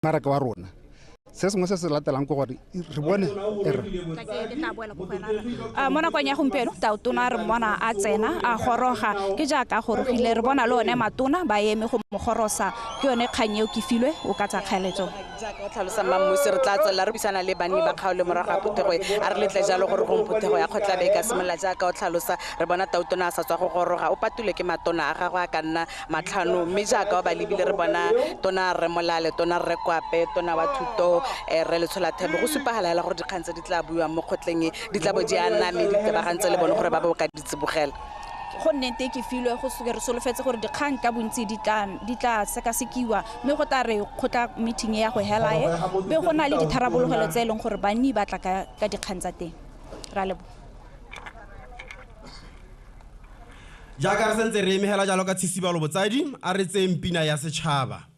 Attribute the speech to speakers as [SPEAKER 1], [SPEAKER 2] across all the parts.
[SPEAKER 1] Mmaraka wa rona. Se sengwe se se latelang ke gore re bone e re.
[SPEAKER 2] Ke tla boela ko go wena rra. Mo nakong ya gompieno tautona re mmona a tsena a goroga ke jaaka a gorogile re bona le one matona ba eme go mo gorosa ke yone kgang eo ke filwe o ka tsa kgaeletso.
[SPEAKER 3] Jaaka o tlhalosa Mmammuse re tla tswelela re buisana le banni ba kgaolo morago ga phuthego e. A re letle jalo gore gongwe phuthego ya kgotla be e ka simolola jaaka o tlhalosa re bona tautona a sa tswa go goroga o patulwe ke matona a gagwe a ka nna matlhano mme jaaka o ba lebile re bona tona Rre Molale, tona Rre Kwape, tona wa thuto Rre Letsholathebe go supagala hela gore dikgang tse di tla buiwang mo kgotleng e di tla bo di aname di tebagantse le bone gore ba bo ka di tsibogela.
[SPEAKER 2] Go nnete ke filwe go re solofetse gore dikgang ka bontsi di tla di tla sekasekiwa mme go tla re kgotla meeting e ya go hela e be go na le ditharabologelo tse e leng gore banni ba tla ka ka dikgang tsa teng. Ra leboga.
[SPEAKER 4] Jaaka re santse re eme hela jalo ka tshisibalo botsadi, a re tseyeng pina ya setšhaba.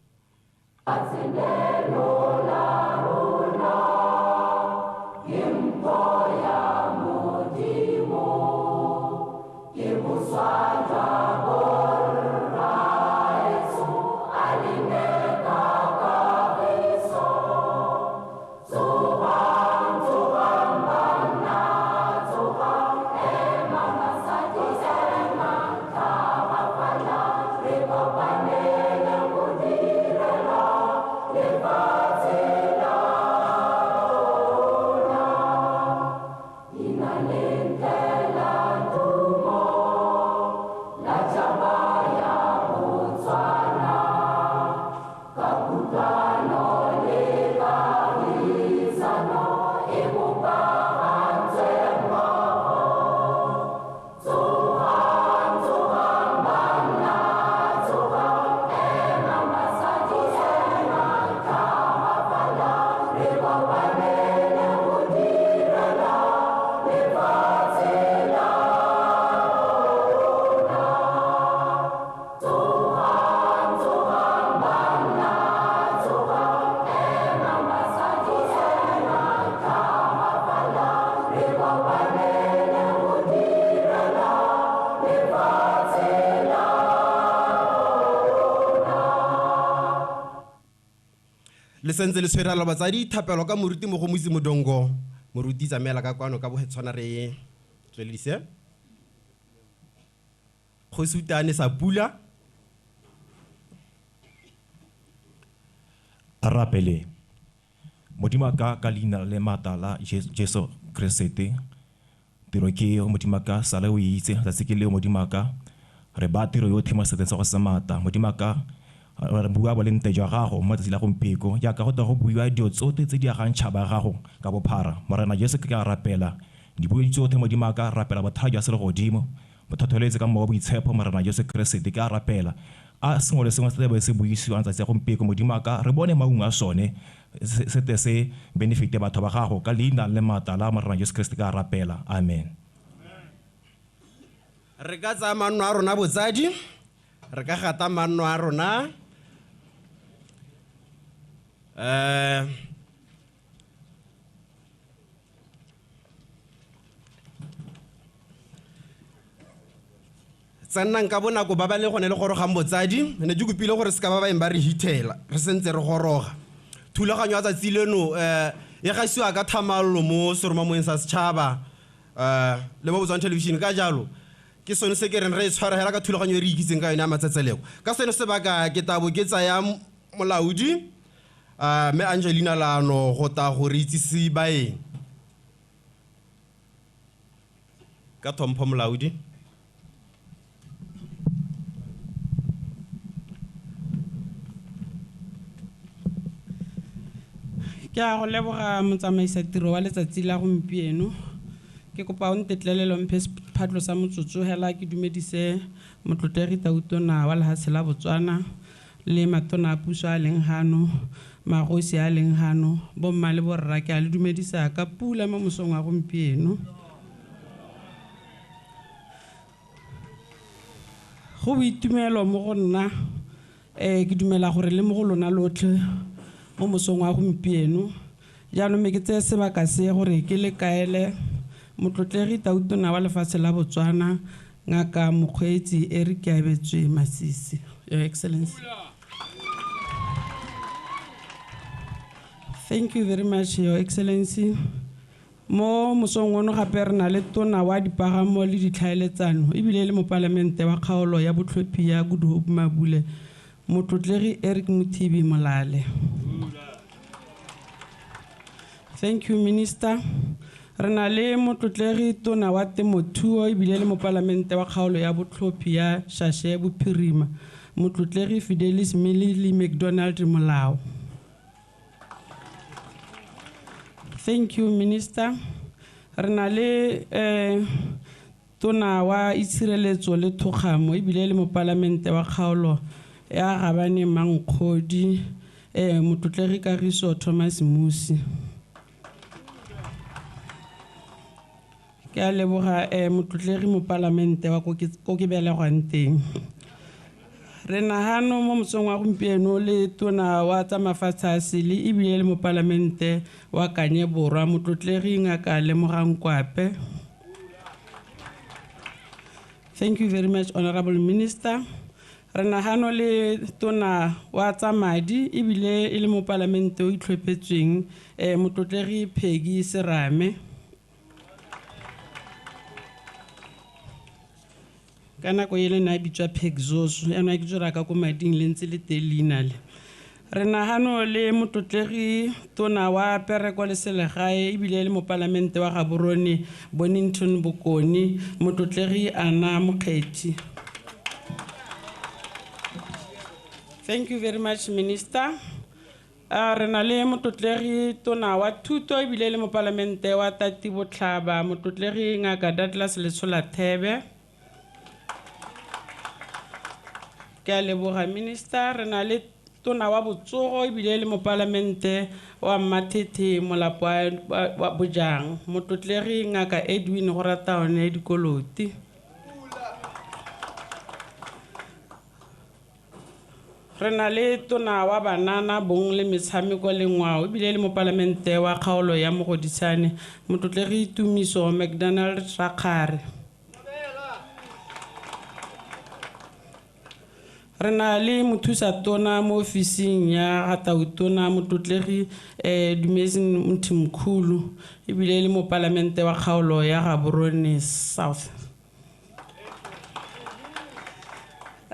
[SPEAKER 4] Le sentse le tshwere alo batsadi thapelo ka moruti Mogomotsi Modongo. Moruti tsamaela ka kwano ka bohetshwana re tsweledise. Kgosi o tane sa pula.
[SPEAKER 5] A rapele. Modimo wa ka ka leina le maata la Jesu Keresete. Tiro ke eo, Modimo wa ka, sale o e itse, letsatsi ke leo, Modimo wa ka. Re baya tiro yotlhe mo seatleng sa go se maata. Modimo wa ka, re bua bolente jwa Gago mo letsatsi la gompieko, jaaka go tla go buiwa dilo tsotlhe tse di agang tšhaba ya Gago ka bophara. Morena Jesu, ke a rapela, dibui tsotlhe, Modimo wa ka, rapela bothata jwa Selegodimo, bo thotholetse ka Mowa o Boitshepo, Morena Jesu Keresete, ke a rapela. A sengwe le sengwe se tla be se buisiwang tsatsi ya gompieko, Modimo wa ka, re bone maungo a sone, se, se tle se benefite batho ba Gago. Ka Leina le maatla la Morena Jesu Keresete ke a rapela. Amen.
[SPEAKER 4] Re ka tsaya manno a rona botsadi, re ka gata manno a rona. Eh, Tsennang ka bonako ba ba le gone le gorogang botsadi, ne ke kopile gore se ka ba baeng ba re hithela re sentse re goroga. Thulaganyo ya tsatsi leno eh, e gasiwa ka thamallo mo seromamoeng sa setšhaba eh, le mo Botswana Television ka jalo ke sone se ke reng re e tshware hela ka thulaganyo e re ikitseng ka yone ya matsetseleko. Ka seno sebaka ke tla bo ke tsaya molaodi eh, Mme Angelina Lano go tla go re itsise baeng. Ka thompho molaodi.
[SPEAKER 6] Ke a go leboga motsamaisa tiro wa letsatsi la gompieno. Ke kopa o ntetlelele o mphe sephatlo sa motsotso hela ke dumedise motlotlegi Tautona wa lehatshe la Botswana le matona a puso a leng hano, magosi a leng hano, bomma le borra, ke a le dumedisa ka pula mo mosong wa gompieno. Go boitumelo mo go nna, ke dumela gore le mo go lona lotlhe mo mosong wa gompieno. Jaanong me ke tseye sebaka se gore ke le kaele motlotlegi Tautona wa lefatshe la Botswana, Ngaka Mokgweetsi Eric Keabetswe Masisi. Your Excellency. Thank you very much, Your Excellency. Mo mosong ono gape re na le tona wa dipagamo le ditlhaeletsano ebile le mopalamente wa kgaolo ya botlhophi ya Good Hope Mabule, motlotlegi Eric Mothibi Molale. Thank you, Minister. Re na le motlotlegi tona wa temothuo ebile le mopalamente wa kgaolo ya botlhophi ya Shashe Bophirima, motlotlegi Fidelis Milili McDonald Molao. Thank you, Minister. Re na le tona wa itshireletso le thokgamo ebile le mopalamente wa kgaolo ya Gabane Mankgodi, motlotlegi Kagiso Thomas Musi. Ke a leboga motlotlegi mopalamente wa ko ke belegwang teng. Re nagano mo mosong wa gompieno le tona wa tsa mafatshe a sele ebile le mopalamente wa Kanye Borwa, motlotlegi Ngaka Lemogang Kwape. Thank you very much, Honorable Minister. Re nagano le tona wa tsa madi ebile e le mopalamente o itlhophetsweng, motlotlegi Peggy Serame. Ka nako e le ne a bitswa Pegzoso, yaanong a ke tswela ka ko mading le ntse le teng leina le. Re nagano le motlotlegi tona wa pereko le selegae ebile le mopalamente wa Gaborone Bonnington Bokone, motlotlegi Anna Mokgethi. Thank you very much, Minister. Re na le motlotlegi tona wa thuto ebile le mopalamente wa Tati Botlhaba, motlotlegi Ngaka Douglas Letsholathebe. Ke a leboga, Minister. Re na le tona wa botsogo ebile le mopalamente wa Mmathethe Molapo wa Bojang, motlotlegi Ngaka Edwin Gorataone Dikoloti. Re na le tona wa banana bong le metshameko le ngwao ebile le mopalamente wa kgaolo ya Mogoditshane, motlotlegi Tumiso McDonald Rakgare. Re na le mothusa tona mo ofising ya ga Tautona, motlotlegi Dumesin Mthimkhulu ebile le mopalamente wa kgaolo ya Gaborone South.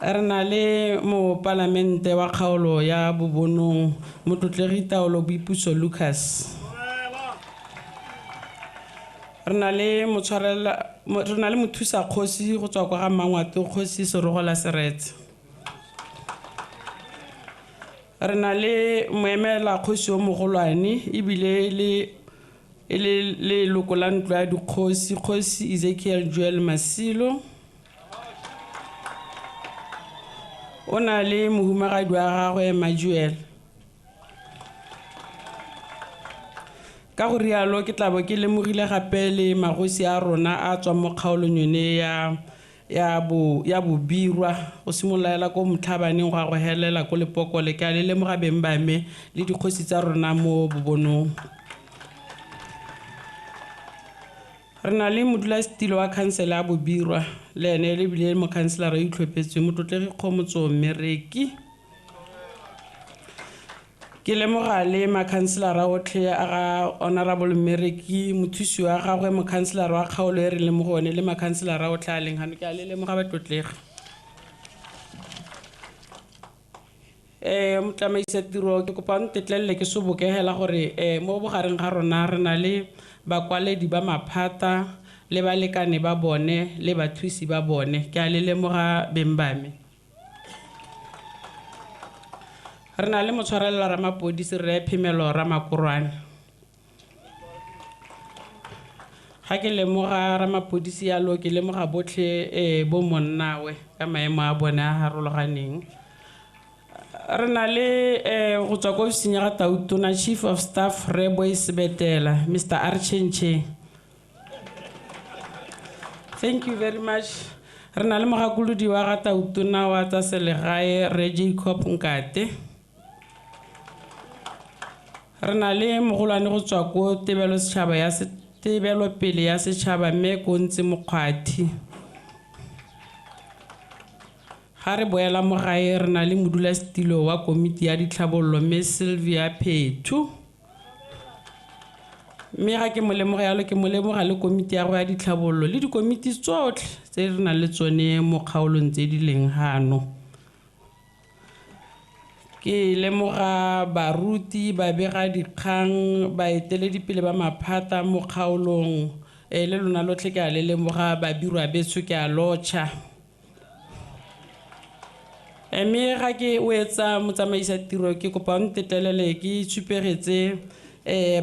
[SPEAKER 6] Re na le mopalamente wa kgaolo ya Bobonong, motlotlegi Taolo Boipuso Lucas. Re na le mothusa kgosi go tswa kwa ga Mmangwato, Kgosi Serogola Seretse. Re na le moemela kgosi o mogolwane ebile le leloko la ntlo ya dikgosi, Kgosi Ezekiel Joel Masilo. O na le mohumagadi wa gagwe Majuel. Ka go rialo ke tla bo ke lemogile gape le magosi a rona a tswang mo kgaolong yone ya Bobirwa, go simolola ko Motlhabaneng go ya go helela ko Lepokole. Ke a le lemoga beng ba me le dikgosi tsa rona mo Bobonong. Re na le modulasetilo wa khansele ya Bobirwa, le ene le bile mokhanselara yo itlhophetsweng, motlotlegi Kgomotso Mmereki. Ke lemoga le makhanselara otlhe a ga Honorable Mmereki, mothusi wa gagwe, mokhanselara wa kgaolo e re leng mo go one, le makhanselara otlhe a leng gano. Ke a le lemoga batlotlegi. Motsamaisa tiro, ke kopa ntetlelele ke sobokegela gore mo bogareng ga rona re na le bakwaledi ba maphata le balekane ba bone le bathusi ba bone. Ke a le lemoga beng ba me. Re na le motshwarelela ramapodisi Rre Phemelo Ramakorwane. Ga ke lemoga ramapodisi yalo, ke lemoga botlhe bo monnawe ka maemo a bone a harologaneng. Re na le go tswa ko ofising ya ga Tautona, Chief of Staff Rre Boyce Betela, Mr. Archenche. Thank you very much. Re na le mogakolodi wa ga Tautona wa tsa selegae Rre Jacob Nkate. Re na le mogolwane go tswa ko tebelo setšhaba ya tebelopele ya setšhaba mme Kontsi Mokgwathi. Ga re boela mo gae re na le modulasetilo wa komiti ya ditlhabololo mme Sylvia Phethu. Mme ga ke mo lemoga yalo, ke mo lemoga le komiti ya go ya ditlhabololo le dikomiti tsotlhe tse re nang le tsone mo kgaolong tse di leng hano. Ke lemoga baruti, babega dikgang, baeteledipele ba maphata mo kgaolong, le lona lotlhe ke a le lemoga, babirwa betsho ke a lotšha. Mme ga ke o etsa motsamaisa tiro, ke kopa o ntetlelele ke itshupegetse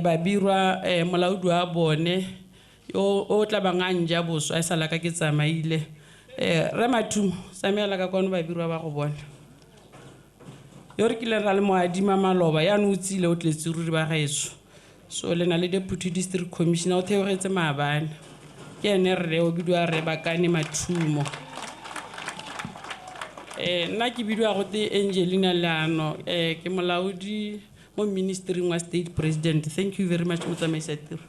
[SPEAKER 6] babirwa, molaodi wa bone yo o tla bang a nja boswa e sala ka ke tsamaile. Rre Mathumo, tsamaela ka kwano babirwa ba go bona. Yo re kileng ra le mo adima maloba, yaanong o tsile o tletse ruri ba gaetsho. So le na le deputy district commissioner o theogetse maabane. Ke ene rre o bidiwa Rre Bakane Mathumo. Nna ke bidiwa gote Angelina Leano, ke molaodi mo ministering wa state president. Thank you very much, motsamaisa tiro.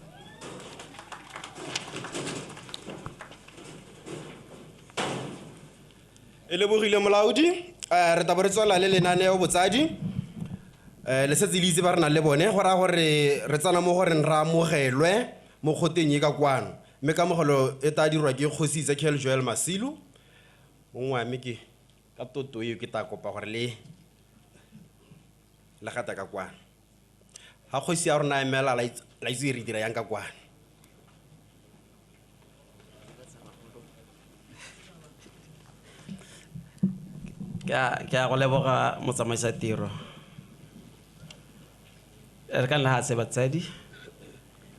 [SPEAKER 4] E lebogile molaodi. Re tla bo re tswela le lenaneo botsadi. Le setse le itse ba re nang le bone, go raya gore re tsena mo goreng re amogelwe mo kgoteng e ka kwano. Mme kamogelo e tla dirwa ke kgosi Ezekiel Joel Masilu. Mongwe wa me ke ka toto eo ke tla kopa gore le gata ka kwano. Ha kgosi ya rona a emela, la itse re dira yang ka kwano.
[SPEAKER 7] Ke a go leboga motsamaisa tiro. Re ka nna se batsadi,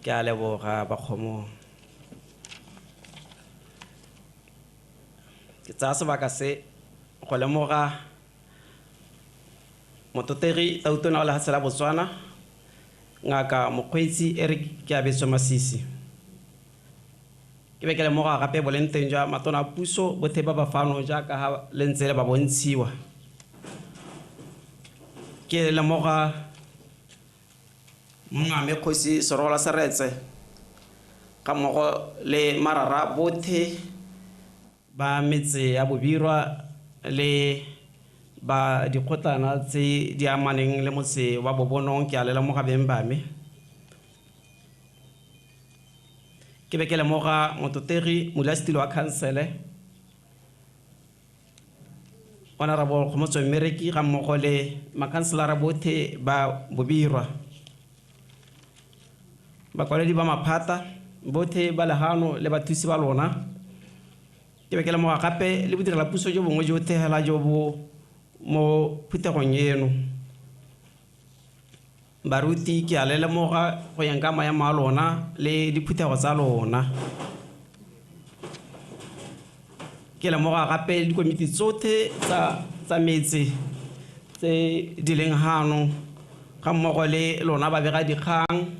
[SPEAKER 7] ke a leboga bakgomong. Ke tsaya sebaka se go lemoga mototegi Tautona wa lefatshe la Botswana, Ngaka Mokgweetsi Eric Keabetswe Masisi. Ke be ke lemoga gape boleng teng jwa matona a puso bothe ba ba fano jaaka ha le ntse le ba bontshiwa. Ke lemoga mongame kgosi Serola Seretse ga mmogo le marara bothe ba metse ya Bobirwa le ba dikgotlana tse di amaneng le motse wa Bobonong, ke a le lemoga beng ba me. Ke be ke lemoga mototegi modulasetilo wa khansele Honorable Kgomotso Mmereki ga mmogo le makhanselara bothe ba Bobirwa, bakwaledi ba maphata bothe ba legano le bathusi ba lona. Ke be ke lemoga gape le bodirela puso jo bongwe jo thehela jo bo mo phuthegong eno. Baruti ke a le lemoga go yang ka maemo a lona le diphuthego tsa lona. Ke lemoga gape dikomiti tsotlhe tsa metse tse di leng hano ga mmogo le lona babega dikgang,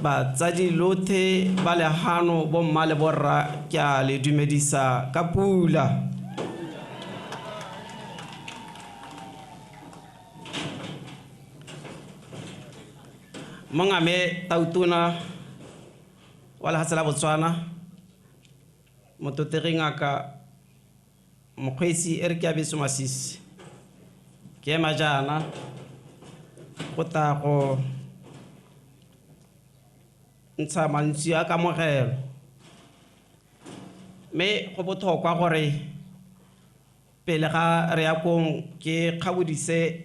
[SPEAKER 7] batsadi lothe ba le hano, bomma le borra, ke a le dumedisa ka pula. Mongame Tautona wa lefatshe la Botswana, mototegi Ngaka Mokgweetsi Eric Keabetswe Masisi, ke ema jaana go tla go ntsha mantswe a kamogelo. Mme go botlhokwa gore pele ga re ya kong ke kgabodise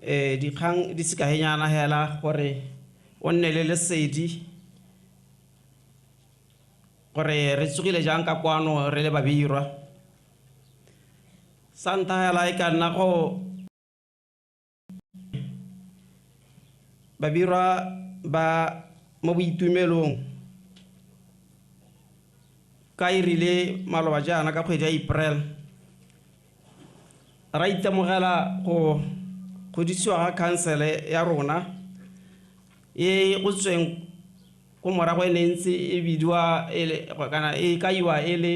[SPEAKER 7] dikgang di sekahenyana hela gore o nne le lesedi gore re tsogile jang ka kwano re le Babirwa. Sa ntlha hela e ka nna go Babirwa ba mo boitumelong ka e rile maloba jaana ka kgwedi ya April ra itemogela go godisiwa ga khansele ya rona e go tsweng ko morago e ne ntse e bidiwa e kana e kaiwa e le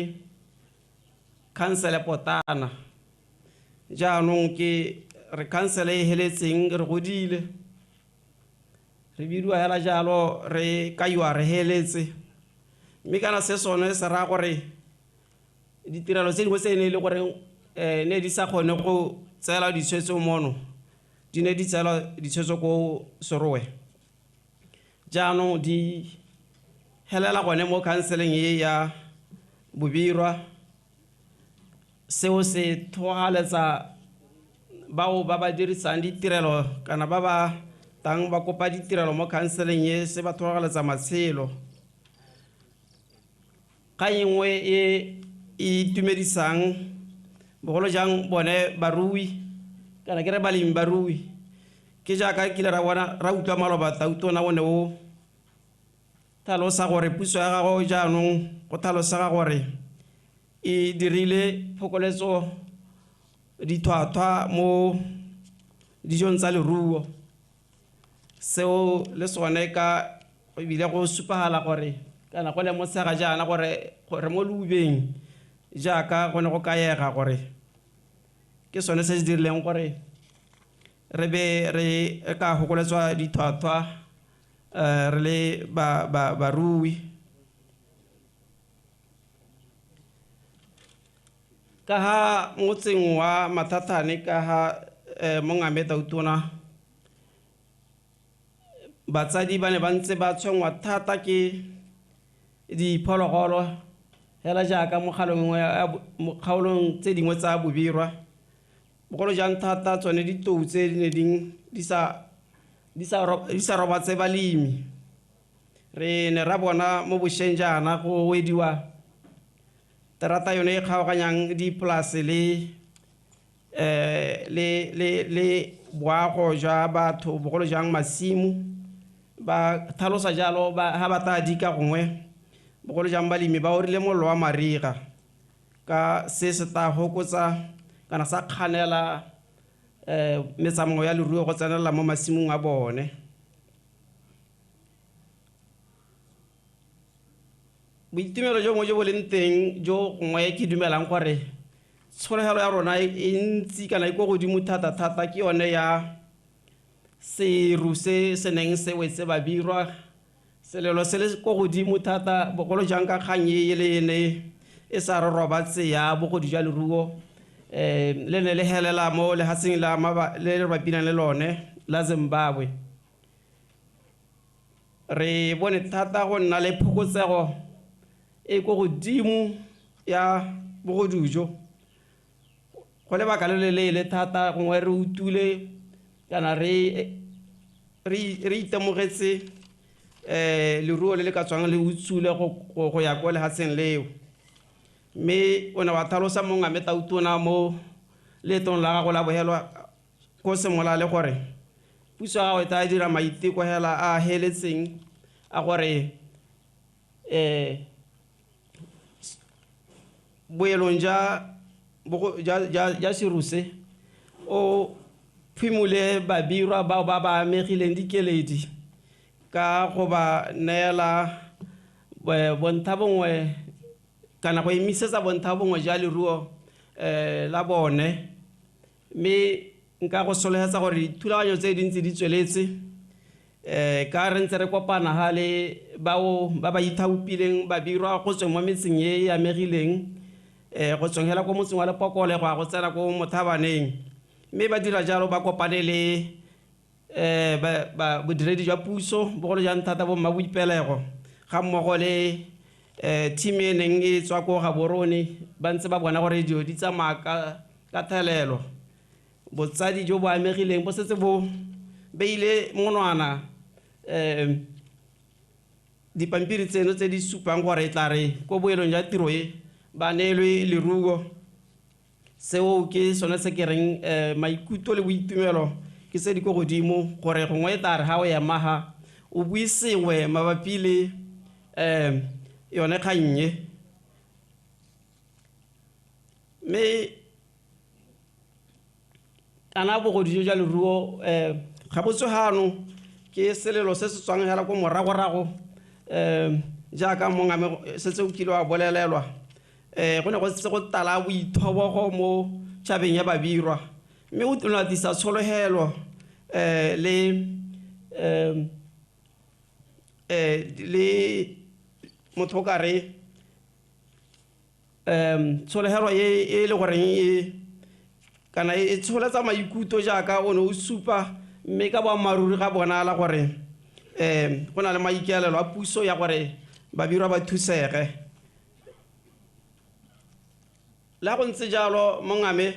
[SPEAKER 7] khansele potana. Jaanong ke re khansele e heletseng re godile, re bidiwa hela jalo re kaiwa re heletse. Mme kana se sone se raya gore ditirelo tse dingwe tse e ne e le gore ne di sa kgone go tseela ditshwetso mono, di ne di tseela ditshwetso ko Serowe. Jaanong di helela gone mo khanseleng e ya Bobirwa. Seo se thogaletsa bao ba ba dirisang ditirelo kana ba ba tang ba kopa ditirelo mo khanseleng e, se ba thogaletsa matshelo. Kgang e nngwe e e itumedisang bogolo jang bone barui kana ke re balemi barui ke jaaka kile ra bona ra utlwa maloba Tautona o ne o tlhalosa gore puso ya gagwe jaanong go tlhalosega gore e dirile phokoletso ditlhwatlhwa mo dijong tsa leruo. Seo le sone ka ebile go supagala gore kana go lemosega jaana gore mo leubeng jaaka go ne go kaega gore ke sone se se dirileng gore re be re ka fokoletswa ditlhwatlhwa re le barui. Ka ha motseng wa Mathathane ka ha mongame Tautona batsadi ba ne ba ntse ba tshwenngwa thata ke diphologolo hela jaaka mo kgaolong tse dingwe tsa Bobirwa, bogolo jang thata tsone ditou tse di ne di sa robatse balemi. Re ne ra bona mo bošweng jaana go wediwa terata yone e kgaoganyang dipolase le boago jwa batho, bogolo jang masimo. Ba tlhalosa jalo ha ba tla dika gongwe bogolo jang balemi ba orile mollo wa mariga ka se se tla fokotsa kana sa kganela metsamao ya leruo go tsenelela mo masimong a bone. Boitumelo jo bongwe jo bo leng teng jo gongwe ke dumelang gore tshologelo ya rona e ntsi kana e ko godimo thata-thata ke yone ya seru se se neng se wetse Babirwa. Selelo se le ko godimo thata bogolo jang ka kgang e le ene e sa re robatse ya bogodu jwa leruo, le ne le helela mo lehatsheng la le le bapileng le lone la Zimbabwe. Re bone thata go nna le phokotsego e ko godimo ya bogodu jo go lebaka le le leele thata gongwe re utlwile kana re itemogetse leruo le le ka tswang le utswile go ya ko lehatsheng leo. Mme o ne wa tlhalosa mongame Tautona mo leetong la gago la bohelwa ko Semolale gore puso ya gago e tla dira maiteko hela a heletseng a gore boelong ja seruse o phimole Babirwa bao ba ba amegileng dikeledi ka go ba neela bontha bongwe kana go emisetsa bontha bongwe jwa leruo la bone. Mme nka go sologetsa gore dithulaganyo tse dintsi di tsweletse ka re ntse re kopana ha le bao ba ba ithaopileng Babirwa go tsweng mo metseng e e amegileng, go tsweng hela ko motseng wa Lepokole go ya go tsena ko Mothabaneng. Mme ba dira jalo ba kopane le bodiredi jwa puso bogolo jang thata bo mmaboipelego ga mmogo le team e neng e tswa ko Gaborone, ba ntse ba bona gore dilo di tsamaya ka thelelo. Botsadi jo bo amegileng bo setse bo beile monwana dipampiri tseno tse di supang gore e tla re ko boelong jwa tiro e ba neelwe leruo. Seo ke sone se ke reng maikutlo le boitumelo ke tse di ko godimo gore gongwe e tla re ha o ema ha o bue sengwe mabapi le yone kgang e. Mme kana bogodu jo jwa leruo ga bo tsogano ke selelo se se tswang hela ko moragorago jaaka mongame setse o kile wa bolelelwa, go ne go setse go tala boithobogo mo tšhabeng ya Babirwa. Mme o tlisa tshologelo le motho o ka re tshologelo e le goreng e kana e tsholetsa maikutlo jaaka o ne o supa, mme ka boammaaruri ga bonala gore Go na le maikaelelo a puso ya gore Babirwa ba thusege. Le go ntse jalo mongame,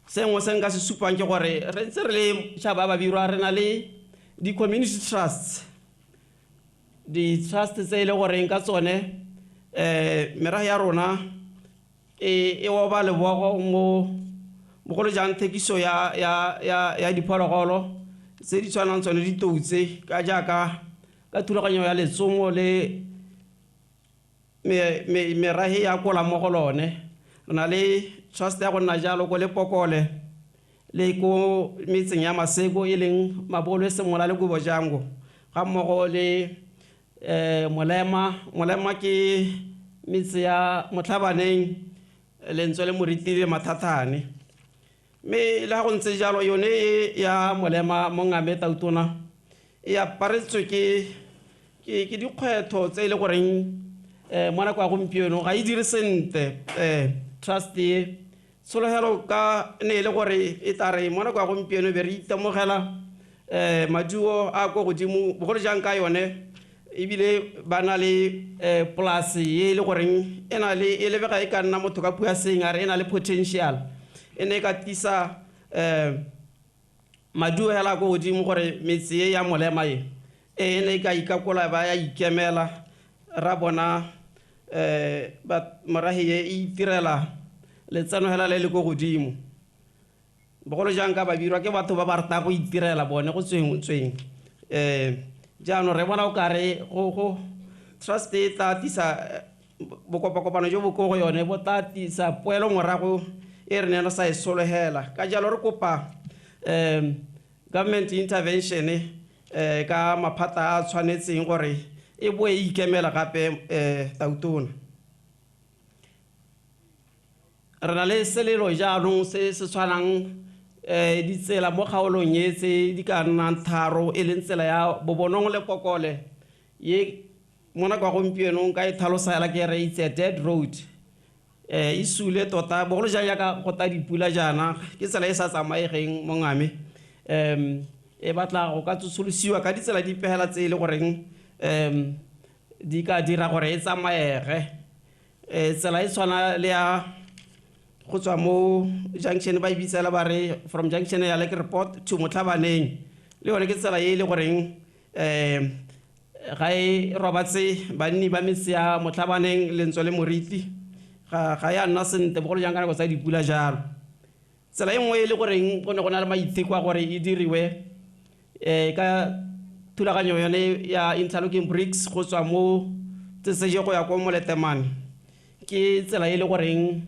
[SPEAKER 7] sengwe se nka se supang ke gore re ntse re le tšhaba Babirwa re na le di-community trusts, di-trust tse e le goreng ka tsone merago ya rona e oba lebogo mo bogolo jang thekiso ya diphologolo tse di tshwanang tsone ditou tse ka jaaka ka thulaganyo ya letsomo le merahe ya kola mo go lone. Re na le trust ya go nna jalo ko Lepokole le ko metseng ya Maseko e leng Mabolwe, Semola le Kobojango, ga mmogo le Molema ke metse ya Motlhabaneng, Lentswe le Moriti le Mathathane. Mme le ga go ntse jalo yone e ya Molema mongame tautona e aparetswe ke dikgwetlho tse e le goreng mo nako ya gompieno ga e dire sentle. Trust e tshologelo ka ne e le gore e tla re mo nako ya gompieno be re itemogela maduo a ko godimo bogolo jang ka yone, ebile ba na le polase e le goreng e na le e lebega e ka nna motho ka puo ya seng a re e na le potential, e ne e ka tlisa maduo hela ko godimo gore metse e ya Molema e ne e ka ikakola ba ya ikemela ra bona morahe e itirela letseno hela le le ko godimo. Bogolo jang ka Babirwa ke batho ba ba ratang go itirela bone go tsweng tsweng. Jaanong re bona o kare go trust e tla tlisa bokopakopano jo bo ko go yone bo tla tlisa poelo morago e re neng re sa e sologela. Ka jalo re kopa government intervention ka maphata a tshwanetseng gore e boe e ikemela gape tautona. Re na le selelo jaanong se se tshwanang ditsela mo kgaolong e tse di ka nnang tharo, e leng tsela ya Bobonong le Pokole ye mo nako ya gompieno nka e tlhalosa hela ke re it's a dead road. E sule tota bogolo jang jaaka go ta dipula jaana, ke tsela e sa tsamaegeng mongame. E batla go ka tsosolosiwa ka ditsela dipe hela tse e le goreng di ka dira gore e tsamaege. Tsela e tshwana le ya go tswa mo junction ba e bitsela ba re from junction ya Lake Report to Motlhabaneng, le yone ke tsela e le goreng ga e robatse banni ba metse ya Motlhabaneng, Lentswe le Moriti, ga ya nna sentle bogolo jang ka nako tsa dipula jalo. Tsela e nngwe e le goreng go ne go na le maiteko a gore e diriwe ka thulaganyo yone ya interlocking bricks go tswa mo Tseseje go ya ko Moletemane, ke tsela e le goreng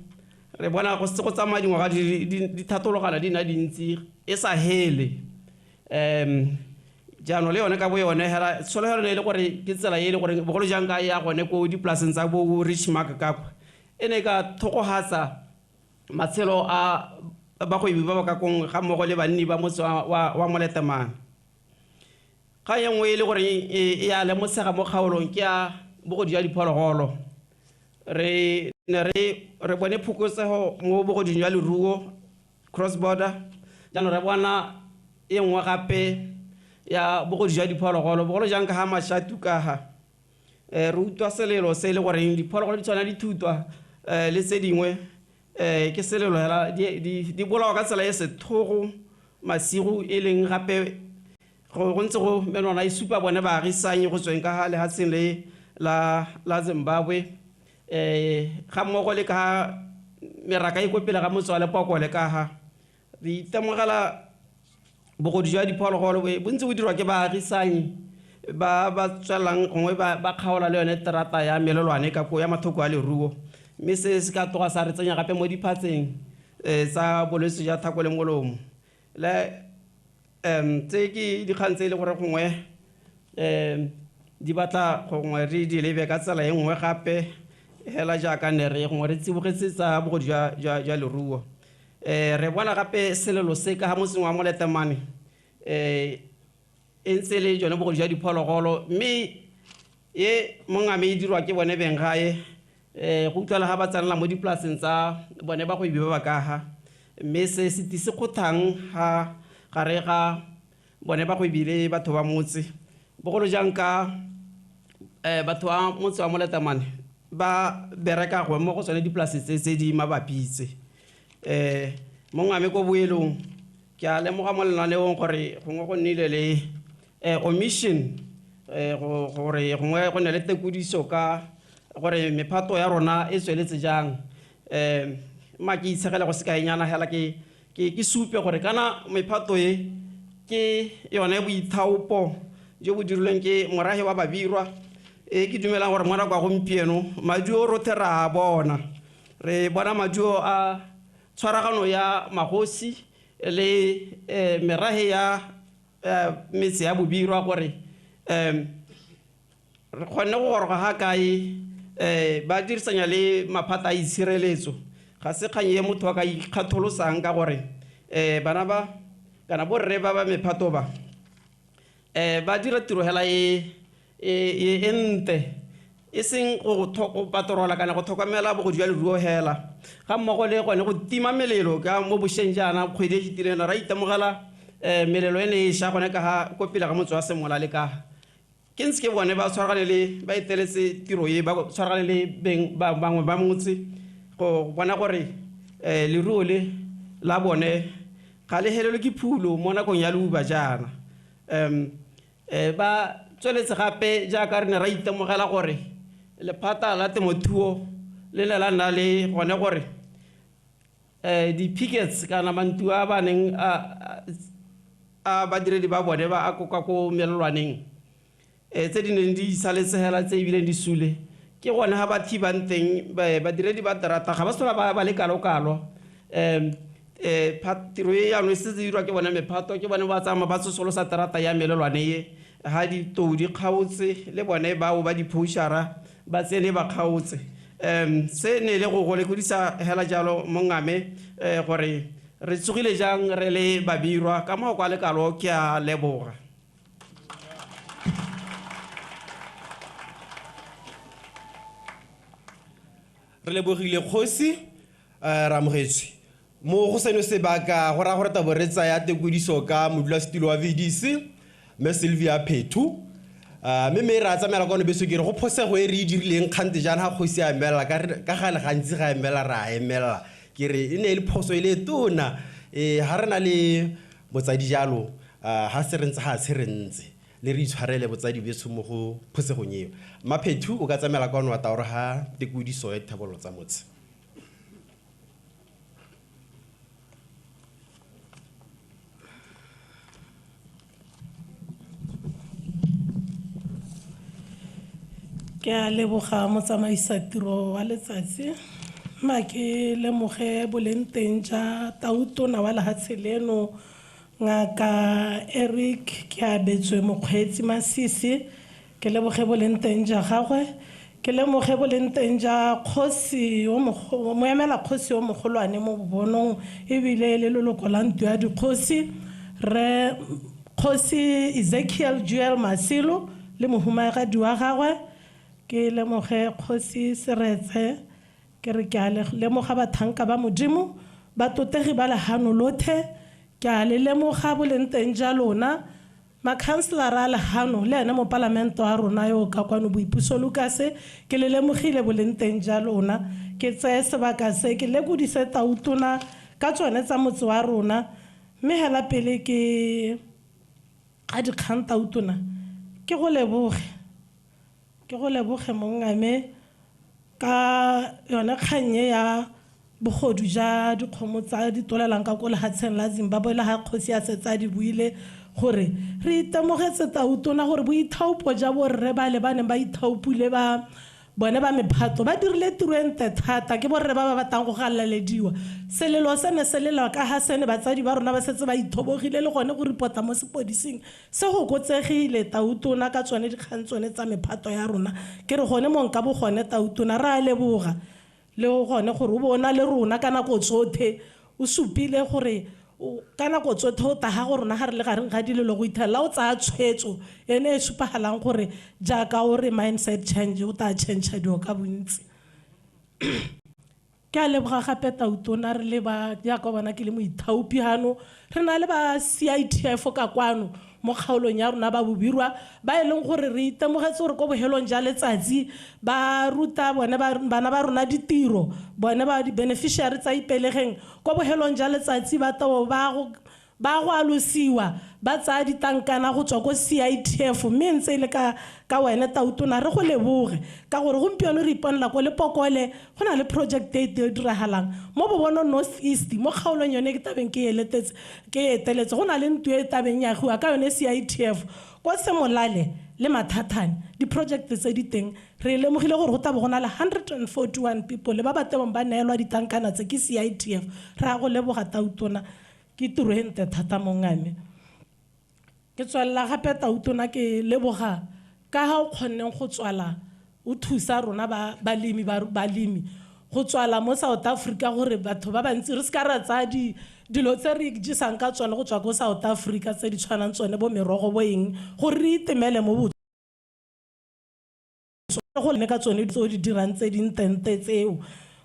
[SPEAKER 7] re bona go se go tsamaya dingwaga di thatologana di nna dintsi e sa hele. Jaanong le yone ka bo yone hela tshologelo ne e le gore ke tsela e le goreng bogolo jang ka ya gone ko dipolaseng tsa bo Rich Mark ka kwa, e ne e ka thokogatsa matshelo a bagwebi ba ba ka kong ga mmogo le banni ba motse wa Moletemane. Kgang e nngwe e le gore e a lemosega mo kgaolong ke ya bogodu jwa diphologolo. Re ne re bone phokotsego mo bogodung jwa leruo cross border, jaanong re bona e nngwe gape ya bogodu jwa diphologolo bogolo jang ka ga Mashatu ka ga re utlwa selelo se e le goreng diphologolo di tshwana dithutwa le tse dingwe ke selelo hela di bolawa ka tsela e sethogo masigo e leng gape go ntse go menwana e supa bone baagisanyi go tsweng ka ga lefatsheng le la Zimbabwe, ga mmogo le ka meraka e ko pele ga motse wa Lepokole ka ga re itemogela bogodu jwa diphologolo bo ntse bo dirwa ke baagisanyi ba ba tswelang gongwe ba kgaola le yone terata ya melelwane ka ko ya mathoko a leruo, mme se se ka tloga sa re tsenya gape mo diphatseng tsa bolwetse jwa thako le molomo. Le tse ke dikgang tse e le gore gongwe di batla gongwe re di lebe ka tsela e nngwe gape hela jaaka ne re gongwe re tsibogetse tsa bogodu jwa leruo. Re bona gape selelo se ka ga motseng wa Moletemane e ntse le jone bogodu jwa diphologolo, mme e mongame e dirwa ke bone beng gae, go utlwala ga ba tsenela mo dipolaseng tsa bone bagwebi ba ba ka ga, mme se se tise kgothang ga gare ga bone ba gwebile batho ba motse bogolo jang ka batho ba motse wa Moletamane ba bereka go mo go tsone dipolase tse di mabapi tse. Mongwe ko boelong ke a lemoga mo lenaneong gore gongwe go nnile le omission, gore gongwe go ne le tekodiso ka gore mephato ya rona e tsweletse jang. Mma ke itshegele go sekaenyana hela ke supe gore kana mephato e ke yone boithaopo jo bo dirilweng ke morahe wa Babirwa, e ke dumelang gore mo nako ya gompieno maduo rothe re a bona. Re bona maduo a tshwaragano ya magosi le merahe ya metse ya Bobirwa gore re kgonne go goroga ga kae, ba dirisanya le maphata a itshireletso. Ga se kgang e motho a ka ikgatholosang ka gore bana ba kana borre ba ba mephato ba ba dira tiro hela e nte, e seng go patrola kana go tlhokomela bogodu jwa leruo hela, ga mmogo le gone go tima melelo ka mo bošeng jaana kgwedi e fetileng ra itemogela melelo e ne e ša gone ka ga ko pele ga motse wa Semola le ka ke ntse ke bone ba tshwaragane le ba eteletse tiro e, ba tshwaragane le beng ba bangwe ba motse go bona gore leruo le la bone ga le helelwe ke phulo mo nakong ya leuba jaana. Ba tsweletse gape jaaka re ne ra itemogela gore lephata la temothuo le ne la nna le gone gore di-pickets kana mantu a ba neng a badiredi ba bone ba a koka ko melelwaneng tse di neng di saletse hela tse ebileng di sule, ke gone ga ba thibang teng badiredi ba terata ga ba se ba le kalo-kalo. Tiro e jaanong e setse e dirwa ke bone mephato, ke bone ba tsamaya ba tsosolosa terata ya melelwane e, ga ditou di kgaotse le bone bao ba diphošara ba tsene ba kgaotse. Se ne le go lekodisa hela jalo mongame gore re tsogile jang re le Babirwa ka mao kwa lekalo. Ke a leboga.
[SPEAKER 4] Re lebogile kgosi, re amogetswe mo go seno sebaka go raya gore tabo re tsaya tekodiso ka modulasetilo wa VDC mme Sylvia Phethu. Mme re a tsamaela kwano beso ke re go phosego e re e dirileng kgante jaana ga kgosi a emelela ka gale gantsi ga emelela re a emelela, ke re e ne e le phoso e le tona. Ga re na le botsadi jalo, ga se re ntse ga se re ntse le re itshwarele botsadi beso mo go phosegong eo. Maphethu o ka tsamaela kwano wa taoro ga tekodiso ya dithabololo tsa motse.
[SPEAKER 8] Ke a leboga motsamaisa tiro wa letsatsi. Mma ke lemoge boleng teng ja tautona wa lehatshe leno Ngaka Eric Keabetswe Mokgweetsi Masisi. Ke leboge boleng teng ja gagwe, ke lemoge boleng teng ja kgosi yo moemela kgosi yo mogolwane mo Bobonong ebile le leloko la ntlo ya dikgosi re Kgosi Ezekiel Joel Masilo le mohumagadi wa gagwe. Ke lemoge Kgosi Seretse, ke re ke a lemoga bathanka ba Modimo batotegi ba lehano lothe, ke a le lemoga boleng teng ja lona. Makhanselara a lehano le ene mopalamente wa rona yo ka kwano Boipuso Lucas, ke le lemogile boleng teng ja lona. Ke tseye sebaka se ke lekodise tautona ka tsone tsa motse wa rona. Mme hela pele ke ga dikgang tautona, ke go leboge, ke go leboge mongame ka yone kgang e ya bogodu ja dikgomo tsa di tolelang ka ko lehatsheng la Zimbabwe le ga kgosi a setse a di buile gore re itemogetse tautona gore boithaopo ja borre ba le ba neng ba ithaopile ba bone ba mephato ba dirile tiro e ntle thata. Ke borre ba ba batlang go galalediwa. Selelo se ne se lela ka ga sene batsadi ba rona ba setse ba ithobogile le gone go repota mo sepodising se go kotsegile tautona ka tsone dikgang tsone tsa mephato ya rona. Ke re gone mo nka bo gone tautona re a leboga le gone gore o bona le rona ka nako tsothe o supile gore ka nako tsothe o taga go rona ga re le gareng ga dilelo go ithela o tsaya tshwetso ene e supagalang gore jaaka o re mindset change o tla change dilo ka bontsi. Ke a leboga gape tautona re le ba jaaka o bona ke le moithaopi hano re na le ba CITF ka kwano. mo kgaolong ya rona ba Bobirwa, ba e leng gore re itemogetse gore ko bohelong ja letsatsi ba ruta bone bana ba rona ditiro, bone ba di-beneficiary tsa Ipelegeng. Ko bohelong ja letsatsi ba tabo ba go alosiwa, ba tsaya ditankana go tswa ko CITF, mme ntse e le ka wena Tautona re go leboge ka gore gompieno re iponela ko Lepokole go na le project e diragalang mo Bobonong North East, mo kgaolong yone ke tabeng ke eteletse, go na le ntlo e tabeng ya agiwa ka yone CITF ko Semolale le Mathathane. Di-project tse di teng re lemogile gore go tabo go na le 141 people le ba ba tebong ba neelwa ditankana tse ke CITF. Re a go leboga Tautona, ke tiro e ntle thata mongame. Ke tswelela gape Tautona ke leboga ka ga o kgonneng go tswala o thusa rona balemi go tswala mo South Africa gore batho ba bantsi re seka ra tsaya dilo tse re jesang ka tsone go tswa ko South Africa tse di tshwanang tsone bo merogo bo eng, gore re itemele mo go le ka tsone tse o di dirang tse dintente tseo,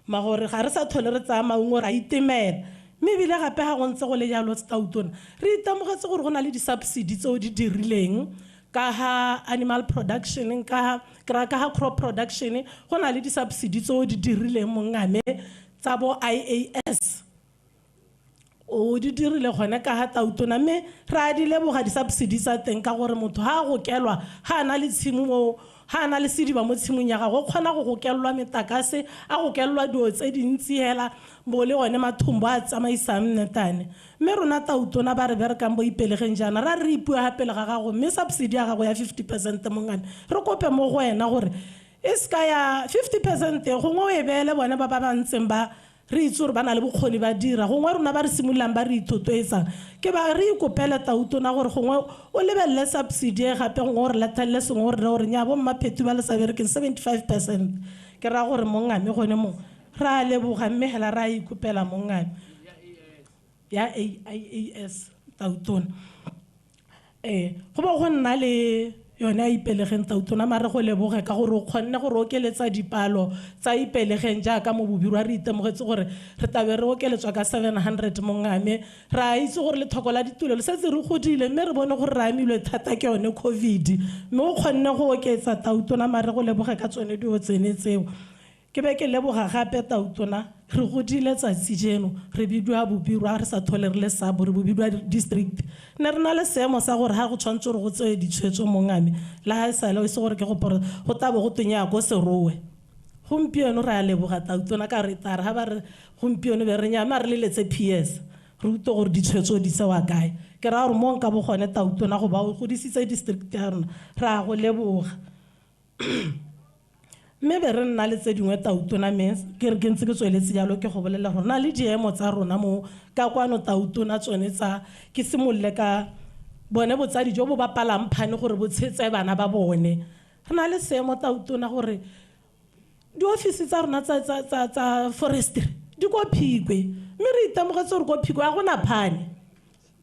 [SPEAKER 8] ma gore ga re sa tlhole re tsaya maungo ra itemela. Mme ebile gape ga go ntse go le jalo Tautona, re itemogetse gore go na le di-subsidy tseo di dirileng ka ga animal production, ka ga crop production, go na le di-subsidy tseo di dirileng mongame tsa bo IAS, o di dirile gone ka ga Tautona, mme re a di leboga di-subsidy tsa teng ka gore motho ga a gokelwa, ga a na le tshimo mo, ga a na le sediba mo tshimong ya gagwe, o kgona go gokelelwa metakase, a gokelelwa dilo tse dintsi hela bo le one mathombo a tsamaisang nnetane. Mme rona Tautona ba re berekang bo Ipelegeng jaana ra re ipua ga pele ga gago, mme subsidy ya gago ya 50% mongame re kope mo go wena gore e seka ya 50% gongwe o e beele bone ba ba ntseng ba re itse gore ba na le bokgoni ba dira, gongwe rona ba re simololang ba re ithotloetsang ke ba re ikopele Tautona gore gongwe o lebelele subsidy e gape, gongwe o re lathelele sengwe o re gore nya bo mmaphetu ba le sa berekeng 75%. Ke raya gore mongame gone mo re a leboga, mme hela re a ikopela mongame ya AIAS Tautona. Go bo go nna le yone ya Ipelegeng Tautona, mare go leboge ka gore o kgonne gore okeletsa dipalo tsa Ipelegeng jaaka mo Bobirwa re itemogetse gore re tabe re okeletswa ka 700 mongame. Re a itse gore lethoko la ditulo le setse re godile, mme re bone gore re amilwe thata ke yone COVID, mme o kgonne go oketsa Tautona, mare go leboge ka tsone dilo tsene tseo. Ke be ke leboga gape Tautona, re godile tsatsi jeno re bidiwa Bobirwa, re sa tlhole re le sabo, re Bobirwa district. Ne re na le seemo sa gore ga go tshwanetse gore go tseye ditshwetso mongame, le ga e sale e se gore ke go go tabo go tenya ko Serowe. Gompieno re a leboga Tautona ka re tare ga ba re gompieno be re nyama re leletse PS, re utlwe gore ditshwetso di tsewa kae. Ke raya gore mo nka bo gone Tautona go ba o godisitse district ya rona, re a go leboga. Mme be re nna le tse dingwe Tautona, mme ke re ke ntse ke tsweletse jalo ke go bolelela gore na le diemo tsa rona mo ka kwano Tautona tsone tsa ke simolole ka bone botsadi jo bo bapalang phane gore bo tshetse bana ba bone. Re na le seemo Tautona gore diofisi tsa rona tsa forestry di ko Phikwe, mme re itemogetse gore ko Phikwe ga gona phane,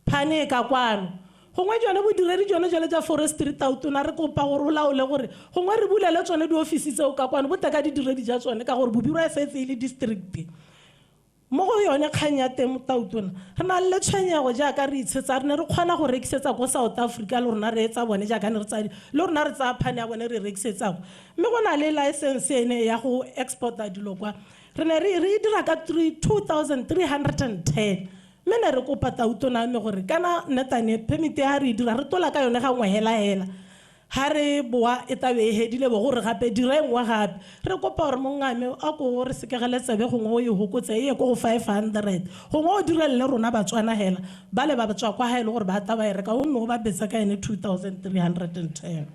[SPEAKER 8] phane e ka kwano. Gongwe jone bodiredi jone jale tsa forestry Tautona re kopa gore o laole gore gongwe re bulele tsone diofisi tseo ka kwano, bo teka didiredi ja tsone ka gore Bobirwa e setse e le district. Mo go yone kgang ya teng Tautona, re na le letshwenyego jaaka re itshetsa, re ne re kgona go rekisetsa ko South Africa le rona re etsa bone jaaka ne re tsaya le rona re tsaya phane ya bone re rekisetsang, mme go na le license ene ya go exporta dilo kwa, re ne re e dira ka 2310. Mme ne re kopa Tautona mme gore kana nnetane permit ya re dira re tola ka yone ga nngwe hela hela, ha re boa e tabe e hedile bo gore gape dira e nngwe gape. Re kopa gore mongame a ko re sekegele tsebe gongwe o e hokotse e ye ko go 500, gongwe o direlele rona Batswana hela ba le ba tswa kwa ga e le gore ba tla ba e reka, o nne o ba betsa ka ene 2310.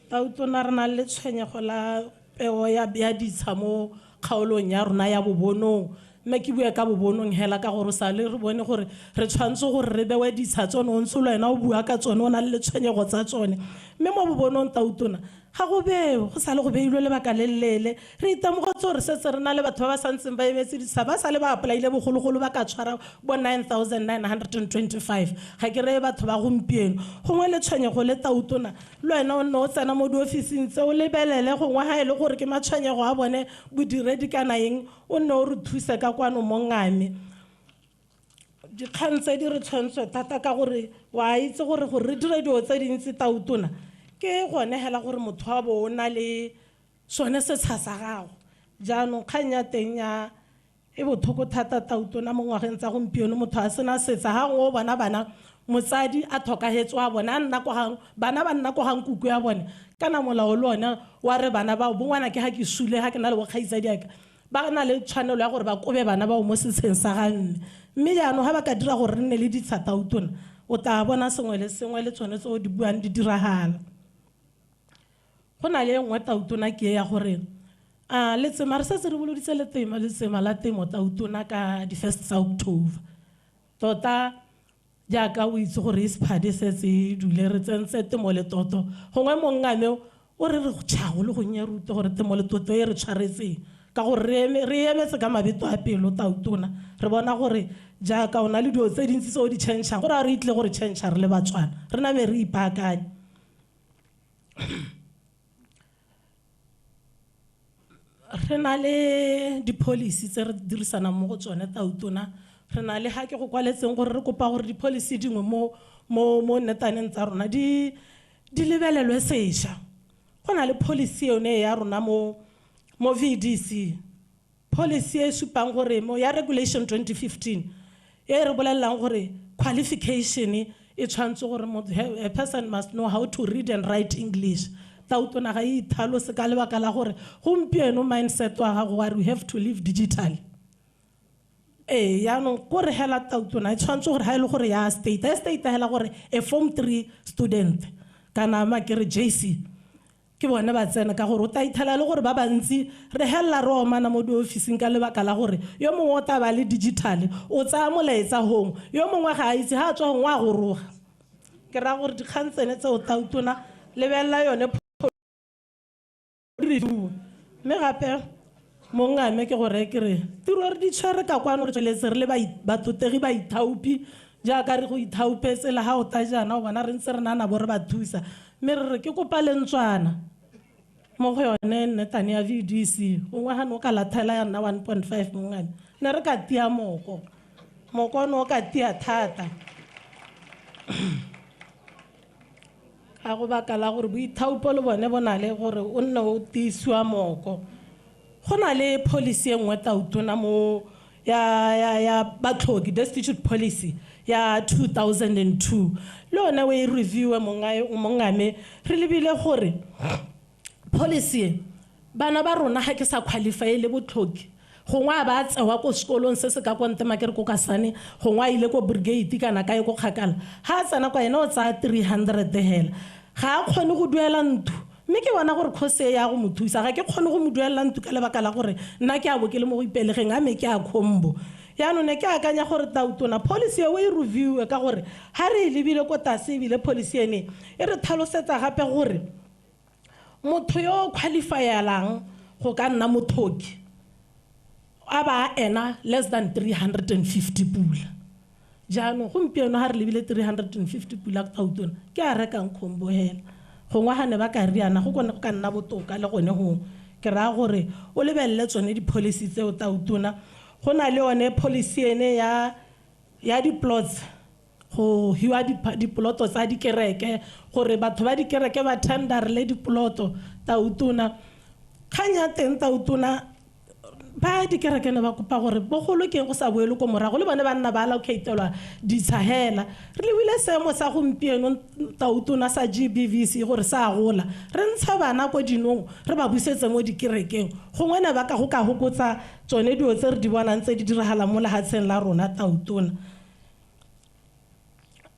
[SPEAKER 8] Tautona re na le letshwenyego la peo ya ditsha mo kgaolong ya rona ya Bobonong, mme ke bue ka Bobonong hela ka gore sa le re bone gore re tshwanetse gore re bewe ditsha tsone, o ntse le wena o bua ka tsone, o na le letshwenyego tsa tsone. Mme mo Bobonong tautona ga go bewe, go sale go beilwe lebaka le leleele. Re itemogetse gore setse re na le batho ba ba santseng ba emetse ditsha, ba sale ba apply-ile bogologolo ba ka tshwara bo 9925. Ga ke reye batho ba gompieno. Gongwe letshwenyego le tautona, le wena o nne o tsena mo diofising tse o lebelele gongwe ga e le gore ke matshwenyego a bone bodiredi kana eng, o nne o re thuse ka kwano mo Ngame. Dikgang tse di re tshwantswe thata ka gore wa itse gore gore re dire dilo tse dintsi tautona, ke gone hela gore motho wa bo o na le sone setsha sa gago. Jaanong kgang ya teng ya e botlhoko thata tautona mo ngwageng tsa gompieno, motho a sena setsa. Ga gongwe o bona bana motsadi a tlhokahetse wa bone, a nna kwa gang, bana ba nna kwa gang kuku ya bone. Kana molao le one wa re bana bao, bongwana ke ga ke sule, ga ke na le bokgaitsadi ya ka, ba na le tshwanelo ya gore ba kobe bana bao mo setsheng sa ga mme. Mme jaanong ga ba ka dira gore re nne le ditsha tautona, o tla bona sengwe le sengwe le tsone tse o di buang di diragala. Go na le e nngwe tautona ke e ya gore, letsema re setse re boloditse letsema la temo tautona ka di-first tsa October. Tota jaaka o itse gore ISPAAD e setse e dule re tsentse temo le toto. Gongwe mongame o re re tšhago le go nnye rute gore temo le toto e re tshwaretseng, ka gore re emetse ka mabeto a pelo tautona. Re bona gore jaaka o na le dilo tse dintsi tse o di change-ang, gore a re itlile gore change-a re le Batswana, re name re ipaakanye. Re na le di-policy tse re dirisanang mo go tsone tautona. Re na le ga ke go kwaletseng gore re kopa gore di-policy dingwe mo netaneng tsa rona di lebelelwe sešwa. Go na le policy yone ya rona mo VDC, policy e supang gore mo ya regulation 2015 e re bolelelang gore qualification e tshwanetse gore a person must know how to read and write English. Tautona ga e ithalose ka lebaka la gore gompieno mindset wa gago wa re we have to live digitally. Ee, jaanong ko re hela tautona e tshwanetse gore ga e le gore ya state, ya state hela gore a form 3 student kana ma ke re JC ke bone ba tsena, ka gore o tla ithela le gore ba bantsi re hella re omana mo diofising ka lebaka la gore yo mongwe o tla ba le digital, o tsaya molaetsa gongwe, yo mongwe ga a itse ga a tswa gongwe a goroga. Ke raya gore dikgang tsene tseo tautona lebelela yone review. Mme gape mongame ke gore ke re tiro re di tshwere ka kwano, re tsweletse re le batlotegi baithaopi jaaka re go ithaopetse le ga o ta jaana o bona re ntse re nana bo re ba thusa. Mme re re ke kopa lentswana mo go yone nnetane ya VDC, gongwe ga ne o ka lathela ya nna 1.5 mongame, ne re ka tia moko, moko ne o ka tia thata. Ka go baka la gore boithaopo le bone bo na le gore o nne o tiisiwa moko. Go na le policy e nngwe tautona mo ya batlhoki, destitute policy ya 2002, le yone o e reviewe mongame. Re lebile gore policy e, bana ba rona ga ke sa qualify le botlhoki, gongwe a ba tsewa ko sekolong se se ka kwa ntema ke re ko Kasane, gongwe a ile ko brigade kana kae ko kgakala, ga a tsena kwa ena o tsaya 300 hela, ga a kgone go duela ntlo. Mme ke bona gore kgosi e ya go mo thusa, ga ke kgone go mo duelela ntlo ka lebaka la gore nna ke a bo ke le mo go ipelegeng, a me ke a combo. Jaanong ne ke akanya gore tautona policy eo e reviewe, ka gore ga re e lebile ko tlase ebile policy ene e re tlhalosetsa gape gore motho yo o qualify-elang go ka nna mothoki a ba ena less than 350 pula. Jaanong gompieno ga re lebile 350 pula tautona, ke a rekang combo hela. Gongwe ga ne ba ka riana go kone go ka nna botoka le gone gongwe. Ke raya gore o lebelele tsone di-policy tseo tautona. Go na le yone policy ene ya di-plots, go hiwa diploto tsa dikereke gore batho ba dikereke ba tender-ele diploto tautona. Kgang ya teng tautona, ba dikereke ne ba kopa gore bogolo ke go sa boele ko morago, le bone ba nna ba allocatelwa ditsha hela. Re lebile seemo sa gompieno tautona sa GBVC gore sa gola, re ntsha bana ko dinong re ba busetse mo dikerekeng, gongwe ne ba ka go ka hokotsa tsone dilo tse re di bonang tse di diragalang mo lefatsheng la rona tautona.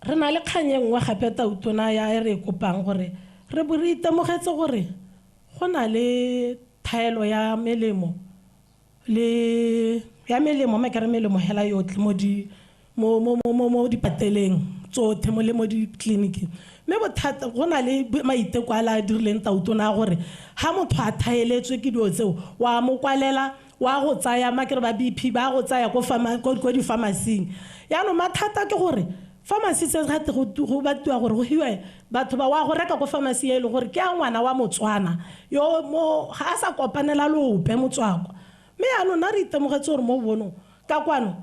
[SPEAKER 8] Re na le kgang e nngwe gape tautona ya e re e kopang gore re bo re itemogetse gore go na le thaelo ya melemo le ya melemo, mme ke re melemo hela yotlhe mo di mo mo mo mo mo dipateleng tsothe mo le mo ditleliniking. Mme bothata go na le maiteko a le a dirileng tautona gore ga motho a thaeletswe ke dilo tseo wa mo kwalela wa go tsaya makere ba BP ba go tsaya ko di-pharmacy-ing. Yaanong mathata ke gore pharmacy tse gate go batiwa gore go hiwe batho ba wa go reka ko pharmacy e le gore ke a ngwana wa Motswana yo mo ga a sa kopanela lope motswako. Mme yaanong nna re itemogetse gore mo bonong ka kwano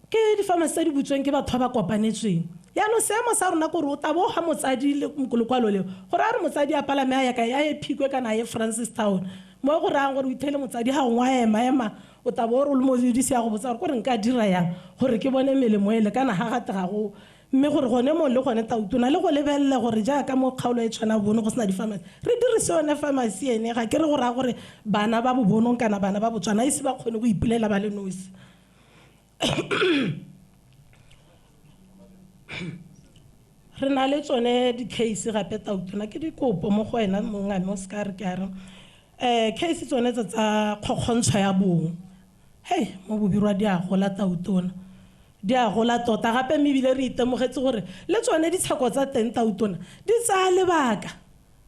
[SPEAKER 8] ke di-pharmacy tse di butsweng ke batho ba ba kopanetsweng. Yaanong seemo sa rona kore o tabo ga motsadi lekwalo leo gore a re motsadi a palame a ya kae, a ye Phikwe kana a ye Francistown, mo go rayang gore o ithele motsadi ga gongwe a ema-ema o tabo o re o le modisi ya go botsa gore kore nka dira yang gore ke bone melemo ele kana ga gate ga go. Mme gore gone mo le gone tautona le go lebelele gore jaaka mo kgaolo e tshwana bone go sena di-pharmacy re dirise yone pharmacy ene, ga ke re go raya gore bana ba Bobonong kana bana ba Botswana ise ba kgone go ipulela ba le nosi. Re na le tsone di-case gape tautona ke dikopo mo go wena mongame o seka re ke a reng case tsone tse tsa kgokgontsho ya bong, hei mo Bobirwa di a gola tautona, di a gola tota gape. Mme ebile re itemogetse gore le tsone ditsheko tsa teng tautona di tsaya lebaka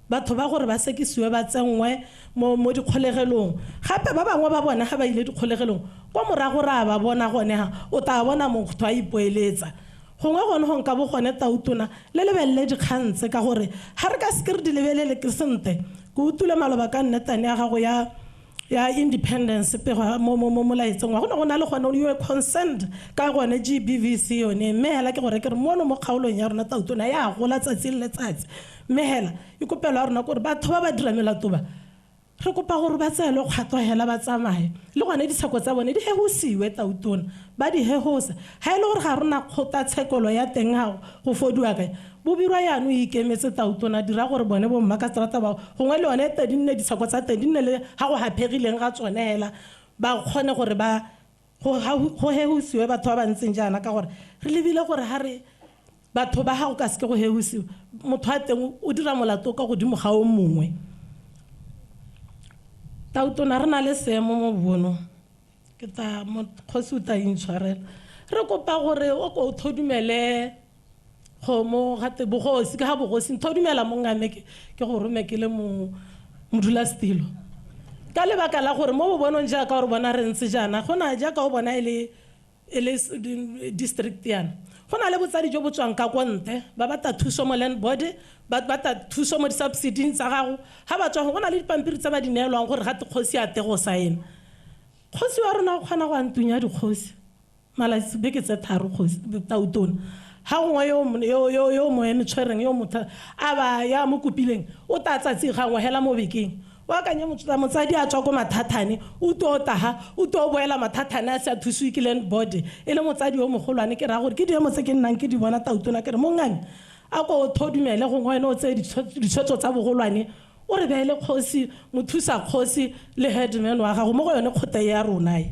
[SPEAKER 8] batho ba gore ba sekisiwe ba tsenngwe mo dikgolegelong. Gape ba bangwe ba bona ga ba ile dikgolegelong kwa morago re a ba bona gone ga o tla bona motho a ipoeletsa. Gongwe gone go nka bo gone tautona le lebelele dikgang tse ka gore ga re ka seke re di lebelele ke sente. Ke utlwile maloba ka nnetane ya gago ya independence pego mo molaetseng wa go ne go na le gone you were concerned ka gone GBVC yone. Mme hela ke gore ke re mono mo kgaolong ya rona tautona ya gola tsatsi le letsatsi. Mme hela e kopelo ya rona kore batho ba ba dira melato ba re kopa gore ba tseelwe kgato hela ba tsamaye le gone ditsheko tsa bone di hehosiwe tautona, ba di hehose. Ga e le gore ga rona kgotlatshekelo ya teng ga go fodiwa kae, Bobirwa yaanong e ikemetse tautona, dira gore bone bo mmakaseterata bao gongwe le yone teng di nne ditsheko tsa teng di nne le ga go haphegileng ga tsone hela ba kgone gore ba go hehosiwe batho ba ba ntseng jaana. Ka gore re lebile gore ga re batho ba ga go ka seke go hehosiwe motho wa teng o dira molato ka godimo ga o mongwe. Tautona re na le seemo mo Bobonong, ke ta kgosi o tla intshwarela. Re kopa gore o ko o thodumele kgomo gate bogosi ke ga bogosi nthodumela mongame ke go rome ke le modulasetilo ka lebaka la gore mo Bobonong jaaka o re bona re ntse jaana go na jaaka o bona e le district yana go na le botsadi jo bo tswang ka kwa ntle ba batla thuso mo land board, ba batla thuso mo di-subsidy-ing tsa gago. Ga ba tswa go na le dipampiri tse ba di neelwang gore gate kgosi a te go saena. Kgosi wa rona o kgona go antunya dikgosi malatsi beke tse tharo kgosi tautona ga gongwe yo mo eme tshwereng yo motho a ba ya mo kopileng o tla tsatsi gangwe hela mo bekeng. O akanye motsadi a tswa ko mathathane o to taha o to boela mathathane a sa thusiwe ke land board e le motsadi yo mogolwane. Ke raya gore ke diemo tse ke nnang ke di bona tautona ke re mongame a ko o thodumele gongwe wena o tseye ditshwetso tsa bogolwane o re beele kgosi mothusa kgosi le headman wa gago mo go yone kgota ya rona e.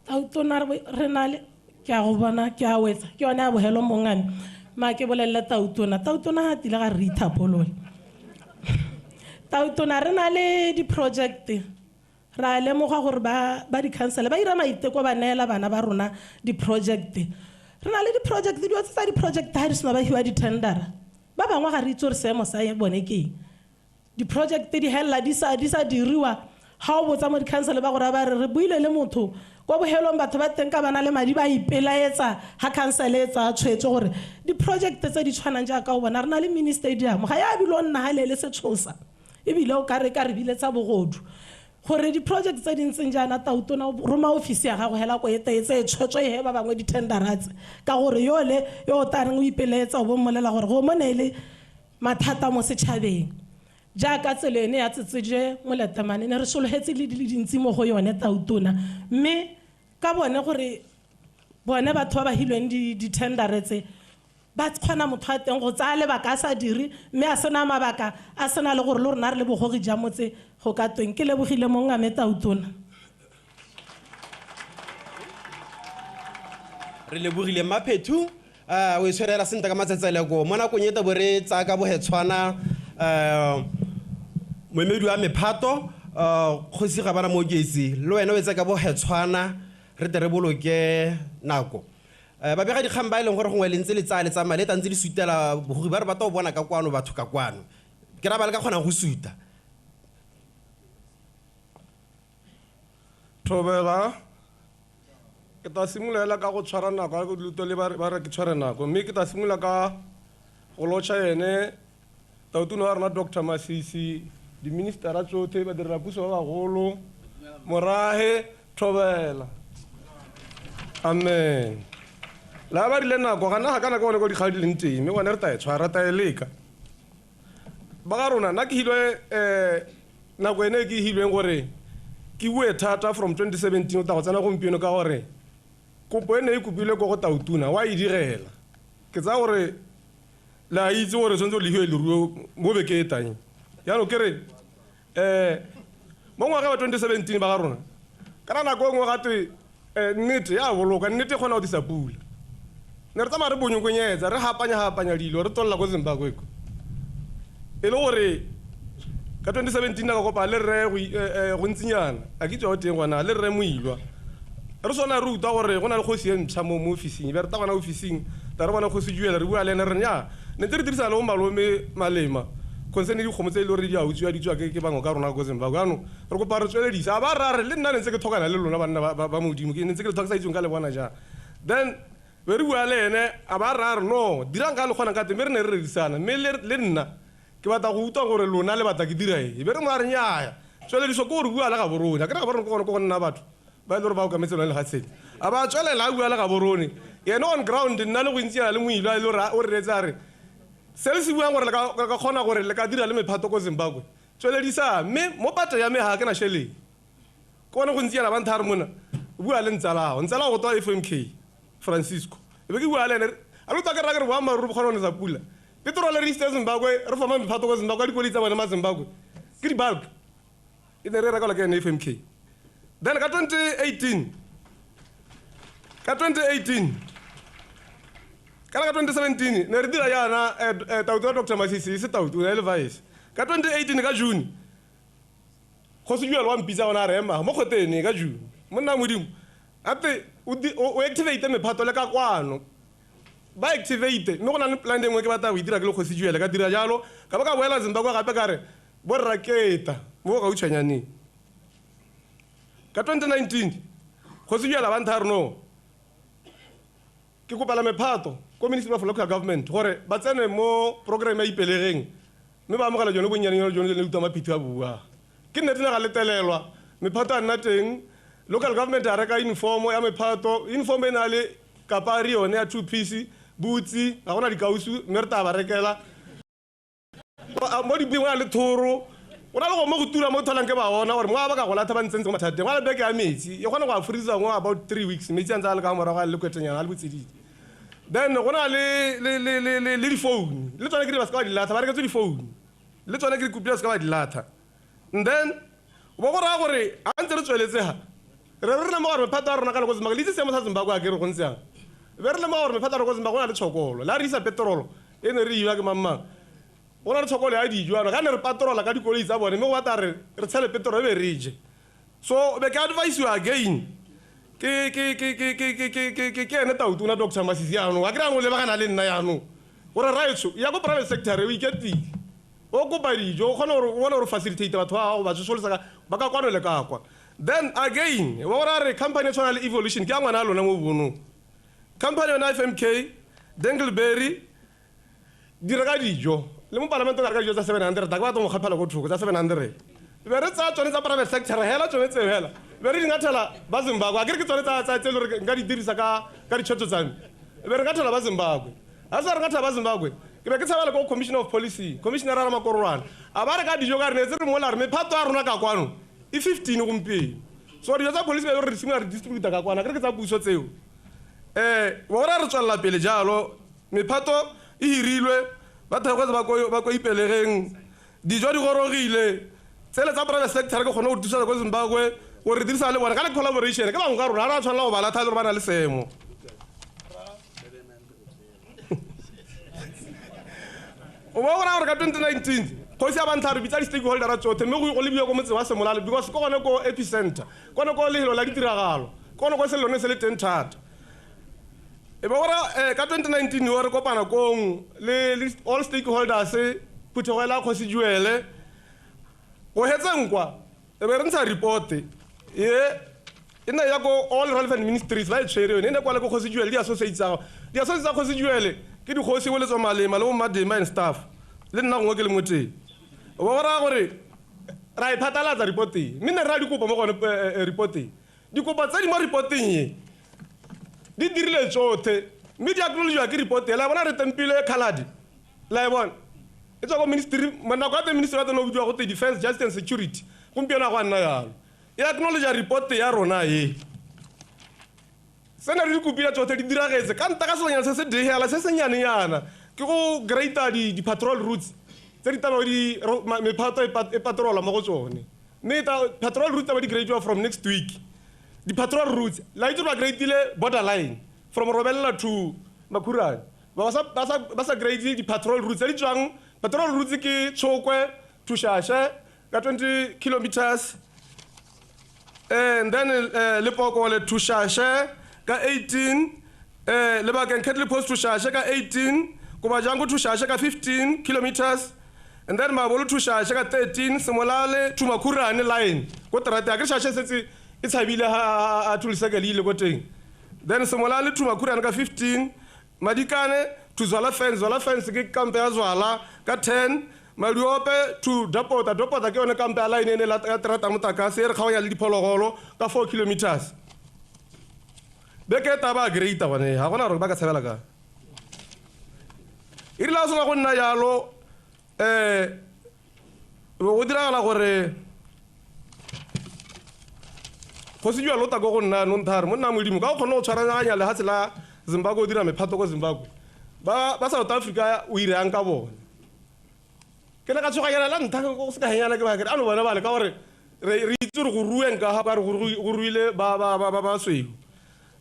[SPEAKER 8] Tautona re na le ke a go bona ke a wetsa ke yone ya bogelo mongame ma ke bolelele tautona. Tautona ga tile ga re ithapolole. Tautona re na le di-project ra lemoga gore ba di-council ba ira maiteko ba neela bana ba rona di-project. Re na le di-project dilo tse tsa di-project ga di sena ba hiwa di-tendera ba bangwe ga re itse gore seemo sa bone ke eng. Di-project di helela di sa diriwa ga o botsa mo di-council ba gore ba re re buile le motho kwa bohelong batho ba teng ka bana le madi ba ipelaetsa ga council e tsaya tshwetso gore di-project tse di tshwanang jaaka o bona re na le mini stadium ga ya bile o nna ga le le setshosa ebile o ka re ka re biletsa bogodu gore di-project tse di ntseng jaana tautona roma ofisi ya gago hela ko e tse tshwetso e he ba bangwe di-tendera tse ka gore yole yo o tareng o ipelaetsa o bo mmolela gore go mo ne le mathata mo setšhabeng. Jaaka tsela ene ya Tsetsejwe Moletemane ne re sologetse le di le dintsi mo go yone tautona, mme ka bone gore bone batho ba ba hilweng di-tendere tse ba kgona motho wa teng go tsaya lebaka a sa dire mme a sena mabaka a sena le gore le rona re le bogogi ja motse go ka tweng. Ke lebogile mongame tautona.
[SPEAKER 4] Re lebogile Maphethu o e tshwerela sentle ka matsetseleko mo nakong e tabo re tsaya ka bohetshwana Moemedi wa mephato kgosi ga bana Mooketsi le wena o etse ka bogetshwana re tle re boloke nako. Babega dikgang ba e leng gore gongwe le ntse le tsaya le tsamaya le tantse le sutela bogogi ba re batla go bona ka kwano batho ka kwano. Ke ra ba le ka kgonang go suta.
[SPEAKER 9] Thobela, ke tla simolola ka go tshwara nako, a ke luto le ba re ke tshware nako, mme ke tla simolola ka go lotšha ene tautona wa rona Dr Masisi, di-ministera tsotlhe, badirelapuso ba bagolo, morahe, thobela. Amen. La ba rile nako, ga nna ga kana ke bone ko dikgang di leng teng, mme gone re tla e tshwara, re tla e leka. Ba ga rona, nna ke hilwe nako ene e ke hilweng gore ke bue thata from 2017 o tla go tsena gompieno ka gore kopo e ne e kopilwe ko go tautona wa e direla. Ke tsaya gore le a itse gore tshwanetse le hiwe leruo mo beke e tang. Jaanong ke re mo ngwageng wa 2017 ba ga rona kana nako e nngwe gate nnete ya boloka, nnete e kgona go disa pula. Ne re tsamaya re bonyokonyetsa, re hapanya-hapanya dilo, re tswelela ko Zimbabwe ko. E le gore ka 2017 ka kopa le rre go ntsinyana, a ke tswa teng gona le rre Moilwa. Re sona re utlwa gore go na le kgosi e ntšha mo ofising, be re tla gona ofising, tla re bona kgosi Juela, re bua le ene re nya. Ne ntse re dirisana le bo malome Malema, concern dikgomo tse e le gore di a utswiwa di tswa ke bangwe ka rona ko Zimbabwe. Jaanong re kopa re tsweledise, a ba ra re le nna ne ntse ke tlhokana le lona banna ba Modimo, ke ne ntse ke le tlhoka sa itseng ka le bona jang. Then be re bua le ene, a ba ra re no, dirang ka le kgonang ka teng, mme re ne re rerisana, mme le nna ke batla go utlwa gore lona le batla ke dira eng. Be re mo a re nnyaya, tswelediso ke gore bua le Gaborone. A ke re Gaborone ke gone ko go nna batho ba e le gore ba okametse lone lefatshe le. A ba tswelela a bua le Gaborone, ene on ground nna le go ntsiana le Moilwa e le gore o re reetse a re se le se buang gore le ka kgona gore le ka dira le mephato ko Zimbabwe, tsweledisa. Mme mo patlo ya me ga ke na šheleng, ke bone go ntsiana ba ntha re mona bua le ntsalao, ntsalao go tswa FMK Francisco, e be ke bua le ene a le utlwa ke raya ke re boammaaruri bo kgona go nesa pula. Petrol re isitse Zimbabwe, re foma mephato ko Zimbabwe ka dikoloi tsa bone ma Zimbabwe ke di-bulk, e ne re rekelwa ke ene FMK. Then ka 2018, ka 2018 kana ka 2017 ne re dira jaana tautu ya Dr Masisi e se tautu, o ne e le vice. Ka 2018 ka June kgosi Juel wa mpitsa gona a re ema mo kgotene ka June, monna Modimo ate o activate mephato le ka kwano, ba activate. Mme go na le plan e nngwe ke batla go e dira ke le kgosi Juel, ka dira jalo ka ba ka boela Zimbabwe gape ka re bo rraketa mo gautshwanyaneng. Ka 2019 kgosi Juel a ba ntha a re no, ke kopela mephato ko Ministry of Local Government gore ba tsene mo program ya Ipelegeng mme ba amogela jone bonnyane jone le utlwa Maphithi a bua. Ke nnete ne ga letelelwa, mephato a nna teng, local government a reka uniform ya mephato, uniform e na le kapari yone ya 2 piece, boots, ga gona dikausu mme re tla ba rekela. Mo diping go na le thoro, go na le go mo go tura mo tholang ke ba bona gore mo ba ka go latha ba ntsentse mo mathateng. Go na le beke ya metsi, e kgona go a freezer mo about 3 weeks, metsi a ntse a le ka morago a le kwetenyana a le botsididi. Then go na le di-phone, le tsone ke di ba se ka ba di latha, ba reketswe di-phone, le tsone ke di kopile ba se ka ba di latha. And then bo go raya gore ha ntse re tsweletse ha re lemoga gore mephato ya rona ka le ko Zimbabwe, le itse seemo sa Zimbabwe a ke re go ntse yang. Be re lemoga gore mephato ya rona ko Zimbabwe go na le tshokolo, le ha re isa petrolo e ne re iwa ke mang mang, go na le tshokolo ya dijo jaanong, ga ne re patrola ka dikoloi tsa bone mme go batla re tshele petrolo e be re je. So be ke advise-iwa again ke ene tautona Dr Masisi jaanong, a ke re jaanong o lebagana le nna jaanong gore raetsho ya ko private sector o iketile, o kopa dijo, o kgone gore o bone gore facilitate batho ba gago ba tsosolosa ba ka kwano le ka kwa. Then again wa gore a re company e tshwana le Evolution ke ya ngwana a lona mo bonong, company yona FMK Dangleberry di reka dijo le mo palamente ba reka dijo tsa 700, a ke batla go kgaphela ko thoko tsa 700. Be re tsaya tsone tsa private sector hela tsone tseo hela, be re di ngathela ba Zimbabwe, a ke re ke tsone tsa tse e le gore nka di dirisa ka ditšhetso tsa me, be re ngathela ba Zimbabwe. Ha se re ngathela ba Zimbabwe, ke be ke tshabela ko Commissioner of Police, Commissioner a Ramakorwana, a ba re ka dijo ka re ne tse re mola re mephato ya rona ka kwano e 15 gompieno. So dijo tsa police be re simolola re distributa ka kwana, ke re ke tsa puso tseo. Wa gore re tswelela pele jalo, mephato e hirilwe, ba thekgwetse ba ko Ipelegeng, dijo di gorogile, tsele tsa private sector ke kgone go thusa ko Zimbabwe gore re dirisa le bone ka le collaboration, ke bangwe ka rona ga re a tshwanela go ba latha le gore ba na le seemo. O bo go raya gore ka 2019 Kgosi a bantlha re bitsa di-stakeholdera tsotlhe mme go lebiwa ko motseng wa Semolale because ke gone ko epicenter, ke gone ko lefelo la ditiragalo, ke gone ko selelo ne se le teng thata. E be gore ka 2019 yo re kopana kong le all stakeholders, phuthego e la Kgosi Juele go hetseng kwa e be re ntsha report e e nna ya ko all relevant ministries ba e tshwere yone e ne kwale ko Kgosi Juele di-associates tsa gago. Di-associates tsa Kgosi Juele ke dikgosi bo letswa malema le bo Mmadema and staff le nna gongwe ke le mo teng. O bo raya gore ra e phatlalatsa report e mme ne re ra dikopo mo gone report e. Dikopo tse di mo reporteng e di dirile tsotlhe mme di acknowledgiwa ke report e. La bona re tempile Khaladi, la e bona e tswa ko ministry, nako ya teng ministry wa teng o bidiwa gote Defence, Justice and Security, gompieno a go a nna jalo. E acknowledge report ya rona e. Sena re di kopile tsotlhe di diragetse ka nta ka selonyana se se dihela se senyanenyana ke go grade di-patrol routes tse di tsamaya di mephato e patrola mo go tsone. Mme patrol routes tsa ba di gradiwa from next week. Di-patrol routes la itse ba gradile borderline from Robelela to Makhurane. Ba sa grade di-patrol routes tse di tswang. Patrol routes ke Tshokwe to Shashe ka 20 kilometers, and then Lepokole to Shashe ka 18, Lebakeng Kettle Post to Shashe ka 18, Kobajango to Shashe ka 15 kilometers, and then Mabolo to Shashe ka 13, Semolale to Makhurane line. Ko terata ya ke Shashe setse e tshabile ha thuliseke le ile ko teng. Then Semolale to Makhurane ka 15, Madikane to Zwala Fence, Zwala Fence ke kampe ya Zwala ka 10, Madiope to Dapota, Dapota ke yone kampe ya line ene la terata motakase e re kgaonya le diphologolo ka 4 kilometers. Beke taba great bone ha gona gore ba ka tshabela ka. E rile a sena go nna jalo go diragala gore Kgosi Juele o tla ko go nna no nthare monna Modimo ka o kgone go tshwaraganya lehatshe la Zimbabwe o dira mephato ko Zimbabwe. Ba South Africa o irang ka bone. Ke ne ka tshoganyana la ntha go se ka henyana ke ba ke ano bona ba le ka gore re itse gore go rueng ka ga ba re go ruile ba ba ba ba sweu.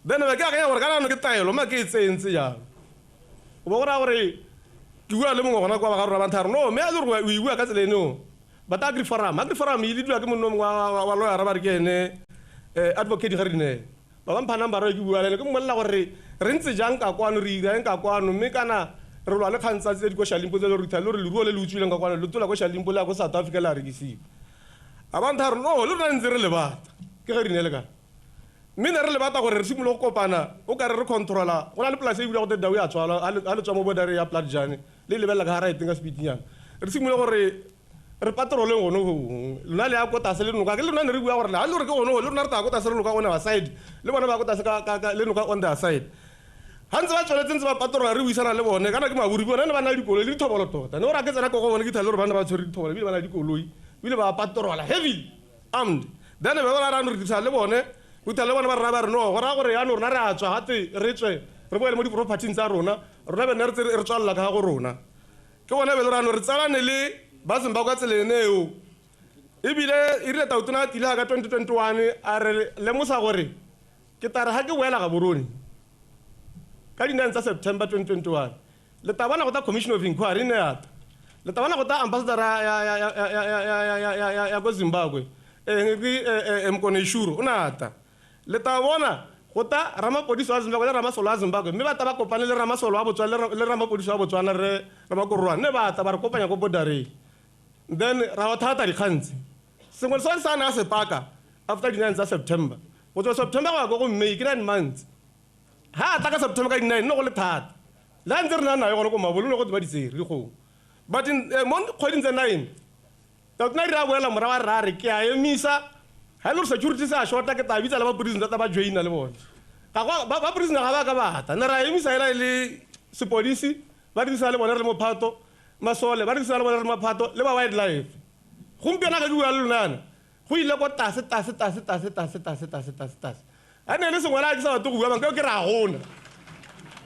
[SPEAKER 9] Then ba ke akanya gore kana no ke taelo ma ke e tsentse jalo. O bo go raya gore ke bua le mongwe gona kwa ba ga rona ba nthare no mme a le gore o e bua ka tsela eno. But Agri Forum e leadiwa ke monna mongwe wa lawyer ba re ke ene advocate ga re ne. Ba ba mpha number e ke bua le ene ke mmolelela gore re ntse jang ka kwano re irang ka kwano mme kana re lwa le kgang tsa tse di ko Shalimpo tse le re ithale gore leruo le le utswileng ka kwano le tola ko Shalimpo le ya ko South Africa le a rekisiwa. A ba ntha re no le rona ntse re le batla ke ge re ne le ka. Mme ne re le batla gore re simolole go kopana o kare re controla go na le polase e bula gote Dau ya tswalwa ha le tswa mo border ya Platjane le lebelela ka ga right ka speednyana. Re simolole gore re patroleng gone go lona le ya ko tlase le noka ke le rona ne re bua gore ha le gore ke gone le rona re tla ko tlase le noka on our side le bona ba ko tlase ka le noka on their side. Ha ntse ba tsweletse ntse ba patrola re buisana le bone kana ke maburi bone ne ba na le dikoloi le dithobolo tota ne o ra ke tsena ko go bone ke thale gore ba ne ba tshwere dithobolo ebile ba na le dikoloi ebile ba patrola heavy armed. Then ba ba ra re dirisa le bone go tla le bone ba rra ba re no go raya gore yaanong rona re a tswa gate re tswe re boele mo di-property-ing tsa rona rona be ne re tswalela ka ga go rona. Ke bone be le rano re tsalane le ba Zimbabwe ka tsela ene eo. Ebile e rile Tautona a tile ka 2021 a re lemosa gore ke tla re ga ke boela Gaborone ka di-9 tsa September 2021 le tla bona go tla Commission of Inquiry ne ya tla le tla bona go tla ambassador ya ko Zimbabwe Mkone Shuru o ne a tla. Le tla bona go tla ramapodisi wa Zimbabwe le ramasolo wa Zimbabwe mme ba tla ba kopane le ramasolo wa Botswana le ramapodisi wa Botswana re Ramakorwane ne ba tla ba re kopanya ko bordereng. Then ra wa thata dikgang tse sengwe le sengwe se a ne a se paka after di-9 tsa September go tswa September go ya ko go May ke 9 months. Ha a tla ka September ka di-9 ne go le thata le ha ntse re na nayo gone ko Mabolo ne go ba di tsere dikgomo. But mo kgweding tse 9 Tautona re a boela morago a re a re ke a emisa ha e le gore security se a shorta ke tla bitsa le ba prison tsa ba joina le bone. Ba prison ga ba ka bata ne ra emisa hela e le sepodisi ba dirisa le bone re le mophato masole ba dirisa le bone re le mophato le ba wildlife. Gompieno ga ke bua le lona go ile ko tlase tlase tlase tlase tlase tlase tlase tlase tlase. A ne le sengwe la ke sa batle go bua banka ke re a gona.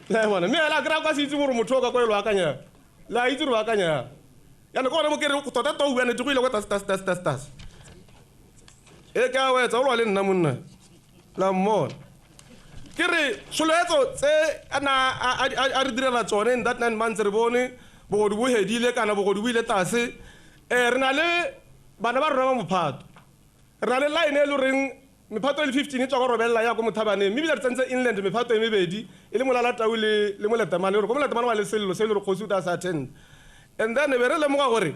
[SPEAKER 9] La bona mme hela ke ra kwa se itse gore motho o ka kwa e lo akanya. La itse gore o akanya. Jaanong ke gone mo ke re tota tota o bua nnete go ile kwa tlase tlase tlase tlase tlase. E ke a wetsa o lwa le nna monna la mmona. Ke re tsholetso tse a na a re direla tsone in that 9 months re bone bogodu bo hedile kana bogodu bo ile tlase. Re na le bana ba rona ba mophato, re na le line e le goreng mephato e le 15 e tswa ko Robelela ya ko Mothabaneng, mme ebile re tsentse inland mephato e mebedi e le Molalatau le Moletamane, gore ko Moletamane wa le sello se e le gore kgosi o ta sa attend. And then be re lemoga gore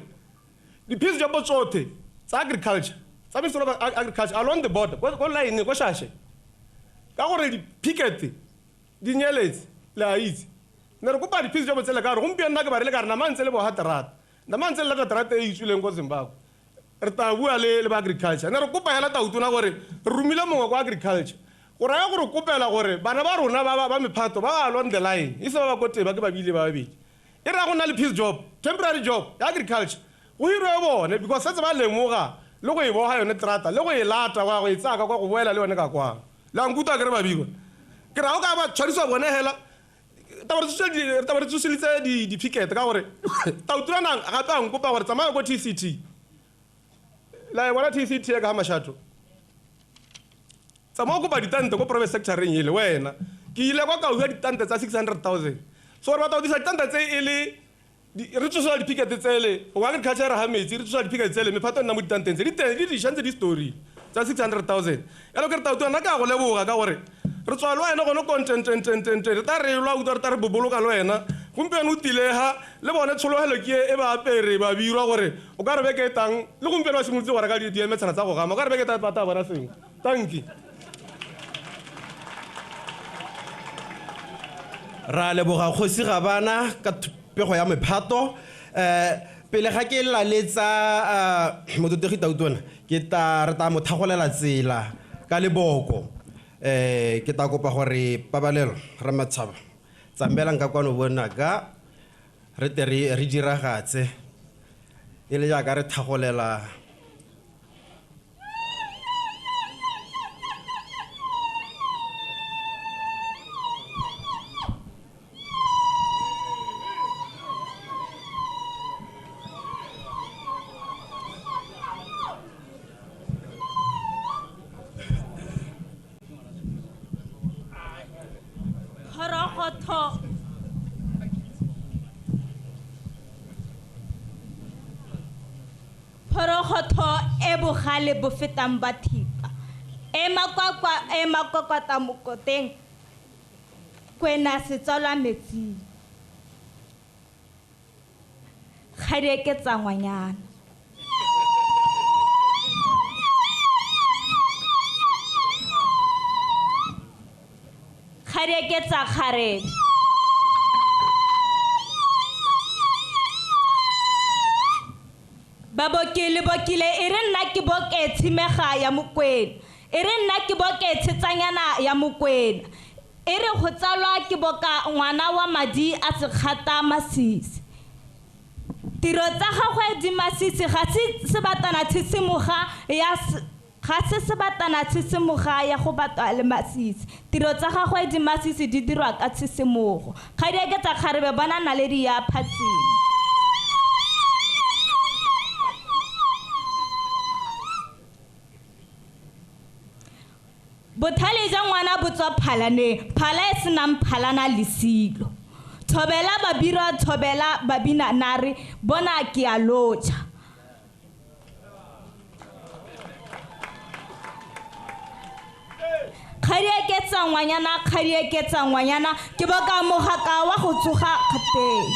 [SPEAKER 9] di-piece job tsotlhe tsa agriculture, tsa Ministry of Agriculture along the border ko line ko Shashe, ka gore di-picket di nyeletse, le a itse. Ne re kopa di-piece job tsele ka gore gompieno nna ke ba re le ka re nama ntse le boga terata, nama ntse le lata terata e itswileng ko Zimbabwe. Re tla bua le ba agriculture. Ne re kopa hela tautona gore re romile mongwe kwa agriculture gore a ye gore kopela gore bana ba rona ba mephato ba along the line, e se ba ba ko teng ba ke ba bile ba babedi. E re go nna le piece job, temporary job ya agriculture, go hirwe bone because setse ba lemoga le go e boga yone terata le go e lata kwa go e tsaya ka kwa go boela le yone ka kwa. Le a nkutlwa ke re babikwa? Ke ra o ka ba tshwarisiwa bone hela, re taba re tsoselitse di-picket ka gore tautona gape a nkopa gore tsamaya ko TCT. La e bona TCT ya ka ga Mashato. Tsamaya o kopa ditante ko private sector-eng ele wena. Ke ile kwa ka utlwa ditante tsa 600,000. So re batla go disa ditante tse e le re tsosa di-picket tsele, go agriculture re ga metsi, re tsosa di-picket tsele, mephato e nna mo ditanteng tse di teng, di diša ntse di story tsa 600,000. Yalo ke re tautona nna ke a go leboga ka gore re tswa le wena gone ko ntentententente, re tla re lwa utlwa re tla re boboloka le wena. Gompieno o tile ha le bone tshologelo ke e ba apere ba birwa gore o ka re beke e tang le gompieno ba simolotse go reka diemetshana tsa go gama, o ka re beke e tang ba tla bona sengwe. Thank you.
[SPEAKER 4] Ra leboga kgosi Gabana ka pego ya mephato. Pele ga ke laletsa mototegi tautona, ke ta re ta mo thagolela tsela ka leboko. Ke ta kopa gore pabalelo Ramatshaba tsambelang ka kwano bona ka re tle re diragatse e le jaaka re thagolela.
[SPEAKER 10] Phorogotho e bogale bo fetang ba thipa, e makwakwa mokoteng, kwena setswalwa metsing, ga di eketsa ngwanyana. Ga di eketsa kgarebe. Babokile bokile e re nna ke boke tshimega ya Mokwena, e re nna ke boke tshetsanyana ya Mokwena, e re go tsalwa ke boka ngwana wa madi a sekgata masisi. Tiro tsa gagwe di masisi, ga se sebatana tshisimoga ya ga se sebatana tshisimoga ya go batwa le masisi. Tiro tsa gagwe di masisi di dirwa ka tshisimogo. Ga di eketsa kgarebe bona naledi ya phatsima. Bothale ja ngwana bo tswa phalaneng, phala e senang phalana lesilo. Thobela babirwa, thobela babina nare, bona ke a lotšha. Kgadi eketsa ngwanyana, kgadi eketsa ngwanyana, ke boka mogaka wa go tsoga kgateng.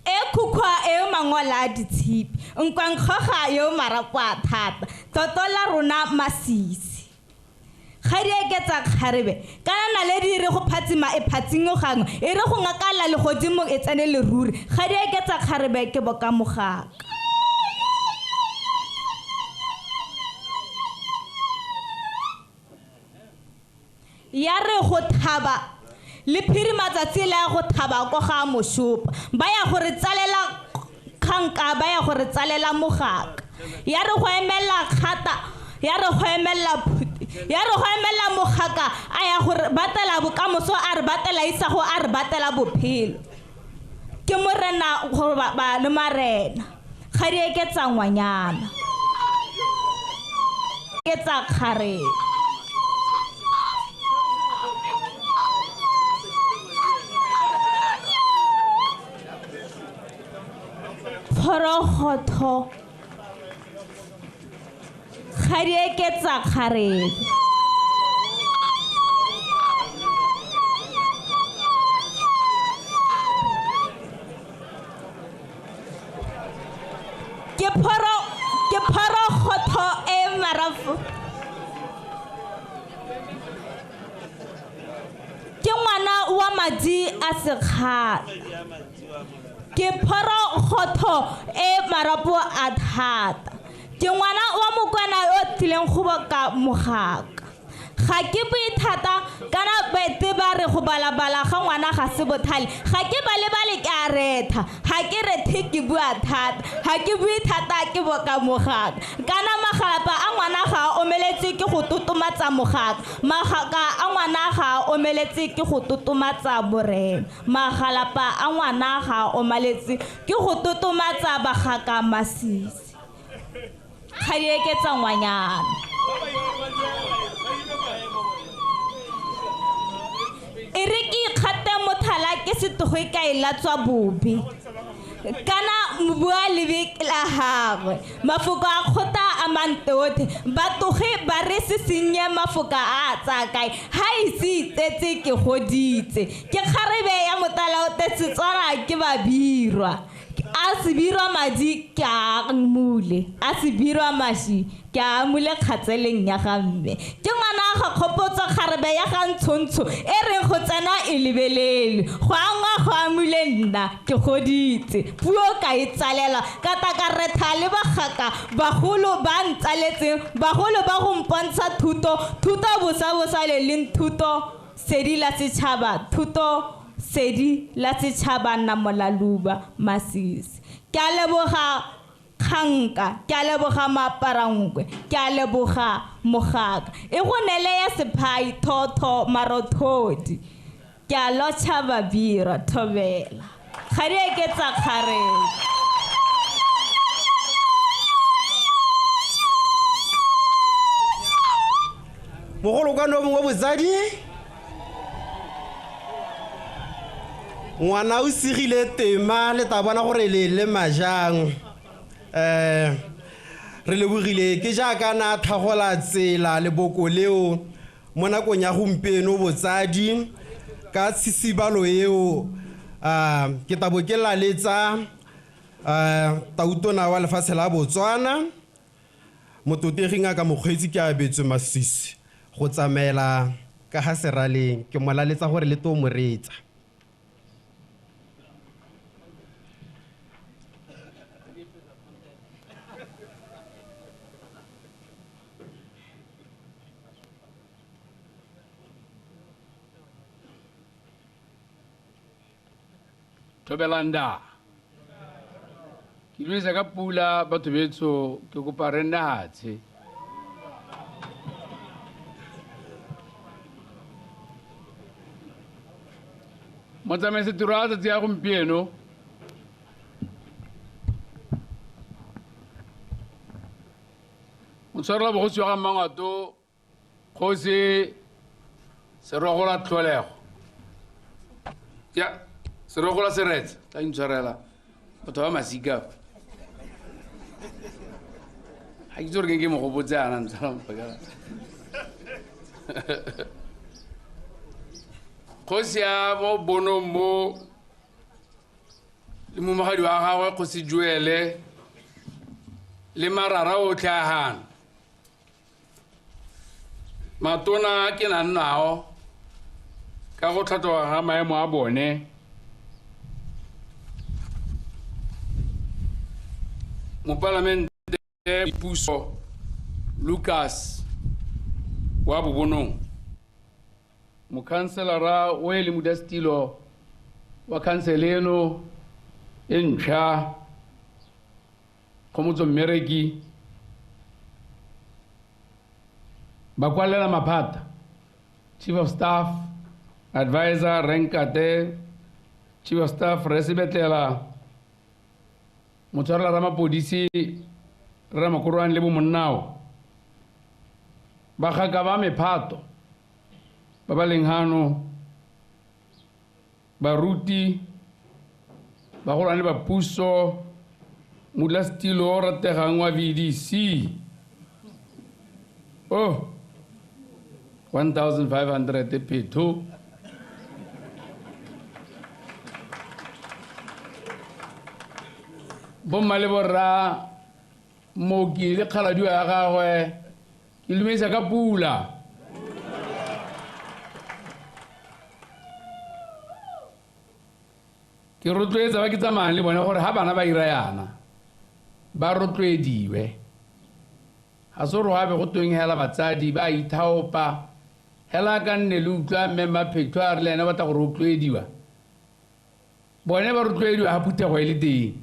[SPEAKER 10] E khukhwa e mangola a ditshipi, nkwankgoga yo marapo a thata, toto la rona masisi. Ga di eketsa kgarebe, kana naledi e re go phatsima e phatsingwe gangwe, e re go ngakala legodimong e tsene leruri. Ga di eketsa kgarebe ke boka mogaka. Ya re go thaba le phiri matsatsi le a go thaba ko ga Moshopa, ba ya gore tsalela kganka, ba ya gore tsalela mogaka. Ya re go emela kgata, ya re go emela phuti, ya re go emela mogaka, a ya gore batela bokamoso, a re batela isago, a re batela bophelo. Ke morena gore ba le marena. Ga di eketsa ngwanyana, eketsa kgarebe. phorogotho ga di eketsa kgarebe. Ke phorogotho e marafo. Ke ngwana wa madi a sekgala. Ke phorogotho e marapo a thata. Ke ngwana wa Mokwana yo tlileng go boka mogaka. Ga ke bue thata kana baete ba re go balabala ga ngwana ga se bothale. Ga ke balebale ke a retha. Ga ke rethe ke bua thata. Ga ke bue thata ke boka mogaka. Kana magalapa a ngwana ga a omeletse ke go totomatsa mogaka. Magaka a ngwana ga a omeletse ke go totomatsa borena. Magalapa a ngwana ga a omeletse ke go totomatsa bagaka masisi. Ga di eketsa ngwanyana. E re ke ikgate mothala ke setogo ka e latswa bobe. Kana bua lebe la gagwe. Mafoko a kgotla a mantothe. Batoge ba re se senye mafoko a a tsaya kae. Ha ise itsetse ke goditse. Ke kgarebe ya motala o te Setswana ke babirwa. A sebirwa madi ke a mule. A sebirwa mashi ke a mule kgatseleng ya ga mme. Ke ngwana ga kgopotso kgarebe ya ga ntshontsho e reng go tsena e lebelele. Go angwa go amule nna ke goditse. Puo ka e tsalela ka ta ka retha le bagaka bagolo ba ntsaletseng bagolo ba go mpontsha thuto thuto bosa bosa le leng thuto sedi la setšhaba thuto sedi la setšhaba Namolaluba Masisi. Ke a leboga kganka, ke a leboga maaparankwe, ke a leboga mogaka. E go nele ya sephai thotho marothodi. Ke a lotšha babirwa thobela. Ga di eketsa kgarebe.
[SPEAKER 4] Mogolo kwa no mongwe botsadi. Ngwana o sigile tema le ta bona gore le le majang. Re lebogile ke jaaka na tlhagola tsela leboko leo mo nakong ya gompieno botsadi ka tshisibalo eo ke tabo ke laletsa tautona wa lefatshe la Botswana mototegi ngaka Mokgweetsi ke Abetswe Masisi go tsamaela ka ga seraleng ke mo laletsa gore le to mo reetsa.
[SPEAKER 11] Thobelanda. Ke dumedisa ka pula batho betsho ke kopa re nne hatshe. Motsamaisi tiro a tsatsi ya gompieno motshwarela bogosi wa ga Mmangwato kgosi Serogola Tlholego. Ya Serogola Seretse tla intshwarela batho ba masika. Ga ke itse gore ke mo gopotse ana ntshwara mpakela. Kgosi ya mo bonong mo le momagadi wa gagwe kgosi Joele le marara otlhe a gana. Matona a ke nang nao ka go tlhatloga ga maemo a bone mopalamente puso Lucas wa Bobonong, mokhanselara o e le modulasetilo wa khansele eno e ntšha Kgomotso Mmereki, bakwalela maphata, Chief of Staff Advisor Renkate, Chief of Staff Resebetlela, motshwarela ramapodisi Ramakorwane le bomonnao, bagaka ba mephato ba ba leng hano, baruti, bagolwane ba puso, Modulasetilo o rategang wa VDC. Oh, 1500 phetho. Bomma le borra, mooki le kgaladiwa ya gagwe, ke dumedisa ka pula. Ke rotloetsa ba ke tsamayang le bone gore ha bana ba ira yana, ba rotloediwe. Ga se gore go be go tweng hela batsadi ba ithaopa, hela ka nne le utlwa mme Maphetho a re le ene o batla go rotloediwa. Bone ba rotloediwa ha phuthego e le teng.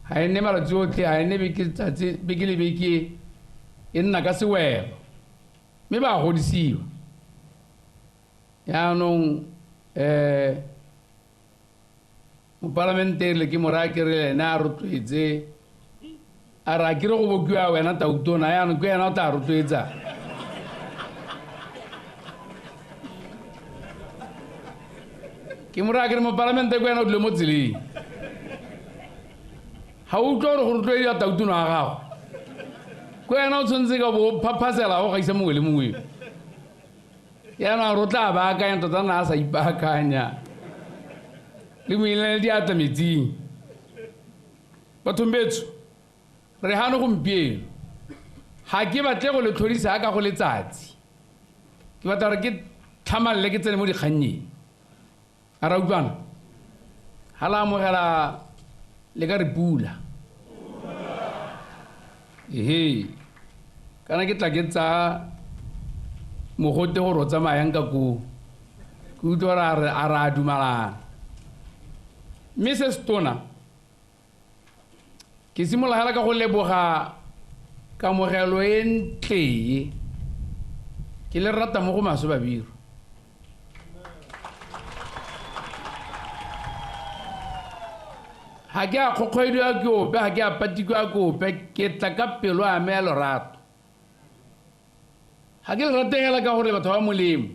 [SPEAKER 11] Ga e nne malatsi otlhe, ga e nne beke le beke, e nna ka sewelo. Mme ba godisiwa. Jaanong, mopalamente le ke mo raya ke re le ene a rotloetse, a re a kere go bokiwa wena Tautona, jaanong ke wena o tla rotloetsa. Ke mo raya ke re mopalamente ke wena o dule mo tseleng. Ga o utlwa gore go rotloediwa Tautona wa gago, ke wena o tshwanetse ka bo o phaphasela go gaisa mongwe le mongwe. Jaanong a re o tla baakanya, tota nna a sa ipaakanya. Le mo inela diatla metsing. Bathong betsho, re gano gompieno. Ga ke batle go le tlhodisa ka go letsatsi. Ke batla gore ke tlhamalele ke tsene mo dikgannyeng. A ra utlwana? Ha la amogela le ka re pula. Ehe. Kana ke tla ke tsa mogote gore o tsamayang ka koo. Ke utlwa gore a re a dumalana. Mme se se tona, ke simolola hela ka go leboga kamogelo e ntle e. Ke le rata mo go maswe Babirwa. Ga ke a kgokgoediwa ke ope, ga ke a patikiwa ke ope, ke tla ka pelo ya me ya lorato. Ga ke le rategela ka gore batho ba molemo,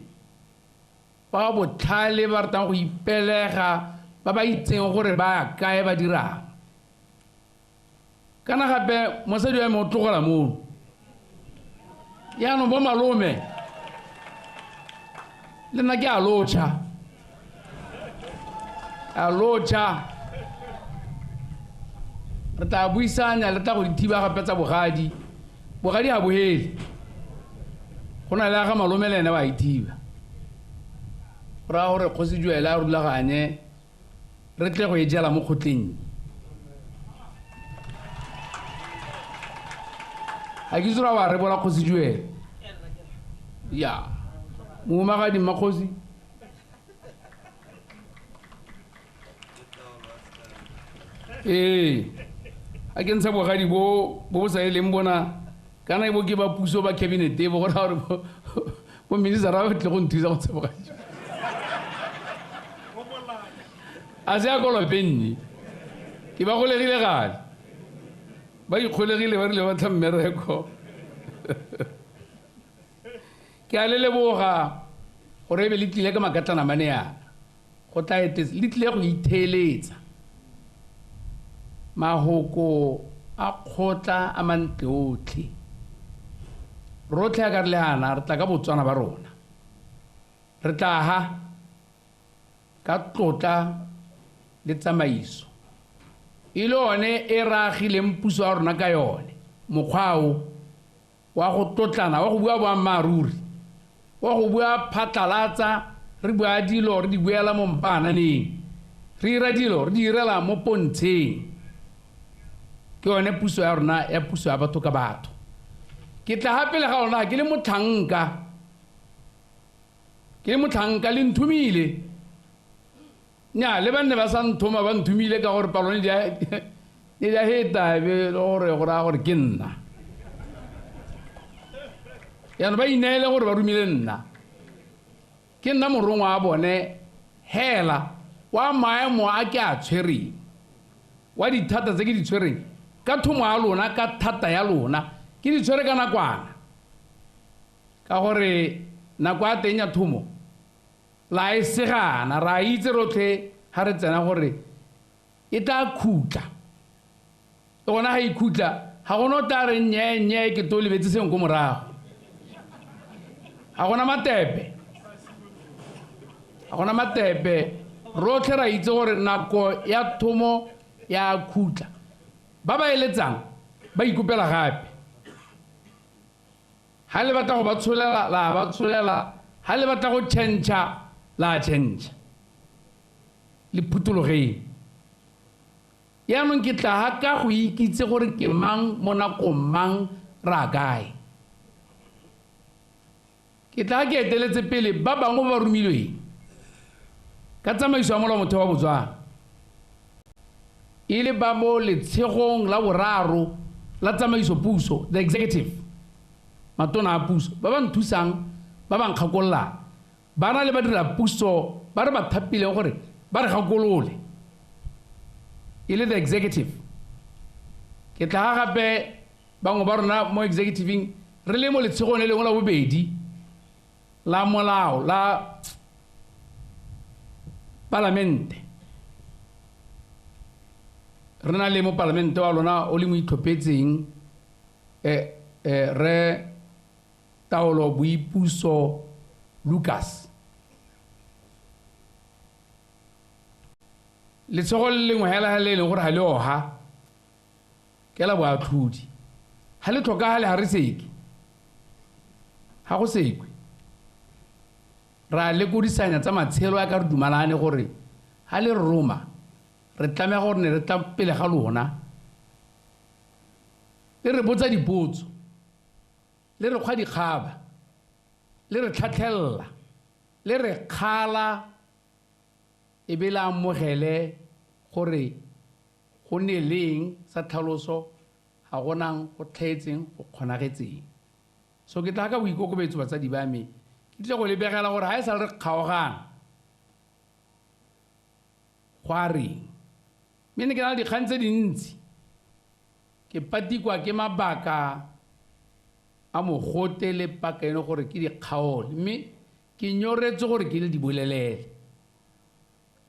[SPEAKER 11] ba botlhale, ba ratang go ipelega, ba ba itseng gore ba kae ba dirang. Kana gape mosadi wa me o tlogela mono. Jaanong bo malome, le nna ke a lotšha. A lotšha. Re tla buisanya, le tla go di thiba gape tsa bogadi. Bogadi ga bo hele. Go na le ya ga malome le ene wa ithiba. Go raya gore kgosi Joel a rulaganye, re tle go e jela mo kgotleng. Ga ke itse gore wa rebola kgosi Joel. Ya. Mohumagadi mmakgosi. Ee. Ga ke ntsha bogadi bo bo sa eleng bona, kana bo ke ba puso ba cabinet bo go raya gore bo minister-a ba tle go nthusa go ntsha bogadi. A se a kolopenne. Ke ba golegile gale. Ba ikgolegile ba rile ba tla mmereko. Ke a le leboga gore e be le tlile ka makatlana mane yana. Go tla etetse, le tlile go itheeletsa. Mahoko a kgotla a mantle otlhe. Rotlhe a ka re le yana, re tla ka Botswana ba rona. Re tla ha ka tlotla le tsamaiso. E le one e re agileng puso ya rona ka yone. Mokgwa o wa go tlotlana, wa go bua boammaaruri, wa go bua phatlalatsa, re bua dilo re di buela mo mpaananeng, re ira dilo re di irela mo pontsheng. Ke yone puso ya rona ya puso ya batho ka batho. Ke tla gape le ga lona ke le motlhanka. Ke le motlhanka le nthomile. Nnyaa, le ba nne ba sa nthoma ba nthomile ka gore palo ne di a heta, e be le gore go raya gore ke nna. Jaanong ba ineele gore ba romile nna. Ke nna morongwa wa bone hela wa maemo a ke a tshwereng, wa dithata tse ke di tshwereng, ka thomo ya lona, ka thata ya lona, ke di tshwere ka nakwana. Ka gore nako ya teng ya thomo la e segana, ra itse rotlhe ha re tsena gore e tla khutla. Le gona ga ikhutla ga gona o tla re nnye nnye ke to lebetse sengwe ko morago. Ga gona matepe. Ga gona matepe. Rotlhe ra itse gore nako ya thomo ya khutla. Ba ba eletsang ba ikopela gape. Ha le batla go ba tsholela la ba tsholela, ha le batla go tšhentšha la tšhentšha. Le phuthologeng. Yaanong ke tla ha ka go ikitse gore ke mang mo nakong mang ra kae. Ke tla ke eteletse pele ba bangwe ba romilweng ka tsamaiso ya molaomotheo wa Botswana. E le ba mo letshegong la boraro la tsamaiso puso, the executive, matona a puso, ba ba nthusang, ba ba nkgakololang, ba na le badira puso ba re ba thapileng gore ba re gakolole. E le the executive. Ke tla gape bangwe ba rona mo executiveng re le mo letshegong le lengwe la bobedi la molao la palamente. Re na le mo palamente wa lona o le mo itlhophetseng re Taolo Boipuso Lucas. Letsogo le lengwe hela le leng gore ga le oha ke la boatlhodi. Ha le tlhokagale ga re seke. Ga go sekwe. Ra lekodisanya tsa matshelo a ka re dumalane gore ha le roma re tlameha gore ne re tla pele ga lona. Le re botsa dipotso. Le re kgwa dikgaba. Le re tlhatlhella. Le re kgala e be la amogele gore go ne leng sa tlhaloso ga gonang go tlhaetseng go kgonagetseng. So ke tla ka boikokobetso batsadi ba me ke tle go lebegela gore ha e sa re kgaogana go a reng. Mme ne ke na le dikgang tse dintsi. Ke patikwa ke mabaka a mogote le paka eno gore ke dikgaolo, mme ke nyoretse gore ke le di bolelele.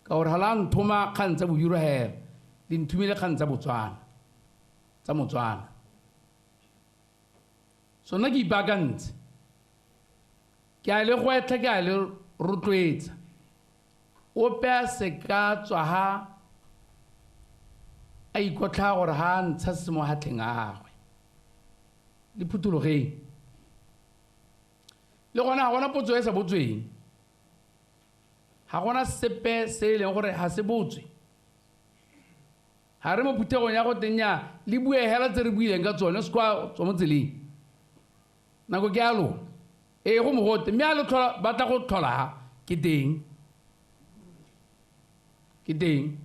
[SPEAKER 11] Ka gore ga la nthoma kgang tsa bobiro hela, le nthomile kgang tsa Botswana, tsa Motswana. So nna ke ipaakantse. Ke a le gwetlha, ke a le rotloetsa. Ope a se ka tswa ha a ikotlha gore ha ntsha se mo hatleng a gagwe. Le phuthologeng. Le gona ga gona potso e sa botsweng. Ga gona sepe se e leng gore ga se botswe. Ga re mo phuthegong ya go teng ya le bue hela tse re buileng ka tsone, se kwa tswa mo tseleng. Nako ke ya lona. Ee, go mogote, mme a le tlhola, batla go tlhola ha, ke teng. Ke teng.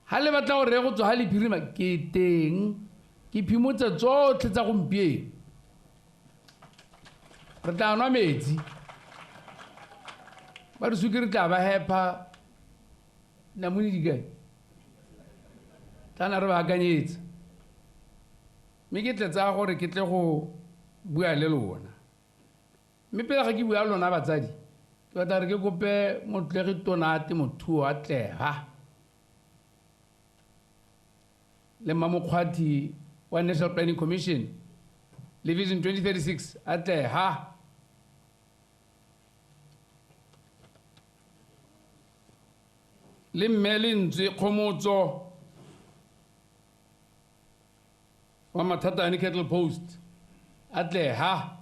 [SPEAKER 11] Ha le batla gore re go tswa ha le phirima, ke teng. Ke phimotse tsotlhe tsa gompieno. Re tla nwa metsi. Ba re sukiri tla ba hepa. Namune di kae? Tla na re ba akanyetse. Mme ke tle tsaya gore ke tle go bua le lona. Mme pele ga ke bua le lona batsadi, ke batla gore ke kope motlotlegi tona a temothuo a tlega le Mmamokgwathi wa National Planning Commission le Vision 2036 a tlega. Le mme Lentswe Kgomotso wa Mathatane Cattle Post a tlega.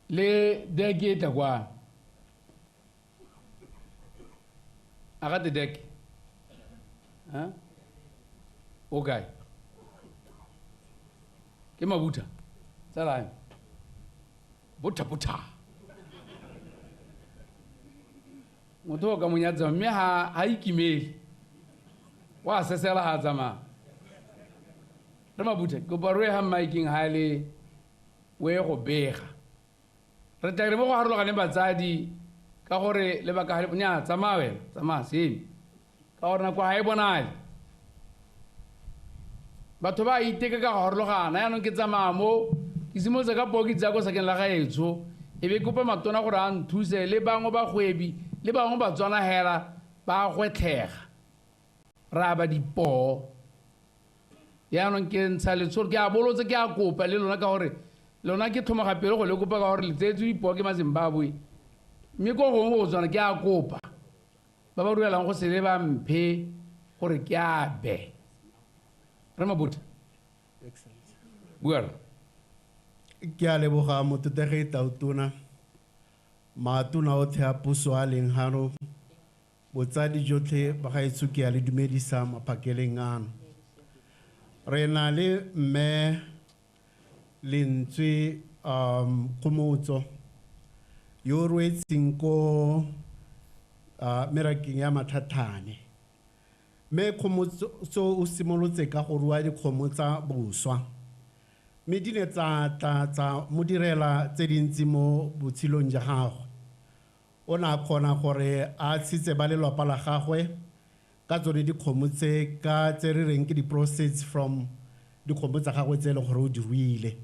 [SPEAKER 11] Le deke e tla kwa. A ga te deke? Ha? O kae? Ke Mabutha. Tsala ya me. Botha botha. Motho o ka mo nyatsa mme ha ikimele. Wa sesela ha tsamaya. Re Mabutha, kopa re ha miking ha le we go bega. Re tla re mo go harologaneng batsadi ka gore lebaka ha le nya tsamaya wena, tsamaya same. Ka gore nako ha e bonale. Batho ba iteka ka go harologana, yaanong ke tsamaya mo, ke simolotse ka puo ke tsaya ko sakeng la gaetsho, e be kopa matona gore a nthuse le bangwe bagwebi le bangwe Batswana hela ba gwetlhega. Re aba dipoo. Yaanong ke ntsha letsholo, ke a bolotse, ke a kopa le lona ka gore lona ke tlhomoga pelo go le kopa ka gore le tseetswe dipoo ke maZimbabwe. Mme ko gongwe go tswana ke a kopa ba ba ruelang go sele ba mphe gore ke abe. Re Mabotha. Bua.
[SPEAKER 4] Ke a leboga mototegi Tautona, matona otlhe a puso a leng hano, botsadi jotlhe ba gaetsho ke a le dumedisa maphakeleng ano. Re na le mme Lentswe Kgomotso yo ruetseng ko merakeng ya Mathathane. Mme Kgomotso o simolotse ka go rua dikgomo tsa boswa, mme di ne tsa tla tsa mo direla tse dintsi mo botshelong jwa gagwe. O ne a kgona gore a tshitse ba lelapa la gagwe ka tsone dikgomo tse ka tse re reng ke di-proceeds from dikgomo tsa gagwe tse e leng gore o di ruile.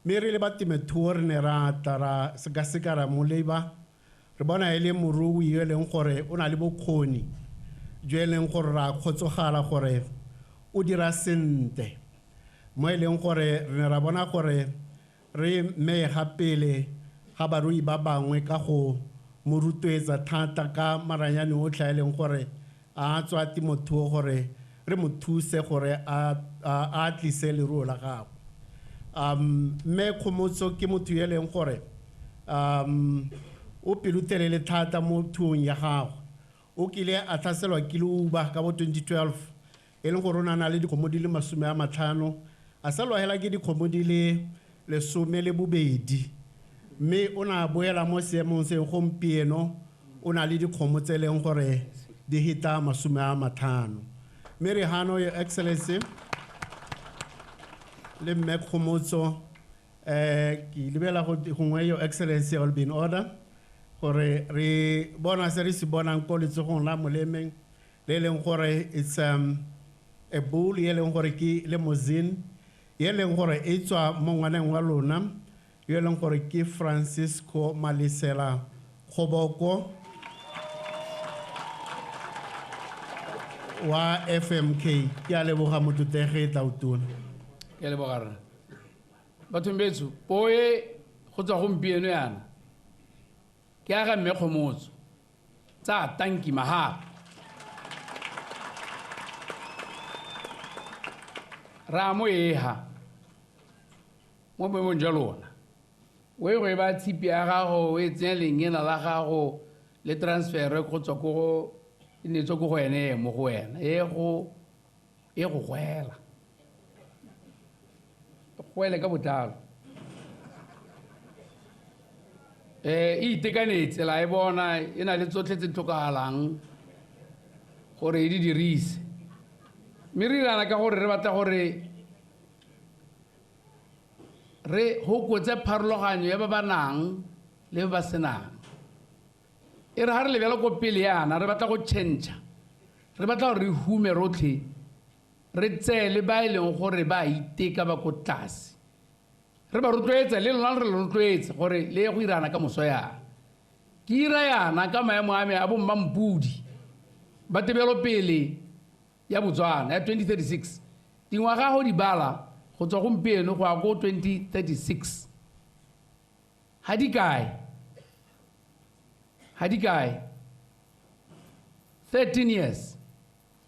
[SPEAKER 4] Mme re le ba temothuo re ne ra tla ra sekaseka ra mo leba, re bona e le morui yo e leng gore o na le bokgoni jo e leng gore ra kgotsogala gore o dira sentle, mo e leng gore re ne ra bona gore re mmeye ga pele ga barui ba bangwe ka go mo rotloetsa thata ka maranyane otlhe a e leng gore a tswa temothuo gore re mo thuse gore a tlise leruo la gagwe. Mme Kgomotso ke motho yo e leng gore o pelotelele thata mo thuong ya gagwe. O kile a tlhaselwa ke leuba ka bo 2012, e leng gore o ne a na le dikgomo di le 50, a salwa hela ke dikgomo di le 12, mme o ne a boela mo seemong se gompieno o na le dikgomo tse e leng gore di heta 50. Mme re hano, Your Excellency, le mme Kgomotso, ke lebela gongwe Your Excellency will be in order gore re bona se re se bonang ko letsogong la molemeng le leng gore it's a bull e leng gore ke limousine e leng gore e tswa mo ngwaneng wa lona yo e leng gore ke Francisco Malesela Kgoboko wa FMK. Ke a leboga motlotlegi Tautona.
[SPEAKER 11] Ke a leboga rra. Bathong betsho, poo e go tswa gompieno yana ke ya ga mme Kgomotso tsa tanki mahala. Ra mo ega mo boemong jwa lona. O e go e ba tshipi ya gago, o e tsenya lengena la gago le transfer go tswa ko go e ne tswa ko go ene mo go wena, e go gwela. Gwele ka botlalo. E itekanetse la e bona e na le tsotlhe tse di tlhokagalang gore e di dirise. Mme re irana ka gore re batla gore re hokotse pharologanyo ya ba ba nang le ba ba senang. E re ha re lebela ko pele yana re batla go change, re batla gore re hume rotlhe, re tseye le ba e leng gore ba iteka ba ko tlase, re ba rotloetsa le lona re le rotloetse gore le ye go irana ka moso yana. Ke ira yana ka maemo a me a bo mmampudi ba tebelopele ya Botswana ya 2036. Dingwaga go di bala go tswa gompieno go ya ko 2036 ga di kae? Ga di kae? 13 years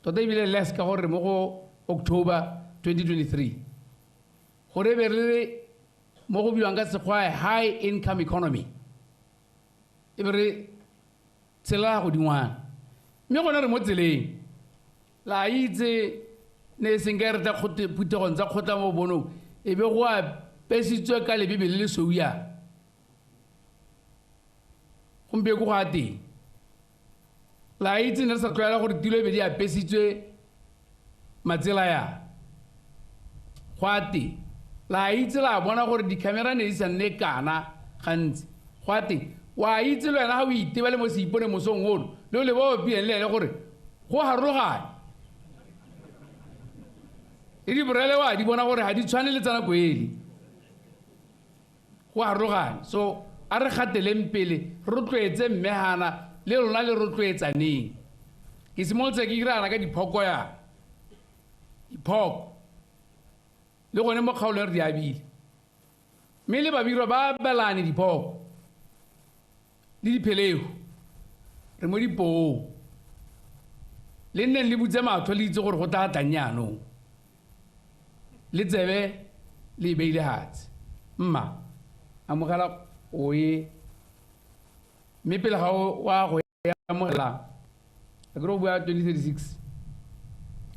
[SPEAKER 11] tota ebile less ka gore mo go October 2023 gore be re mo go bidiwang ka sekgwa high income economy, e be re tshela godingwana. Mme gone re mo tseleng la itse ne e seng ka re tla phuthegong tsa kgotla mo bonong e be go apesitswe ka lebebe le lesweu yana. Gompieno go a teng la itse ne re sa tlwaela gore tilo e be di apesitswe matsela ya go a teng. La itse la bona gore di-camera ne di sa nne kana gantsi go a teng. Wa itse le wena ga o itebale mo seipone mosong ono le o le ba bapileng le ene gore go harologane le diborele wa di bona gore ga di tshwane le tsa nako ele, go harologane. So a re gateleng pele, re rotloetse mme hana le lona le rotloetsaneng. Ke simolotse ke irana ka diphoko yana. Diphoko. Le gone mo kgaolong re di abile. Mme le Babirwa ba abelane diphoko. Le dipheleu. Re mo dipoong. Le nneng le butse matlho le itse gore go tla tlang jaanong. Le tsebe le e beile fatshe. Mma, amogela o e. Mme pele ga o wa go e amogela, a ke re o bua 2036.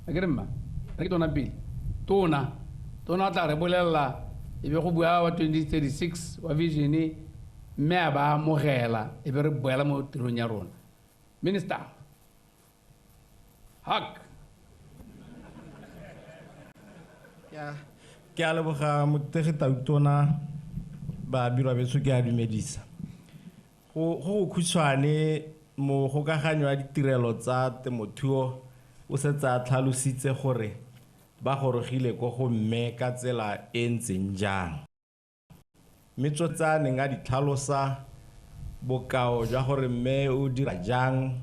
[SPEAKER 11] A ke re mma, a ke tona pele. Tona, tona o tla re bolelela e be go bua wa 2036 wa vision mme a ba amogela e be re boela mo tirong ya rona. Minister. Hak.
[SPEAKER 4] Ke a leboga motegi Tautona Babirwa betsho ke a dumedisa. Go go khutshwane mogokaganyo wa ditirelo tsa temothuo o setse a tlhalositse gore ba gorogile ko go mme ka tsela e ntseng jang. Mme tso tsa neng a di tlhalosa bokao jwa gore mme o dira jang,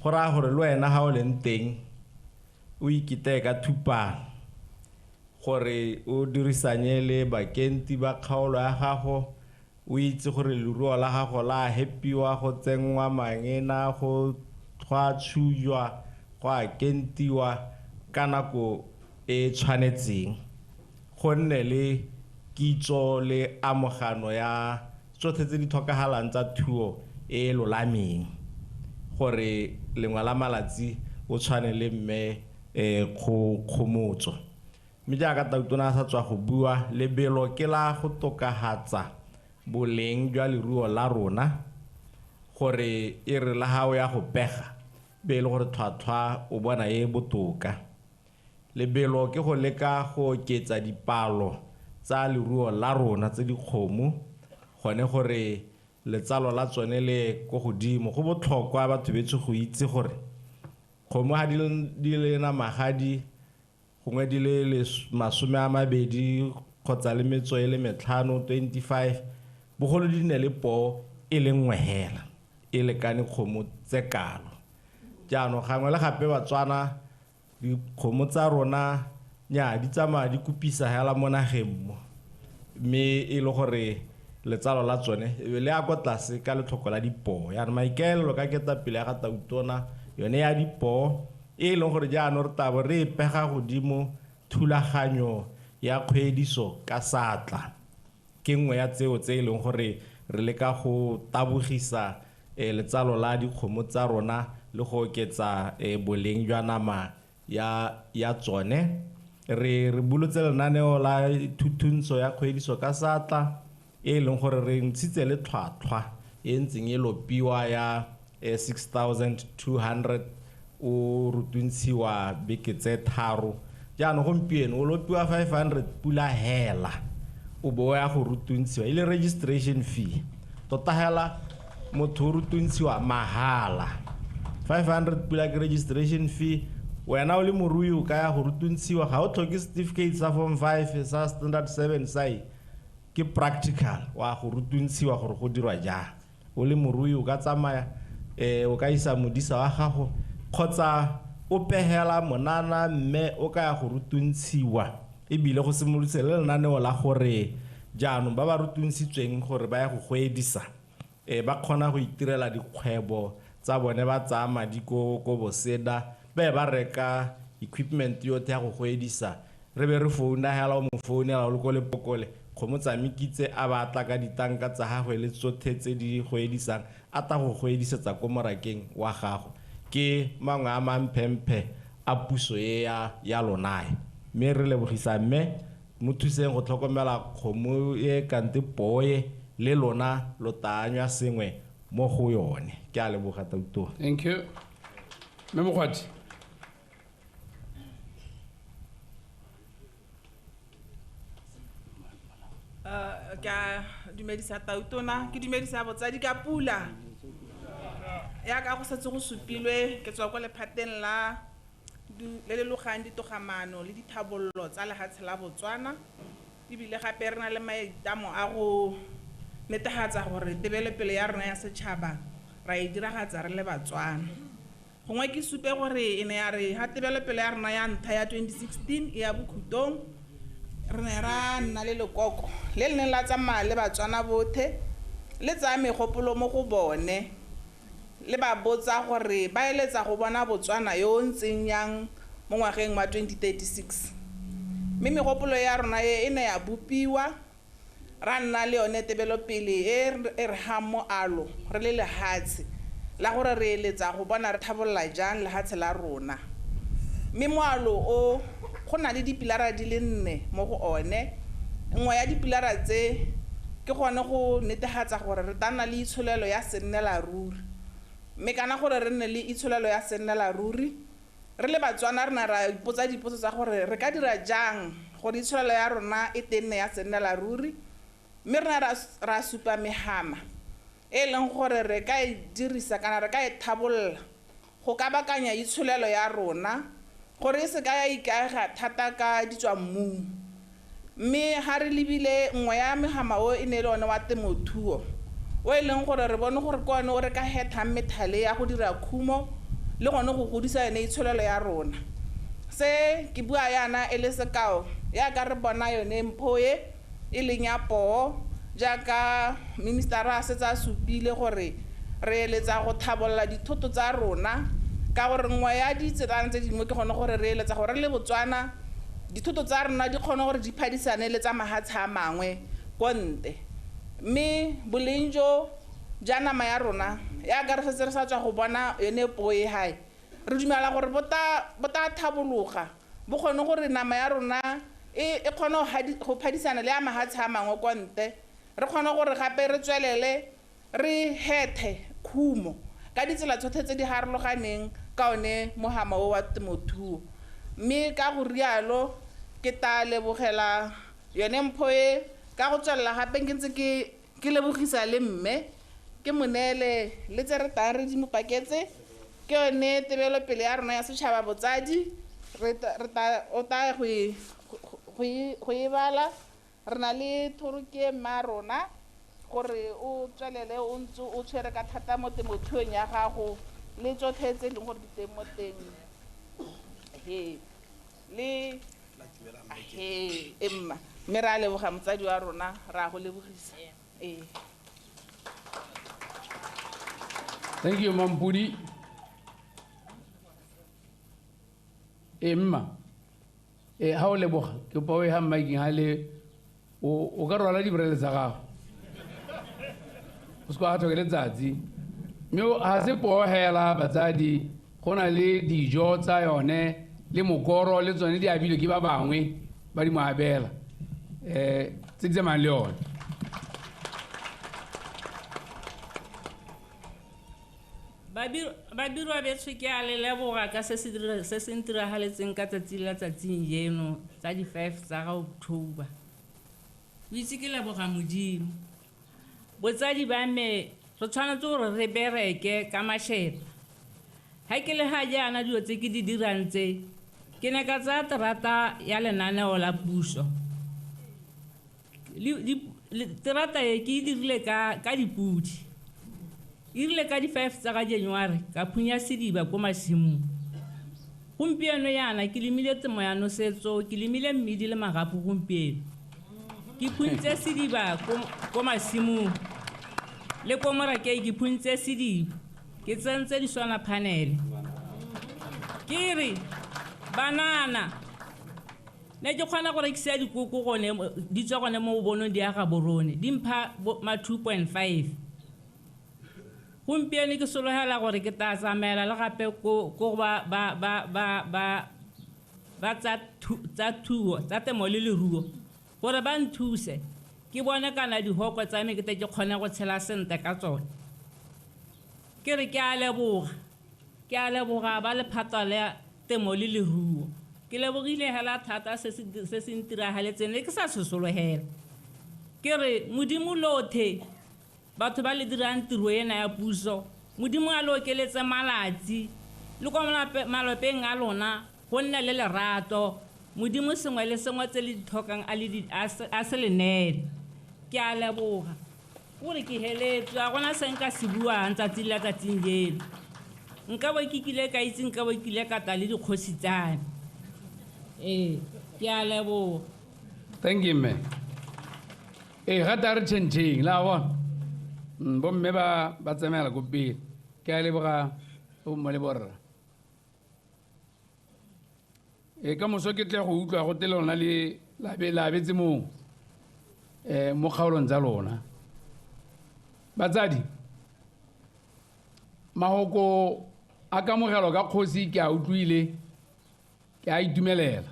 [SPEAKER 4] go raya gore le wena ga o leng teng o ikiteye ka thupana gore o dirisanye le bakenti ba kgaolo ya gago, o itse gore leruo la gago la hepiwa, go tsenngwa mangena, go a tshujwa, go a kentiwa ka nako e tshwanetseng, go nne le kitso le amogano ya tsotlhe tse di tlhokagalang tsa thuo e lolameng gore lengwe la malatsi o tshwane le mme Kgomotso. Mme jaaka Tautona a sa tswa go bua, lebelo ke la go tokafatsa boleng jwa leruo la rona gore e re la gago ya go pega be e le gore tlhwatlhwa o bona e botoka. Lebelo ke go leka go oketsa dipalo tsa leruo la rona tse dikgomo gone gore letsalo la tsone le ko godimo. Go botlhokwa batho betsho go itse gore kgomo ga di le namagadi gongwe di le 20 kgotsa le metso e le 5, 25, bogolo di ne le poo e le nngwe hela e lekane kgomo tse kalo. Jaanong gangwe le gape Batswana dikgomo tsa rona nya di tsamaya di kopisa hela mo nageng mo, mme e le gore letsalo la tsone e be le ya kwa tlase ka letlhoko la dipoo. Jaanong maikaelelo ka ketapele ya ga Tautona yone ya dipoo e leng gore jaanong re tla bo re e pega godimo thulaganyo ya kgwediso ka satla ke nngwe ya tseo tse e leng gore re leka go tabogisa letsalo la dikgomo tsa rona le go oketsa boleng jwa nama ya tsone. Re bolotse lenaneo la thuthuntsho ya kgwediso ka satla e leng gore re ntshitse le tlhwatlhwa e ntseng e lopiwa ya 6200 o rutuntshiwa beke tse 3. Jaanong gompieno o lopiwa 500 pula hela o bo ya go rutuntshiwa e le registration fee. Tota hela motho o rutuntshiwa mahala 500 pula ke registration fee. Wena o le morui o ka ya go rutuntshiwa, ga o tlhoke certificate sa form 5 sa standard 7 sai ke practical wa go rutuntshiwa gore go dirwa jang. O le morui o ka tsamaya o ka isa modisa wa gago kgotsa o pegela monana mme o ka ya go rutuntshiwa. Ebile go simolotse le lenaneo la gore jaanong ba ba rutuntshitsweng gore ba ya go gwedisa ba kgona go itirela dikgwebo tsa bone, ba tsaya madi ko boseda ba ba reka equipment yotlhe ya go gwedisa. Re be re founa hela o mo founela o le ko lepokole kgomo tsa mekitse a ba tla ka ditanka tsa gagwe le tsotlhe tse di gwedisang a tla go gwedisetsa ko morakeng wa gago. Ke mangwe a mamphemphe a puso e ya lonae. Mme re lebogisa mme mo thuseng go tlhokomela kgomo e kante poo e le lona lo tanywa sengwe mo go yone. Ke a leboga Tautona.
[SPEAKER 11] Thank you. Mme Mokgwathi.
[SPEAKER 12] Ke a dumedisa Tautona, ke dumedisa botsadi ka pula. Ya ka go setse go supilwe ke tswa kwa lephateng la le le logang ditogamano le dithabollo tsa lehatshe la Botswana. Ebile gape re na le maitlamo a go netefatsa gore tebelopele ya rona ya setšhaba ra e diragatsa re le Batswana. Gongwe ke supe gore e ne ya re ha tebelopele ya rona ya ntlha ya 2016 e ya bokhutong, re ne ra nna le lekoko le le neng la tsamaya le Batswana bothe, le tsaya megopolo mo go bone, le ba botsa gore ba eletsa go bona Botswana yo o ntseng yang mo ngwageng wa 2036. Mme megopolo ya rona e e ne ya bopiwa, ra nna le yone tebelopele e re hang moalo re le lehatshe la gore re eletsa go bona re tlhabolola jang lehatshe la rona. Mme moalo o go na le dipilara di le nne mo go one. Nngwe ya dipilara tse ke gone go netefatsa gore re tla nna le itsholelo ya sennela ruri. Mme kana gore re nne le itsholelo ya sennela ruri, re le Batswana re ne ra ipotsa dipotso tsa gore re ka dira jang gore itsholelo ya rona e tenne ya sennela ruri. Mme re ne ra supa mehama e leng gore re ka e dirisa kana re ka e thabolola go kabakanya itsholelo ya rona gore e se ka ya ikaega thata ka ditswammung. Mme ha re lebile nngwe ya mehama o e ne e le one wa temothuo, o e leng gore re bone gore ke one o re ka hethang methale ya go dira khumo le gone go godisa yone itsholelo ya rona. Se ke bua yana e le sekao yaka re bona yone mpho e e leng ya poo, jaaka ministera a setse a supile gore re eletsa go thabolola dithoto tsa rona, ka gore nngwe ya ditselana tse dingwe ke gone gore re eletsa gore re le Botswana dithoto tsa rona di kgone gore di phadisane le tsa mahatshe a mangwe ko ntle. Mme boleng jo ja nama ya rona yaka re setse re sa tswa go bona yone poo e hae, re dumela gore bo tla thabologa, bo kgone gore nama ya rona e kgone go phadisana le ya mahatshe a mangwe kwa ntle. Re kgone gore gape re tswelele re hethe khumo ka ditsela tsotlhe tse di harologaneng ka one mohama o wa temothuo. Mme ka go rialo ke ta lebogela yone mpho e, ka go tswelela gape ke ntse ke lebogisa le mme ke mo neele le tse re tang re di mo paketse, ke yone tebelopele ya rona ya setšhaba botsadi. O tla go e bala. Re na le thoroke mma rona gore o tswelele o ntse o tshwere ka thata mo temothuong ya gago le tsotlhe tse e leng gore di teng mo teng. He le he emma, mme re a leboga motsadi wa rona, re a go lebogisa. Ee.
[SPEAKER 11] Thank you, Mampudi. Emma, ha o leboga ke kopa o e ha mmaking ha le o ka rwala dibrele tsa gago, o se ka tlhoke letsatsi. Mme ha se poo hela batsadi, go na le dijo tsa yone le mokoro le tsone di abilwe ke ba bangwe ba di mo abela, tse di tsamayang le yone.
[SPEAKER 6] Babirwa betsho, ke a le leboga ka se se ntiragaletseng ka tsatsi la tsatsing eno tsa di-5 tsa ga October. O itse ke leboga Modimo. Botsadi ba me re tshwanetse gore re bereke ka mašhepa. Ha ke le ga jaana dilo tse ke di dirang tse, ke ne ka tsaya terata ya lenaneo la puso. Terata e ke e dirile ka dipudi. E rile ka di-5 tsa ga January ka phunya sediba ko masimong. Gompieno yana ke lemile temo ya nosetso, ke lemile mmidi le magapu gompieno. Ke phuntse sediba ko masimong le ko morakeng, ke phuntse sediba, ke tsentse di-solar panel. Ke re banana ne ke kgona go rekisa dikoko gone di tswa gone mo bobonong di ya Gaborone, di mpha ma 2.5. Gompieno ke sologela gore ke tla tsamaela le gape ko ba tsa thuo tsa temo le leruo gore ba nthuse ke bone kana dihoko tsa me ke tle ke kgone go tshela sentle ka tsone. Ke re ke a leboga, ke a leboga ba lephata la temo le leruo. Ke lebogile hela thata se se ntiragaletseng le ke sa se sologela. Ke re Modimo lothe batho ba le dirang tiro ena ya puso, Modimo a le okeletse malatsi le kwa malapeng a lona go nne le lerato. Modimo sengwe le sengwe tse le di tlhokang a se le neele. Ke a leboga gore ke heletswe, ga gona se nka se buang tsatsi le tsatsing leno.
[SPEAKER 13] Nka bo ke kile ka itse, nka bo ke kile ka tla le dikgosi tsa me. Ee, ke a leboga.
[SPEAKER 11] Thank you, mme. Ee, ga ta re tšhentšheng, la bona. Bomme ba tsamaela ko pele. Ke a leboga bomme le borra. E ka moso ke tle go utlwa go te lona le la abetse mongwe, mo kgaolong tsa lona. Batsadi, mahoko a kamogelo ka kgosi ke a utlwile, ke a itumelela.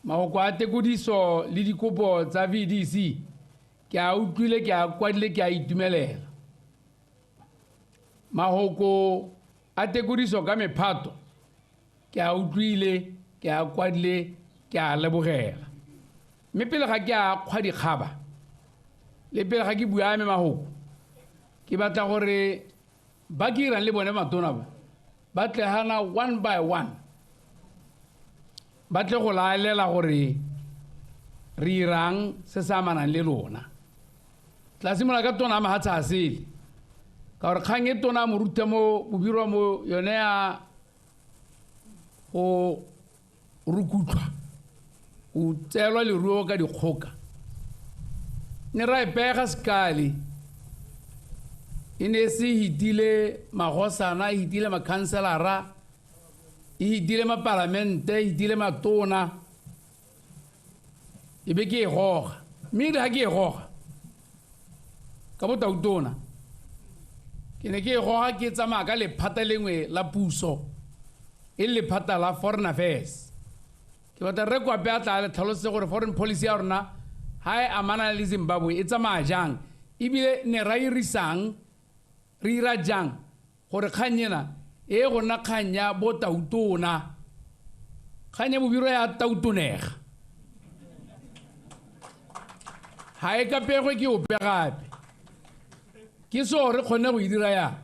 [SPEAKER 11] Mahoko a tekodiso le dikopo tsa VDC ke a utlwile, ke a kwadile, ke a itumelela. Mahoko a tekodiso ka mephato ke a utlwile, ke a kwadile, ke a lebogela. Mme pele ga ke a kgwa dikgaba, le pele ga ke bua me mahoko, ke batla gore ba ke irang le bone matona ba, ba tle hana one by one, ba tle go laelela gore re irang se se amanang le lona. Tla simolola ka tona ya mahatshe a sele, ka gore kgang e tona a mo ruta mo Bobirwa mo yone ya go rukutlwa, go tseelwa leruo ka dikgoka. Ne ra e pega sekale, e ne se hitile magosana, e hitile makhanselara, e hitile mapalamente, e hitile matona, e be ke e goga. Mme e re ga ke e goga ka botautona, ke ne ke e goga ke tsamaya ka lephata lengwe la puso, e le lephata la foreign affairs. Ke batla rre Kwape a tla a le tlhalosetse gore foreign policy ya rona ha e amana le Zimbabwe e tsamaya jang, ebile ne ra irisang, re ira jang gore kgang ena e go nna kgang ya botautona, kgang ya Bobirwa ya tautonega, ha e kapegwe ke ope gape. Ke so re kgonne go e dira yang.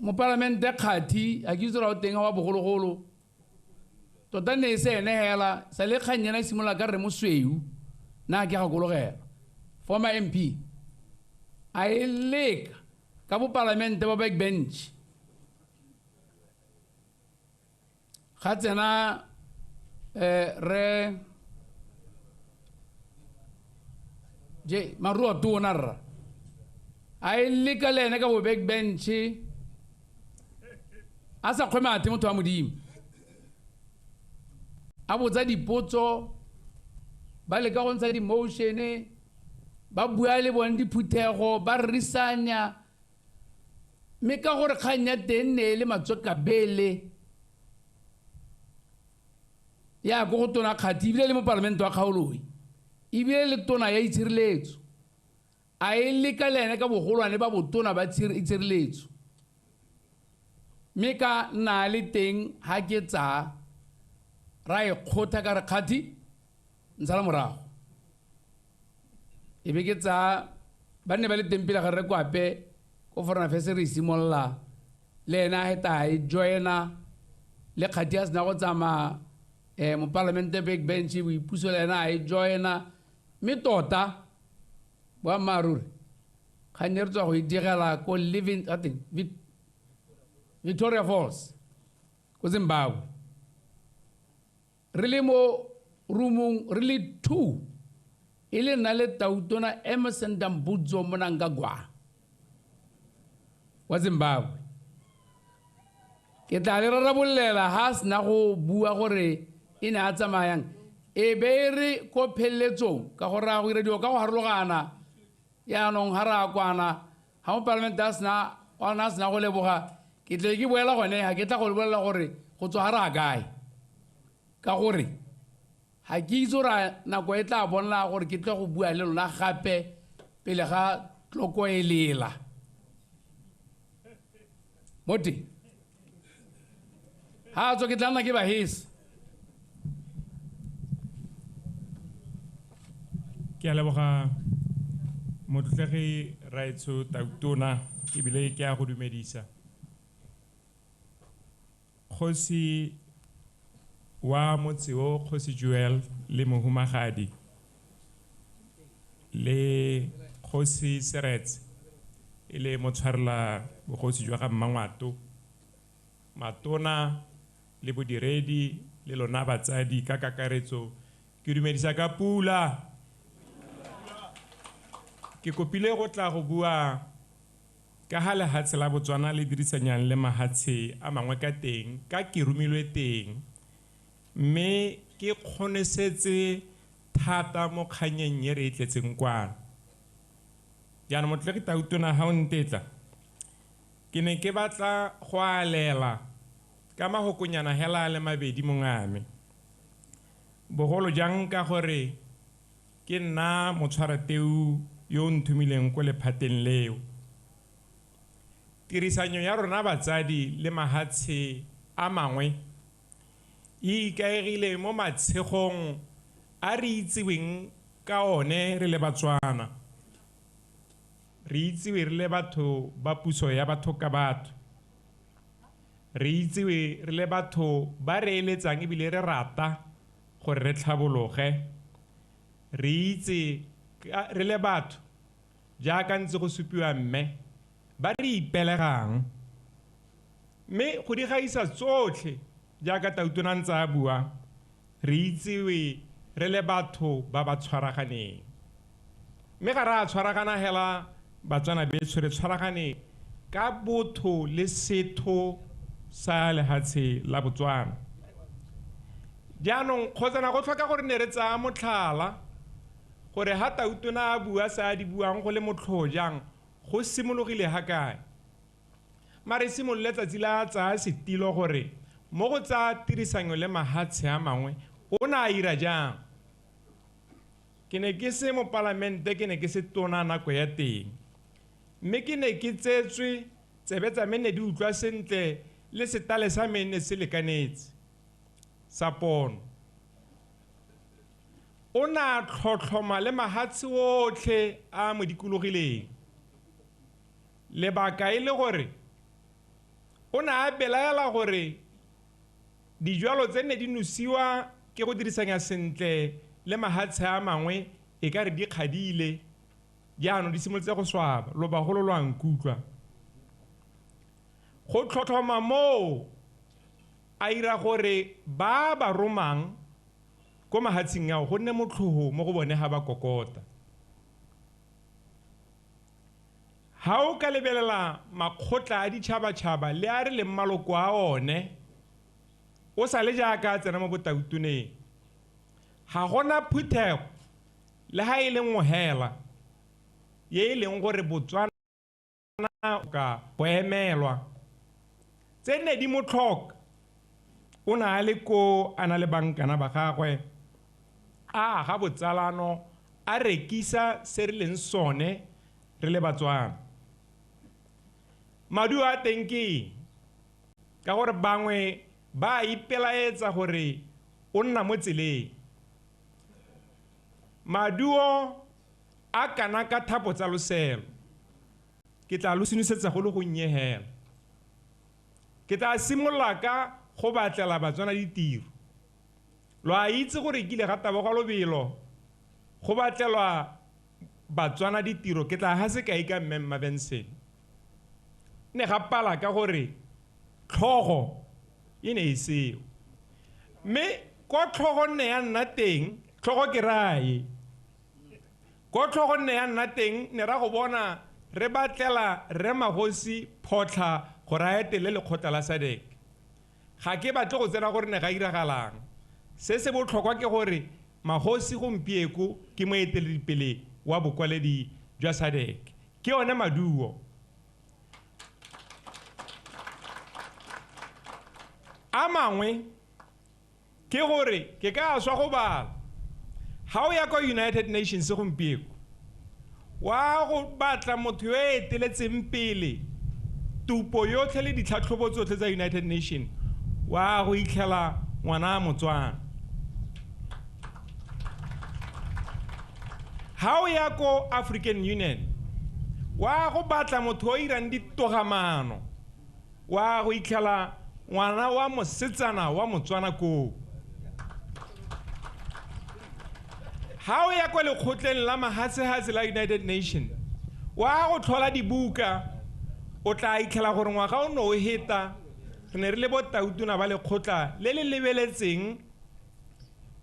[SPEAKER 11] Mopalamente Kgathi, a ke itse gore o teng wa bogologolo, tota ne e se ene hela, sa le kgang ena e simolola ka rre Mosweu, nna ke gakologela, former MP, a e leka ka bopalamente ba backbench. Ga tsena, re je Maruo Tona rra, a e leka le ene ka bo backbench, a sa kgwe mathe motho wa Modimo, a botsa dipotso, ba leka go ntsha di-motion, ba bua le bone diphuthego, ba rerisanya. Mme ka gore kgang ya teng ne e le matswekabele ya ko go tona Kgathi, ebile le mopalamente wa kgaoloe, ebile le tona ya itshireletso, a e leka le ene ka bogolwane ba botona ba itshireletso. Mme ka nna le teng ha ke tsa ra e kgotha ka re Kgathi ntshala morago, e be ke tsa ba nne ba le teng pele ga rre Kwape ko foreign affairs re simolola le ena a heta a e joina le Kgathi a sena go tsamaya, mopalamente backbench boipuso le ena a e joina. Mme tota boammaaruri kgang e re tswa go e digela ko Living, I think, Victoria Falls ko Zimbabwe, re le mo roomong re le 2, e le nna le tautona Emmerson Dambudzo Mnangagwa wa Zimbabwe. Ke tla le rarabollela ha a sena go bua gore e ne a tsamayang, e be e re ko pheleletsong, ka gore a go dira dilo ka go harologana. Yaanong ha re a kwana, ha mopalamente a sena, a sena go leboga, ke tle ke boela gone, ha ke tla go le bolelela gore go tswa ha re a kae, ka gore ha ke itse gore nako e tla bonala gore ke tle go bua le lona gape pele ga tloko e lela. Mote ha tswa ke tla nna ke ba hesa.
[SPEAKER 14] Ke a leboga motlotlegi Raetsho Tautona, ebile ke a go dumedisa. Kgosi wa motse o, Kgosi Joel le mohumagadi le Kgosi Seretse, e le motshwarela bogosi jwa ga Mmangwato, matona le bodiredi le lona batsadi ka kakaretso, ke dumedisa ka pula. Ke kopile go tla go bua ka ha lehatshe la Botswana le dirisanyang le mahatshe a mangwe ka teng, ka ke romilwe teng, mme ke kgonesetse thata mo kganyeng e re e tletseng kwano. Jaanong Motlotlegi Tautona, ha o ntetla, ke ne ke batla go alela ka mahokonyana hela a le mabedi mongame, bogolo jang ka gore ke nna motshwarateu yo o nthomileng ko lephateng leo. Tirisanyo ya rona batsadi le mahatshe a mangwe e ikaegile mo matshegong a re itseweng ka one re le Batswana. Re itsewe re le batho ba puso ya batho ka batho, re itsewe re le batho ba re eletsang ebile re rata gore re tlhabologe, re itse re le batho jaaka ntse go supiwa mme ba re ipelegang. Mme go di gaisa tsotlhe jaaka Tautona ntse a bua, re itsewe re le batho ba ba tshwaraganeng. Mme ga re a tshwaragana hela Batswana betsho, re tshwaragane ka botho le setho sa lehatshe la Botswana. Jaanong kgotsana go tlhoka gore ne re tsaya motlhala gore ha Tautona a bua se a di buang go le motlhoho jang, go simologile ha kae. Mare simolole tsatsi la tsaya setilo gore mo go tsa tirisanyo le mahatshe a mangwe o ne a ira jang. Ke ne ke se mopalamente, ke ne ke se tona nako ya teng, mme ke ne ke tsetswe tsebe tsa me ne di utlwa sentle le setale sa me ne se lekanetse sa pono. O ne a tlhotlhoma le mahatshe otlhe a mo dikologileng. Lebaka e le gore o ne a belaela gore dijwalo tse ne di nosiwa ke go dirisanya sentle le mahatshe a mangwe e ka re di kgadile, jaanong di simolotse go swaba, lobagolo lo a nkutlwa. Go tlhotlhoma moo a ira gore ba ba romang ko mahatsheng ao go nne motlhoho mo go bone ha ba kokota. Ha o ka lebelela makgotla a ditšhabatšhaba le a re leng maloko a one, o sa le jaaka a tsena mo botautoneng, ga gona phuthego le ha e le nngwe hela ye e leng gore Botswana ka go emelwa. Tse nne di mo tlhoka, o ne a le ko a na le bankana ba gagwe, a aga botsalano, a rekisa se re leng sone re le Batswana. Maduo a teng ke eng? Ka gore bangwe ba a ipelaetsa gore o nna mo tseleng. Maduo a kana ka thapo tsa loselo, ke tla lo senosetsa go le gonnye hela. Ke tla simolola ka go batlela Batswana ditiro. Lo a itse gore kile ga taboga lobelo go batlelwa Batswana ditiro, ke tla ha sekai ka mme Mma Benson. Ne ga pala ka gore tlhogo e ne e seo, mme ko tlhogo nne ya nna teng, tlhogo ke rae, ko tlhogo nne ya nna teng, ne ra go bona re batlela Rre Magosi Photlha gore a etele lekgotla la SADC. Ga ke batle go tsena gore ne ga iragalang. Se se botlhokwa ke gore Magosi gompieko ke moeteledipele wa bokwaledi jwa SADC. Ke yone maduo. A mangwe ke gore ke ka swa go bala. Ha o ya kwa United Nations gompieko, wa go batla motho yo a eteletseng pele tupo yotlhe le ditlhatlhobo tsotlhe tsa United Nations, wa go itlhela ngwana a Motswana. Ha o ya ko African Union, wa go batla motho o irang ditogamano, wa go itlhela ngwana wa mosetsana wa Motswana koo. Ha o ya kwa lekgotleng la mahatshehatshe la United Nations, Wa go tlhola dibuka o tla itlhela gore ngwaga o ne o heta re ne re le botautona ba lekgotla le le lebeletseng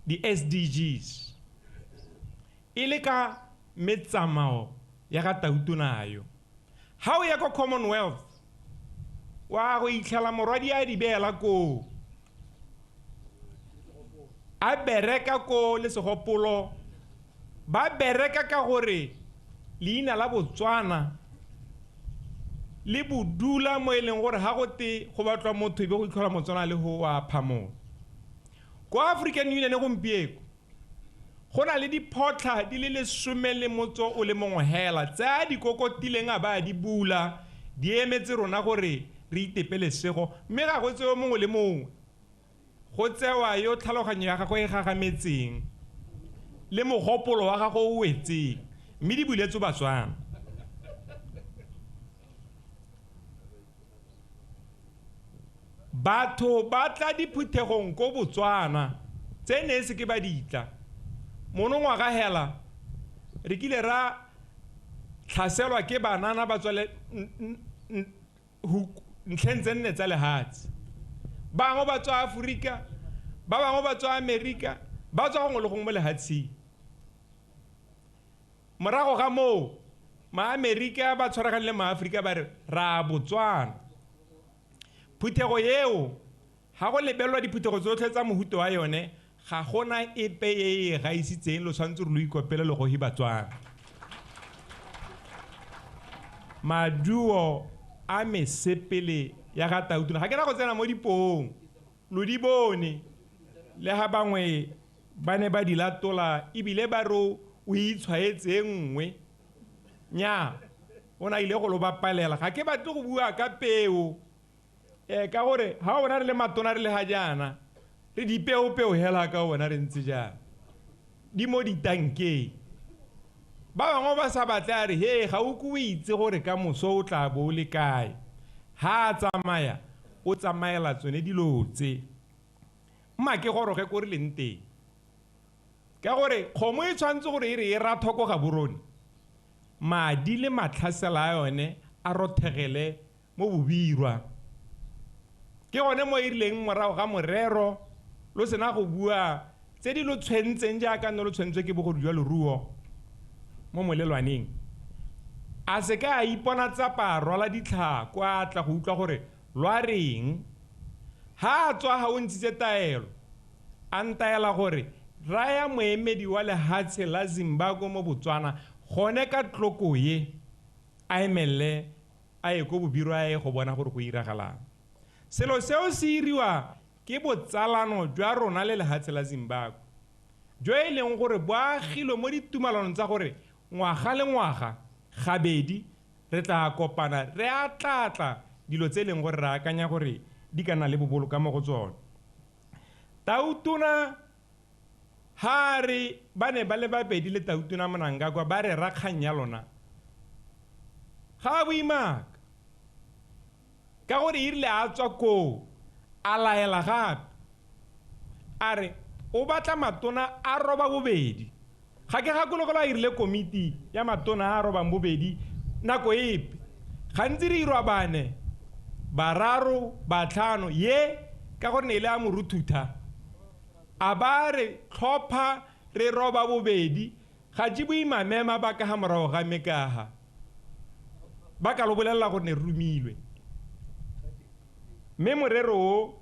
[SPEAKER 14] di-SDGs e le ka metsamao ya ga tautona yo. Ha o ya ko Commonwealth wa go itlhela morwadi a di beela koo, a bereka ko le segopolo, ba bereka ka gore leina la Botswana le bodula mo e leng gore ha go te go batlwa motho e be go itlhola Motswana le go wa phamola. Ko African Union gompieko go na le diphotlha di le 11 hela tse a di kokotileng a ba di bula di emetse rona gore re itepe lesego, mme ga go tsewe mongwe le mongwe, go tsewa yo tlhaloganyo ya gagwe e gagametseng le mogopolo wa gagwe o wetseng, mme di buletswe Batswana. Batho ba tla diphuthegong ko Botswana tse ne se ke ba ditla. Monongwaga hela re kile ra tlhaselwa ke banana ba tswa ntlheng tse nne tsa lehatshe. Bangwe ba tswa Aforika, ba bangwe ba tswa Amerika, ba tswa gongwe le gongwe mo lehatsheng. Morago ga moo maAmerika ba tshwaragane le maAforika ba re ra Botswana. Phuthego eo ga go lebelelwa diphuthego tsotlhe tsa mohuto wa yone, ga gona epe e e gaisitseng, lo tshwanetse gore lo ikopele legogi Batswana. Maduo a mesepele ya ga tautona ga ke na go tsena mo dipoong, lo di bone le ga bangwe ba ne ba di latola ebile ba re o itshwaetse e nngwe. Nnyaa, o ne a ile go lo bapalela. Ga ke batle go bua ka peo ka gore ga o bona re le matona re le ga jaana re dipeopeo hela ka bona re ntse jaana di mo ditankeng. Ba bangwe ba sa batle a re he ga o ke o itse gore ka moso o tla bo o le kae. Ha a tsamaya o tsamaela tsone dilo tse. Mma ke goroge ko re leng teng, ka gore kgomo e tshwanetse gore e re e rathoko ga borone, madi le matlhasela a yone a rothegele mo bobirwa. Ke gone mo e rileng morago ga morero lo sena go bua tse di lo tshwentseng jaaka nne lo tshwentswe ke bogodu jwa leruo mo molelwaneng, a se ka a ipona tsapa a rwala ditlhako a tla go utlwa gore lwa reng. Ha a tswa ga o ntshitse taelo, a ntaela gore raya moemedi wa lehatshe la Zimbabwe mo Botswana gone ka tloko ye a emelele a ye ko bobirwa a ye go bona gore go iragalang. Selo seo se iriwa ke botsalano jwa rona le lehatshe la Zimbabwe, jo e leng gore bo agilwe mo ditumalanong tsa gore ngwaga le ngwaga gabedi re tla kopana re a tlatla dilo tse e leng gore re akanya gore di ka nna le boboloka mo go tsone. Tautona ha re ba ne ba le babedi le tautona Mnangagwa ba re rakgang ya lona ga a boimaka, ka gore e rile a tswa koo a laela gape a re o batla matona a roba bobedi. Ga ke gakologelwa a irile komiti ya matona a robang bobedi nako epe. Gantsi re irwa bane, bararo, batlhano, ye ka gore ne e le a moruthutha a ba re tlhopha re roba bobedi. Ga ke boima mema ba ka ga morago ga mekaga ba ka lo bolelela gore ne re romilwe. Mme morero o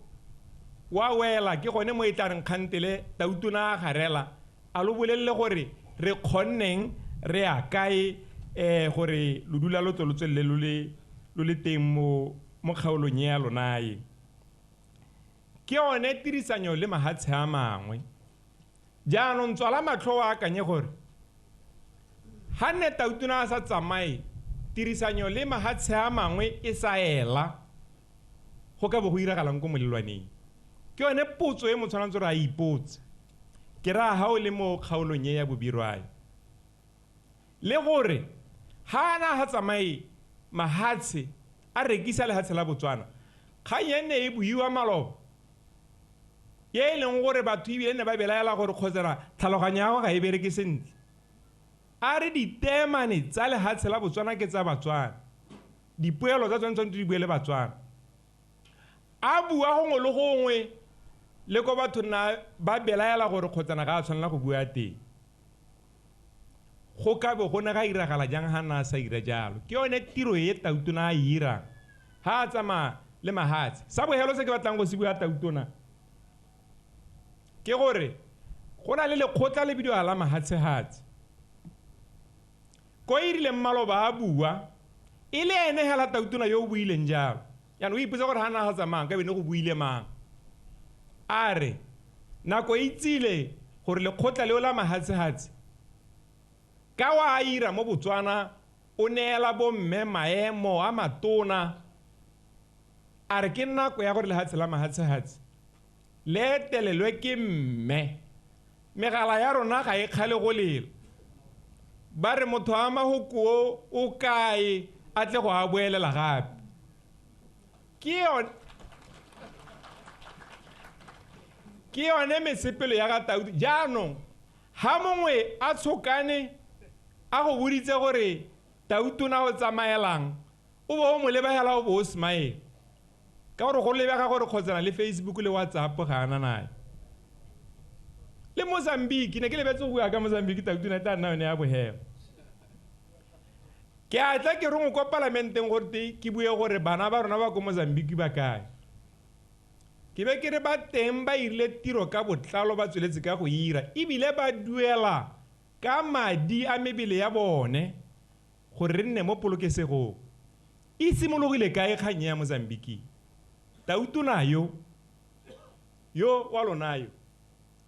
[SPEAKER 14] wa wela ke gone mo e tla reng kgantele tautona a garela a lo bolelele gore re kgonneng re ya kae gore lo dula lo tswe lo tswelele lo le teng mo kgaolong ya lona e. Ke yone tirisanyo le mahatshe a mangwe. Jaanong tswala matlho o akanye gore ga nne tautona a sa tsamaye, tirisanyo le mahatshe a mangwe e sa ela, go ka bo go iragalang ko molelwaneng. Ke yone potso e mo tshwanetse gore a ipotse. Ke raya ha o le mo kgaolong e ya Bobirwae, le gore ha a na ha tsamaye mahatshe a rekisa lehatshe la Botswana, kgang e nne e buiwa maloba ye e leng gore batho ebile ne ba belaela gore kgotsana tlhaloganyo ya gago ga e bereke sentle. A re diteemane tsa lehatshe la Botswana ke tsa Batswana. Dipoelo tsa tsone tshwanetse di bue le Batswana. A bua gongwe le gongwe le ko batho nna ba belaela gore kgotsana ga a tshwanela go bua teng. Go ka be go ne ga iragala jang ha nna a sa ira jalo. Ke yone tiro e Tautona a e irang ha a tsamaya le mahatshe. Sa bogelo se ke batlang go se bua Tautona ke gore go na le lekgotla le bidiwa la mahatshehatshe. Ko e rileng maloba a bua e le ene hela Tautona yo o buileng jalo. Jaanong o ipotsa gore ha na ga tsamayang ka bene go buile mang. A re nako e itsile gore lekgotla leo la mahatshehatshe ka wa ira mo Botswana o neela bomme maemo a matona. A re ke nako ya gore lehatshe la mahatshehatshe le etelelwe ke mme. Megala ya rona ga e kgale go lela. Ba re motho a mahoko o kae a tle go a boelela gape. Ke yone mesepelo ya ga Tautona. Jaanong ha mongwe a tshokane a go boditse gore Tautona o tsamaelang, o bo o mo lebegela o bo o smile. Ka gore go lebega gore kgotsana le Facebook le WhatsApp ga ana nayo. Le Mozambique, ne ke lebetse go bua ka Mozambique, Tautona tla nna yone ya bogelo. Ke a tla ke rongwe kwa palamenteng gore ke bue gore bana ba rona ba ko Mozambique ba kae. Ke be ke re ba teng ba irile tiro ka botlalo ba tsweletse ka go ira ebile ba duela ka madi a mebele ya bone gore re nne mo polokesegong. E simologile kae kgang ya Mozambique? Tautona yo wa lona yo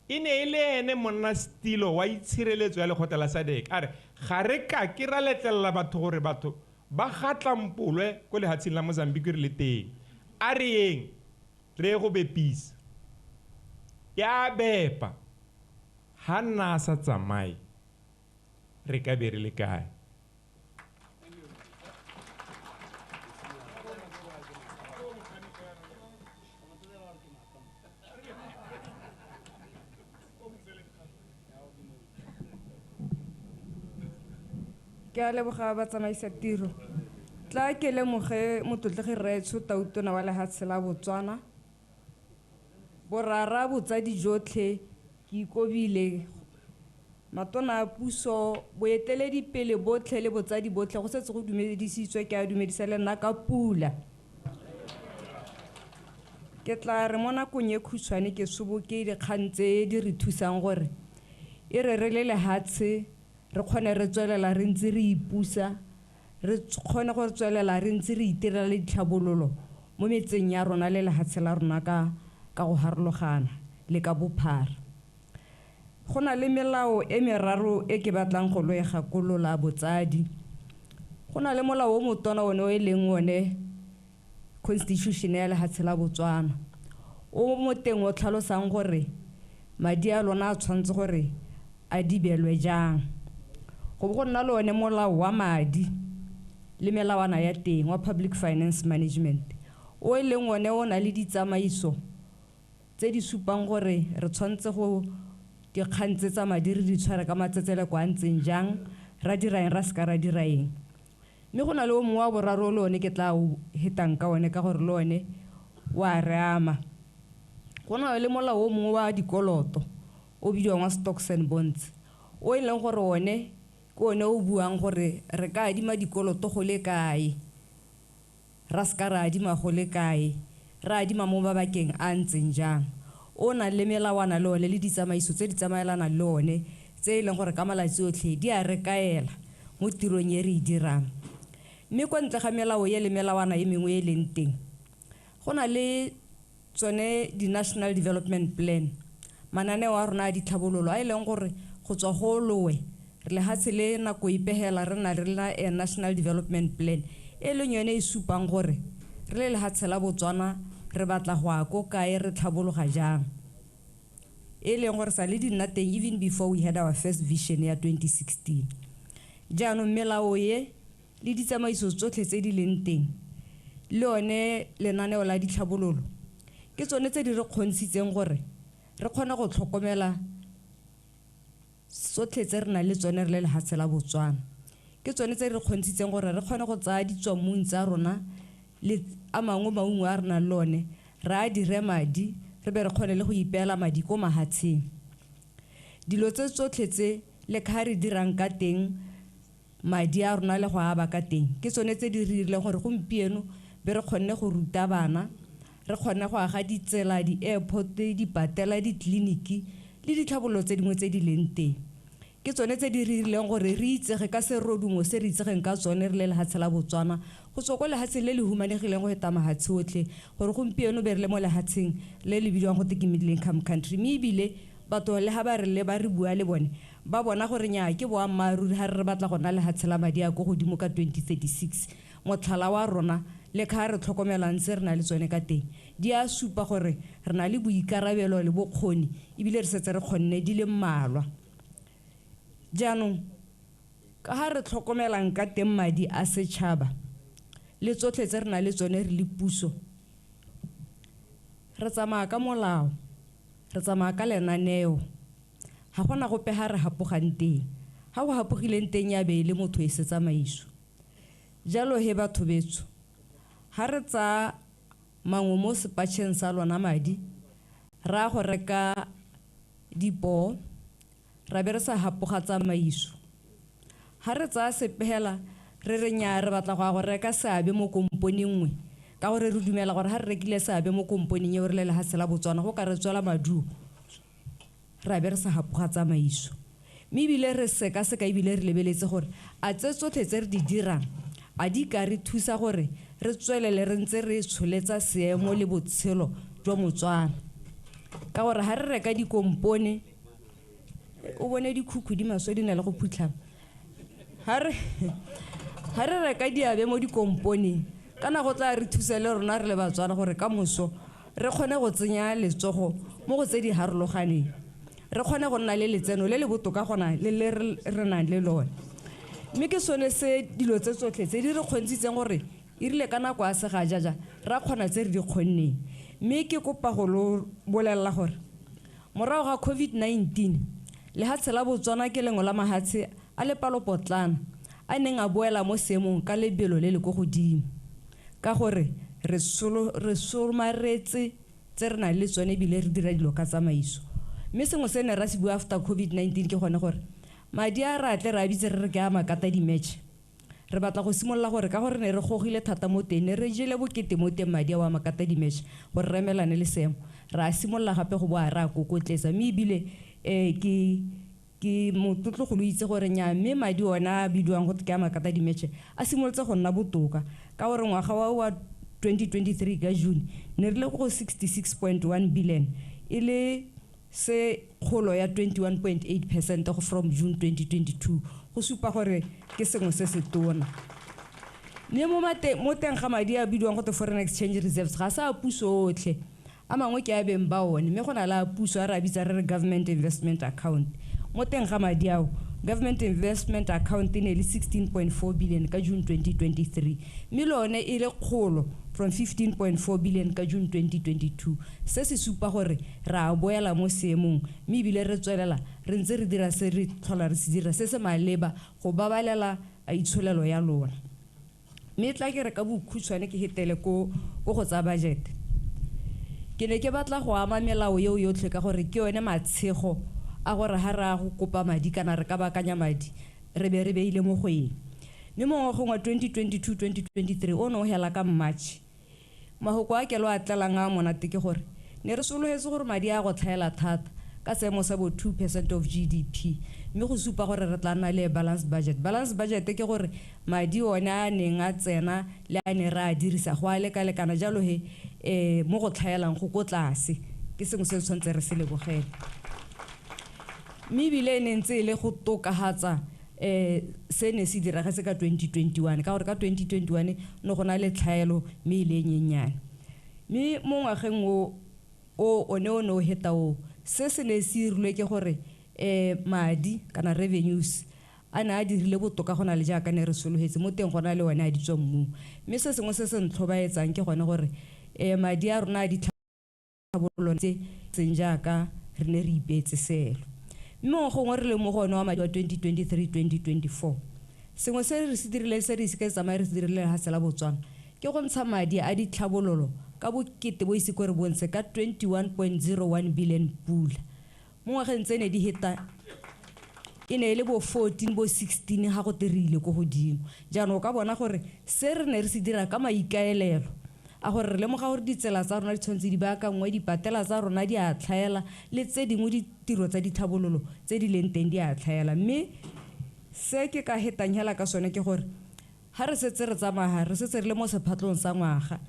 [SPEAKER 14] e ne e le ene monna stilo wa itshireletso ya lekgotla la SADC. A re ga re ka ke ra letlelela batho gore batho ba gatlampolwe ko lehatsheng la Mozambique re le teng. A re yeng re go bepisa. Ya bepa ha nna a sa tsamaye re ka be re le kae?
[SPEAKER 15] Ke a leboga batsamaisa tiro. Tla ke lemoge motlotlegi rraetsho Tautona wa lehatshe la Botswana. Borara botsadi jotlhe ke ikobile matona a puso boeteledipele botlhe le botsadi botlhe go setse go dumedisitswe ke a dumedisa le nna ka pula. Ke tla re mo nakong e khutshwane ke soboke dikgang tse di re thusang gore e re re le lehatshe re kgone re tswelela re ntse re ipusa, re kgone go tswelela re ntse re itirela le ditlhabololo mo metseng ya rona le lehatshe la rona ka go harologana le ka bophara. Go na le melao e meraro e ke batlang go lo e gakolola botsadi. Go na le molao o motona one o e leng one constitution ya lehatshe la Botswana o mo teng o tlhalosang gore madi a lona a tshwanetse gore a dibelwe jang. Go bo go nna le one molao wa madi le melawana ya teng wa public finance management o e leng one o na le ditsamaiso tse di supang gore re tshwanetse go dikgang tse tsa madi re di tshware ka matsetseleko a ntseng jang, ra dira eng ra seka ra dira eng. Mme go na le o mongwe wa boraro le one ke tla o hetang ka one ka gore le one wa re ama. Go na le molao o mongwe wa dikoloto o bidiwang wa stocks and bonds o e leng gore one ke one o buang gore re ka adima dikoloto go le kae, ra seka ra adima go le kae, ra adima mo mabakeng a ntseng jang. O na le melawana le one le ditsamaiso tse di tsamaelanang le one tse e leng gore ka malatsi otlhe di a re kaela mo tirong e re e dirang. Mme kwa ntle ga melao e le melawana e mengwe e leng teng, go na le tsone di-national development plan, mananeo a rona a ditlhabololo a e leng gore go tswa go lowe re lehatshe le nako ipegela re na re la national development plan e leng yone e supang gore re le lehatshe la Botswana re batla go ya ko kae, re tlhabologa jang. E leng gore sa le di nna teng even before we had our first vision ya 2016. Jaanong melao e le ditsamaiso tsotlhe tse di leng teng le one lenaneo la ditlhabololo ke tsone tse di re kgontshitseng gore re kgone go tlhokomela Tsotlhe tse re nang le tsone re le lehatshe la Botswana ke tsone tse re kgontshitseng gore re kgone go tsaya ditswammung tsa rona le a mangwe maungo a re nang le one, re a dire madi, re be re kgone le go ipeela madi ko mahatsheng. Dilo tse tsotlhe tse le ka re dirang ka teng madi a rona le go aba ka teng ke tsone tse di re dirileng gore gompieno be re kgonne go ruta bana, re kgone go aga ditsela, di-airport, dipatela, ditleliniki le ditlhabololo tse dingwe tse di leng teng. Ke tsone tse di re dirileng gore re itsege ka serodumo se re itsegeng ka tsone re le lehatshe la Botswana, go tswa ko lehatsheng le le humanegileng go feta mahatshe otlhe, gore gompieno be re le mo lehatsheng le le bidiwang gote ke middle income country. Mme ebile batho le ha ba re le ba re bua le bone ba bona gore nnyaa ke boammaaruri ha re batla go nna lehatshe la madi a ko godimo ka 2036. Motlhala wa rona le ka re tlhokomelang tse re na le tsone ka teng di a supa gore re na le boikarabelo le bokgoni, ebile re setse re kgonne di le mmalwa. Jaanong ka ha re tlhokomelang ka teng madi a setšhaba le tsotlhe tse re na le tsone re le puso, re tsamaya ka molao, re tsamaya ka lenaneo, ga gona gope ha re hapogang teng. Ha go hapogileng teng ya be e le motho e se tsamaiso. Jalo he batho betso, ha re tsaya mangwe mo sepatšheng sa lona madi, ra go reka dipoo, ra be re sa hapoga tsamaiso. Ha re tsaya sepela re re nnyaa re batla go ya go reka seabe mo komponeng nngwe, ka gore re dumela gore ha re rekile seabe mo komponeng eo re le lehatshe la Botswana go ka re tswela maduo, ra be re sa hapoga tsamaiso. Mme ebile re sekaseka ebile re lebeletse gore a tse tsotlhe tse re di dirang a di ka re thusa gore re tswelele re ntse re tsholetsa seemo le botshelo jwa Motswana. Ka gore ha re reka dikompone, o bone dikhukhu di maswe di na le go phutlhama. Ha re reka diabe mo dikomponeng, kana go tla re thusa le rona re le Batswana gore ka moso re kgone go tsenya letsogo mo go tse di harologaneng, re kgone go nna le letseno le le botoka gona le le re nang le lone. Mme ke sone se dilo tse tsotlhe tse di re kgontshitseng gore e rile ka nako ya segajaja ra kgona tse re di kgonneng. Mme ke kopa go lo bolelela gore morago ga COVID-19 lehatshe la Botswana ke lengwe la mahatshe a le palopotlana a neng a boela mo seemong ka lebelo le le ko godimo, ka gore re somaretse tse re nang le tsone ebile re dira dilo ka tsamaiso. Mme sengwe se ne ra se bua after COVID-19 ke gone gore madi a re atle re a bitse re re ke a makata di-match, re batla go simolola gore ka gore ne re gogile thata mo teng, ne re jele bokete mo teng madi a wa makata di-match gore re emelane le seemo, re a simolola gape go boa re a kokotletsa. Mme ebile ke motlotlo itse gore nnyaa mme madi ona a bidiwang gote ke a makata di-match a simolotse go nna botoka, ka gore ngwaga wa 2023 ka June ne re le go 66.1 billion, e le se kgolo ya 21.8% go from June 2022, go supa gore ke sengwe se se tona. Mme mo teng ga madi a bidiwang gote foreign exchange reserves ga se a puso otlhe, a mangwe ke a beng ba one, mme go na le a puso a re a bitsa re re government investment account. Mo teng ga madi ao, government investment account e ne le 16.4 billion ka June 2023, mme le one e le kgolo from 15.4 billion ka June 2022. Se se supa gore re a boela mo seemong, mme ebile re tswelela re ntse re dira se re tlhola re se dira se se maleba go babalela itsholelo ya lona. Mme tla ke re ka bokhutshwane ke hetele ko go tsa budget. Ke ne ke batla go ama melao eo yotlhe ka gore ke yone matshego a gore ha re a go kopa madi kana re ka baakanya madi re be re beile mo go eng. Mme mo ngwageng wa 2022-2023 o ne o hela ka March, mahoko a kelo a tlelang a monate ke gore ne re sologetse gore madi a go tlhaela thata ka seemo sa bo 2% of GDP, mme go supa gore re tla nna le balance budget. Balance budget ke gore madi one a neng a tsena le a ne re a dirisa go a lekalekana, jalo he mo go tlhaelang go ko tlase, ke sengwe se tshwanetse re se lebogele. Mme ebile e ne ntse e le go tokafatsa se ne se diragetse ka 2021, ka gore ka 2021 ne go na le tlhaelo mme e le e nyenyane. Mme mo ngwageng o one o ne o heta o, se se ne se irilwe ke gore madi kana revenues a ne a dirile botoka go na le jaaka ne re sologetse mo teng go na le one a di tswa mmung. Mme se sengwe se se ntlhobaetsang ke gone gore madi a rona a ditlhabololo tse seng jaaka re ne re ipeetse selo. Mme gongwe re le mo go one wa madi wa 2023-2024, sengwe se re se dirileng se re ise ke tsamaye re se dirile lefatshe la Botswana ke go ntsha madi a ditlhabololo ka bokete bo ise ko re bontshe ka 21.01 billion pula. Mo ngwageng tse ne di heta e ne e le bo 14 bo 16 ga go terile ko godimo. Jaanong o ka bona gore se re ne re se dira ka maikaelelo a gore re lemoga gore ditsela tsa rona di tshwanetse di baakangwe, dipatela tsa rona di a tlhaela, le tse dingwe ditiro tsa ditlhabololo tse di leng teng di a tlhaela. Mme se ke ka hetang hela ka sone ke gore ga re setse re tsamaya, re setse re le mo sephatlong sa ngwaga,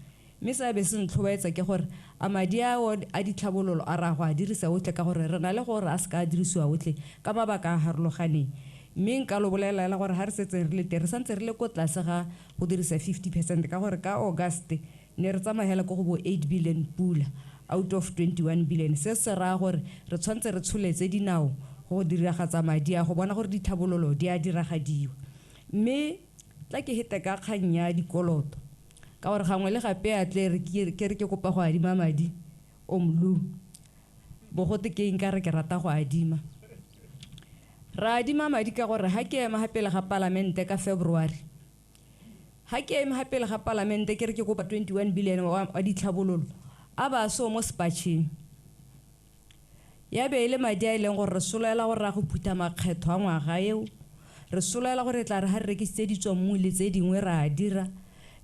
[SPEAKER 15] mme se be se ntlhobaetsa ke gore a madi ao a ditlhabololo a ra go a dirisa otlhe, ka gore re na le gore a se ka a dirisiwa otlhe ka mabaka a harologaneng. Mme nka lo bolelela gore ga re setse re le teng, re santse re le ko tlase ga go dirisa 50%, ka gore ka August ne re tsamaya hela ko go bo 8 billion pula out of 21 billion. Se se raya gore re tshwanetse re tsholetse dinao go diragatsa madi a go bona gore ditlhabololo di a diragadiwa. Mme tla ke hete ka kgang ya dikoloto, ka gore gangwe le gape a tle ke re ke kopa go adima madi o mlu bogote ke eng ka re ke rata go adima. Ra adima madi ka gore ha ke ema ha pele ga palamente ka February, ha ke ema ha pele ga palamente ke re ke kopa 21 billion wa ditlhabololo, a ba so mo sepatšheng. Ya be e le madi a e leng gore re soloela gore ra go phutha makgetho a ngwaga eo, re soloela gore tla re ha re rekisitse ditswammung le tse dingwe ra a dira,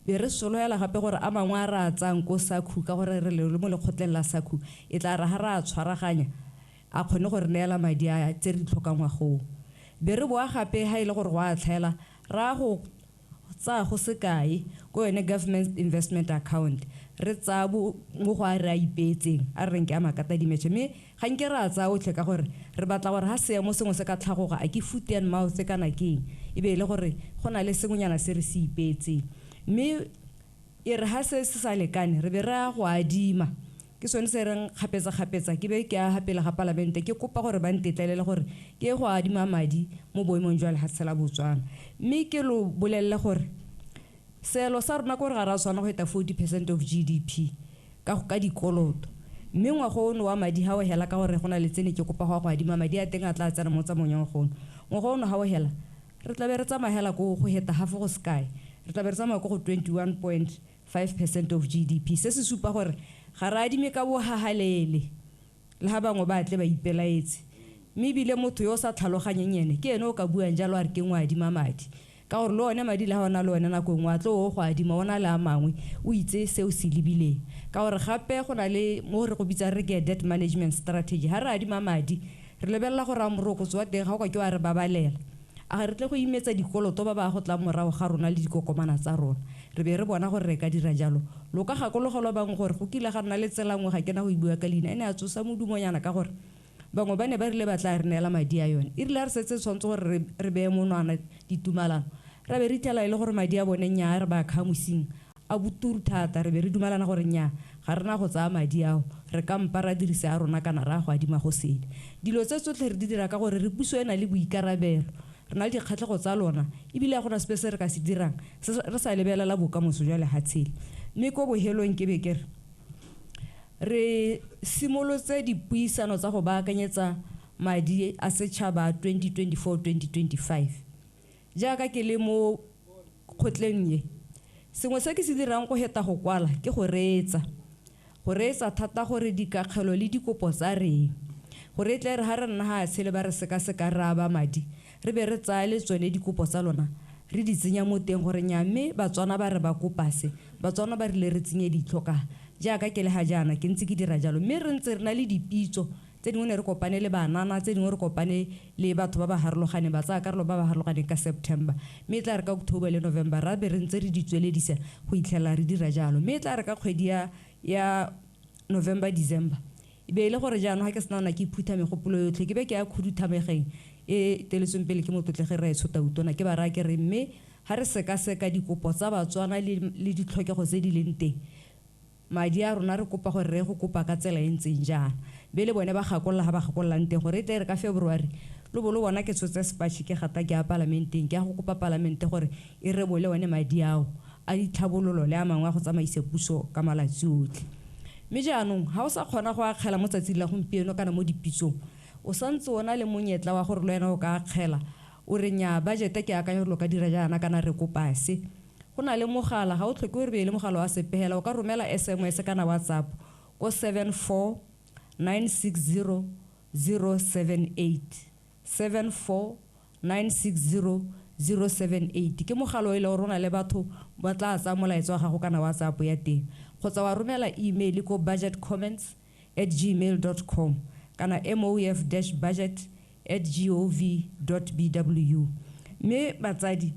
[SPEAKER 15] be re soloela gape gore a mangwe a re a tsayang ko SACU, ka gore re le mo lekgotleng la SACU, e tla re ha re a tshwaraganya a kgone go re neela madi a tse re di tlhokang ngwagoo. Be re boa gape ha e le gore go a tlhaela, ra go tsaya go sekae ko yone government investment account, re tsaya mo go a re a ipeetseng a re reng ke a makata dimetšhe. Mme ga nke re a tsaya otlhe ka gore re batla gore ha seemo sengwe se ka tlhagoga, a ke foot and mouth kana ke eng, e be e le gore go na le sengwenyana se re se ipeetseng. Mme e re ha se se sa lekane, re be re ya go adima. Ke sone se reng kgapetsa-kgapetsa ke be ke ya pele ga palamente ke kopa gore ba ntetlelele gore ke go adima madi mo boemong jwa lefatshe la Botswana. Mme ke lo bolelele gore seelo sa rona ke gore ga re a tshwana go feta 40% of GDP ka dikoloto. Mme ngwaga ono wa madi ha o hela, ka gore go na le tsene ke kopa go adima madi a teng a tla tsena mo tsamaong ya ngwaga ono. Ngwaga ono ha o hela, re tla be re tsamaya hela ko go heta half go sekae, re tla be re tsamaya ko go 21.5% of GDP. Se se supa gore ga re adime ka bohahalele, le ha bangwe ba tle ba ipelaetse. Mme ebile motho yo o sa tlhaloganyeng ene ke ene o ka buang jalo a re ke ngwe adima madi, ka gore le one madi le ha o na le one nako nngwe a tlo o go adima o na le a mangwe o itse se o se lebileng. Ka gore gape go na le mo re go bitsang re ke debt management strategy. Ha re adima madi re lebelela gore a morokotso wa teng ga o ka ke wa re babalela, a ga re tle go imetsa dikoloto ba ba go tlang morago ga rona le dikokomana tsa rona. Re be re bona gore re ka dira jalo. Lo ka gakologelwa bangwe gore go kile ga nna le tsela nngwe, ga ke na go e bua ka leina, e ne a tsosa modumonyana ka gore bangwe ba ne ba rile ba tla re neela madi a yone. E rile ha re setse tshwanetse gore re beye monwana ditumalano, ra be re itlhela e le gore madi a bone nnyaa re ba khamosing a boturu thata. Re be re dumalana gore nnyaa ga rena go tsaya madi ao, re ka mpa ra dirisa a rona kana ra go adima go sele. Dilo tse tsotlhe re di dira ka gore re puso e na le boikarabelo, re na le dikgatlhego tsa lona, ebile ga gona sepe se re ka se dirang re sa lebelela bokamoso jwa lefatshe le. Mme ko bohelong ke be ke re re simolotse dipuisano tsa go baakanyetsa madi a setšhaba 2024-2025. Jaaka ke le mo kgotleng ye, sengwe se ke se dirang go heta go kwala ke go reetsa thata gore dikakgelo le dikopo tsa reng, gore e tle re ha re nna ha tshele ba re sekaseka re aba madi, re be re tsaya le tsone dikopo tsa lona re di tsenya mo teng gore nnyaa mme Batswana ba re ba kopa se, Batswana ba rile re tsenye ditlho ka. Jaaka ke le ha jaana ke ntse ke dira jalo, mme re ntse re na le dipitso tse dingwe ne re kopane le banana, tse dingwe re kopane le batho ba ba harologaneng, ba tsaya karolo ba ba harologaneng ka September, mme e tla re ka October le November ra be re ntse re di tsweledisa go itlhela re dira jalo. Mme e tla re ka kgwedi ya November, December e be e le gore jaanong ga ke sena ona ke phutha megopolo yotlhe, ke be ke ya khuduthamegeng e teletsweng pele ke motlotlegi Rraetsho Tautona, ke ba raya ke re mme ga re sekaseka dikopo tsa Batswana le ditlhokego tse di leng teng, madi a rona re kopa gore re go kopa ka tsela e ntseng jaana. Be le bone ba gakolola ga ba gakololang teng gore e tle re ka February lo bo lo bona ke tshotse sepatšhe ke gata ke ya palamenteng, ke ya go kopa palamente gore e rebole one madi ao a ditlhabololo le a mangwe a go tsamaisa puso ka malatsi otlhe. Mme jaanong ga o sa kgona go akgela mo tsatsing la gompieno kana mo dipitsong, O santse o na le monyetla wa gore le wena o ka akgela o re nnyaa budget ke akanya gore lo ka dira jaana kana re kopa se. Go na le mogala, ga o tlhoke gore be le mogala wa sepegela, o ka romela SMS kana WhatsApp ko 74 960 078, 74 960 078. Ke mogala o e leng gore o na le batho ba tla tsaya molaetsa wa gago kana WhatsApp ya teng, kgotsa wa romela email ko budgetcomments@gmail.com kana mof-budget@gov.bw. Mme batsadi,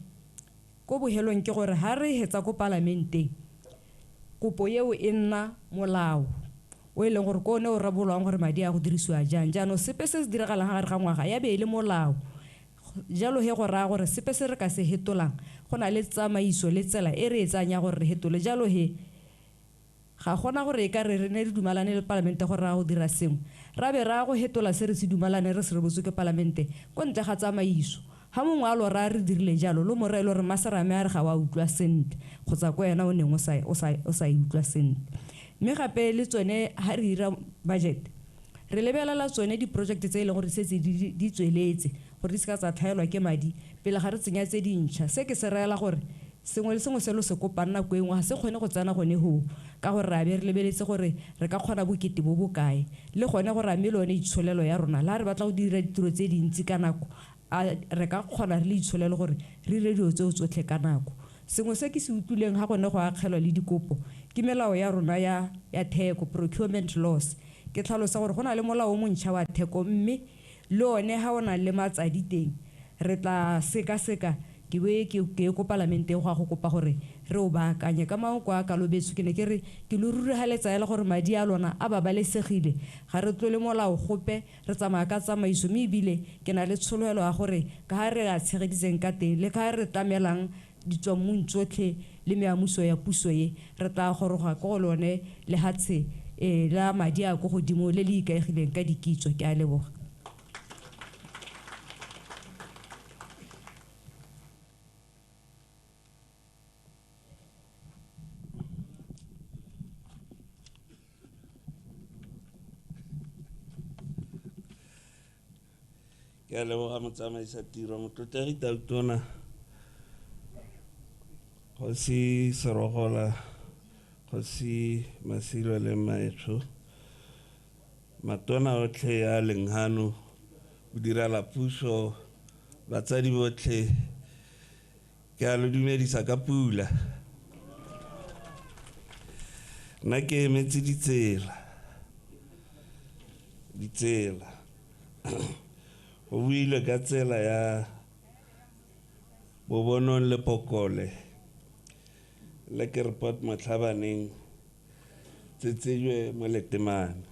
[SPEAKER 15] ko bohelong ke gore ha re hetsa ko palamenteng, kopo eo e nna molao o e leng gore ke one o rebolwang gore madi a go dirisiwa jang. Jaanong sepe se se diragalang gare ga ngwaga ya be e le molao, jalo he go raya gore sepe se re ka se hetolang go na le tsamaiso le tsela e re e tsayang ya gore re hetole. Jalo he ga gona gore e ka re re ne re dumalane le palamente gore ra go dira sengwe, ra be ra go hetola se re se dumalane re se rebotswe ke palamente ko ntle ga tsamaiso. Ha mongwe a lora re dirile jalo, lo mo reye lo re Maserame a re ga wa utlwa sentle, kgotsa ko wena o neng o sa e utlwa sentle. Mme gape le tsone ha re dira budget, re lebelela tsone di-project tse e leng gore setse di tsweletse gore di seka tsa tlhaelwa ke madi pele ga re tsenya tse dintšha. Se ke se reela gore sengwe le sengwe se lo se kopang nako e nngwe ga se kgone go tsena gone hoo, ka gore re a be re lebeletse gore re ka kgona bokete bo bokae, le gone gore a mme le yone itsholelo ya rona le ha re batla go dira ditiro tse dintsi ka nako, a re ka kgona re le itsholelo gore re dire dilo tseo tsotlhe ka nako. Sengwe se ke se utlwileng ga gone go akgelwa le dikopo ke melao ya rona ya theko, procurement laws. Ke tlhalosa gore go na le molao o montšha wa theko, mme le one ha o na le matsadi teng re tla sekaseka ke be ke ye ko palamenteng go ya go kopa gore re o baakanye. Ka mangwe kwa kalobetso ke ne ke re ke lo rurigaletsa hela gore madi a lona a babalesegile, ga re tlole molao gope, re tsamaya ka tsamaiso. Mme ebile ke na le tsholofelo ya gore ka ha re a tshegeditseng ka teng le ka ha re tlamelang ditswammung tsotlhe le meamuso ya puso e, re tla goroga ko go lone lehatshe la madi a ko godimo le le ikaegileng ka dikitso. Ke a leboga.
[SPEAKER 16] Ke a leboga motsamaisa tiro, motlotlegi Tautona, Kgosi Serogola, Kgosi Masilo le Maetsho, matona otlhe a leng hano, bodirela puso, batsadi botlhe, ke a lo dumedisa ka pula. Nna ke emetse ditsela, ditsela. Go builwe ka tsela ya Bobonong le Pokole le ke report Motlhabaneng Tsetsejwe mo Letemane.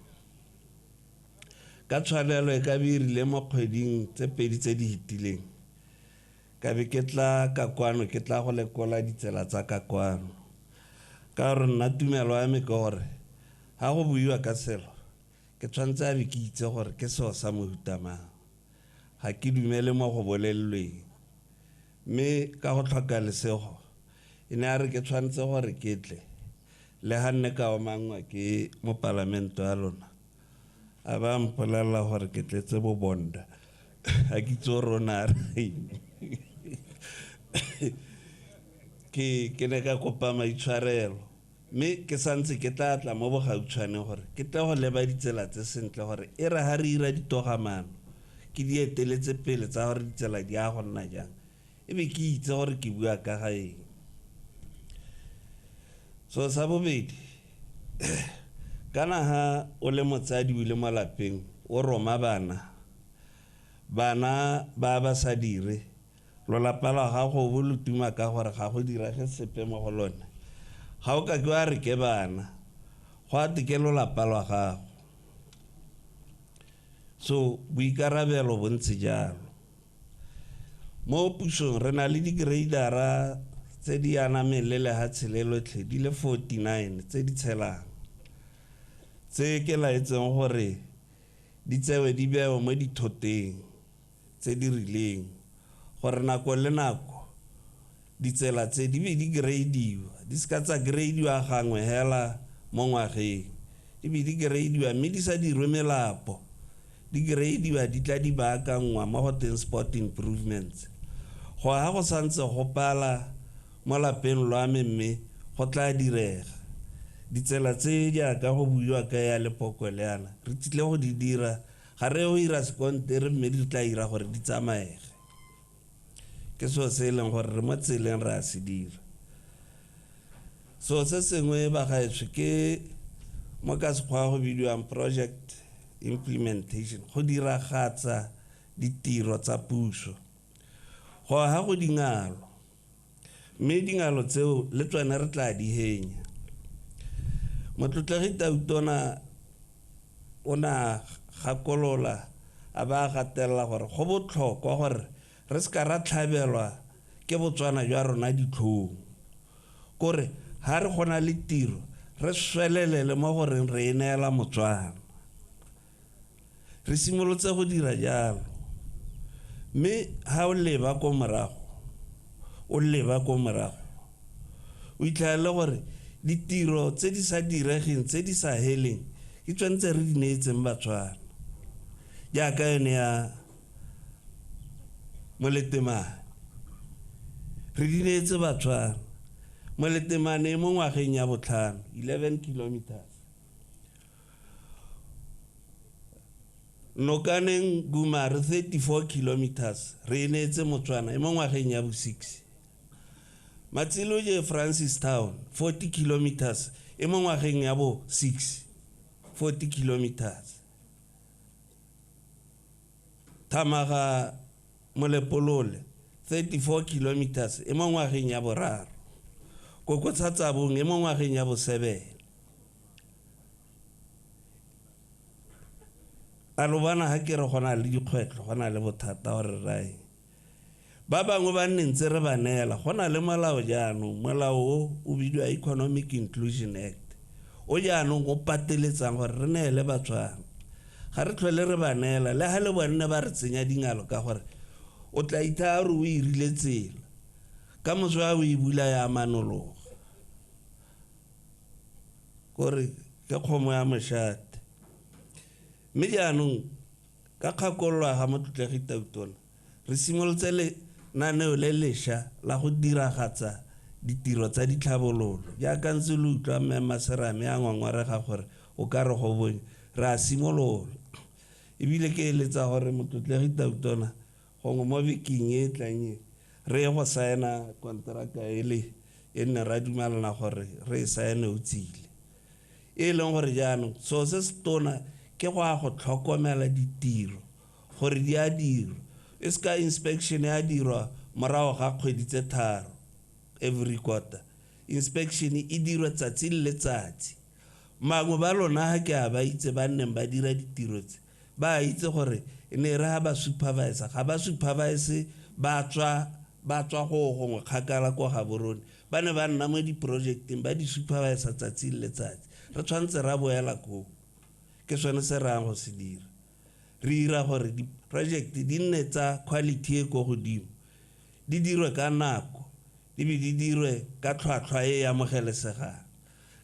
[SPEAKER 16] Ka tshwanelo e ka be e rile mo kgweding tse pedi tse di fetileng, ka be ke tla ka kwano, ke tla go lekola ditsela tsa ka kwano. Ka gore nna tumelo ya me ke gore ha go buiwa ka selo, ke tshwanetse a be ke itse gore ke seo sa mohuta mang. Ga ke dumele mo go bolelelweng, mme ka go tlhoka lesego e ne a re ke tshwanetse gore ke tle le ga nne ka omangwa ke mopalamente wa lona, a ba mpolelela gore ke tletse bobonda. Ga ke itse gore o ne a reng. Ke ne ka kopa maitshwarelo, mme ke santse ke tla tla mo bogautshwaneng gore ke tle go leba ditsela tse sentle, gore e re ha re ira ditogamaano ke di eteletse pele tsa gore ditsela di a go nna jang, e be ke itse gore ke bua ka ga eng. So sa bobedi, kana ha o le motsadi o le mo lapeng o roma bana, bana ba ba sa dire, lolapa la gago bo lo tuma ka gore ga go dirage sepe mo go lone. Ga o ka ke wa re ke bana, go a te ke lolapa lwa gago. So boikarabelo bo ntse jalo. Mo pusong re na le di-gradera tse di anameng le lehatshe le lotlhe di le 49 tse di tshelang, tse ke laetseng gore di tsewe di bewe mo dithoteng tse di rileng, gore nako le nako ditsela tse di be di gradiwa, di seka tsa gradiwa gangwe hela mo ngwageng, di be di gradiwa mme di sa dirwe melapo, Di gradiwa di tla di baakangwa mo go teng sport improvements. Go ha go santse go pala mo lapeng lwa me mme go tla direga. Ditsela tse jaaka go buiwa ka ya lepoko le yana re tlile go di dira, ga re go ira sekontere mme di tla ira gore di tsamaege. Ke seo se e leng gore re mo tseleng re a se dira. So se sengwe bagaetsho ke mo ka sekgwa go bidiwang project implementation, go diragatsa ditiro tsa puso. Go ha go dingalo, mme dingalo tseo le tsone re tla di henya. Motlotlegi Tautona o na gakolola a ba gatelela gore go botlhokwa gore re seka ra tlhabelwa ke Botswana jwa rona ditlhong. Kore ha re gona le tiro re swelelele mo goreng re e neela Motswana. Re simolotse go dira jalo, mme ha o leba ko morago, o leba ko morago, o itlhelele gore ditiro tse di sa diregeng, tse di sa heleng, ke tsone tse re di neetseng Batswana. Jaaka yone ya Moletemane, re di neetse Batswana. Moletemane mo ngwageng ya botlhano, 11 kilometers. Nokaneng Gumare 34 kilometers, re e neetse Motswana e mo ngwageng ya bo 6. Matsiloje Francis Town 40 kilometers e mo ngwageng ya bo 6, 40 kilometers. Thamaga Molepolole 34 kilometers e mo ngwageng ya boraro. Kokotshatsabong e mo ngwageng ya bo 7. A lo bona ha ke re go na le dikgwetlho, go na le bothata gore rae. Ba bangwe ba nne ntse re ba neela, go na le molao jaanong, molao o o bidiwa Economic Inclusion Act, o jaanong o pateletsang gore re neele Batswana. Ga re tlhole re ba neela, le ha le bone ba re tsenya dingalo ka gore o tla ithaya gore o irile tsela, ka moso a o e bula ya manologa. Kore ke kgomo ya moshate. Mme jaanong ka kgakololo ya ga Motlotlegi Tautona, re simolotse lenaneo le lešwa la go diragatsa ditiro tsa ditlhabololo. Jaaka ntse le utlwa mme Maserame a ngongorega gore o ka re go bonye, re a simolola. Ebile ke eletsa gore Motlotlegi Tautona gongwe mo bekeng e tlang e re ye go saena konteraka ele e nne ra dumelana gore re e saene o tsile. E leng gore jaanong seo se se tona ke go ya go tlhokomela ditiro gore di a dirwa, e seka inspection ya dirwa morago ga kgwedi tse 3 every quarter. Inspection e dirwa tsatsi le letsatsi. Mangwe ba lona ha ke a ba itse ba nneng ba dira ditiro tse, ba itse gore e ne re ha ba supervisor, ga ba supervise ba tswa go gongwe kgakala kwa Gaborone, ba ne ba nna mo di-projecteng ba di supervisor tsatsi le letsatsi. Re tshwanetse ra boela koo, ke sone se re yang go se dira. Re ira gore di-project di nne tsa quality e ko godimo, di dirwe ka nako, di be di dirwe ka tlhwatlhwa e e amogelesegang.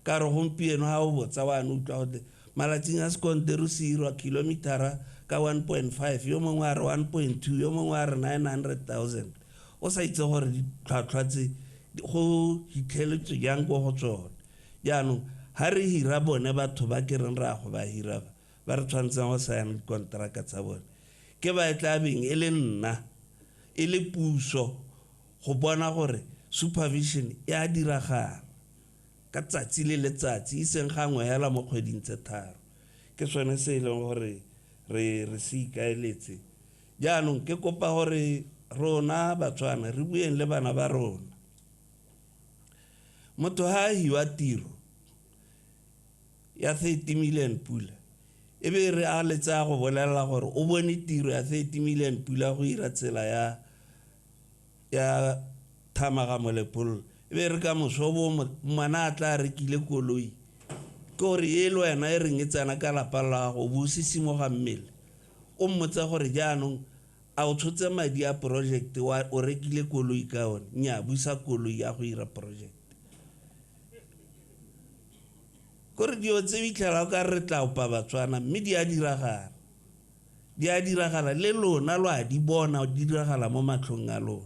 [SPEAKER 16] Ka re gompieno ha o botsa wa ne utlwa gote malatsing a sekontere se irwa kilometera ka 1.5, yo mongwe a re 1.2, yo mongwe a re 900,000. O sa itse gore ditlhwatlhwa tse go hitlheletswe jang ko go tsone. Jaanong ha re hira bone batho ba ke reng re a go ba hira ba re tshwanetseng go saena dikonteraka tsa bone, ke ba e tla beng e le nna e le puso go bona gore supervision e a diragala ka tsatsi le letsatsi, e seng gangwe hela mo kgweding tse 3. Ke sone se e leng gore re se ikaeletse. Jaanong ke kopa gore rona Batswana re bueng le bana ba rona. Motho ha a hiwa tiro ya 30 million pula, e be re a letsa go bolela gore o bone tiro ya 30 million pula go ira tsela ya Thamaga Molepolole, e be re ka moso bo ngwana a tla rekile koloi, ke gore e le wena e reng e tsena ka lapa la gago o bo o sisimoga mmele, o mmotsa gore jaanong a o tshotse madi a project o rekile koloi ka one, nnyaa busa koloi ya go ira project. Kore dilo tse o itlhela o ka re tla opa Batswana, mme di a diragala. Di a diragala le lona lo a di bona di diragala mo matlhong a lona.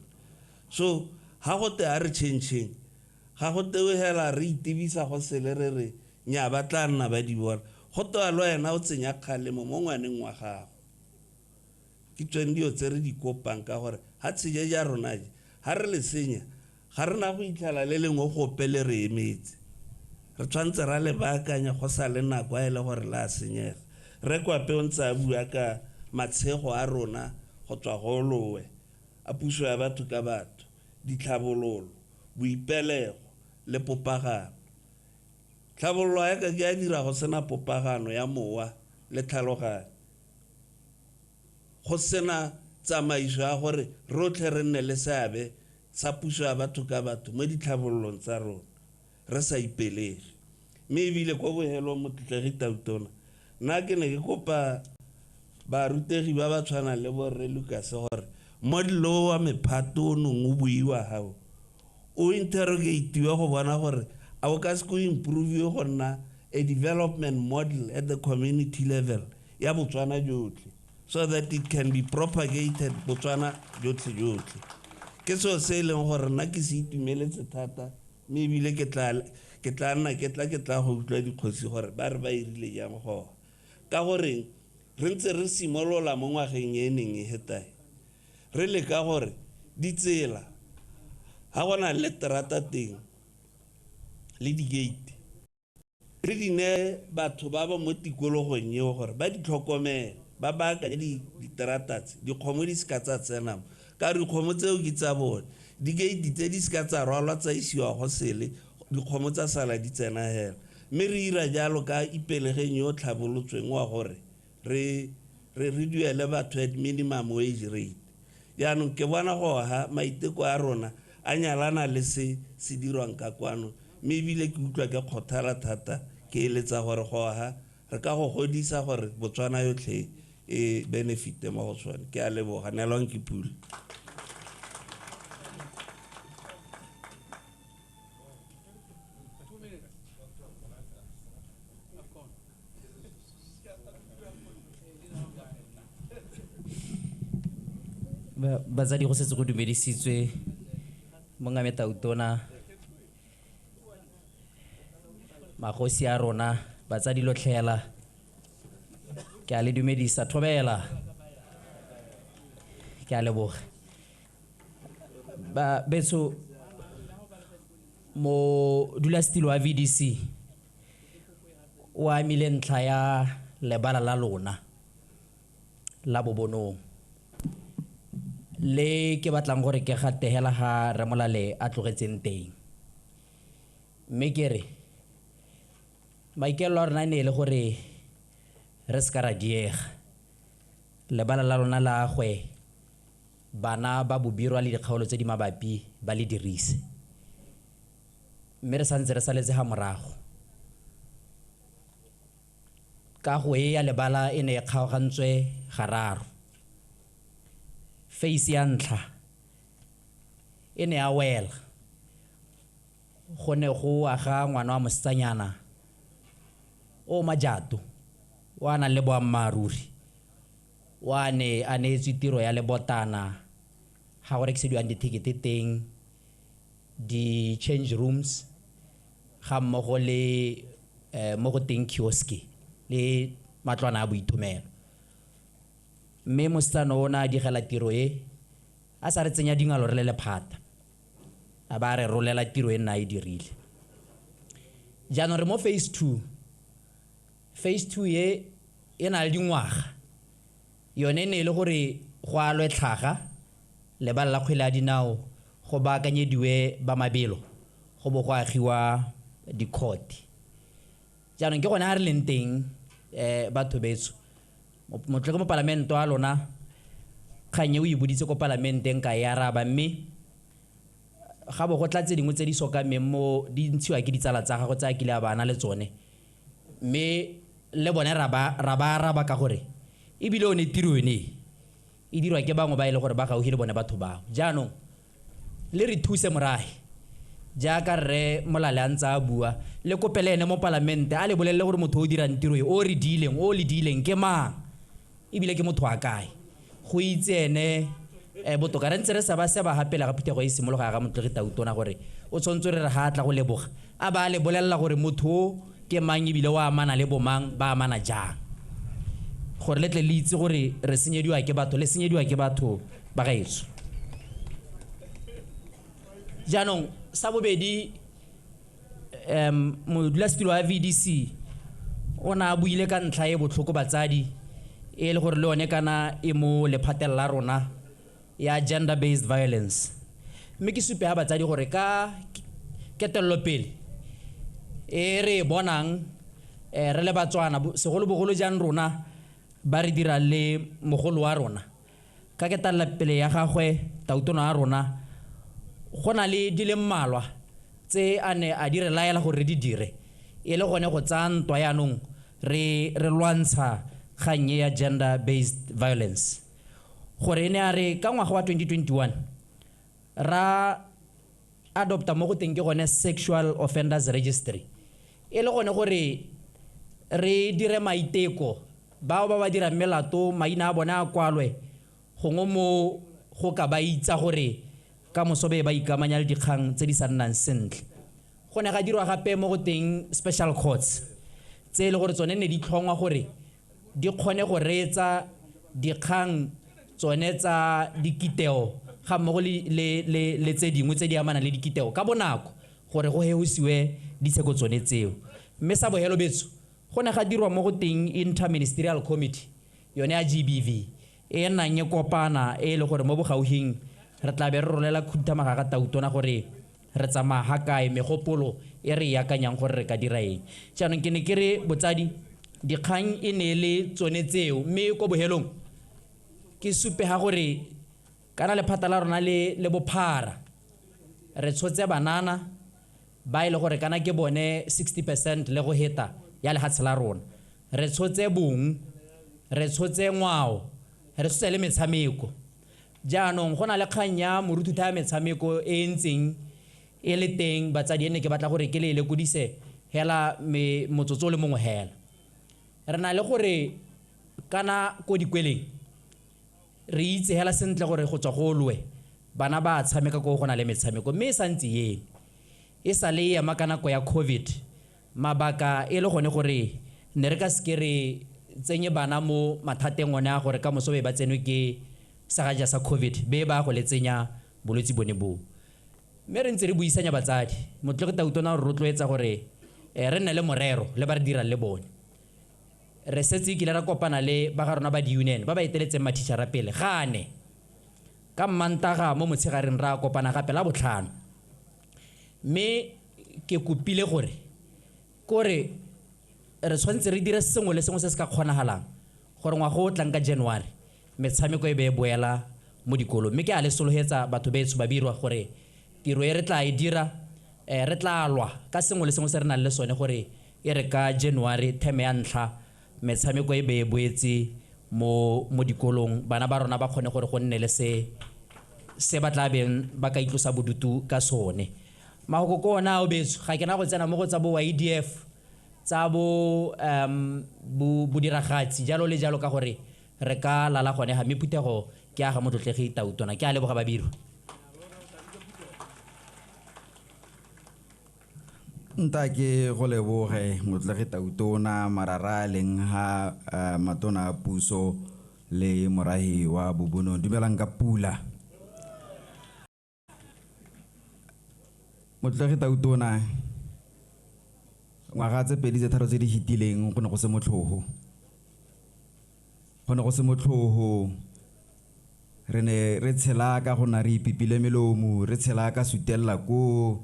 [SPEAKER 16] So ha go te a re change-eng, ga go tewe hela re itebisa go sele re re nya ba tla nna ba di bona. Go tewa le wena o tsenya kgalemo mo ngwaneng wa gago. Ke tsone dilo tse re di kopang ka gore ha tsheje ja rona je, ha re le senya, ga re na go itlhela le lengwe gope le re emetse. Re tshwanetse ra le baakanya go sa le nako a e le gore la senyega. Re Kwape o ntse a bua ka matshego a rona go tswa go lowe, a puso ya batho ka batho, ditlhabololo, boipelego le popagano. Tlhabololo ya ka ke a dira go sena popagano ya mowa le tlhaloganyo. Go sena tsamaiso ya gore rotlhe re nne le seabe sa puso ya batho ka batho mo ditlhabololong tsa rona, re sa ipelege. Mme ebile kwa bohelong motlotlegi Tautona, nna ke ne ke kopa barutegi ba ba tshwanang le borre Lucas gore model o wa mephato o nong o buiwa gao o interrogatiwe go bona gore a o ka se ko improve go nna a development model at the community level ya Botswana jotlhe, so that it can be propagated Botswana jotlhe jotlhe. Ke seo se e leng gore nna ke se itumeletse thata, mme ebile ke tla nna ke tla go utlwa dikgosi gore ba re ba irile jang go. Ka goreng re ntse re simolola mo ngwageng e neng e hetae, re leka gore ditsela ha go na le terata teng le di-gate re di neye batho ba ba mo tikologong eo gore ba di tlhokomele, ba baakanye diterata tse, dikgomo di seka tsa tsena mo, ka gore dikgomo tseo ke tsa bone. Di-gate tse di seka tsa rwalwa tsa isiwa go sele, dikgomo tsa sala di tsena hela. Mme re ira jalo ka ipelegeng yo tlhabolotsweng wa gore re duele batho at minimum wage rate. Jaanong ke bona go ha maiteko a rona a nyalana le se se dirwang ka kwano, mme ebile ke utlwa ke kgothala thata, ke eletsa gore go ha re ka go godisa gore Botswana yotlhe e benefite mo go sone. Ke a leboga, neelwang ke pula.
[SPEAKER 17] Batsadi go setse go dumedisitswe mongame Tautona, magosi a rona, batsadi lotlhela, ke a le dumedisa, thobela, ke a leboga. Ba betso mo dulasetilo wa VDC o amile ntlha ya lebala la lona la Bobonong, le ke batlang gore ke gategela ga Remolale a tlogetseng teng. Mme ke re maikaelelo a rona e ne e le gore re seka ra diega, lebala la lona la agwe, bana ba Bobirwa le dikgaolo tse di mabapi ba le dirise, mme re santse re saletse ga morago. Kago e ya lebala e ne e kgaogantswe gararo. Face ya ntlha e ne ya wela, go ne go aga ngwana wa mosetsanyana o majato o a nang le boammaaruri, o a ne a neetswe tiro ya lebotana ga go rekisediwang dithekete teng, di-change rooms ga mmogo le mo go teng kiosk le matlwana a boithomelo. Mme mosetsana o ne a digela tiro e a sa re tsenya dingalo re le lephata, a ba re rolela tiro e nna a e dirile. Jaanong re mo phase 2. Phase 2 e e na le dingwaga, yone e ne e le gore go alwe tlhaga lebala la kgwele ya dinao, go baakanyediwe ba mabelo, go bo go agiwa di-court. Jaanong ke gone a re leng teng, batho betso. Motlotlo mo palamente wa lona, kgang e o e boditse ko palamenteng ka e araba, mme ga bo go tla tse dingwe tse di sokameng mo di ntshiwa ke ditsala tsa gagwe tse a kile a ba na le tsone, mme le bone ra ba araba ka gore ebile one tiro yone e dirwa ke bangwe ba e le gore ba gaufi le bone batho bao. Jaanong le re thuse morahe, jaaka rre Molale a ntse a bua, le kopele ene mo palamente a le bolelele gore motho o dirang tiro e o re diileng, o le diileng ke mang, ebile ke motho wa kae go itse ene botoka re ntse re sa ba seba ga pele ga phuthego e simologa ga Motlotlegi Tautona gore o tshwanetse re ga a tla go leboga a ba le bolelela gore motho o ke mang ebile o amana le bomang ba amana jang gore le tle le itse gore re senyediwa ke batho le senyediwa ke batho ba gaetsho. Jaanong sa bobedi modulasetilo wa VDC o ne a buile ka ntlha e botlhoko batsadi e le gore le yone kana e mo lephateng la rona ya gender based violence, mme ke supe ga batsadi gore ka ketelelopele e re e bonang re le Batswana segolobogolo jang rona ba re dirang le mogolo wa rona ka ketelelopele ya gagwe Tautona ya rona go na le di le mmalwa tse a ne a di re laela gore re di dire e le gone go tsaya ntwa yaanong re lwantsha kgang e ya gender based violence gore e ne a re ka ngwaga wa 2021 ra adopta mo go teng ke gone sexual offenders registry e le gone gore re dire maiteko bao ba ba dirang melato maina a bone a kwalwe gongwe mo go ka ba itsa gore ka moso be ba ikamanya le dikgang tse di sa nnang sentle. Go ne ga dirwa gape mo go teng special courts tse e le gore tsone ne di tlhongwa gore di kgone go reetsa dikgang tsone tsa dikiteo ga mmogo le tse dingwe tse di amanang le dikiteo ka bonako gore go hehosiwe ditsheko tsone tseo. Mme sa bohelobetso go ne ga dirwa mo go teng interministerial committee yone ya GBV e nang e kopana e le gore mo bogaufing re tla be re rolela khuduthamaga ga Tautona gore re tsamaya ga kae megopolo e re e akanyang gore re ka dira eng. Jaanong ke ne ke re botsadi dikgang e ne le tsone tseo, mme ko bohelong ke supe ga gore kana lephata la rona le bophara re tshotse banana ba e le gore kana ke bone 60% le go heta ya lehatshe la rona, re tshotse bong, re tshotse ngwao, re tshotse le metshameko. Jaanong go na le kgang ya moruthutha ya metshameko e e ntseng e le teng batsadi ene ke batla gore ke le lekodise hela motsotso le mongwe hela. Re na le gore kana ko dikweleng re itse hela sentle gore go tswa go loe bana ba tshameka ko go na le metshameko, mme e santse e e sa le ema ka nako ya COVID mabaka e le gone gore ne re ka seke re tsenye bana mo mathateng one a gore ka moso be ba tsenwe ke sagaja sa COVID be ba go le tsenya bolwetse bone boo. Mme re ntse re buisanya batsadi Motlotlegi Tautona o re rotloetsa gore re nne le morero le ba re dirang le bone. Re setse kile ra kopana le ba ga rona ba di-union ba ba eteletseng mathichara pele gane ka Mmantaga mo motshegareng ra kopana gape la botlhano, mme ke kopile gore kore re tshwanetse re dire sengwe le sengwe se se ka kgonagalang gore ngwaga o tlang ka January metshameko e be e boela mo dikolong. Mme ke a le solohetsa batho betsho ba birwa gore tiro e re tla e dira re tla lwa ka sengwe le sengwe se re nang le sone gore e re ka January term ya ntlha metshameko e be e boetse mo dikolong bana ba rona ba kgone gore go nne le se ba tla beng ba ka itlosa bodutu ka sone. Mahoko ko ona o betso ga ke na go tsena mo go tsa bo YDF tsa bo bodiragatsi jalo le jalo ka gore re ka lala gone ga mme phuthego ke a ga Motlotlegi Tautona. Ke a leboga babiro.
[SPEAKER 18] Nta ke go leboge Motlotlegi Tautona marara a leng ha matona a puso le morahi wa Bobonong. Dumelang ka pula. Motlotlegi Tautona ngwaga tse pedi tse tharo tse di hitileng go ne go se motlhoho. Go ne go se motlhoho. Re ne re tshela ka go na re ipipile melomo, re tshela ka sutella ko,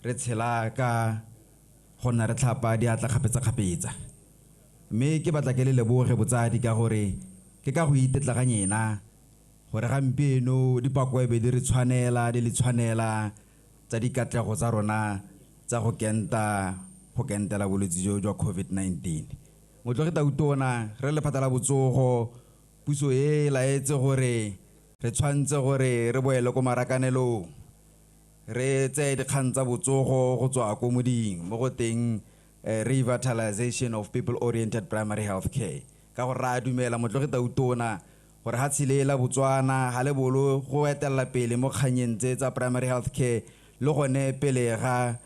[SPEAKER 18] re tshela ka go nna re tlhapa diatla kgapetsa-kgapetsa. Mme ke batla ke le leboge botsadi ka gore ke ka go itetlaganya ena gore gampieno dipako e be di re tshwanela di le tshwanela tsa dikatlego tsa rona tsa go kenta go kentela bolwetse jo jwa COVID-19. Motlotlegi Tautona re lephata la botsogo puso e laetse gore re tshwanetse gore re boele ko marakanelong re tseye dikgang tsa botsogo go tswa ko moding mo go teng revitalization of people oriented primary health care. Ka gore ra dumela Motlogi Tautona gore ha tshile la Botswana ha le bolo go etella pele mo kganyeng tse tsa primary health care le gone pele ga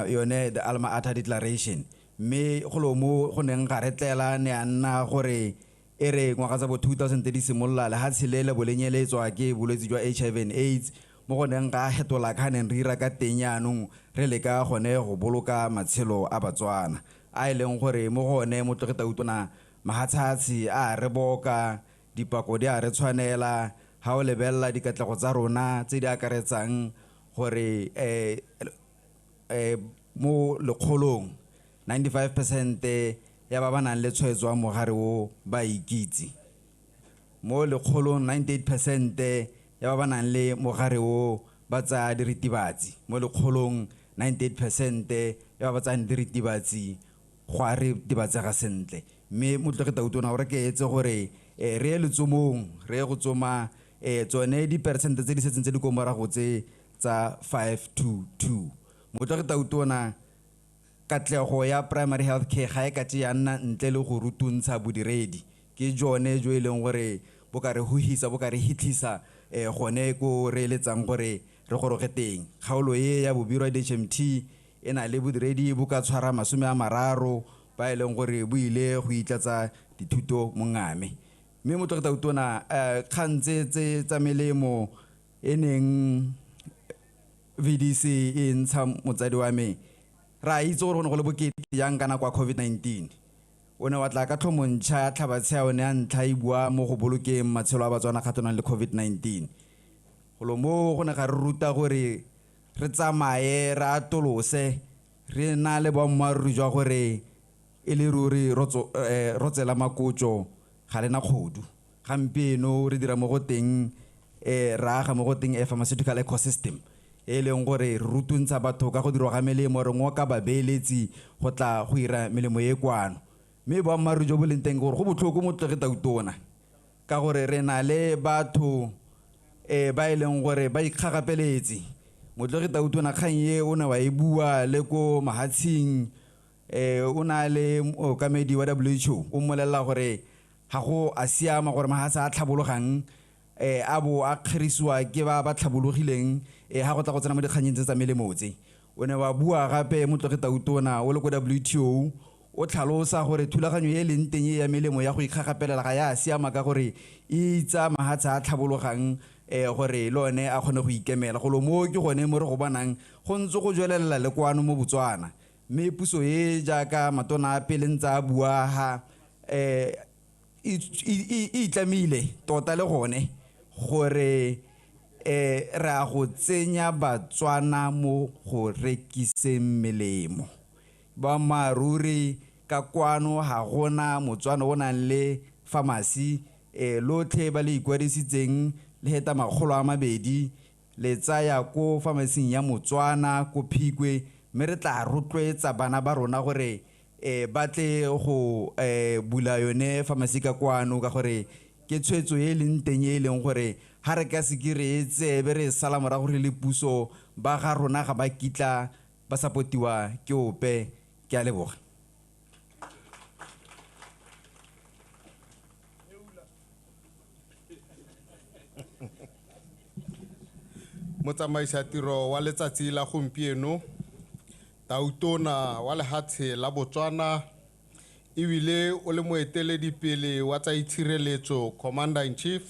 [SPEAKER 18] yone the Alma Ata Declaration. Mme golo mo go neng ga re tlela ne a nna gore e re ngwaga tsa bo 2000 di simolola lehatshe le le bolenyeletswa ke bolwetse jwa HIV and AIDS, mo go neng ga hetola ka neng re ira ka teng jaanong re leka gone go boloka matshelo a Batswana a e leng gore mo go one Motlogi Tautona mahatshatshe a re boka, dipako di a re tshwanela ha o lebelela dikatlego tsa rona tse di akaretsang gore mo lekgolong 95% ya ba ba nang le tshwaetso ya mogare o ba ikitse, mo lekgolong 98% ya ba ba nang le mogare o ba tsaya diritibatsi, mo lekgolong 98% ya ba ba tsayang diritibatsi go a re tibatsega sentle. Mme Motlogi Tautona gore ke etse gore re ye letsomong, re ye go tsoma tsone diperesente tse di setseng tse di ko morago tse tsa 522. Motlogi Tautona, katlego ya primary health care ga e ka tse ya nna ntle le go rutuntsha bodiredi, ke jone jo e leng gore bo ka re huhisa, bo ka re hitlhisa gone ko re eletsang gore re goroge teng. Kgaolo e ya Bobirwa DHMT e na le bodiredi bo ka tshwara 30 ba e leng gore bo ile go itlatsa dithuto mongame. Mme Motlogi Tautona kgang tse tsa melemo e neng VDC e ntsha motsadi wa me, ra itse gore go ne go le bokete jang ka nako ya COVID-19. O ne wa tla ka tlhomontšha ya tlhabatshe ya one ya ntlha e bua mo go bolokeng matshelo a Batswana kgatlhanong le COVID-19. Golo mo go ne ga re ruta gore re tsamaye re atolose, re na le boammaaruri jwa gore e le ruri rotsela makotso ga lena kgodu. Gampieno re dira mo go teng re aga mo go teng a pharmaceutical ecosystem e leng gore re rutuntsha batho ka go dirwa ga melemo, re ngoka babeeletsi go tla go ira melemo e kwano. Mme boammaaruri jo bo leng teng ke gore go botlhoko Motlogi Tautona ka gore re na le batho ba e leng gore ba ikgagapeletse. Motlogi Tautona kgang e o ne wa e bua le ko mahatsheng, o na le mookamedi wa WHO o mmolelela gore ga go a siama gore mahatshe a tlhabologang a bo a kgerisiwa ke ba ba tlhabologileng ha go tla go tsena mo dikganyeng tse tsa melemo tse. O ne wa bua gape Motlogi Tautona o le ko WTO o tlhalosa gore thulaganyo e leng teng e ya melemo ya go ikgagapelela ga ya siama ka gore e itsa mahatshe a tlhabologang gore le one a kgone go ikemela. Golo mo ke gone mo re go bonang go ntse go jwelelela le kwano mo Botswana. Mme puso e jaaka matona a pele ntse a bua ha e itlamile tota le gone gore re a go tsenya Batswana mo go rekiseng melemo. Boammaaruri ka kwano ga gona Motswana o nang le pharmacy, lotlhe ba le ikwadisitseng le heta 200 le tsaya ko pharmacy ya Motswana ko Phikwe, mme re tla rotloetsa bana ba rona gore ba tle go bula yone pharmacy ka kwano, ka gore ke tshwetso e leng teng e leng gore ha re ka se ke re e tsebe re sala morago re le puso, ba ga rona ga ba kitla ba supportiwa ke ope. Ke a leboga.
[SPEAKER 19] Motsamaisa tiro wa letsatsi la gompieno, Tautona wa lehatshe la Botswana ebile o le moeteledipele wa tsa itshireletso Commander in Chief,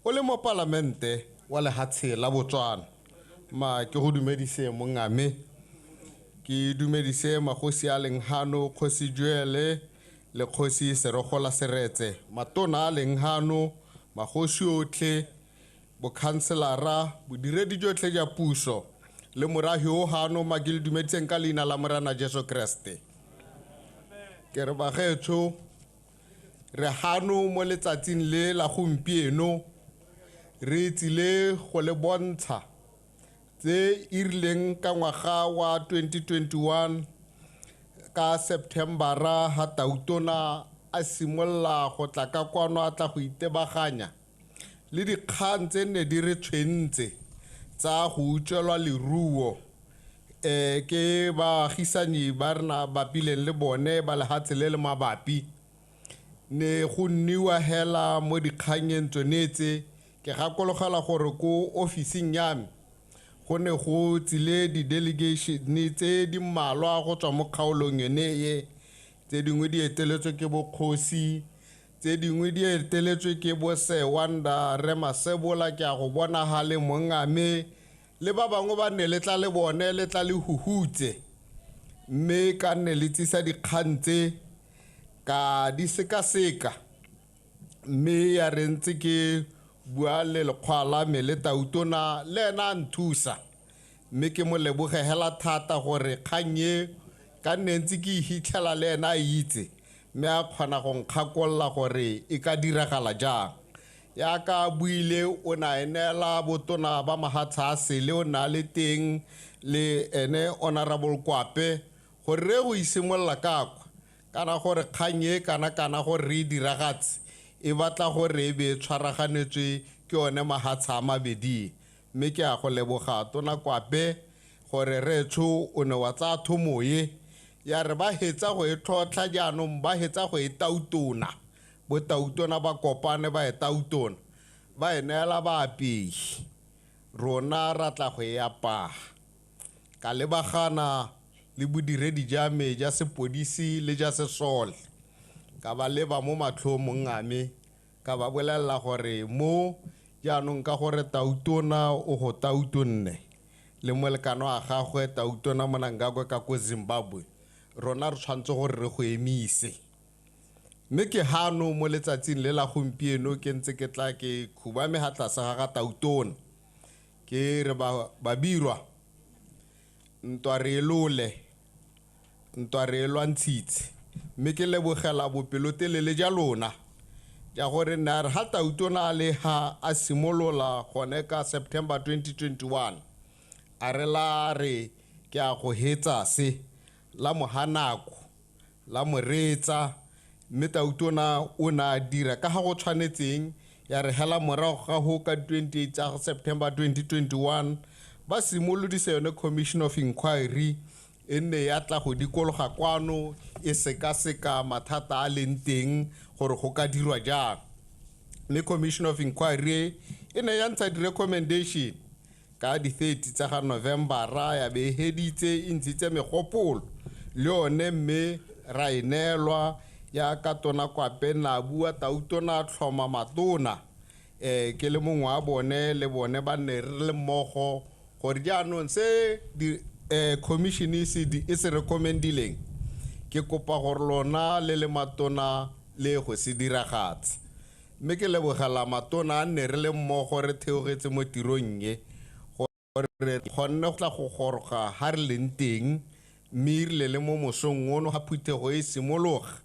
[SPEAKER 19] o le mopalamente wa lehatshe la Botswana. Ma ke go dumedise mongame, ke dumedise magosi a leng hano, Kgosi Joele le Kgosi Serogola Seretse, matona a leng hano, magosi otlhe, bokhanselara, bodiredi jotlhe ja puso le morahi o hano, ma ke le dumediseng ka leina la Morena Jesu Kreste. Ke re bagaetsho, re hano mo letsatsing le la gompieno re tsile go le bontsha tse e rileng ka ngwaga wa 2021 ka Septembera ha Tautona a simolla go tla ka kwano a tla go itebaganya le dikgang tse ne di re tshwentse tsa go utswelwa leruo ke baagisani ba rena bapileng le bone ba lehatshe le le mabapi. Ne go nniwa hela mo dikganyeng tsone tse. Ke gakologela gore ko ofising ya me go ne go tsile di-delegation tse di mmalwa go tswa mo kgaolong yone e, tse dingwe di eteletswe ke bokgosi, tse dingwe di eteletswe ke bo Sewanda Re Masebola, ke a go bona ga le mongame le ba bangwe ba ne le tla le bone le tla le huhutse, mme ka nne le tsisa dikgang tse ka di sekaseka, mme ya re ntse ke bua le lekgwa la me le tautona le ena a nthusa, mme ke mo leboge hela thata gore kgang e ka nne ntse ke e hitlhela le ena a itse, mme a kgona go nkgakolola gore e ka diragala jang. Yaka a buile o ne a neela botona ba mahatsha a sele, o ne a le teng le ene Honorable Kwape gore re go isimolola ka kwa, kana gore kgang e kana gore re e diragatse e batla gore e be e tshwaraganetswe ke one mahatsha a mabedi. Mme ke a go leboga tona Kwape gore retsho o ne wa tsaya thomo e ya re ba hetsa go e tlhotlha, jaanong ba hetsa go e tautona, bo tautona ba kopane ba e tautona ba e neela baapei, rona ra tla go e apaya. Ka lebagana le bodiredi ja me ja sepodisi le ja sesole, ka ba leba mo matlhong mongame, ka ba bolelela gore mo jaanong ka gore tautona o go tautonne le molekane wa gagwe tautona Mnangagwa ka ko Zimbabwe, rona re tshwanetse gore re go emise. Mme ke hano mo letsatsing le la gompieno ke ntse ke tla ke khubame ha tlase ga ga tautona, ke re babirwa ntwa re lole, ntwa re lwantshitse, mme ke lebogela bopelotelele ja lona ja gore ne a re ha tautona a le ha a simolola gone ka September 2021 a re la re ke a go hetsa se la mohanako la moreetsa, mme tautona o ne a dira ka ga go tshwanetseng. Ya re hela morago ga go ka 28 tsa September 2021 ba simolodisa yone Commission of Inquiry e nne ya tla go dikologa kwano e sekaseka mathata a leng teng gore go ka dirwa jang. Mme Commission of Inquiry e ne ya ntsha di-recommendation ka di-30 tsa ga Novembera, ya be e heditse e ntshitse megopolo le yone, mme ra e neelwa ya ka tona Kwape na bua tautona tlhoma matona, ke le mongwe wa bone le bone ba nne re le mmogo gore jaanong se di commission e se recommendileng ke kopa gore lona le le matona le go se diragatse. Mme ke lebogela matona a nne re le mmogo re theogetse mo tirong e gore re kgonne go tla go goroga ha re leng teng, mme erile le mo mosong ono ga phuthego e simologa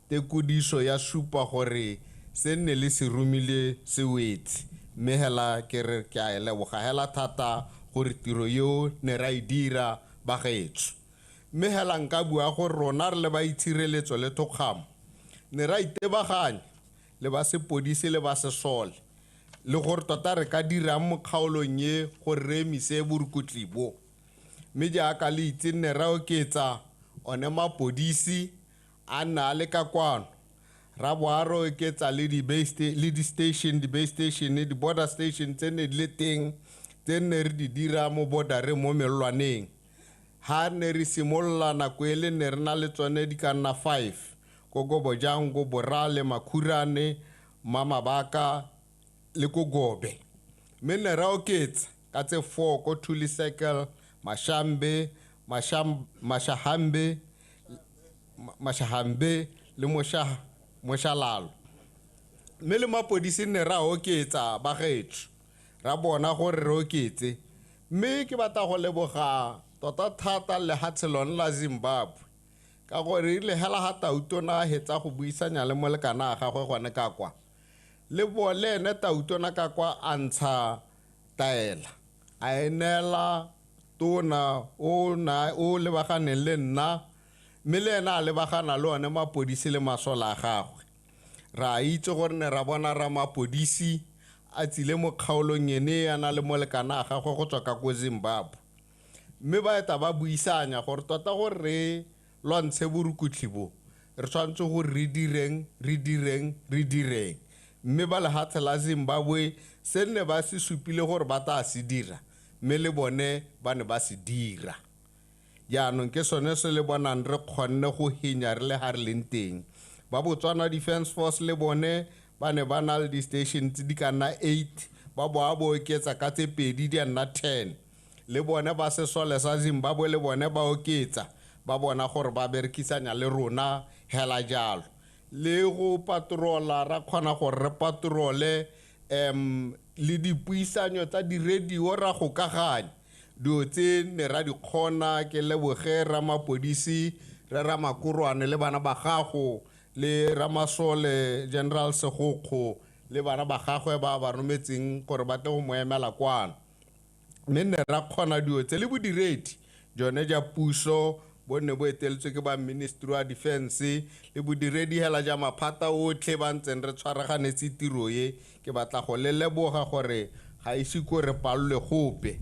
[SPEAKER 19] tekodiso ya supa gore se nne le se romile se wetse. Mme hela ke re ke a e leboga hela thata gore tiro eo ne ra e dira bagaetsho. Mme hela nka bua gore rona re le ba itshireletso le thokgamo ne ra itebaganya le ba sepodisi le ba sesole le gore tota re ka dirang mo kgaolong e gore re emise borukutli bo. Mme jaaka le itse nne ra oketsa one mapodisi a nna a le ka kwano, ra bo a re oketsa le di-station, di-base station, di-border station tse ne di le teng tse nne re di dira mo bordereng mo mellwaneng. Ha ne re simolola nako e le ne re na le tsone di ka nna 5 ko Gobojang, ko Borale, Makhurane, Mamabaka le ko Gobe. Mme ne ra oketsa ka tse 4 ko Thuli Circle, Mashambe, Mashahambe, Mashahambe le Moshalalo. Mme le mapodisi ne ra oketsa bagaetsho, ra bona gore re oketse. Mme ke batla go leboga tota thata lehatshe lone la Zimbabwe ka gore erile hela ha tautona a hetsa go buisanya le molekane a gagwe gone ka kwa, le bo le ene tautona ka kwa a ntsha taela a e neela tona o na o lebaganeng le nna, mme le ena a lebagana le one mapodisi le masole a gagwe. Ra itse gore ne ra bona ra mapodisi a tsile mo kgaolong ene a na le molekane a gagwe go tswa ka ko Zimbabwe, mme ba eta ba buisanya gore tota gore re lwantshe borukutlhi bo re tshwanetse gore re direng re direng re direng. Mme ba lehatshe la Zimbabwe se nne ba se supile gore ba tla se dira, mme le bone ba ne ba se dira. Jaanong ke sone se le bonang re kgonne go henya re le ha re leng teng. Ba Botswana Defence Force le bone ba ne ba na le di-station tse di ka nna 8, ba boa bo oketsa ka tse 2 di a nna 10. Le bone ba sesole sa Zimbabwe le bone ba oketsa, ba bona gore ba berekisanya le rona hela jalo. Le go patrola ra kgona gore re patrole le dipuisanyo tsa di-radio ra gokaganya. Dilo tse ne ra di kgona, ke leboge ramapodisi re Ramakorwane le bana ba gago le Ramasole General Segokgo le bana ba gagwe ba ba rometseng gore ba tle go mo emela kwano. Mme ne ra kgona dilo tse le bodiredi jone ja puso bo ne bo eteletswe ke ba Ministry wa Defence le bodiredi hela ja maphata otlhe ba ntseng re tshwaraganetse tiro e. Ke batla go le leboga gore ga ise ko re palelwe gope.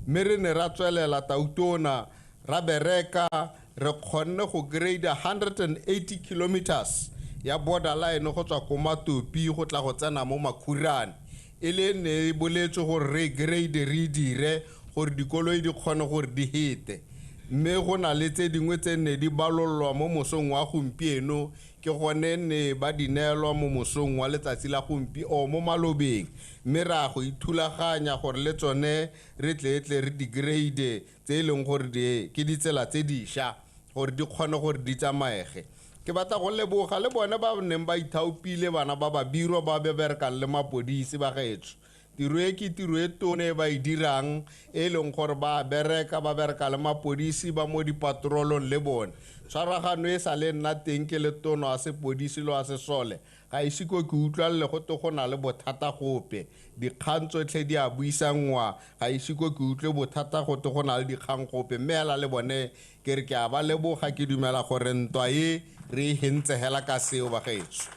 [SPEAKER 19] Mme re ne ra tswelela Tautona ra bereka, re kgonne go grade 180 kilometers ya borderline go tswa ko Matopi go tla go tsena mo Makhurane. E le ne e boletswe gore re grade re dire gore dikoloi di kgone gore di hete. Mme go na le tse dingwe tse ne di balollwa mo mosong wa gompieno, ke gone ne ba di neelwa mo mosong wa letsatsi la o mo malobeng. Mme ra go ithulaganya gore le tsone re tle re di grade tse e leng gore ke ditsela tse dišwa gore di kgone gore di tsamaege. Ke batla go leboga le bone ba neng ba ithaopile, bana ba babirwa ba ba berekang le mapodisi ba gaetsho. Tiro e ke tiro e tone e ba e dirang, e leng gore ba bereka, ba bereka le mapodisi ba mo dipatrolong le bone. Tshwaragano e sa le nna teng ke le tono a sepodisi le a sesole, ga ise ko ke utlwalele go te go na le bothata gope. Dikgang tsotlhe di a buisanngwa, ga ise ko ke utlwe bothata go te go na le dikgang gope. Mme hela le bone ke re ke a ba leboga, ke dumela gore ntwa e re e hentse hela ka seo ba gaetsho.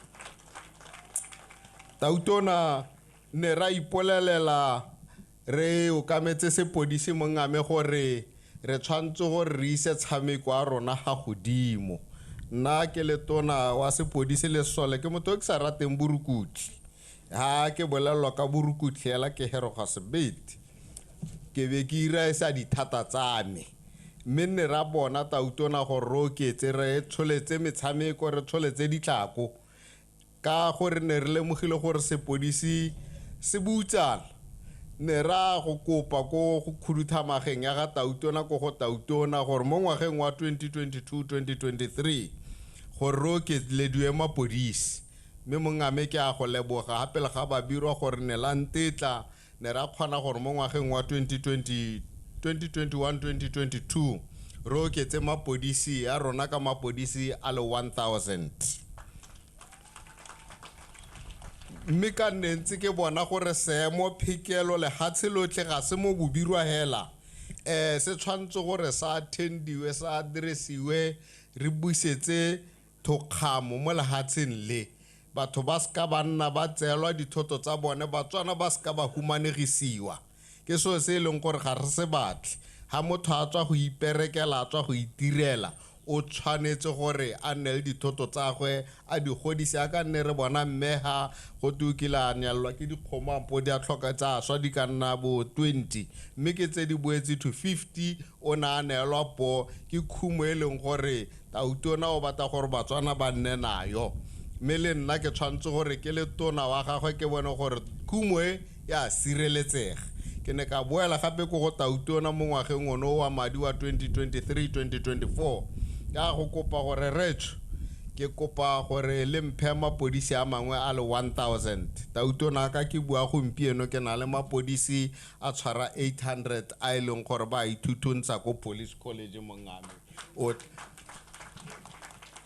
[SPEAKER 19] Tautona ne ra ipolelela re okametse sepodisi mongame gore re tshwanetse gore re ise tshameko a rona ga godimo. Nna ke le tona wa sepodisi le sesole, ke motho o ke sa rateng borukutlhi. Ha ke bolelelwa ka borukutlhi hela ke heroga sebete, ke be ke ira e sa dithata tsa me. Mme nne ra bona Tautona gore re oketse, re tsholetse metshameko, re tsholetse ditlhako, ka gore ne re lemogile gore sepodisi se butsana. Ne ra go kopa ko go khuduthamageng ya ga Tautona ko go Tautona gore mo ngwageng wa 2022-2023 gore re okelediwe mapodisi. Mme mongame ke a go leboga gape le ga babirwa gore ne la ntetla, ne ra kgona gore mo ngwageng wa 2021-2022 re oketse mapodisi a rona ka mapodisi a le 1000. Mme ka nne ntse ke bona gore seemo phekelo lehatshe lotlhe ga se mo bobirwa hela, se tshwanetse gore sa attendiwe, sa addressiwe, re busetse thokgamo mo lehatsheng le. Batho ba seka ba nna ba tseelwa dithoto tsa bone, Batswana ba seka ba humanegisiwa. Ke seo se e leng gore ga re se batle. Ha motho a tswa go iperekela, a tswa go itirela, o tshwanetse gore a nne le dithoto tsa gagwe, a di godise. A ka nne re bona mme ha go twe o kile a nyalelwa ke dikgomo, ampo di a tlhoka tsa swa di ka nna bo 20, mme ke tse di boetse to 50, o ne a neelwa poo. Ke khumo e leng gore Tautona o batla gore Batswana ba nne nayo. Mme le nna ke tshwanetse gore ke le tona wa gagwe ke bone gore khumo e ya sireletsega. Ke ne ka boela gape ko go Tautona mo ngwageng ono wa madi wa 2023-2024, ka go kopa gore retsho, ke kopa gore le mphe mapodisi a mangwe a le 1000. Tautona ka ke bua gompieno ke na le mapodisi a tshwara 800 a e leng gore ba ithuthuntsa ko police college mongame. O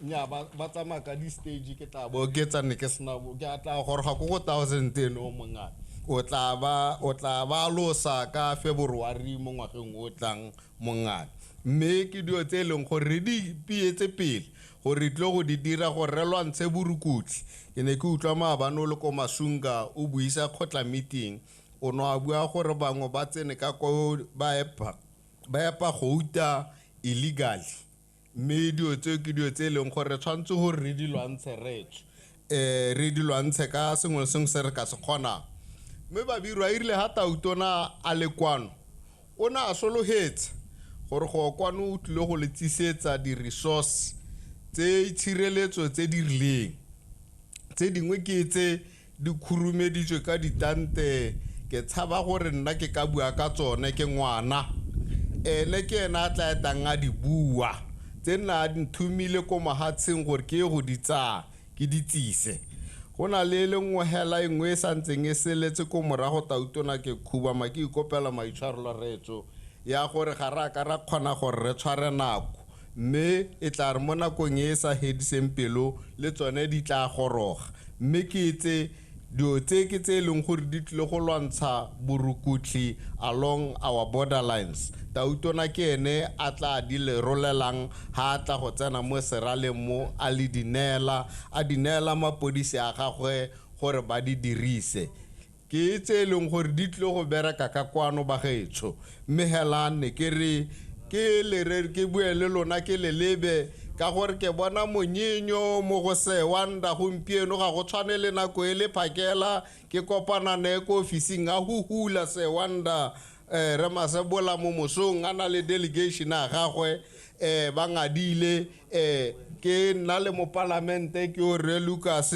[SPEAKER 19] nya ba tsamaya ka di-stage, ke tla bo oketsa ne ke sena bo, ke a tla goroga ko go 1000 eno mongame. O tla ba losa ka February mo ngwageng o tlang mongame. Mme ke dilo tse e leng gore re di pietse pele gore re tlo go di dira gore re lwantshe borukutlhi. Ke ne ke utlwa maabane o le ko Masunga o buisa kgotla meeting, o ne a bua gore bangwe ba tsene ka ko ba epa gouta illegally. Mme dilo tseo ke dilo tse e leng gore re tshwanetse gore re di lwantshe retsho, re di lwantshe ka sengwe le sengwe se re ka se kgonang. Mme Babirwa e rile ha Tautona a le kwano, o ne a sologetse gore go kwano o tlile go le tsisetsa di-resource tse tshireletso tse di rileng. Tse dingwe ke tse di khurumeditswe ka ditante, ke tshaba gore nna ke ka bua ka tsone, ke ngwana. Ene ke ena a tla etang a di bua, tse nna a di nthomile ko mahatsheng gore ke ye go di tsaya, ke di tsise. Go na le le nngwe hela e nngwe e santseng e seletse ko morago Tautona, ke khubama ke ikopela maitshwarelo retso ya gore ga re a ka ra kgona gore re tshware nako, mme e tla re mo nakong e e sa hediseng pelo le tsone di tla goroga. Mme ke tse dilo tse ke tse e leng gore di tlile go lwantsha borukutlhi along our borderlines. Tautona ke ene a tla di le rolelang ha a tla go tsena mo seraleng mo, a le di neela, a di neela mapodisi a gagwe gore ba di dirise. Ke tse e leng gore di tlile go bereka ka kwano bagaetsho. Mme hela ne ke re ke le re ke bue le lona ke le lebe, ka gore ke bona monyenyo mo go se Wanda gompieno, ga go tshwane le nako e le phakela ke kopana ne ko ofising a huhula se Wanda, re Masebola mo mosong a na le delegation a gagwe, ba ngadile, ke nna le mopalamente ke o re Lucas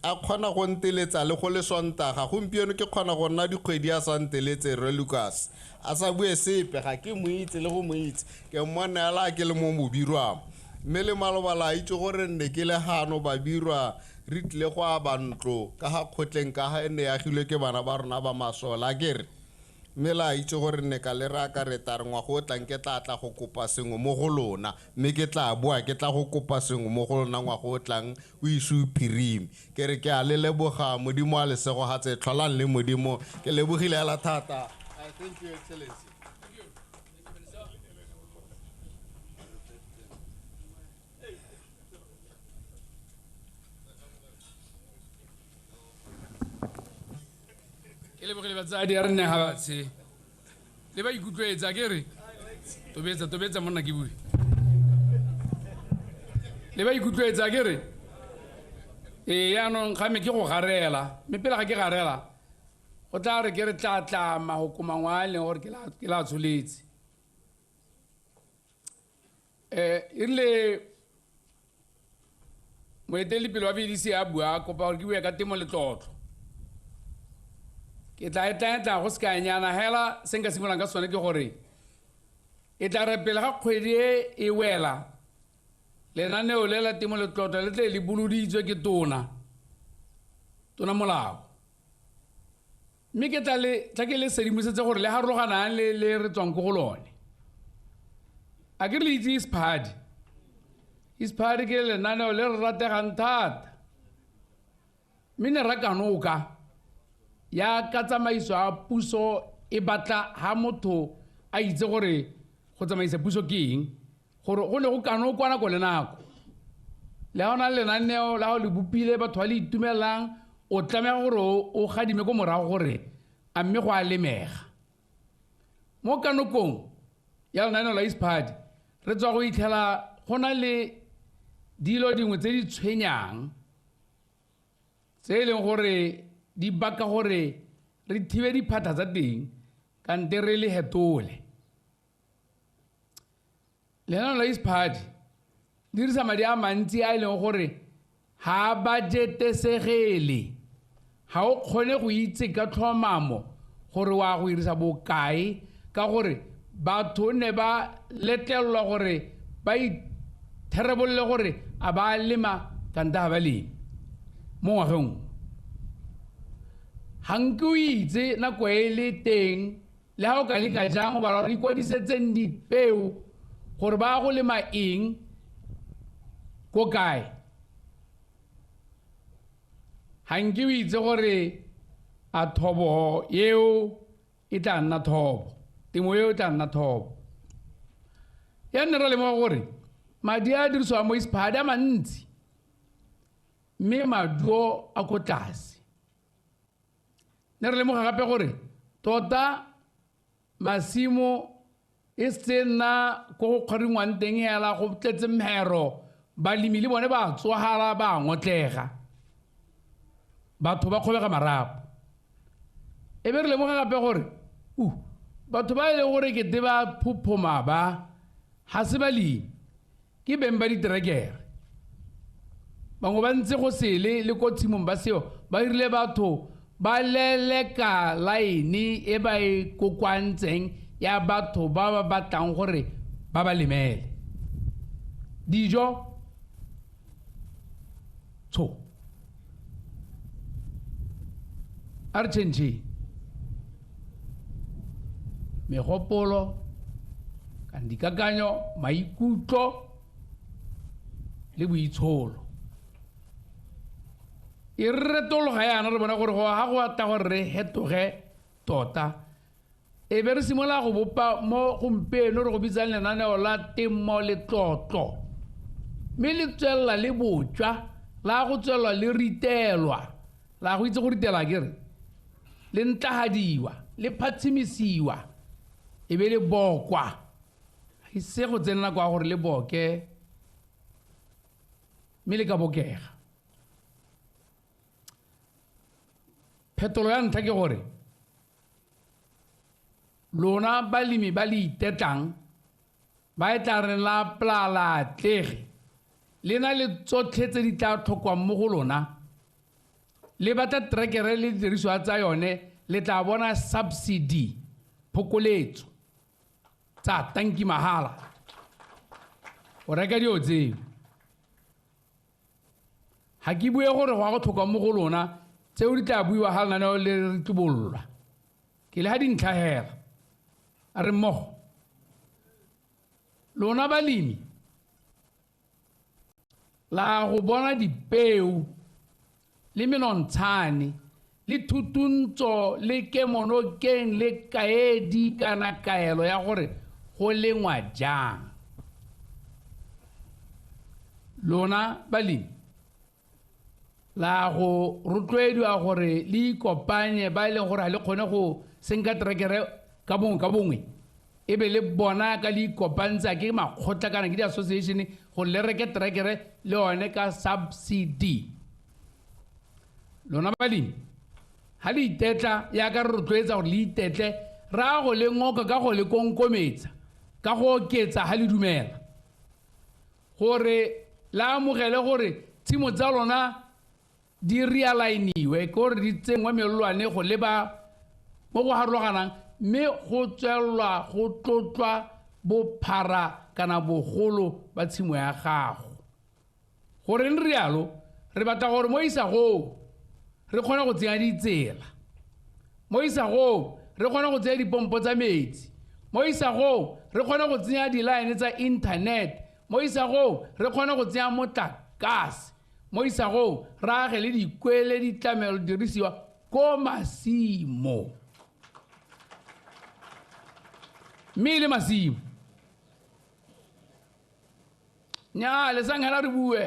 [SPEAKER 19] a kgona go nteletsa le go le Sontaga. Gompieno ke kgona go nna dikgwedi a sa nteletse re Lucas, a sa bue sepe, ga ke mo itse le go mo itse, ke mmona hela ke le mo Mobirwa. Mme le maloba la itse gore nne ke le gano Babirwa re tlile go aba ntlo ka ga kgotleng, ka ga e ne e agilwe ke bana ba rona ba masola, ke re. Mme la itse gore nne ka le re akaretsa re ngwaga o tlang ke tla tla go kopa sengwe mo go lona, mme ke tla boa ke tla go kopa sengwe mo go lona ngwaga o tlang o ise o phirime. Ke re ke a le leboga, Modimo a lesego ga tse tlholang le Modimo. Ke lebogile hela thata. I thank you, Excellency.
[SPEAKER 11] Ke lebogile batsadi a re nne ga batshe. Le ba ikutlwetsa ke re tobetsa, tobetsa monna ke bue. Le ba ikutlwetsa ke re ee, yaanong ga me ke go garela, mme pele ga ke garela go tla re ke re tla tlama go koma ngwana e leng gore ke la tsholetse. E rile moeteledipele wa VDC a bua, a kopa gore ke bue ka temo le tlotlo. Ke tla e tla tla go sekanyana hela se nka simololang ka sone ke gore e tla re pele ga kgwedi e e wela, lenaneo le la temo le tlotlo le tle le boloditswe ke tona molao. Mme ke tla le tla ke le sedimosetse gore le harologanang le le re tswang ko go lone. A ke re le itse ISPAAD. ISPAAD ke lenaneo le re rategang thata. Mme ne ra kanoka ya ka tsamaiso ya puso e batla ha motho a itse gore go tsamaisa puso ke eng, gore go ne go kanokwa nako le nako. Le ha o na le lenaneo la go le bopile batho ba le itumelang, o tlameha gore o gadime ko morago gore a mme go a lemega. Mo kanokong ya lenaneo la ISPAAD re tswa go itlhela go na le dilo dingwe tse di tshwenyang tse e leng gore di baka gore re thibe diphatha tsa teng kante re le hetole. Lenaneo la ISPAAD dirisa madi a mantsi a e leng gore ha budgetesegele, ha o kgone go itse ka tlhomamo gore wa go dirisa bokae, ka gore batho ne ba letlelelwa gore ba itherebolele gore a ba lema kante ha ba leme mo ngwageng o. Ha nke o itse nako e le teng, le ha o ka leka jang go bala gore ikwadisetseng dipeo gore ba go lema eng ko kae. Ha nke o itse gore a thobo eo e tla nna thobo, temo eo e tla nna thobo. Ya nne ra lemoga gore madi a dirisiwang mo ISPAAD a mantsi, mme maduo a ko tlase. Ne re lemoga gape gore tota masimo E se nna ko go kgwaringwang teng hela go tletse mhero, balemi le bone ba tsogala ba ngotlega, batho ba kgobega marapo. E be re lemoga gape gore batho ba e leng gore kete ba phophoma ba ga se balemi, ke beng ba diterekere. Bangwe ba ntse go sele le ko tshimong ba seo, ba dirile batho ba leleka line e ba e kokoantseng ya batho ba ba batlang gore ba ba lemele dijo. Tsho a re change megopolo kana dikakanyo, maikutlo le boitsholo. E re retologa yana re bona gore go ga go ata gore re hetoge tota, e be re simolola go bopa mo gompieno re go bitsang lenaneo la temo letlotlo, mme le tswelela le botjwa, la go tswelela le ritelwa, la go itse go ritela ke re le ntlahadiwa, le phatshimisiwa, e be le bokwa. E se go tsena nako ya gore le boke, mme le ka bokega. Phetolo ya ntlha ke gore lona balemi ba le itetlang ba e tla reng la polala atlege, le na le tsotlhe tse di tla tlhokwang mo go lona, le batla terekere le didiriswa tsa yone, le tla bona subsidy, phokoletso tsa tanki mahala o reka dilo tseo. Ga ke bue gore go a go tlhokwang mo go lona, tseo di tla buiwa ga lenaneo le re tlobollwa. Ke le ga dintlha hela, a re mmogo lona balemi la go bona dipeo le menontshane le thutuntso le kemonokeng le kaedi kana kaelo ya gore go lengwa jang. Lona balemi la go rotloediwa gore le ikopanye ba e leng gore ga le kgone go senka terekere ka bongwe ka bongwe, e be le bona ka le ikopantsa ke makgotla kana ke di-association gore le reke terekere le yone ka subsidy. Lona balemi ga le itetla yaka re rotloetsa gore le itetle, ra go le ngoka ka go le konkometsa ka go oketsa ga le dumela gore la amogele gore tshimo tsa lona di realigniwe, ke gore di tsenngwe melelwane go leba mo go harologanang, mme go tswelelwa go tlotlwa bophara kana bogolo ba tshimo ya gago. Goreng re rialo? Re batla gore mo isagong re kgone go tsenya ditsela, mo isagong re kgone go tsenya dipompo tsa metsi, mo isagong re kgone go tsenya di-line tsa internet, mo isagong re kgone go tsenya motlakase, mo isagong re age le dikwele ditlamelo dirisiwa ko masimo. Mme le masimo nya le sang hela re bue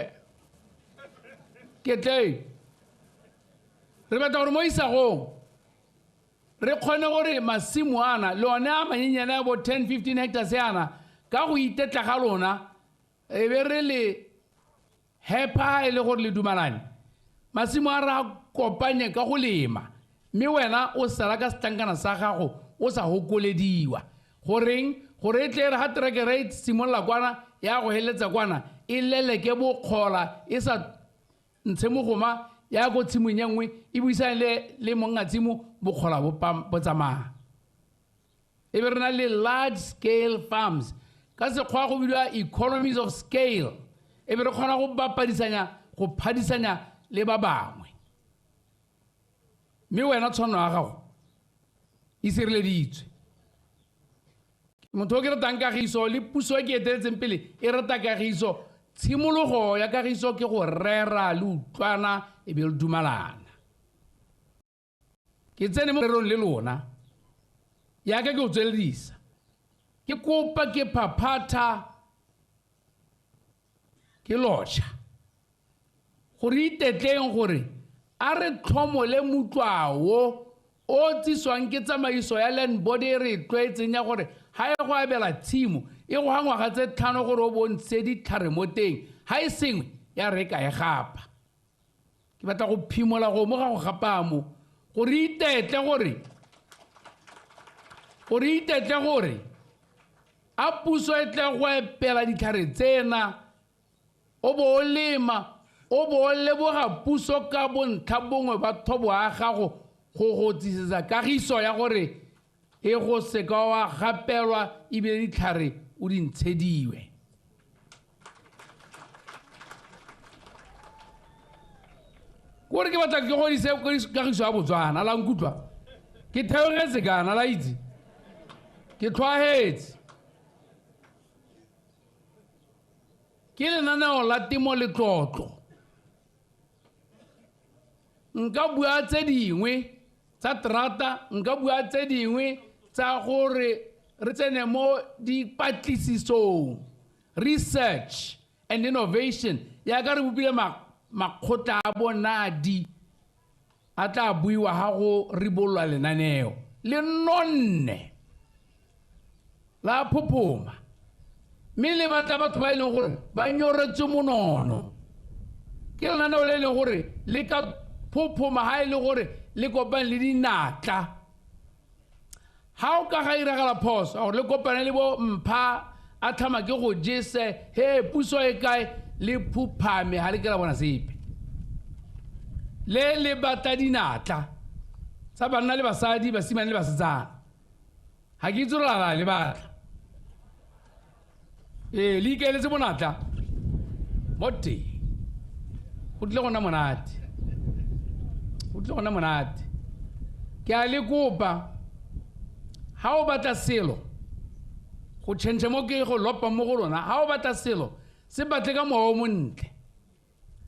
[SPEAKER 11] ke tle re batla gore mo isagong re kgone gore masimo ana le one a manyenyane a bo 10 15 hectares ana ka go itetla ga lona e be re le hepa e le gore le dumalane masimo a re a kopanye ka go lema, mme wena o sala ka setlankana sa gago o sa hokolediwa. Goreng? Gore e tle re ga terekere e simolola kwana ya go heletsa kwana e leleke bokgola e sa ntshe mogoma ya ko tshimong e nngwe e buisane le monga tshimo bokgola bo tsamaya. E be re na le large scale farms ka sekgwa go bidiwa economies of scale, e be re kgona go bapadisanya go phadisanya le ba bangwe. Mme wena tshwanelo ya gago e sireleditswe. Motho o ke ratang kagiso le puso e ke eteletseng pele e rata kagiso. Tshimologo ya kagiso ke go rera le utlwana e be le dumalana. Ke tsene mo rerong le lona yaka ke o tsweledisa, ke kopa ke phaphatha ke lotšha gore itetleng gore a re tlhomole mutlwao o tsiswang ke tsamaiso ya land board e re e tlwaetseng ya gore Ga e go abela tshimo e go ga ngwaga tse 5 gore o bontshe ditlhare mo teng, ga e sengwe ya re ka e gapa. Ke batla go phimola go mo ga go gapa mo gore itetle gore a puso e tle go epela ditlhare tsena, o bo o lema, o bo o leboga puso ka bontlha bongwe ba thobo ya gago go go tsisetsa kagiso ya gore e go seka wa gapelwa ebile ditlhare o di ntshediwe. Kore ke batla ke godise kagiso ya Botswana, la nkutlwa? Ke theogetse kana, la itse? Ke tlhwaetse. Ke lenaneo la temo le tlotlo. Nka bua tse dingwe tsa terata, nka bua tse dingwe tsa gore re tsene mo dipatlisisong, research and innovation, yaka re bopile makgotla a bonadi a tla buiwa ha go ribolwa lenaneo le nonne la phophoma, mme le batla batho ba e leng gore ba nyoretse monono. Ke lenaneo le e leng gore le ka phophoma ha e le gore le kopane le dinatla. Ha o ka ga iragala phoso gore le kopane le bo mpha a tlhama ke go jese, he puso e kae, le phuphame ha le ke la bona sepe. Le le batla dinatla tsa banna le basadi, basimane le basetsana. Ha ke itse gore la le batla. Ee, le ikaeletse bonatla mo teng, go tlile go nna monate, go tlile go nna monate. Ke a le kopa, ha o batla selo go change mo ke go lopa mo go lona, ha o batla selo se batle ka mowa o montle,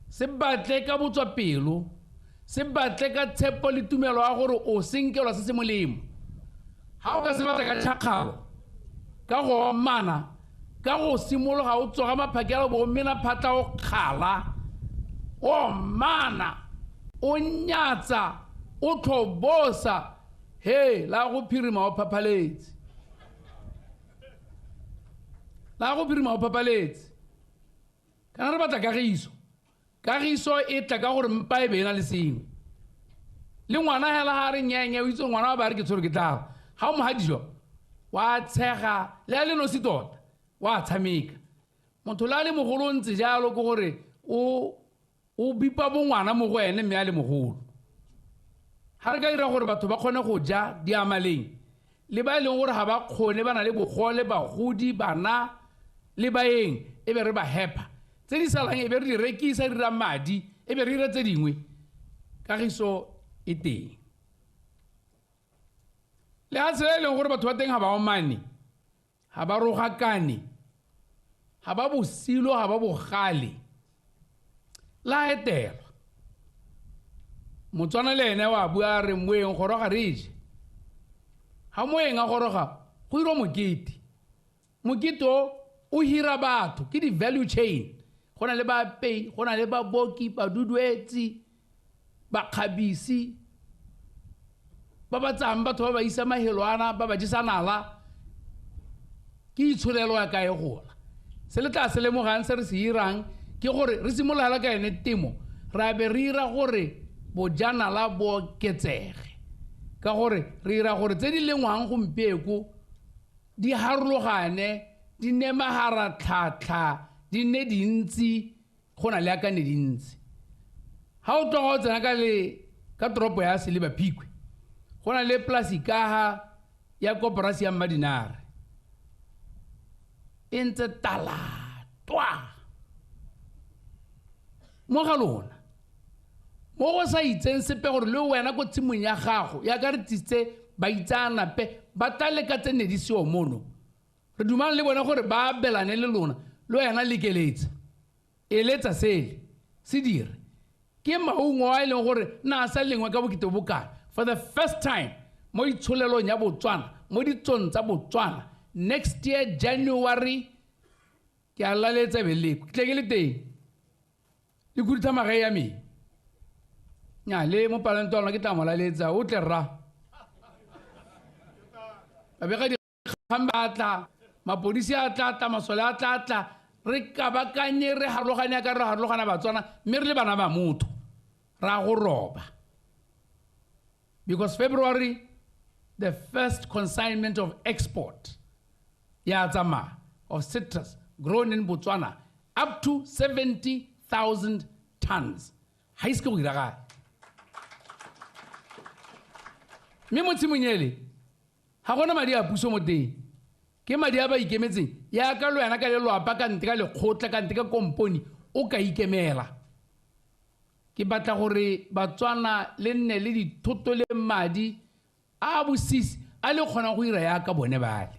[SPEAKER 11] se batle ka botswapelo, se batle ka tshepo le tumelo ya gore o senkelwa se se molemo. Ha o ka se batla ka tšhakgalo, ka go omana, ka go simologa o tsoga maphakela bo mena phatla o kgala, o mana, o nyatsa, o tlhobosa, he la go phirima o phaphaletse, la go phirima o phaphaletse. Kana re batla kagiso, kagiso e tla ka gore mpa e be e na le sengwe. Le ngwana hela ha re nyenye, o itse ngwana wa ba re ke tshwere ke tlala, ga o mo ha dijo wa tshega, le a le nosi tota wa tshameka. Motho le a le mogolo o ntse jalo, ke gore o bipa bongwana mo go ene mme a le mogolo. Ha re ka dira gore batho ba kgone go ja diamaleng, le ba e leng gore ga ba kgone, ba na le bogole, bagodi, bana le baeng, e be re ba hepa. Tse di salang e be re di rekisa, re dira madi, e be re dira tse dingwe. Kagiso e teng. Lehatshe le e leng gore batho ba teng ga ba omane, ga ba rogakane, ga ba bosilo, ga ba bogale, la etelwa. Motswana le ene wa bua re moeng goroga re je. Ha moeng a goroga go irwa mokete. Mokete o hira batho, ke di-value chain. Go na le baapei, go na le baboki, baduduetsi, bakgabisi, ba ba tsayang batho ba ba isa mahelwana, ba ba jesa nala. Ke itsholelo ya ka e gola. Se le tla se lemogang, se re se irang ke gore re simolola ka ene temo, ra be re ira gore bojanala bo oketsege, ka gore re ira gore tse di lengwang gompieko di harologane, di nne maharatlhatlha, di nne dintsi go na le aka ne dintsi. Ha o tloga o tsena ka toropo ya Seliba Phikwe, go na le polasi ka ya koporasi ya Mmadinare e ntse talatwa mo ga lona, mo go sa itseng sepe gore le wena ko tshimong ya gago ya ka re tsitse baitsaanape ba tla leka tse ne di seo mono. Re dumang le bone gore ba abelane le lona, le wena lekeletsa, eletsa sele se dire. Ke maungo a e leng gore na sa lengwe ka bokete bokana for the first time mo itsholelong ya Botswana, mo ditsong tsa Botswana. Next year January ke a laletsa beleko, ke tle ke le teng le khuduthamaga ya me. Nya le mo palamente wa lona ke tla mo laletsa, o tle rra. Babega dikgang Dikgang ba tla, mapodisi a tla tla, masole a tla tla, re kabakanye, re harologane ka re harologana Batswana, mme re le bana ba motho, ra go roba. Because February, the first consignment of export ya tsamaya of citrus grown in Botswana up to 70,000 tons. Ha ise go diragala. Mme mo tshimong ele, ga gona madi a puso mo teng. Ke madi a ba ikemetseng, yaka le wena ka lelwapa, ka ntle ka lekgotla, ka ntle ka komponi, o ka ikemela. Ke batla gore Batswana le nne le dithoto le madi a bosisi a le kgonang go ira yaka bone bale.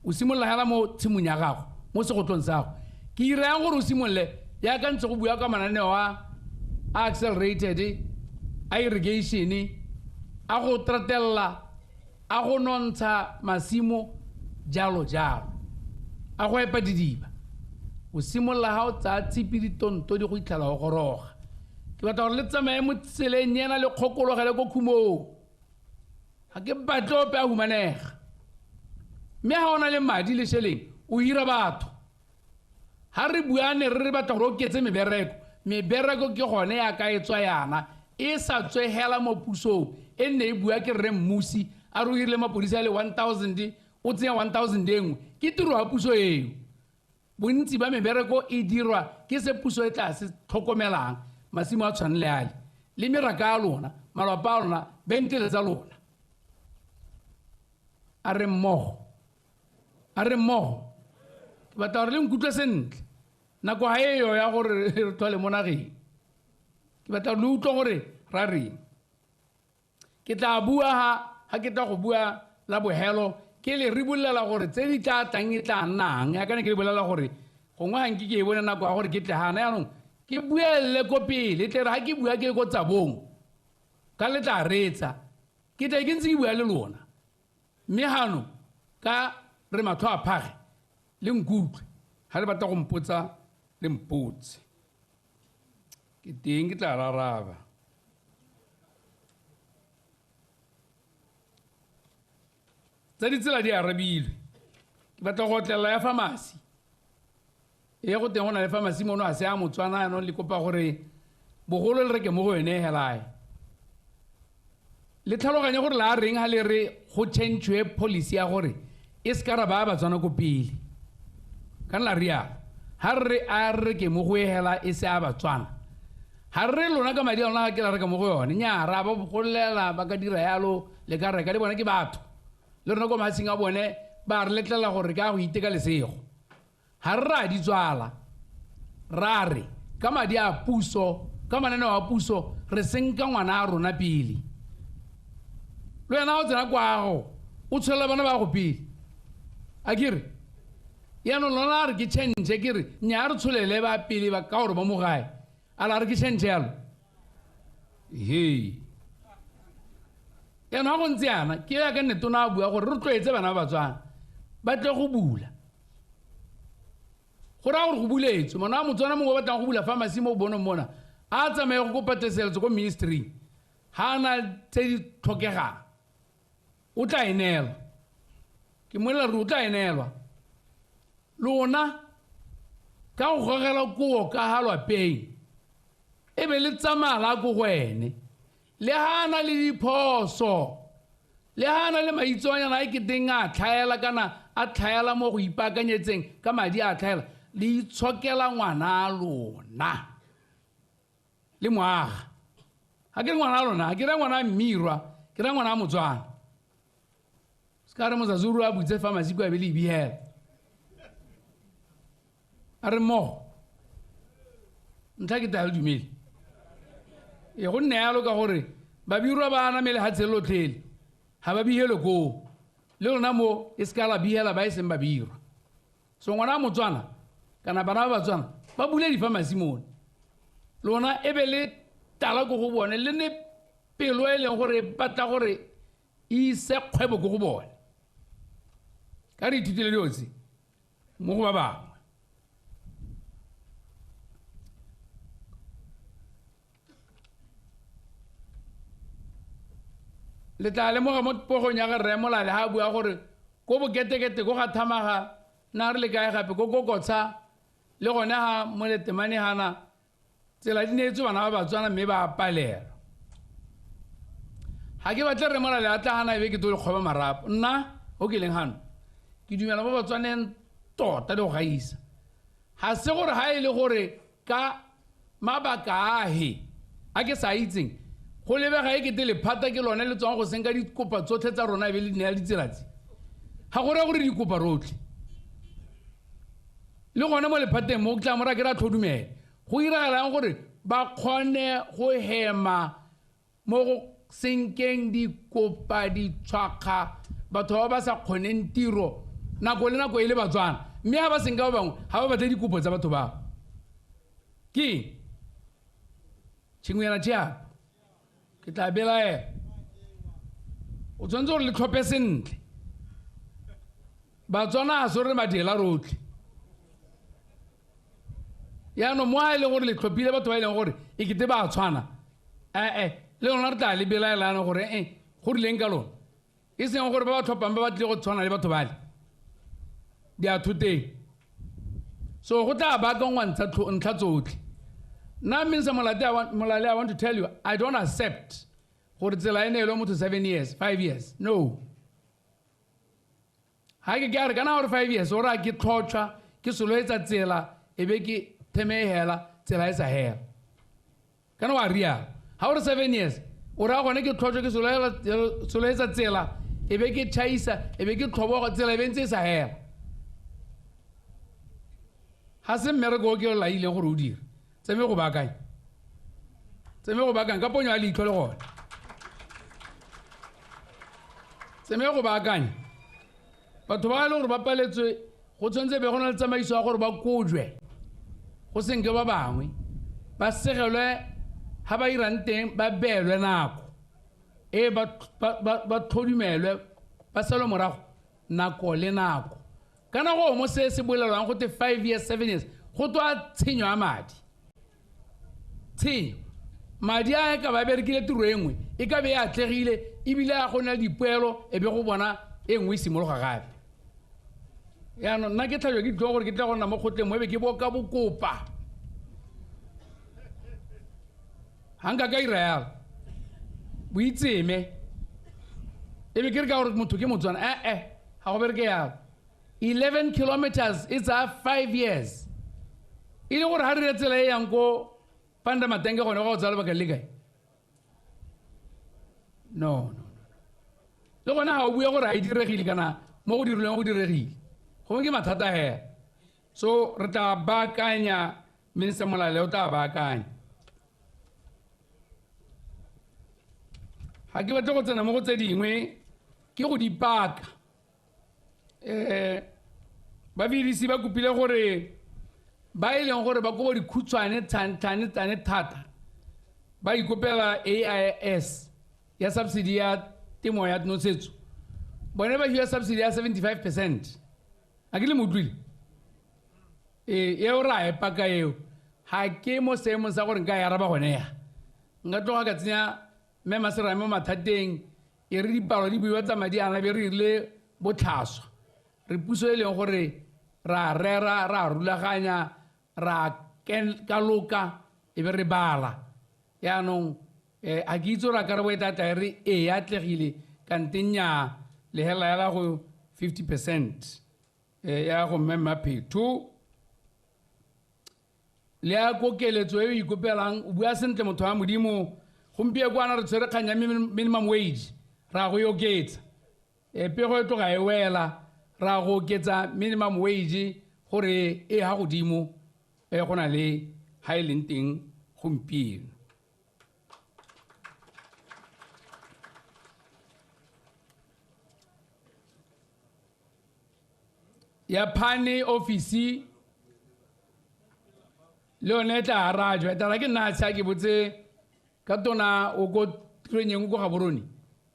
[SPEAKER 11] O simolola hela mo tshimong ya gago, mo segotlong sa gago. Ke ira yang gore o simolole yaka ntse go bua ka mananeo a accelerated, a irrigation, a go tratella, a go nontsha masimo, jalo jalo, a go epa didiba. O simolola ha o tsaya tshipi ditonto di go itlhela o goroga. Ke batla gore le tsamaye mo tseleng ena le kgokologele ko khumong. Ga ke batle ope a humanega. Mme ha o na le madi le šeleng, o hira batho. Ha re buane re re batla gore o oketse mebereko, mebereko ke gone ya ka e tswa yana, e sa tswe hela mo pusong, e nne e bua ke rre Mmusi, a re o hirile mapodisi a le 1,000, o tsenya 1,000 e nngwe. Ke tiro ya puso eo. Bontsi ba mebereko e dirwa ke se puso e tla se tlhokomelang, masimo a tshwane le ale, le meraka a lona, malapa a lona, bentele tsa lona. A re mmogo, a re mmogo. Ke batla gore le nkutlwe sentle. Nako ga eyo ya gore re tlhole mo nageng. Ke batla gore le utlwe gore ra reng. Ke tla bua ha ke tla go bua la bohelo, ke le ribolela gore tse di tla tlang e tla nnang. Ya kana ke le bolela gore gongwe ga nke ke e bone nako ya gore ke tle gana jaanong, ke buelele ko pele, tle re ha ke bua ke le ko Tsabong, ka le tla reetsa, ke tle ke ntse ke bua le lona. Mme gano ka re matlho a phage le nkutlwe, ha le batla go mpotsa le mpotse, ke teng ke tla raraba. Tsa ditsela di arabilwe. Ke batla go otlelela ya pharmacy. E go teng go na le pharmacy mono, a se a Motswana jaanong, le kopa gore bogolo le reke mo go yone helae. Le tlhaloganye gore la reng ha le re go change policy ya gore e se ka ra baya Batswana ko pele. Ka la rialo, ha re a reke mo go e hela e se a Batswana. Ha re lona ka madi a lona ga ke la reka mo go yone. Nnyaa, ra ba bogolela, ba ka dira yalo, le ka reka le bone ke batho. Le rona ko mahatsheng a bone ba re letlela gore ka go iteka lesego. Ha re ra di tswala, ra re ka madi a puso, ka mananeo a puso, re senka ngwana a rona pele. Le wena o tsena kwago, o tsholela bana ba go pele. A ke re, jaanong lona a re ke change, ke re nnyaa, re tsholele ba pele ba ka gore ba mo gae. A la re ke change yalo. He. Jaanong ha go ntse yana, ke ya ka nne tona a bua gore re rotloetse bana ba Batswana ba tle go bula. Go raya gore go buletswe. Ngwana wa Motswana mongwe o batlang go bula pharmacy mo bonong mona, a tsamaye go kopa teseletso ko ministry-ing. Ha a na tse di tlhokegang, o tla e neelwa. Ke mmolelela gore o tla e neelwa. Lona ka go gogela kobo ka ha lwapeng, e be le tsamaya la ko go ene. Le ha a na le diphoso, le ha a na le maitsonyana a eketeng a tlhaela kana a tlhaela mo go ipaakanyetseng ka madi a tlhaela, le itshokela ngwana a lona le moaga. Ha ke re ngwana a lona, ha ke re ngwana a mmirwa, ke re ngwana a Motswana. Se ka re Mosazuru a butse pharmacy kwa be le ibihela. A re mmogo, ntlha ke tla le dumele. E go nne yalo ka gore babirwa ba aname lehatshe lotlhele, ha ba bihele koo. Le lona mo e se ka la bihela ba e seng babirwa. So ngwana wa Motswana kana bana ba Batswana ba bule di-pharmacy mona. Lona e be le tala ko go bone, le ne pelo e leng gore e batla gore e ise kgwebo ko go bone. Ka re ithutile dilo tse mo go ba bangwe. Le tla lemoga mo pogong ya ga Rre Molale ha a bua gore Ko boketekete ko ga Thamaga na re le kae gape ko Kokotsha le gone ga moletemane gana tsela di neetswe bana ba Batswana mme ba palelwa. Ga ke batle re Molale a tla gana e be ke to le kgoba marapo. Nna o ke leng gano ke dumela mo Batswaneng tota le go gaisa. Ga se gore ga e le gore ka mabaka ahe a ke sa itseng go lebega e kete lephata ke lone le tswang go senka dikopa tsotlhe tsa rona e be le di neela ditsela tse. Ga go reye gore dikopa rotlhe. Le gone mo lephateng mo tla mora ke ra tlhodumela. Go iragalang gore ba kgone go hema mo go senkeng dikopa ditshwakga batho ba ba sa kgoneng tiro nako le nako e le Batswana mme ga ba senka ba bangwe ga ba batle dikopo tsa batho bao. Ke tshingwana tšea ke tla belaela. O tshwanetse gore le tlhophe sentle. Batswana ga se gore madiela rotlhe. Yaanong mo a e leng gore le tlhophile batho ba e leng gore e kete ba a tshwana ee le lona re tla le belaela yanong gore go rileng ka lona e seng gore ba ba tlhophang ba ba tlile go tshwana le batho bale di a thoteng. So go tla baakangwa ntlha tsotlhe. Nna Minister Molale, I want to tell you, I don't accept gore tsela e neelwe motho 7 years, 5 years. No. Ga ke ke a re kana gore 5 years ora ke tlhotlhwa ke soloetsa tsela e be ke theme e hela tsela e sa hela. Kana wa rialo. Ga ore 7 years o raya gone ke tlhotlhwa ke soloetsa tsela e be ke tšhaisa e be ke tlhoboga tsela e be ntse e sa hela. Ga se mmereko o ke o laileng gore o dire. Tseme go baakanya. Tseme go baakanya ka ponyo ya leitlho le gone. Tseme go baakanya. Batho ba e leng gore ba paletswe go tshwanetse be go na le tsamaiso ya gore ba kojwe go senke ba bangwe ba segelwe ga ba irang teng ba beelwe nako e ba tlhodumelwe ba salwe morago nako le nako. Kana go mo se se bolelwang go te 5 years 7 years go tswa tshenyo ya madi. Tshenyo madi a e ka ba berekile tiro e nngwe e ka be e atlegile ebile a go na le dipoelo e be go bona e nngwe e simologa gape. Yaanong nna ke tlhajwa ke ditlhong gore ke tla go nna mo kgotleng mo e be ke boka bokopa. Ga nka ka ira yalo boitseme e be ke re ka gore motho ke Motswana ee ga go bereke yalo. 11 kilometers e tsaya 5 years. E le gore ga re dire tsela e yang ko Panda Matenge gone go tsaya lebaka le kae? No, no, no. Le gone ga o bue gore ga e diregile kana mo go dirilweng go diregile. Gongwe ke mathata hela. So re tla baakanya Minister Molale o tla baakanya. Ga ke batle go tsena mo go tse dingwe ke go di paka. Ba VDC ba kopile gore ba e leng gore ba kobo dikhutshwane tlhane thata ba ikopela AIS ya subsidy ya temo ya nosetso. Bone ba fiwa subsidy ya 75%. A ke le mo utlwile? Eo ra e paka eo. Ga ke mo seemong sa gore nka e araba gone ya. Nka tloga ka tsenya mme Maserame mo mathateng e re dipalo di buiwa tsa madi ana be re rile botlhaswa. Re puso e leng gore ra rera ra rulaganya ra kaloka e be re bala. Yaanong a ke itse gore a karabo e tla tla e re e atlegile kante nnyaa le hela yala go 50% ya go mme Maphetho. Le ya kokeletso e o ikopelang o bua sentle motho wa Modimo. Gompieno kwana re tshwere kgang ya minimum wage ra go e oketsa. Pego e tloga e wela ra go oketsa minimum wage gore e ha godimo go na le ha e leng teng gompieno. Ya phane office le yone e tla arajwa. Tara ke nna tsha ke botse ka tona o ko tirong ko Gaborone.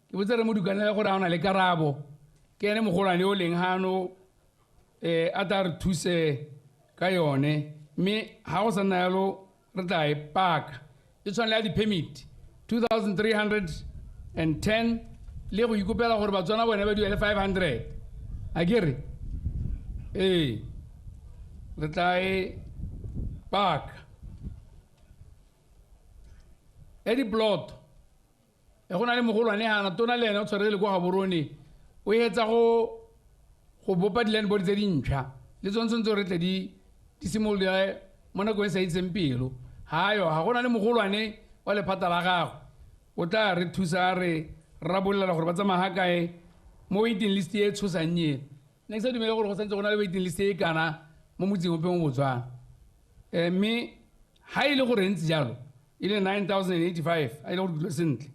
[SPEAKER 11] Ke botse re mo dukanela gore a ona le karabo. Ke ene mogolwane o leng hano a tla re thuse ka yone mme ga go sa nna yalo re tla e paka. E tshwana le ya di-permit 2310 le go ikopela gore Batswana bone ba duele 500. A kere ee, re tla e paka ya di-plot. E go na le mogolwane gana tona le ene o tshwarele kwa Gaborone, o etsa go bopa di-land board tse dintšhwa, le tsone tshwanetse re tle di simolole mo nakong e sa itseng pelo. Ga yo, ga go na le mogolwane wa lephata la gagwe o tla re thusa re rarabololela gore ba tsamaya ga kae mo waiting list e tshosang ena. Nne ke sa dumele gore go santse go na le waiting list e kana mo motseng ope mo Botswana. Mme ga e le gore ntse jalo e le 9085, a e le gore dilo sentle,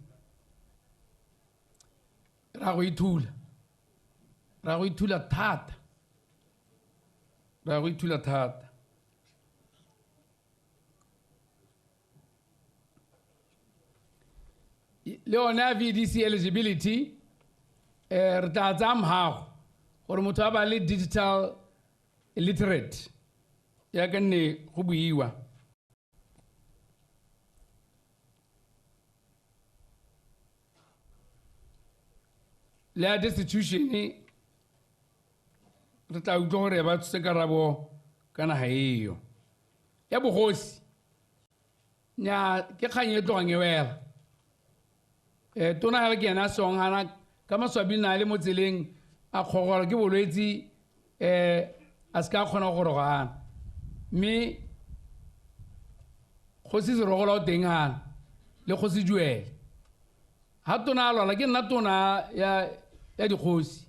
[SPEAKER 11] ra go ithula, ra go ithula thata, ra go ithula thata. Le yone ya VDC eligibility, re tla tsaya mogago gore motho a ba le digital literate yaka nne go buiwa. Le ya destitution re tla utlwa gore ba tshotse karabo kana ga eyo. Ya bogosi nya ke kgang e tlogang e wela. Tona ga ke ena a song gana ka maswabi na le mo tseleng a kgogolwa ke bolwetse, a se ka kgona go goroga gana, mme kgosi Serogola o teng gana le kgosi Juele. Ha tona a lwala ke nna tona ya dikgosi,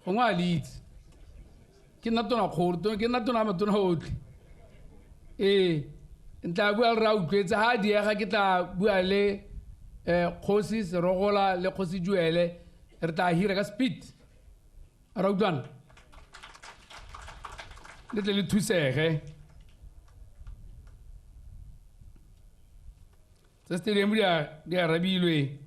[SPEAKER 11] gongwe a le itse ke nna tona kgolo, ke nna tona ya matona otlhe. Ee, ntla bua le re a utlwetse, ha a diega ke tla bua le kgosi Serogola le kgosi Juele, re tla hira ka speed. Ra utlwana, le tle le thusege. Tsa stadium di arabilwe.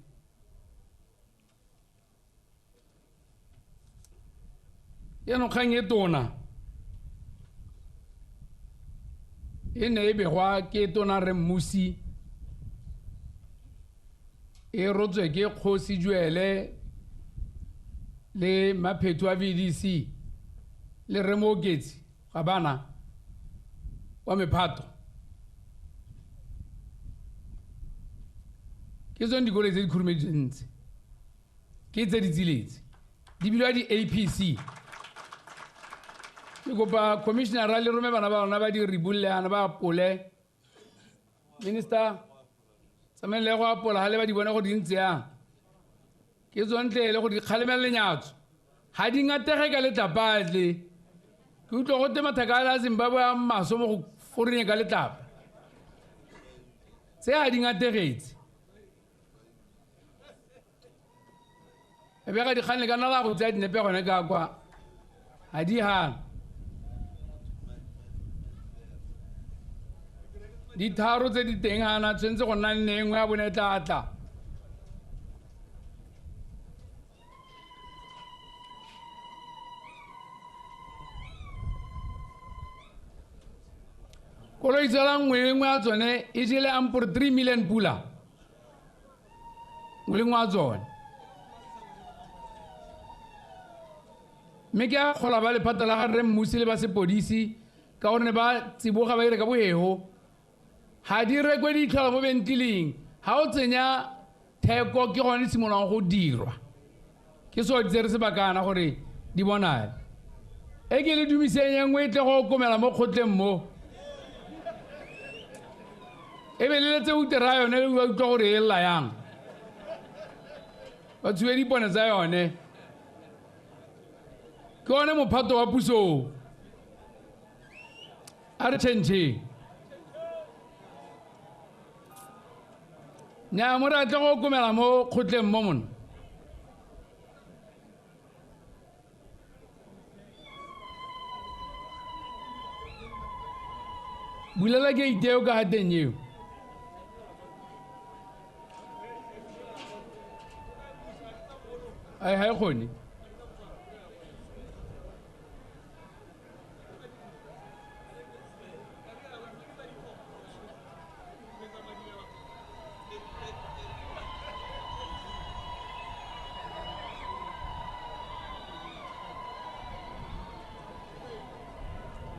[SPEAKER 11] Jaanong kgang e tona e ne e begwa ke tona re Mmusi, e rotswe ke kgosi Juele le maphetho a VDC le re Mooketsi ga bana wa mephato. Ke tsone dikoloi tse di khurumeditsweng tse, ke tse di tsiletse, di bidiwa di-APC. Ke kopa commissionera le rome bana ba lona ba di ribolle yana ba apole. Minister, tsamaeng le go apola ga le ba di bone gore di ntse yang. Ke tsone tle le gore di kgalemela lenyatso, ga di ngatege ka letlapa tle. Ke utlwa gote mathaka a le a Zimbabwe a maso mo go foreng ka letlapa. Tse ga di ngategetse. E be ga dikgang le ka nna la go tsaya dinepe gone ka kwa, ga di gana. Ditharo tse di teng gana tshwanetse go nna nne nngwe ya bone e tla tla. Koloi tsela nngwe le nngwe ya tsone e jele ampore 3 million pula, nngwe le nngwe ya tsone. Mme ke a kgola ba lephata la ga rre Mmusi le ba sepodisi ka gonne ba tsiboga ba ire ka bohego. Ga di rekwe ditlhola mo bentileng, ga o tsenya theko ke gone di simololang go dirwa. Ke so di tsere sebakana gore di bonale. E ke le dumiseng e nngwe e tle go okomela mo kgotleng mo, e be le letse utera yone le utlwa gore e lla yang, ba tshube dipone tsa yone. Ke one mophato wa puso, a re change. Nnyaa, mo re a tle go okomela mo kgotleng mo mona. Bulela gate eo ka ga teng eo. Ai, ga e kgone.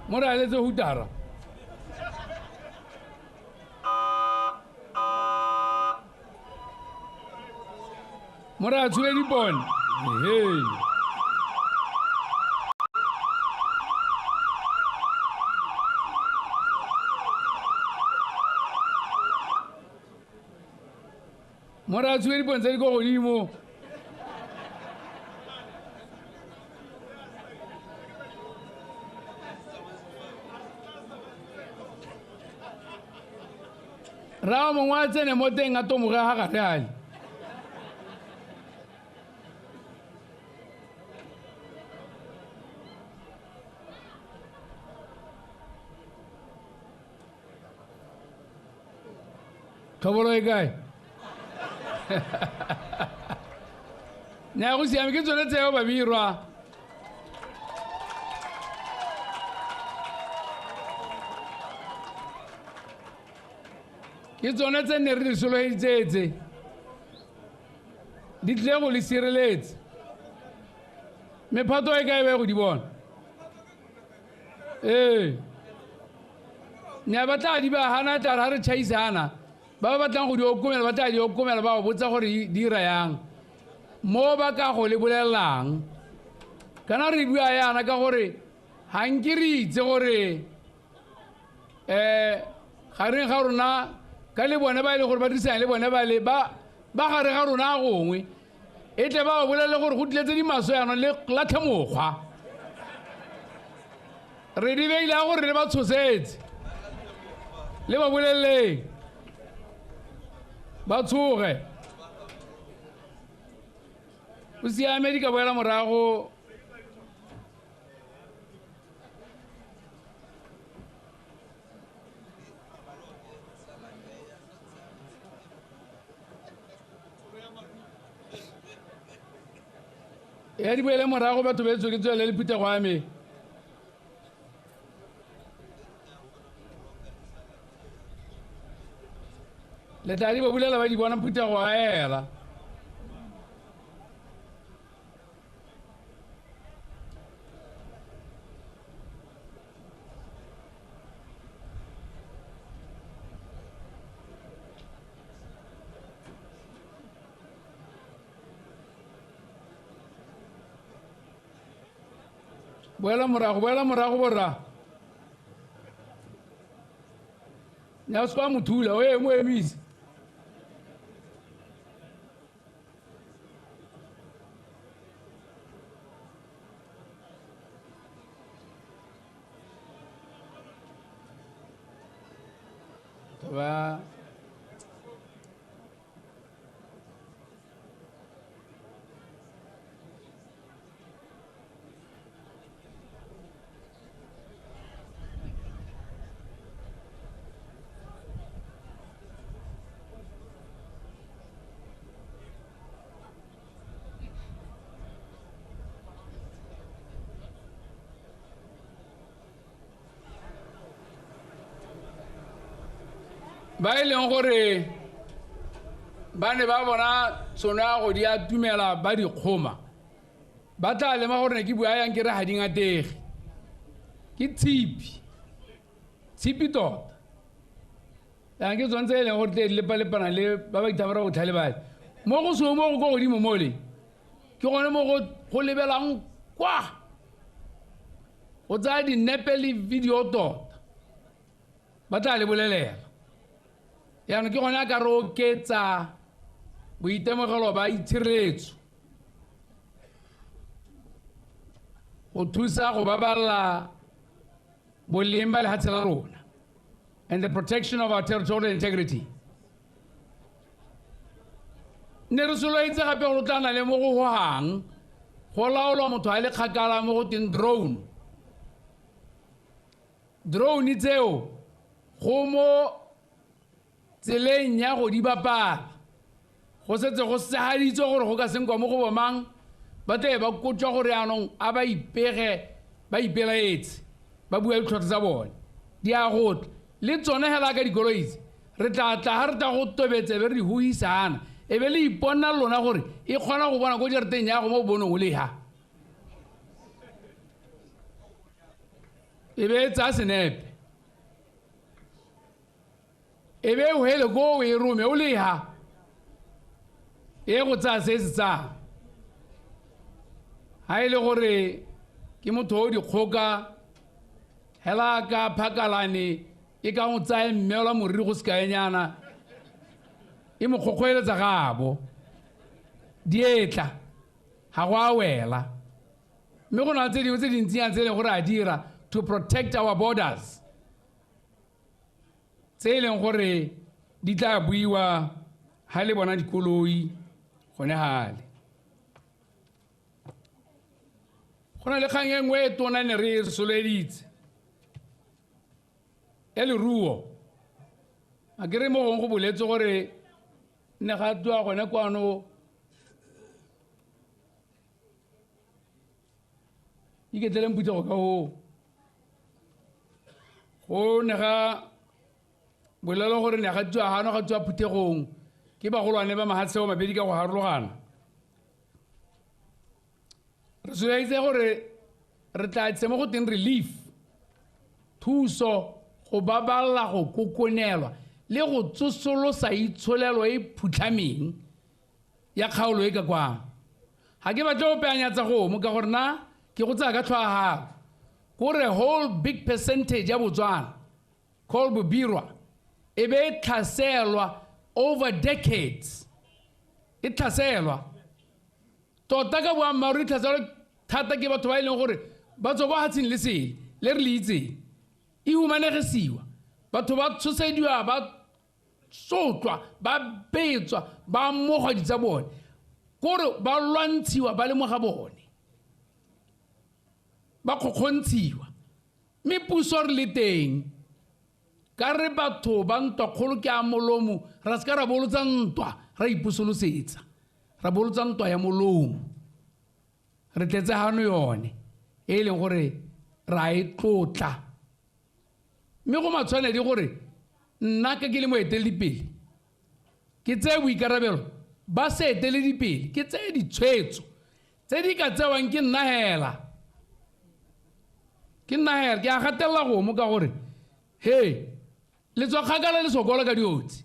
[SPEAKER 11] Mo re a letse hutara. Mo re a tshube dipone. Ehe. Mo re a tshube dipone tse di ko godimo. Rao mongwe a tsene mo teng a tomoge ga gare ale. Tlhobolo e kae? Nnyaa, go siame, ke tsone tseo Babirwa. Ke tsone tse nne re di solofeditse tse. Di tlile go le sireletsa. Mephato e kae ba go di bona? Ee. Nnyaa, ba tla di ba hana tla re ha re tšhaisana. Ba ba batlang go di okomela ba tla di okomela ba go botsa gore di dira yang. Mo ba ka go le bolelelang. Kana re bua yana ka gore ga nke re itse gore gareng ga rona ka le bone ba e le gore ba dirisana le bone ba le ba gare ga rona gongwe e tle ba ba bolelele gore go tlile tse di maswe jaanong le latlhe mokgwa. Re di beile ya gore re ba tshosetse le ba boleleleng ba tshoge. O siame di ka boela morago. Ya di boele morago batho betsho ke tswelele le phuthego ya me. Le tla di ba bulela ba di bona phuthego a ela. Boela morago, boela morago borra. Nya o se ka mo thula, o ye mo emise. Ba ba e leng gore ba ne ba bona tšhono ya go di atumela ba di kgoma ba tla lema gore ne ke bua yang ke re ga di ngatege. Ke tshipi, tshipi tota. Yang ke tsone tse e leng gore tle di lepalepana le ba ba ithamara botlhale bale. Mo go seo mo go ko godimo mole ke gone mo go lebelang kwa go tsaya dinepe le video tota ba tla le bolelela. Jaanong ke gone a ka re oketsa boitemogelo ba itshireletso go thusa go baballa boleng ba lefatshe la rona and the protection of our territorial integrity. Ne re solofetse gape gore o tla na le mo go gogang go laolwa motho a le kgakala mo go teng drone. Drone tseo go mo tseleng ya go di bapala go setse go segaditswe gore go ka senkwa mo go bomang ba tle ba kotswa gore jaanong a ba ipege ba ipelaetse ba bua ditlhotlho tsa bone di a go tla le tsone hela ka dikoloi tse re tla tla ha re tla go tobetse be re di huisana e be le iponna lona gore e kgona go bona ko jarateng ya go mo bonong o le ha. E be e tsaya senepe. E be o hele ko o e rome o le ha. E go tsaya se se tsaya. Ha e le gore ke motho o dikgoka hela ka phakalane e ka go tsaya mmeola moriri go sekaenyana e mo kgokgoeletsa gabo di etla ga go a wela. Mme go na le tse dingwe tse dintsinyana tse e leng gore a dira to protect our borders tse e leng gore di tla buiwa ha le bona dikoloi gone gale. Go na le kgang e nngwe e tona ne re e soleditse ya leruo. A ke re mo gongwe go boletse gore ne ga tloa gone kwano iketleleng phuthego ka oo. Go ne ga bolelwa gore ne ga tswa gano ga tswa phuthegong ke bagolwane ba mahatshe mabedi ka go harologana. Re solofetse gore re tla tse mo go teng relief, thuso go baballa go kokonelwa le go tsosolosa itsholelo e phutlhameng ya kgaolo e ka kwano. Ga ke batle go peanyatsa gomo ka gore na ke go tsaya ka tlhwaagalo. Kore whole big percentage ya Botswana called Bobirwa e be e tlhaselwa over decades. E tlhaselwa tota ka boammaaruri, e tlhaselwa thata ke batho ba e leng gore ba tswa kwa hatsheng le sele le re le itseng. E humanegisiwa, batho ba tshosediwa, ba sotlwa, ba betswa, ba amogwa di tsa bone, kore ba lwantshiwa ba le mo ga bone, ba kgokgontshiwa. Mme puso re le teng ka re batho ba ntwa kgolo ke a molomo, ra se ka ra bolotsa ntwa, ra ipusolosetsa, ra bolotsa ntwa ya molomo. Re tletse gano yone e leng gore ra e tlotla. Mme go matshwanedi gore nna ka ke le moeteledipele ke tseye boikarabelo ba se eteledipele, ke tseye ditshwetso tse di ka tsewang ke nna hela. Ke nna hela, ke a gatelela gomo ka gore he le tswa kgakala le sokola ka diotsi.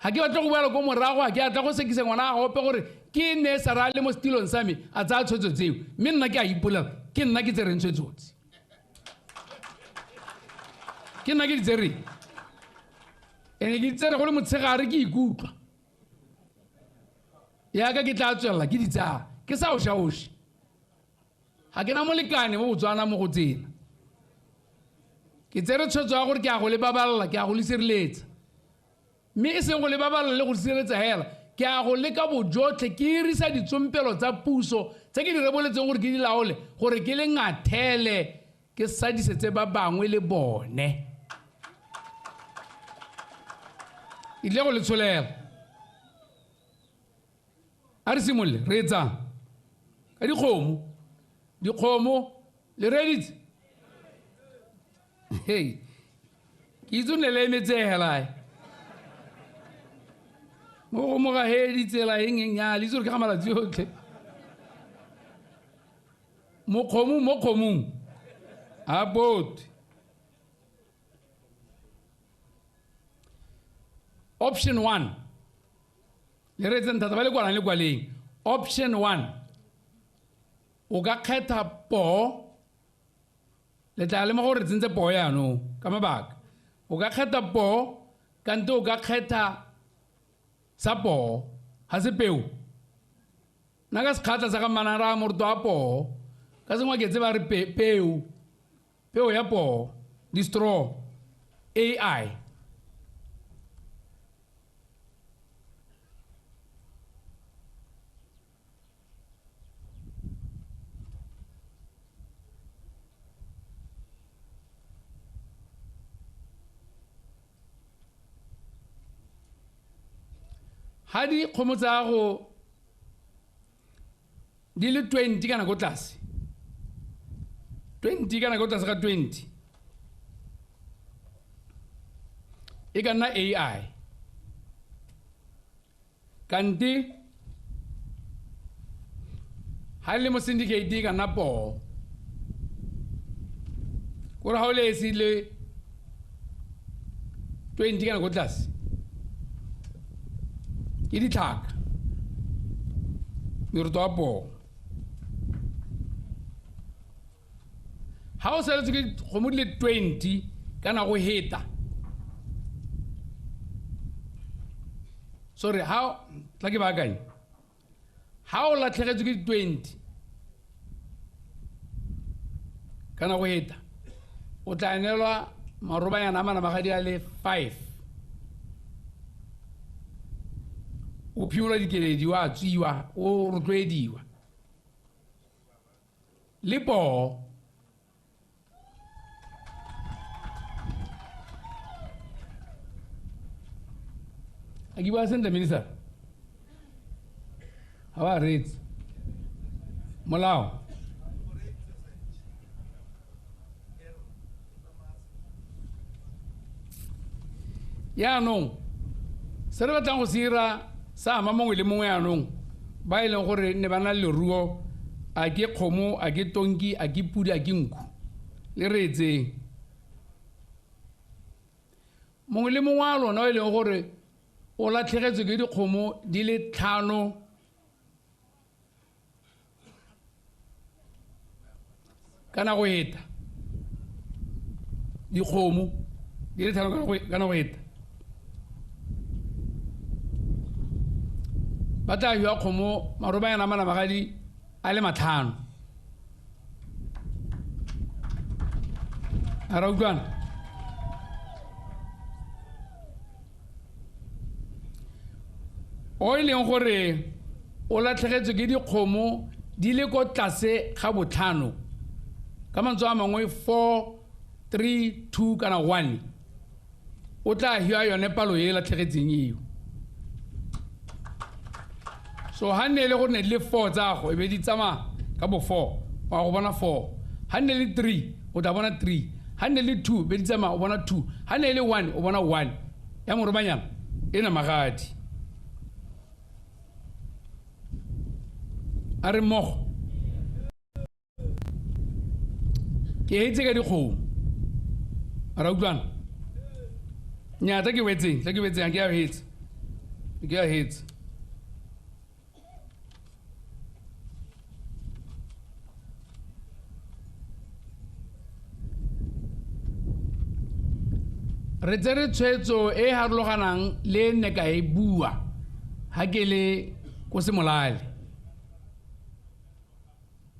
[SPEAKER 11] Ga ke batle go boela ko morago, ga ke a tla go sekisa ngwana a gope gore ke ne sa ra le mo setilong sa me a tsaya tshwetso tseo, mme nna ke a ipolela ke nna ke tsereng tshwetso tse. Ke nna ke di tsereng. Ene ke di tsere go le motshegare ke ikutlwa. Yaka ke tla tswelela ke di tsaya, ke sa oshaoshe. Ga ke na molekane mo Botswana mo go tsena. Ke tsere tshwetso ya gore ke a go le baballa, ke a go le sireletsa. Mme e seng go le baballa le go sireletsa hela, ke a go leka bojotlhe ke irisa ditsompelo tsa puso tse ke di reboletseng gore ke di laole, gore ke le ngathele ke sadisetse ba bangwe le bone. E tle go le tsholela. A re simolole, re etsang ka dikgomo. Dikgomo le reeditse? Hei, ke itse o ne le emetse hela. Mo go mo ga he ditsela eng eng ya le itse gore ke ga malatsi otlhe. Mo kgomong, mo kgomong a bote. Option 1. Le reetseng thata ba le kwalang le kwaleng. Option 1. O ka kgetha poo, le tla lemoga gore re tsentse poo jaanong ka mabaka. O ka kgetha poo, kante o ka kgetha sa poo, ga se peo. Nna ka sekgatla sa ga Mmanang ra moruto wa poo, ka sengwe ke tse ba re peo, peo ya poo, di-straw, AI. Ha dikgomo tsa gago di le 20 kana ko tlase, 20 kana ko tlase ga 20, e ka nna AI. Kante ha e le mo syndicate e ka nna poo. Kore ga o le esi le 20 kana ko tlase ke ditlhaka meroto wa poo. Ha o saletswe ke dikgomo di le 20 kana go heta, sorry, ha tla ke baakanye, ha o latlhegetswe ke 20 kana go heta, o tla neelwa marobanyana a manamagadi a le 5. O phimola dikeledi, wa tswiwa, o rotloediwa le poo. A ke bua sentle, minister? Ga ba reetse molao. Yaanong se re batlang go se dira sa ama mongwe le mongwe yaanong ba e leng gore ne ba na le leruo, a ke kgomo, a ke tonki, a ke pudi, a ke nku, le reetseng. Mongwe le mongwe wa lona o e leng gore o latlhegetswe ke dikgomo di le 5 kana go heta, dikgomo di le 5 kana go heta, ba tla fiwa kgomo marobanyana a manamagadi a le 5. A ra utlwana? O e leng gore o latlhegetswe ke dikgomo di le ko tlase ga 5, ka mantswe a mangwe 4, 3, 2 kana 1, o tla fiwa yone palo e latlhegetseng eo. So ha nne le gore ne di le 4 tsa go, e be di tsamaya ka bo 4, wa go bona 4. Ha nne le 3, o tla bona 3. Ha nne le 2, be di tsamaya o bona 2. Ha nne le 1, o bona 1. Ya morobanyana e namagadi. A re mmogo. Ke hetse ka dikgomo. A ra utlwana? Nnyaa, tla ke wetseng, tla ke wetseng, ha ke a hetse. Ke a hetse. Re tsere tshwetso e harologanang le nne ka e bua ha ke le ko Semolale,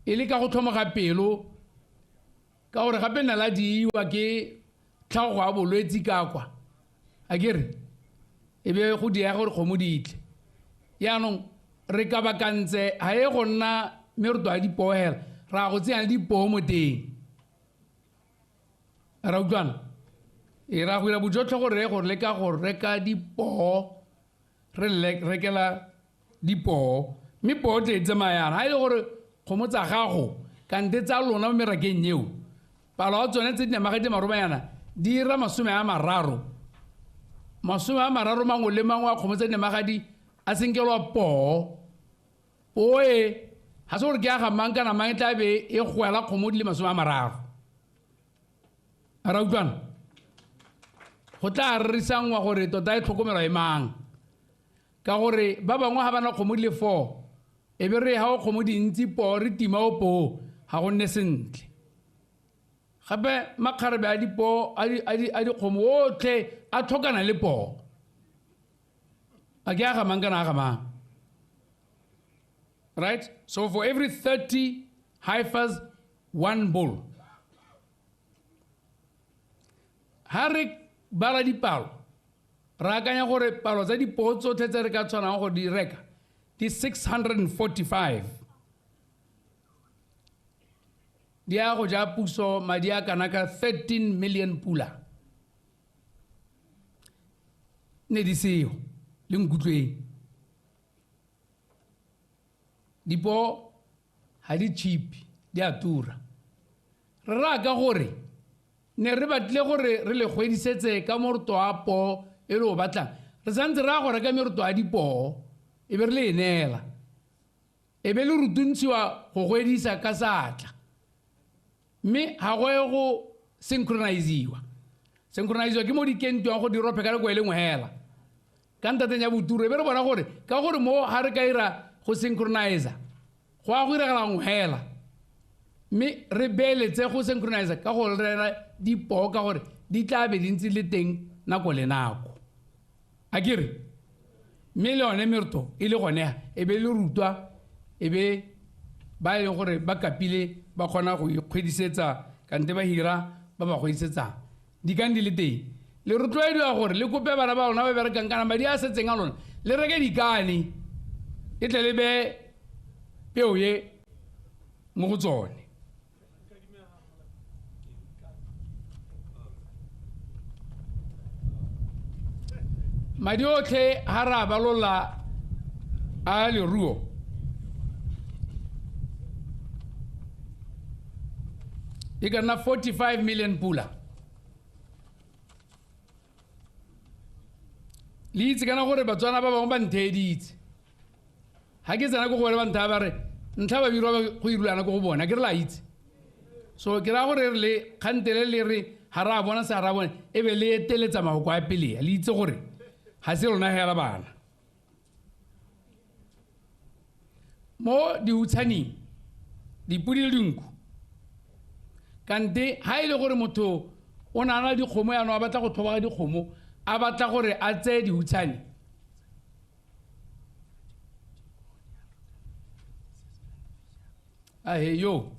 [SPEAKER 11] e le ka go tlhomoga pelo ka gore gape nna la diiwa ke tlhago ya bolwetsi ka kwa, a ke re e be go diega gore kgomo di tle. Yaanong re kabakantse ga e go nna meroto ya dipoo hela, ra go tsenya le dipoo mo teng. Ra utlwana? E ra go dira bojotlhe gore go leka go reka dipoo, re rekela dipoo, mme poo tle e tsamaya yana. Ha e le gore kgomo tsa gago kante tsa lona mo merakeng eo, palo ya tsone tse di namagadi marobanyana di dira 30. 30 mangwe le mangwe a kgomo tse di namagadi a senkelwa poo. Poo e ga se gore ke ya ga mang kana mang, e tla be e gwela kgomo di le 30. A ra utlwana? Go tla rerisangwa gore tota e tlhokomelwa e mang, ka gore ba bangwe ga bana kgomo di le 4, e be re ha o kgomo dintsi poo re tima o poo, ga go nne sentle. Gape makgarebe a dipoo a dikgomo otlhe a tlhokana le poo. A ke a ga mang kana a ga mang? Right? So for every 30 heifers, 1 bull. Ha re bala dipalo, re akanya gore palo tsa dipoo tsotlhe tse re ka tshwanang go di reka di 645. Di ya go ja puso madi a kana ka 13 million pula. Ne di seo le nkutlweng. Dipoo ha di cheap, di a tura. Re raya gore ne re batle gore re le kgwedisetse ka moroto wa poo e le o batlang, re santse re ya go reka meroto ya dipoo e be re le e neela, e be le rutuntshiwa go gwedisa ka seatla, mme ga go ye go synchroniziwa. Synchroniziwa ke mo di kentiwang go di rophe ka nako e le nngwe hela. Ka ntateng ya boturo e be re bona gore ka gore mo ga re ka ira go synchronize go a go iragala nngwe hela. Mme re beeletse go synchronize ka go rera dipoo ka gore di tla be di ntse le teng nako le nako. A ke re mme le yone mereto e le gone e be le rutwa e be ba e leng gore ba kapile ba kgona go ikgwedisetsa kante ba hira ba ba kgwedisetsang. Dikang di le teng. Le rotloediwa gore le kope bana ba lona ba berekang kana madi a setseng a lona le reke dikane e tle le beye peo ye mo go tsone. Madi otlhe ha re a balola a leruo e ka nna 45 million pula. Le itse kana gore Batswana ba bangwe ba ntheeditse. Ha ke tsena ko go bone ba nthaya ba re ntlha ba birwa go irulana ko go bona ke re la itse. So ke raya gore re le kgantele le re ha re a bona se ha re a bona e be le eteletsa mafoko a pele le itse gore ga se rona hela bana. Mo dihutshaneng dipodi le dinku kante ha e le gore motho o na na dikgomo yaanong a batla go tlhobaga dikgomo a batla gore a tseye dihutshane ahe yo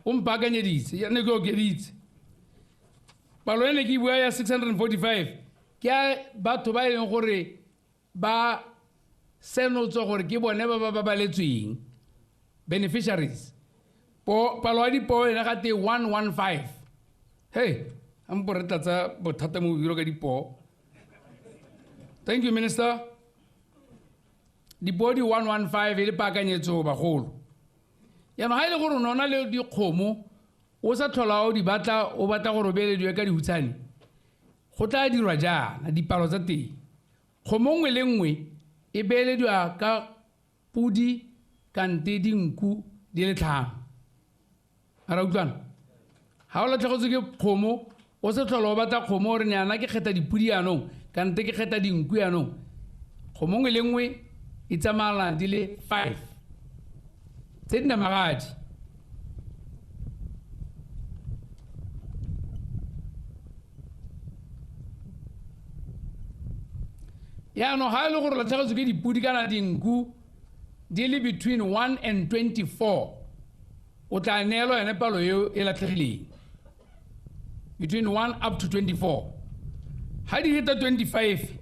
[SPEAKER 11] o mpaakanyeditse ne ke okeditse palo e ne ke bua ya 645 ke a batho ba e leng gore ba senotswe gore ke bone ba ba babaletsweng beneficiaries. Palo ya dipoo ena ga te 115. Hey, ampo re tlatsa bothata mo biro ka dipoo. Thank you, Minister. Dipoo di 115 e le paakanyetso bagolo. Jaanong ga e le gore o ne o na le dikgomo o sa tlhola o di batla o batla gore o beelediwe ka dihutshane go tla dirwa jaana dipalo tsa teng. Kgomo nngwe le nngwe e beelediwa ka podi kante dinku di le 5. A ra utlwana? Ha o latlhegetswe ke kgomo o se tlhola o batla kgomo o re nyana ke kgetha dipodi jaanong kante ke kgetha dinku jaanong. Kgomo nngwe le nngwe e tsamaelana di le 5 tse di namagadi. Jaanong ga e le gore latlhegetswe ke dipodi kana dinku di le between 1 and 24 o tla neelwa yone palo eo e latlhegileng between 1 up to 24. Ha di heta 25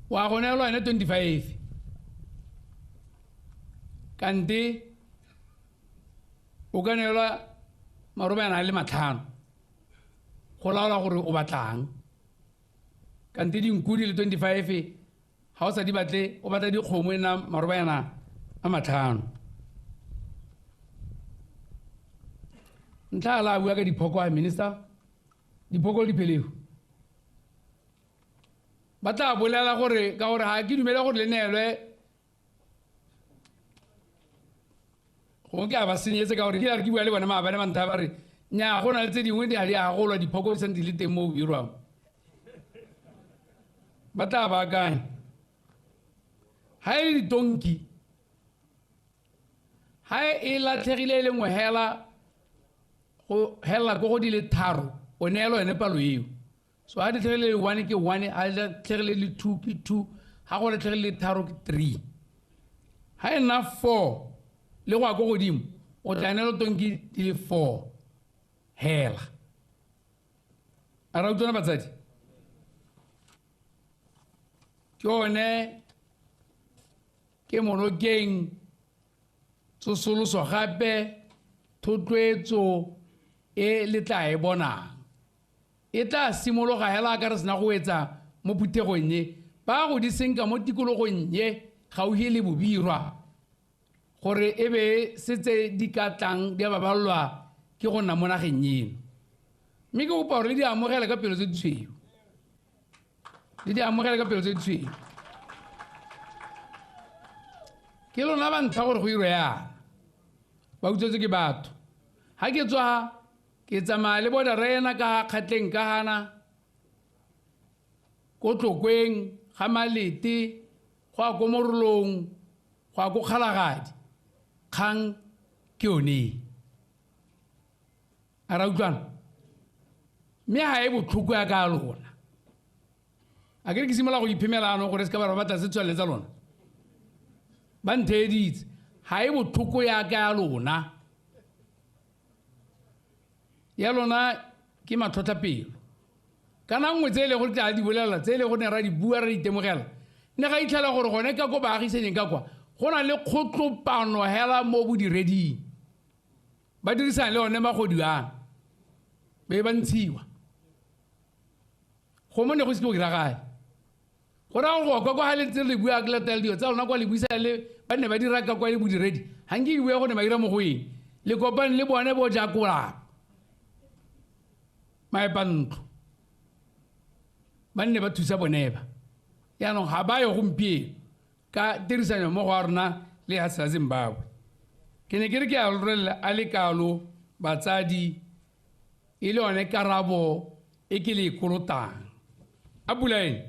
[SPEAKER 11] wa go neelwa yone 25 kante o ka neelwa marobeana a le 5 go laola gore o batlang. Kante dinku di le 25 ha o sa di batle o batla dikgomo e nna marobeana a 5. Ntlha la bua ka diphoko a minister diphoko le dipheleu ba tla bolela gore ka gore ga ke dumele gore le neelwe gongwe ke a ba senyetse ka gore ke a re ke bua le bone maabane ba nthaya ba re nnyaa go na le tse dingwe di a di agolwa diphoko di santse di le teng mo birwang ba tla baakanya. Ha e le ditonki ha e latlhegile e le nngwe hela go hela ko go di le 3 o neelwa yone palo eo. So ha di tlhegile le 1 ke 1, ha di tlhegile le 2 ke 2, ha go latlhegile le 3 ke 3. Ha e nna 4 le go ya ko godimo o tla neelwa tonki di le 4 hela. A ra utlwana batsadi? Ke yone ke monokeng tsosoloso gape thotloetso e le tla e bonang. E tla simologa hela ka re sena go etsa mo phuthegong e ba go di senka mo tikologong ye gaufi le Bobirwa gore e be setse di ka tlang di a baballwa ke go nna mo nageng eno. Mme ke kopa gore le di amogele ka pelo tse ditshweu. Le di amogele ka pelo tse ditshweu. Ke lona ba ntlha gore go irwe yana. Ba utswetswe ke batho. Ha ke tswa Ke tsamaya le bodara ena ka Kgatleng ka gana, ko Tlokweng, ga Malete, go ya ko Morolong, go ya ko Kgalagadi. Kgang ke yone. A ra utlwana? Mme ga e botlhoko ya ka lona. A ke re ke simolola go iphemela anong gore se ka ba re batla se tswelele tsa lona. Ba ntheeditse. Ga e botlhoko ya ka lona. Ya lona ke matlhotlhapelo. Kana nngwe tse e leng gore tla di bolela, tse e leng gore ne ra di bua ra di itemogela, ne ga itlhela gore gone ka ko baagisaneng ka kwa go na le kgotlopano hela mo bodireding. Ba dirisang le one magodu ano, be ba ntshiwa. Go mo ne go se ke go diragale. Go raya gore go kwa ga le ntse le bua ke latela dilo tsa lona kwa le buisa le ba ne ba dira ka kwa le bodiredi. Ga nke ke bua go ne ba dira mo go eng. Le kopane le bone bo jakola. Maepantlo. Ba nne ba thusa bone ba. Jaanong ga ba ye gompieno ka tirisanyo mmogo wa rona le ya sa Zimbabwe. Ke ne ke re ke a rolela a le kalo batsadi e le yone karabo e ke le e kolotang. A pula eng?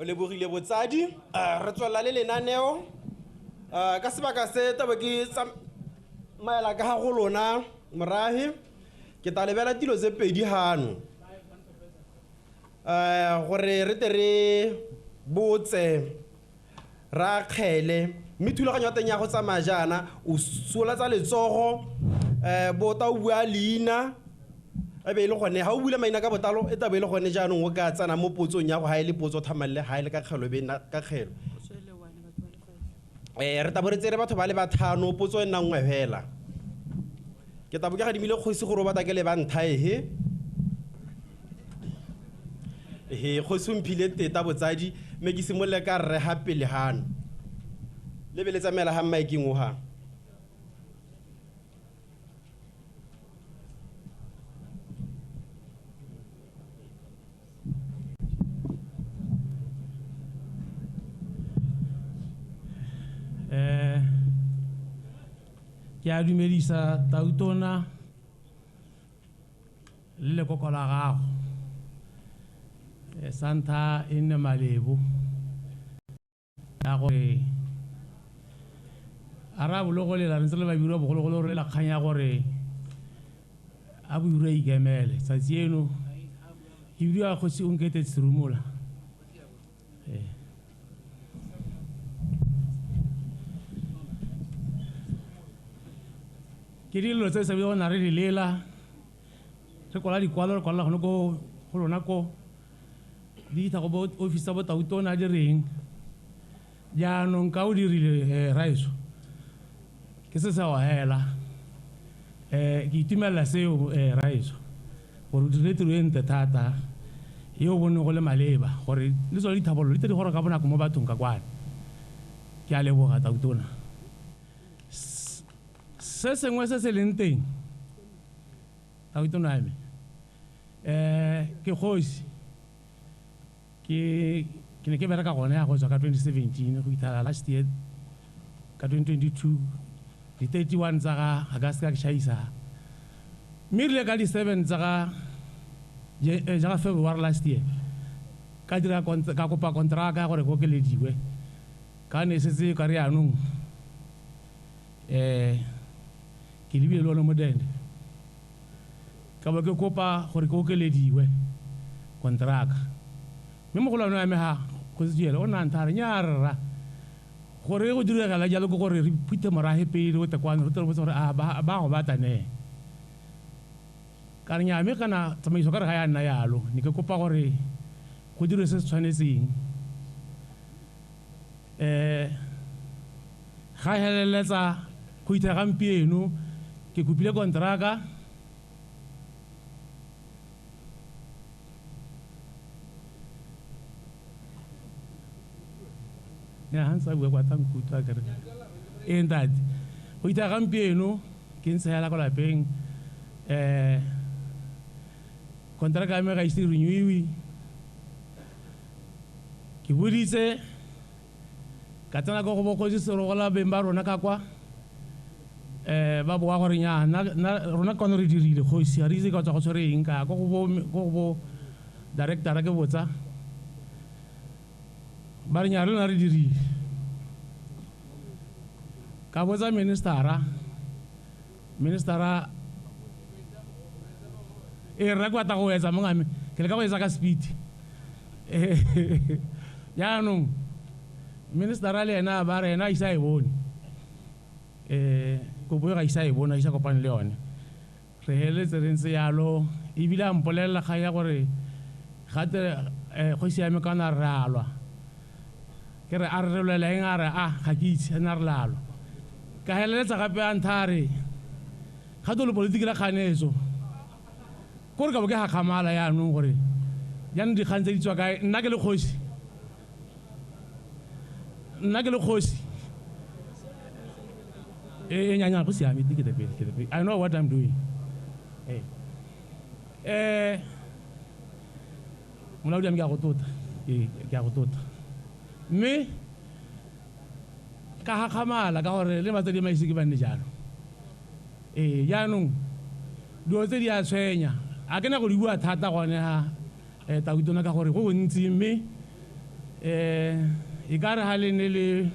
[SPEAKER 4] O lebogile botsadi, re tswelela le lenaneo. Ka sebaka se tabo ke tsamaela ka ga go lona morahi, ke tla lebela dilo tse pedi hano. Gore re tle re botse ra kgele, mme thulaganyo ya teng ya go tsamaya jaana, o solatsa letsogo, bota o bua leina, e be e le gone ga o bula maina ka botlalo, e tla be e le gone jaanong o ka tsena mo potsong ya go ga e le potso thamalle, ga e le ka kgelo e be nna ka kgelo. Re tla bo re tsere batho ba le batlhano, potso e nna nngwe fela. Ke tla bo ke gadimile kgosi gore o batla ke le ba ntlha ehe. Ehe, kgosi o mphile teta botsadi, mme ke simolole ka rre ga pele gano. Le be le tsamaela ga mmaekeng o ga.
[SPEAKER 20] Ke a dumedisa Tautona le lekoko la gago. Sa ntlha e nne malebo ya gore a re a bologolela re ntse le babirwa bogologolo re lela kgang ya gore a boirwe a ikemele. Tsatsi eno ke bidiwa Kgosi Onkete Tshirumola. Ke dilo tse sa bile go na re di lela, re kwala dikwalo, re kwalela gone ko go lona ko di fitlha go bo office tsa bo Tautona di reng. Jaanong ka o dirile, raetsho, ke se sa o hela. Ke itumelela seo, raetsho, gore o dirile tiro e ntle thata e o boneng go le maleba gore le tsone dithabololo di tle di goroga ka bonako mo bathong ka kwane. Ke a leboga Tautona. Se sengwe se se leng teng, Tautona ya me, ke kgosi. Ke ne ke bereka gone ya go tswa ka 2017 go fitlhela last year ka 2022, di 31 tsa ga August ka ke tšhaisa. Mme erile ka di 7 tsa ga ja February last year, ka dira ka kopa kontraka ya gore ke okelediwe. Ka ne setse ka re jaanong, ke lebile le one modende. Ka bo ke kopa gore ke okelediwe kontraka. Mme mogolwane wa me ga Kgosi Tshiele o ne a nthaya a re, nnyaa rra, gore go diragala jalo ke gore re phuthe morafe pele o tle kwano, re tle re botse gore a ba go batla ne. Ka re nnyaa, mme kana tsamaiso ka re ga ya nna jalo, ne ke kopa gore go dirwe se se tshwanetseng. Ga heleletsa go itha gampieno, ke kopile kontraka. Ya, ha ntse a bua kwa tla nkutlwa ke re. Ee, ntate. Go itha gampieno ke ntse hela kwa lapeng kontraka ya me ga ise renewiwe. Ke boditse ka tsena ko go bokgosi Serogola beng ba rona ka kwa ba boa gore nya rona kwano re dirile kgosi ga re itse ka tswa go tshwere eng ka ko go bo director ke botsa ba re nya rona re dirile. Ka botsa ministera e rra kwa ta go etsa mongame ke le ka go etsa ka speed. Jaanong ministera le ena ba re ena a isa e bone kopo e ga isa e bone a isa kopane le yone. Re heletse re ntse yalo ebile a mpolelela kgang ya gore gate kgosi ya me kana re a lwa. Ke re a re lwela eng a re a ga ke itse ena re la lwa. Ka heleletsa gape a ntha a re gato le politiki la kganetso kore ka bo ke gakgamala yaanong gore jaanong dikgang tse di tswa kae. Nna ke le kgosi nya go siame ke tepele I know what I'm doing. Molaodi a me ke a go tota ke a go tota mme ka gakgamala ka gore le batsadi ba ise ke ba nne jalo. Jaanong dilo tse di a tshwenya a ke na go di bua thata gone ha tautona ka gore go gontsi mme e ka re ha le ne le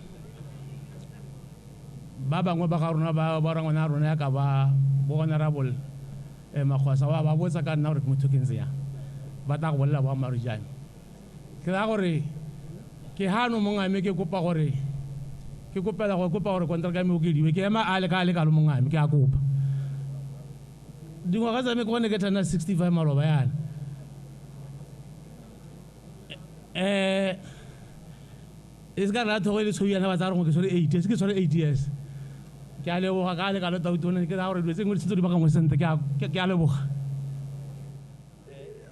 [SPEAKER 20] ba bangwe ba ga rona ba rangwana rona ya ka ba bo honorable Makgwasa wa ba botsa ka nna gore ke motho ke ntse yang ba tla go bolela boammaaruri jang. Ke raya gore ke hano mongame ke kopa gore ke kopela go kopa gore contract ya me okediwe ke ema a le ka le kalo mongame ke a kopa. Dingwaga tsa me ke gone ke tana 65 maloba yana. E se ka ra thogo e le tshweu yana ba tsaya gore ke tshwere 8 se ke tshwere 8 years. Ke a leboga ka le kalo tautona ke raya gore dilo tse dingwe di sentse di baakangwe sentle ke a leboga.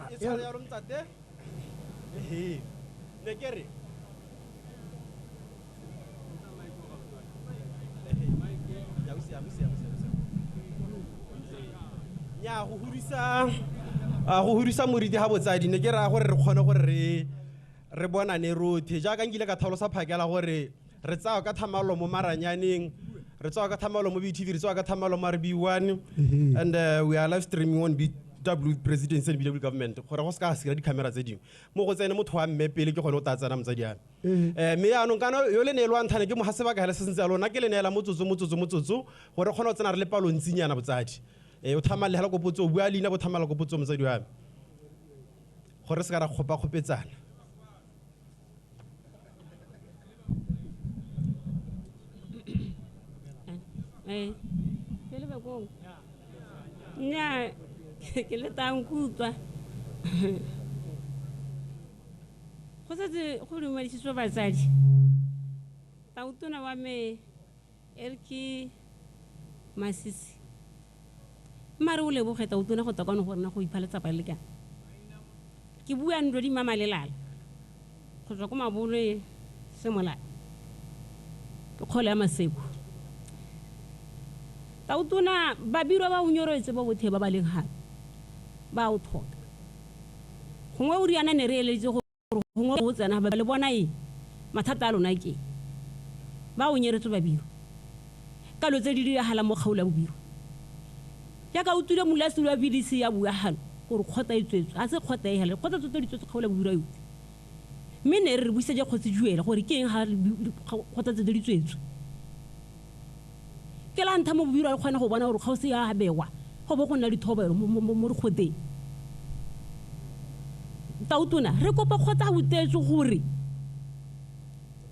[SPEAKER 4] E tshware ya ntate ne ke re nya go hudisa moriti ha botsadi ne ke raya gore re kgone gore re bonane rotlhe jaaka nkile ka thalosa phakela gore re tsaya ka thamalo mo maranyaneng re tsaya ka thamalo mo BTV re tsaya ka thamalo mo RB1 and we are live streaming on BW presidency and BW government gore go se ka sira di-camera tse dingwe mo go tsene motho wa mme pele ke gone o tla tsena motsadi ame. Mme yaanong kana yo le neelwang thane ke moga sebaka hela se sentse ya lona ke le neela motsotso gore kgone go tsena re le palo ntsinyana botsadi. O thamale hela kopotso o bua leina bo thamala kopotso motsadi wa me gore se ka ra kgopakgopetsana.
[SPEAKER 13] Ke le bakong nya ke le tang kutlwa go setse go dumedisitswe batsadi. Tautona wa me e re ke Masisi mare o leboge tautona go tla kwano go rena go ipha letsapa le kana. Ke bua ntlo di mamalelala go tswa ko Mabole Semolao ke kgole ya Maseko. Tautona babirwa ba o nyoretse ba bothe ba ba leng gape ba o tlhoka gongwe o riana ne re eletse gore gongwe go tsena ba le bona eng mathata a lona ke ba o nyeretse babirwa ka lo tse di diragala mo kgaolo ya Bobirwa. Jaaka o tswile molasetilo wa BDC ya bua gano gore kgotsa e tswetswe a se kgotsa e hele kgotsa tsotlhe di tswetswe kgaolo ya Bobirwa yotlhe mme ne re buisetse kgotsi Juele gore ke eng ga kgotsa tse di tswetswe. Ke la ntlha mo Bobirwa re kgona go bona gore kgaosi ya bewa go bo go nna dithobelo mo dikgoteng. Tautona re kopa kgotsa botetse gore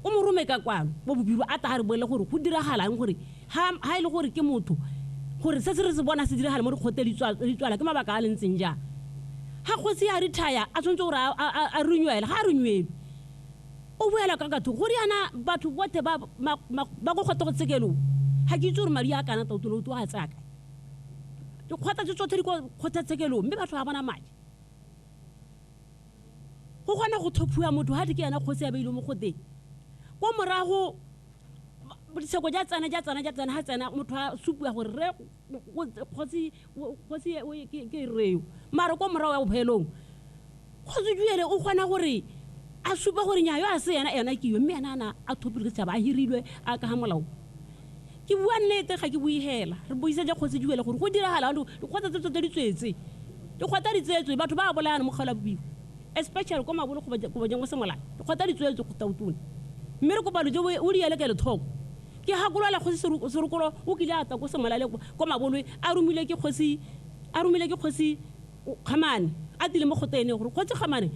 [SPEAKER 13] o mo rome ka kwano mo Bobirwa a tla re bolele gore go diragalang gore ha e le gore ke motho gore se se re se bona se diragala mo dikgoteng di tswala ke mabaka a le ntseng jang. Ha kgosi a retire a tshwanetse gore a renewele ga a renewelwe o boela ka katho gore yana batho botlhe ba go kgotsa go tshekelong ga ke itse gore madi a kana tautona o a tsaya kae. Dikgotsa tse tsotlhe di ko kgotlatshekelong mme batho ga bona madi. Go kgona go thophiwa motho ga ke yena kgosi a beilwe mo kgoteng. Kwa morago Ditsheko ja tsena ja tsena ja tsena ha tsena motho a supiwa gore re kgosi ke reo mare ko morago ya bophelong kgosi Juele o kgona gore a supa gore nya yo a se yena ena ke yo mme ena ana a thopile ke setšhaba a hirilwe a ka ga molao. Ke bua nnete ga ke bue hela re buisetsa kgosi Juele gore go diragala dikgotsa tse tse di tswetse dikgotsa di tswetswe batho ba bolayana mo kgaolo ya Bobirwa especially ko Mabolo go bojang go Semolale dikgotsa di tswetswe go Tautona mme re kopa lo o di ele ka lethoko. Ke gakolola kgosi Serokolo o kile a tla ko Semolale ko Mabolwe a romile ke kgosi Kgamane a tile mo kgoteng gore kgosi Kgamane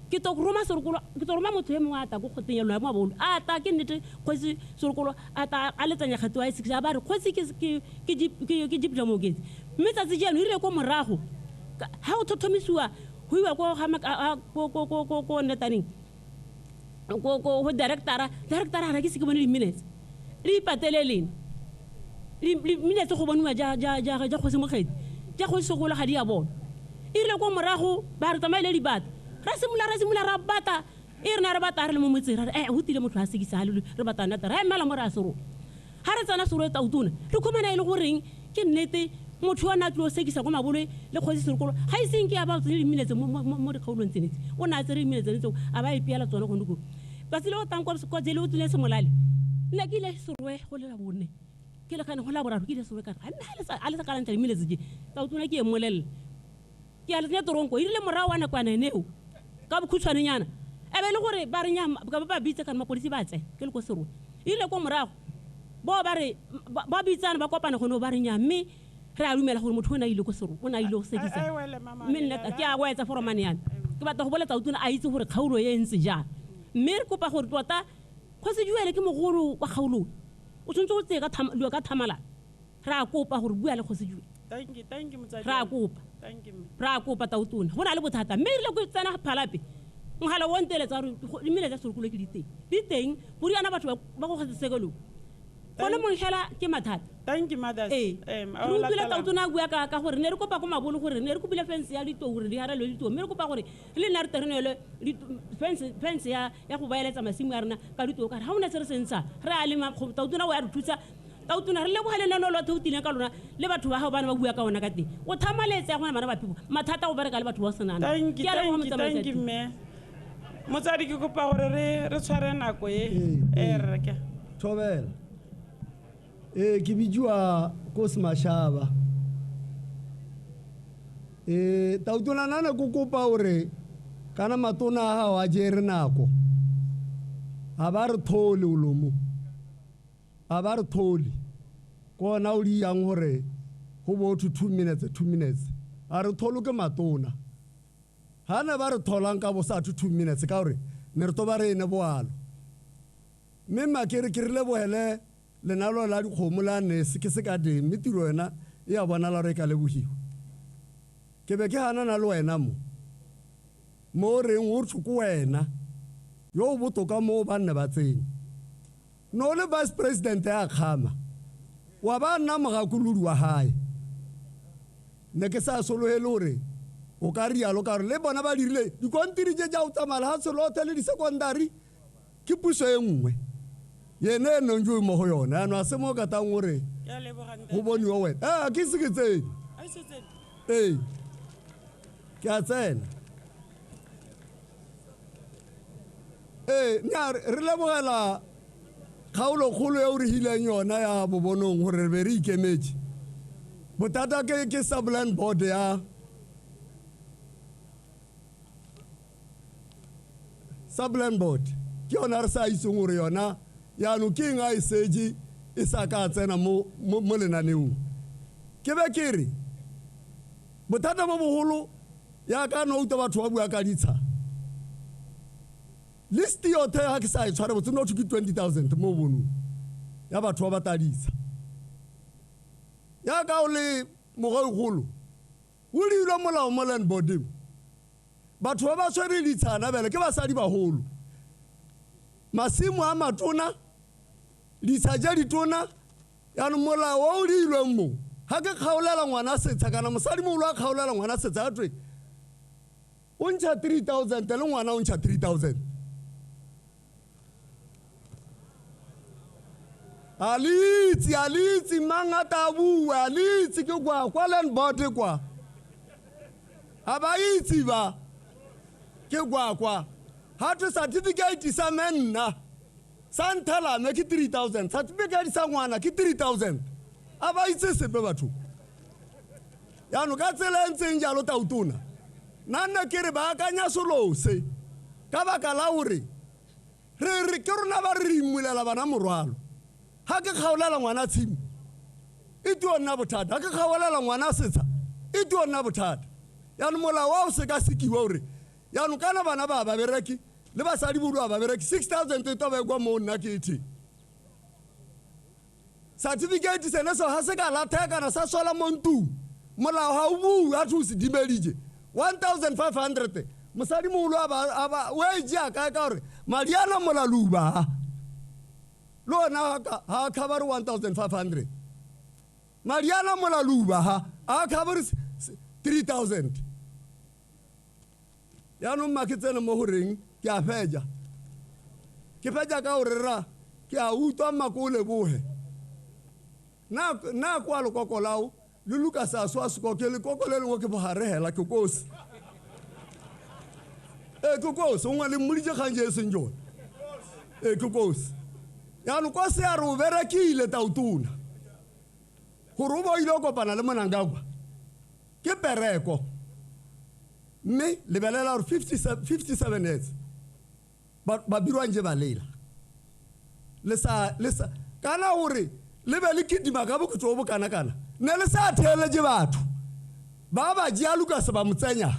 [SPEAKER 13] ke to roma Serokolo ke to roma motho e mongwe a tla ko kgoteng ya lona mo Mabolwe a ta ke nnete kgosi Serokolo a ta a letsanya kgato a 6 a ba re kgosi ke Jipla Moketsi mme tsatsi jaanong e rile ko morago ha o thothomisiwa go iwa ko ko ko netaneng ko go directora ga ke se ke bone di-minutes le ipatele lena minutes go boniwa ja kgosi Mokgethi ja kgosi Segolo ga di a bona. E rile ko morago ba re tsamaile dibata ra simolola ra bata e rena re bata re le mo motseng ra re go tile motho a sekisa re bata nata ra emela mo re a Serowe ga re tsena Serowe Tautona re khumana e le goreng ke nnete motho wa na tlo sekisa ko Mabolwe le kgosi Serokolo ga e seng ke ya ba tsene di-minutes mo dikgaolong tsenetse o ne a tsere di-minutes tseo a ba ipeela tsone gone ko tsatsi le o tang kwa jele o tsile Semolale nna ke ile Serowe go le la bone ke le kgane go la boraro ke ile Serowe ka re a le sa kalantla di-minutes tse Tautona ke e mmolelela ke a le tsenya toronko e rile morago wa nakwana eneo ka bokhutshwanenyana e be e le gore ba re nya ka ba bitse kana mapodisi ba tsena ke le ko Serowe e rile ko morago bo ba re ba bitsana ba kopana gone ba re nya mme re a dumela gore motho o ne a ile ko Serowe o ne a ile go sekisa mme nna ke a wetsa foromane yana ke batla go bolela Tautona a itse gore kgaolo e ntse jang mme re kopa gore tota kgosi Juele ke mogolo wa kgaolo o tshwanetse go tseye ka thamalana re a kopa gore bua le kgosi Juele.
[SPEAKER 6] Thank you motsadi.
[SPEAKER 13] Re a kopa Tautona go na le bothata mme e rile ko tsena Phalape mogala o nteletsa gore dimela tsa Serokolo ke di teng go riana batho ba go kgotsa gone mong hela ke mathata.
[SPEAKER 6] Thank you mothers.
[SPEAKER 13] Re utlwile Tautona a bua ka gore ne re kopa ko Mabolo gore ne re kopile fence ya ditou gore di harelwe ditou mme re kopa gore le nna re terenelwe fence ya go baeletsa masimo ya rena ka ditou ka re ga o ne se re se ntsha re a lema Tautona o ya re thusa. Tautona re leboga lenaneo la theotileng ka lona le batho ba gago ba ne ba bua ka ona ka teng o thamaletse ya gona bana ba phebo mathata go bereka le batho ba senana.
[SPEAKER 6] Thank you mme motsadi ke kopa gore re tshware nako e re ke
[SPEAKER 21] thobela. Ke bitsiwa ko Semashaba. Tautona nana ko kopa gore kana matona a gago a jere nako ga ba re thole o lomo ga ba re thole ko ona o di yang gore go bo 2 minutes 2 minutes a re tholo ke matona ga ne ba re tholang ka bo sa 2 minutes ka gore ne re to ba re ene boalo mme makere ke re lebohele lenalo la dikgomo la nese ke se ka teng mme tiro yona e a bonala gore e ka lebogiwa. Ke be ke ganana le wena mo reng o thwe ko wena yo o botoka mo ba nne ba tsene no le vice president ya kgama wa ba nna mogakolodi wa hae ne ke sa sologele gore o ka rialo ka gore le bona ba dirile dikontiri tse ja go tsamaya lefatshe lotlhe le di-secondary ke puso e nngwe yene e neng jo mo go yone ano a se mo ka tang gore go boniwa wena ke se ke tsene ee ke a tsena nya re lebogela kgaolokgolo eo re hileng yona ya Bobonong gore re be re ikemetse bothata ke sub-land board ya sub-land board ke yona re sa itseng gore yona yaanong ke eng a e setse e sa ka tsena mo lenaneong. Ke be ke re bothata bo bogolo yaka no utlwa batho ba bua ka ditsha list yothe ga ke sa e tshware botse no ke 20,000 mo Bobonong ya batho ba ba tadisa yaka o le mogogolo o dirilwe molao mo land boarding batho ba ba tshwere ditshana bele ke basadi bagolo masimo a matona ditsha ja ditona yaanong molao o dirilweng mo ga ke kgaolela ngwana setsha kana mosadi mogolo a kgaolela ngwana setsha a twe o ntšha 3,000 le ngwana o ntšha 3,000 A le itse mang a ta bua, a le itse ke kwa land board kwa. A ba itse ba ke kwa. Ha to certificate sa menna sa nthala me ke 3000, certificate sa ngwana ke 3000. A ba itse sepe batho. Yaanong ka tsela e ntseng jalo tautona, nna ke re baakanya selo se ka baka la gore re ke rona ba re imulela bana morwalo. Ha ke kgaolela ngwana tshimo e tio nna bothata, ha ke kgaolela ngwana setsha e tio nna bothata. Yaanong molao wa o sekasekiwa gore yaanong kana bana ba bereki le basadi bodu ba bereki 6000 e toba kwa mo nna ke ete. Certificate sene so ha se ka latheka kana sa sola mo ntung, molao ha o bue a thuse dimedije 1500. Mosadi mogolo a ba o e jea kae ka gore madi ana molaluba le ona ha a cover 1500, madi ana molaluba ha a cover 3000. Yaanong mma ke tsene mo goreng ke a feja, ke feja ka gore ra ke a utlwa mmako o leboge. Nna kwa lekoko lao le Lucas a swa sekoke, lekoko le lengwe ke bogare hela ke kosi. Ke kosi, o ngwe le mmoditse kgang je e seng jone. Ke kosi. Yaanong kwa se a re o berekile tautona gore o bo ile o kopana le Mnangagwa ke pereko. Mme lebelela gore 57 years ba birwang je ba lela le sa kana gore le be le kidima ka bokotso bo bokana kana ne le sa theeletse batho ba jea Lucas ba mo tsenya.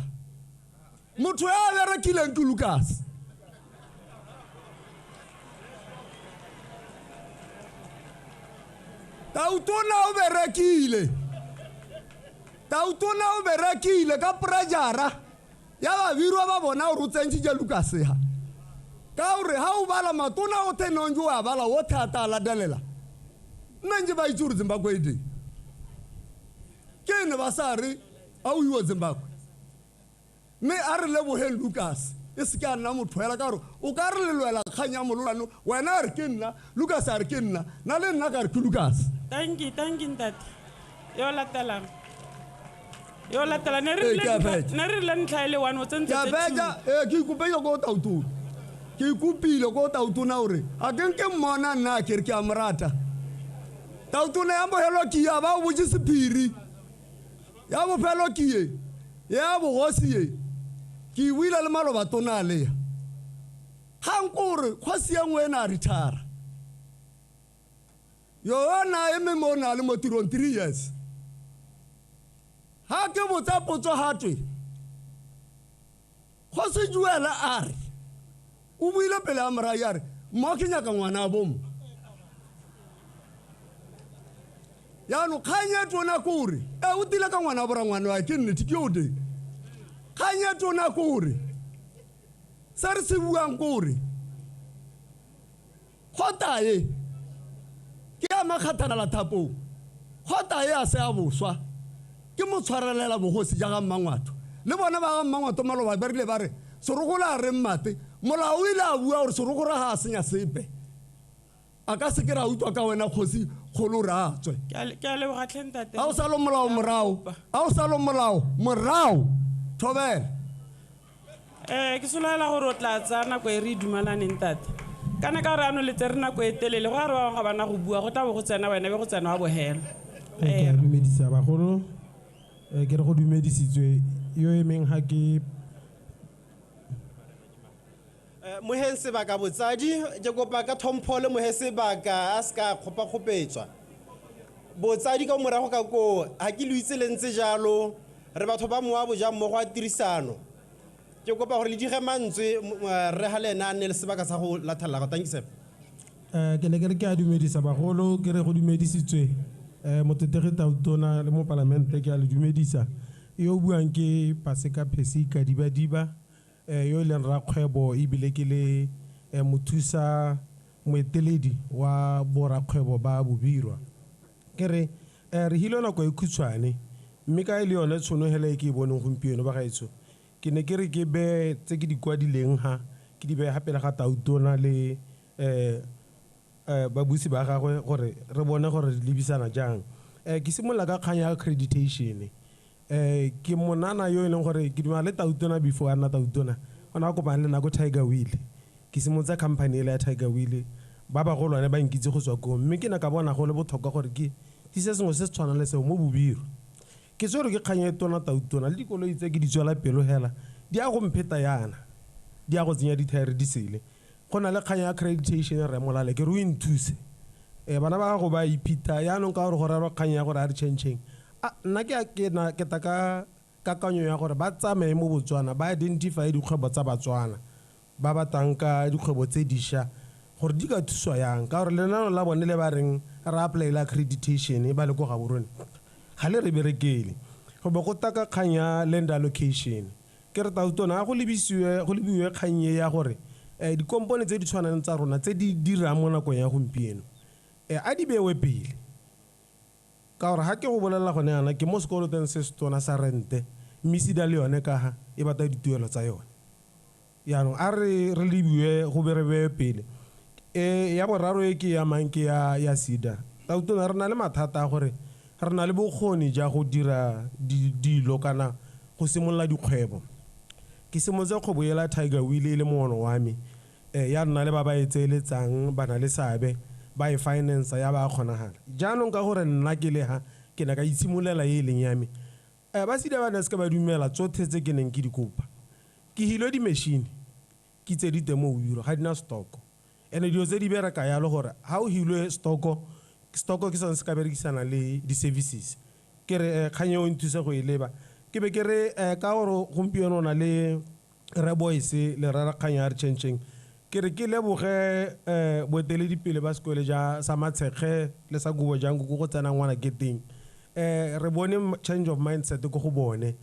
[SPEAKER 21] Motho ya berekileng ke Lucas. Tautona o berekile, tautona o berekile ka pressure ya babirwa ba bona gore o tsentšitše Lucas ha. Ka gore ha o bala matona o thenong jo a bala o thata a latelela. Nna ntse ba itse gore Zimbabwe e teng. Ke ne ba sa re a o iwe Zimbabwe. Mme a re lebogeng Lucas e se ke a nna motho fela ka gore o ka re le lwela kgang ya mololwane, wena a re ke nna, Lucas a re ke nna, nna le nna ka re ke Lucas.
[SPEAKER 6] Thank you ntate. Yo latelang. Yo latela ne re rile ntlha e le one o tsentse
[SPEAKER 21] tse two. Ke ikopile ko tautona. Ke ikopile ko tautona gore a ke nke mmona nna ke re ke a mo rata. Tautona ya bofelo ke ya ba o botse sephiri. Ya bofelo ke ye, ya bogosi ye. Ke buile le maloba tona le ya. Ga nko gore kgosi ya nngwe e ne a retire. Yona eme mo na le mo tirong 3 years. Ha ke botsa potso ha twe kgosi Joel a re o buile pele a morai a re mo ke nyaka ngwana a bomma. Yaanong kgang e tona kore o tile ka ngwana a borangwane wa ke nnete ke o teng. Kgang e tona kore se re se buang kore kgota e ke ya makgathana la thapong, kgota e a se a boswa ke mo tshwarelela bogosi ja ga Mmangwato. Le bona ba ga Mmangwato maloba ba rile ba re Serogolo a re mmate, molao o ile a bua gore Serogolo ga a senya sepe, a ka se ke ra utlwa ka wena kgosi kgolo re a tswe.
[SPEAKER 6] Ke a leboga tlhe ntate.
[SPEAKER 21] A o sa lo molao morao, a o sa lo molao morao, thobela.
[SPEAKER 6] Ke solofela gore o tla tsaya nako e re e dumalaneng ntate. Kana ka gore ano le tsere nako e telele go a re ba bangwe ga bana go bua go tla bo go tsena wena be go tsena wa bogelo.
[SPEAKER 1] Ke a dumedisa bagolo, ke re go dumedisitswe yo emeng ga ke
[SPEAKER 4] moheng sebaka botsadi ke kopa ka tlhompho le mohe sebaka a se ka kgopakgopetswa. Botsadi ka morago ka koo ga ke lo itse le ntse jalo, re batho ba mowa bojang mmogo a tirisano. Ke kopa gore le dige mantswe rre ga le ena a nne le sebaka sa go lathelela go. Thank you sir.
[SPEAKER 1] Ke ne ke re ke a dumedisa bagolo, ke re go dumedisitswe mototegi tautona le mo palamente ke a le dumedisa. Yo o buang ke Paseka Phesika Dibadiba, yo e leng rakgwebo ebile ke le mothusa moeteledi wa borakgwebo ba Bobirwa. Ke re re hile nako e khutshwane mme ka e le yone tshono hela e ke e boneng gompieno ba gaetsho, ke ne ke re ke beye tse ke di kwadileng ha ke di beye gape le ga tautona le Babusi ba gagwe gore re bone gore re lebisana jang. Ke simolola ka kgang ya accreditation. Ke monana yo e leng gore ke dumela le tautona before a nna tautona, o ne a kopana le nna ko Tiger Wheel. Ke simolotse company ele ya Tiger Wheel, ba bagolwane ba nkitse go tswa koo, mme ke ne ka bona go le botlhokwa gore ke tlise sengwe se se tshwanang le seo mo Bobirwa. Ke tshwerwe ke kgang e tona tautona, le dikoloi tse ke di tswela pelo hela di a go mpheta yana, di a go tsenya dithaere di sele. Go na le kgang ya accreditation, Rre Molale, ke re o e nthuse. Bana ba gago ba iphitha yaanong ka gore go rerwa kgang ya gore a re change-eng. Nna ke tla ka kakanyo ya gore ba tsamaye mo Botswana, ba identify dikgwebo tsa Batswana ba batlang ka dikgwebo tse dišwa gore di ka thuswa yang, ka gore lenaneo la bone le ba reng re apply-ele accreditation ba le ko Gaborone ga le re berekele. Go bo go taka kgang ya land allocation, ke re tautona a go lebisiwe, go lebiwe kgang e ya gore dikompone tse di tshwanang tsa rona tse di dirang mo nakong ya gompieno, a di bewe pele, ka gore ga ke go bolelela gone yana ke mo sekolotong se se tona sa rente, mme SEDA le yone ka ga e batla dituelo tsa yone. Jaanong a re lebiwe go be re bewe pele. Ya boraro e ke e amang ke ya SEDA. Tautona, re na le mathata a gore re na le bokgoni ja go dira dilo kana go simolola dikgwebo. Ke simolotse kgwebo ela Tiger Wheel e le moono wa me, ya nna le ba ba e tseeletsang, ba na le seabe, ba e finance ya ba kgonagala. Jaanong ka gore nna ke le ha ke ne ka itshimololela e leng ya me, ba SEDA ba ne se ka ba dumela tsotlhe tse ke neng ke di kopa. Ke hilwe di-machine ke tse di teng mo Bobirwa, ga di na stock. And-e dilo tse di bereka yalo gore ha o hilwe stock, stock ke sone se ka berekisana le di-services. Ke re kgang eo e nthuse go e leba. Ke be ke re ka gore gompieno o na le Rre Boyce le rera kgang ya re change-eng, ke re ke leboge boeteledipele ba sekole ja sa Matshekge le sa Kobo Jango ko go tsenang ngwana ke teng. Re bone change of mindset ko go bone.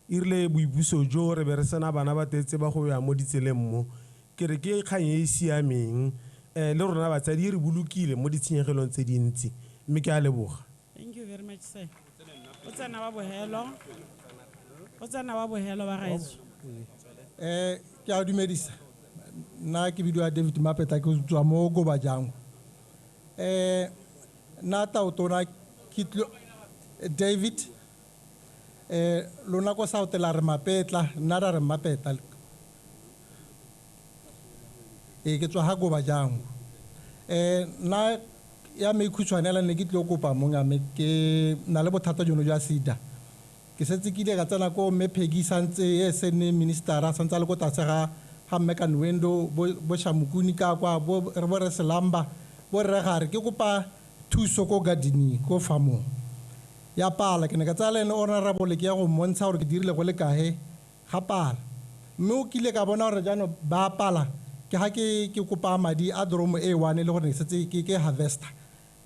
[SPEAKER 1] E rile boipuso jo re be re sena bana ba tetse ba go ya mo ditseleng mo. Ke re ke kgang e e siameng, le rona batsadi e re bolokile mo ditshenyegelong tse dintsi, mme ke a leboga.
[SPEAKER 6] Thank you very much, sir. O tsena wa bohelo. O tsena wa bohelo wa gaetsho.
[SPEAKER 3] Ke a dumedisa. Nna ke bidiwa David Mapeta, ke tswa mo Gobajango. Nna tautona ke tlo David, lona ko South la re Mapetla, nna ra re Mapeta. Ke tswa ha Gobajango. Nna ya me khutshwane la ne ke tlo kopa mong a me, ke na le bothata jono jwa SEDA. Ke setse ke ile ka tsena ko mme Peggy santse e se ne minister a santse a le ko tlase ga mme Kanwendo, bo Shamukuni ka kwa, bo re bo re Selamba, bo re gare ke kopa thuso ko gardening ko farmong. Ya pala ke ne ka tsaya le ene honorable ke ya go mmontsha gore ke dirile go le kae, ga pala. Mme o kile ka bona gore jaanong ba pala, ke ga ke kopa madi a dromo e one le gore ne setse ke harvester.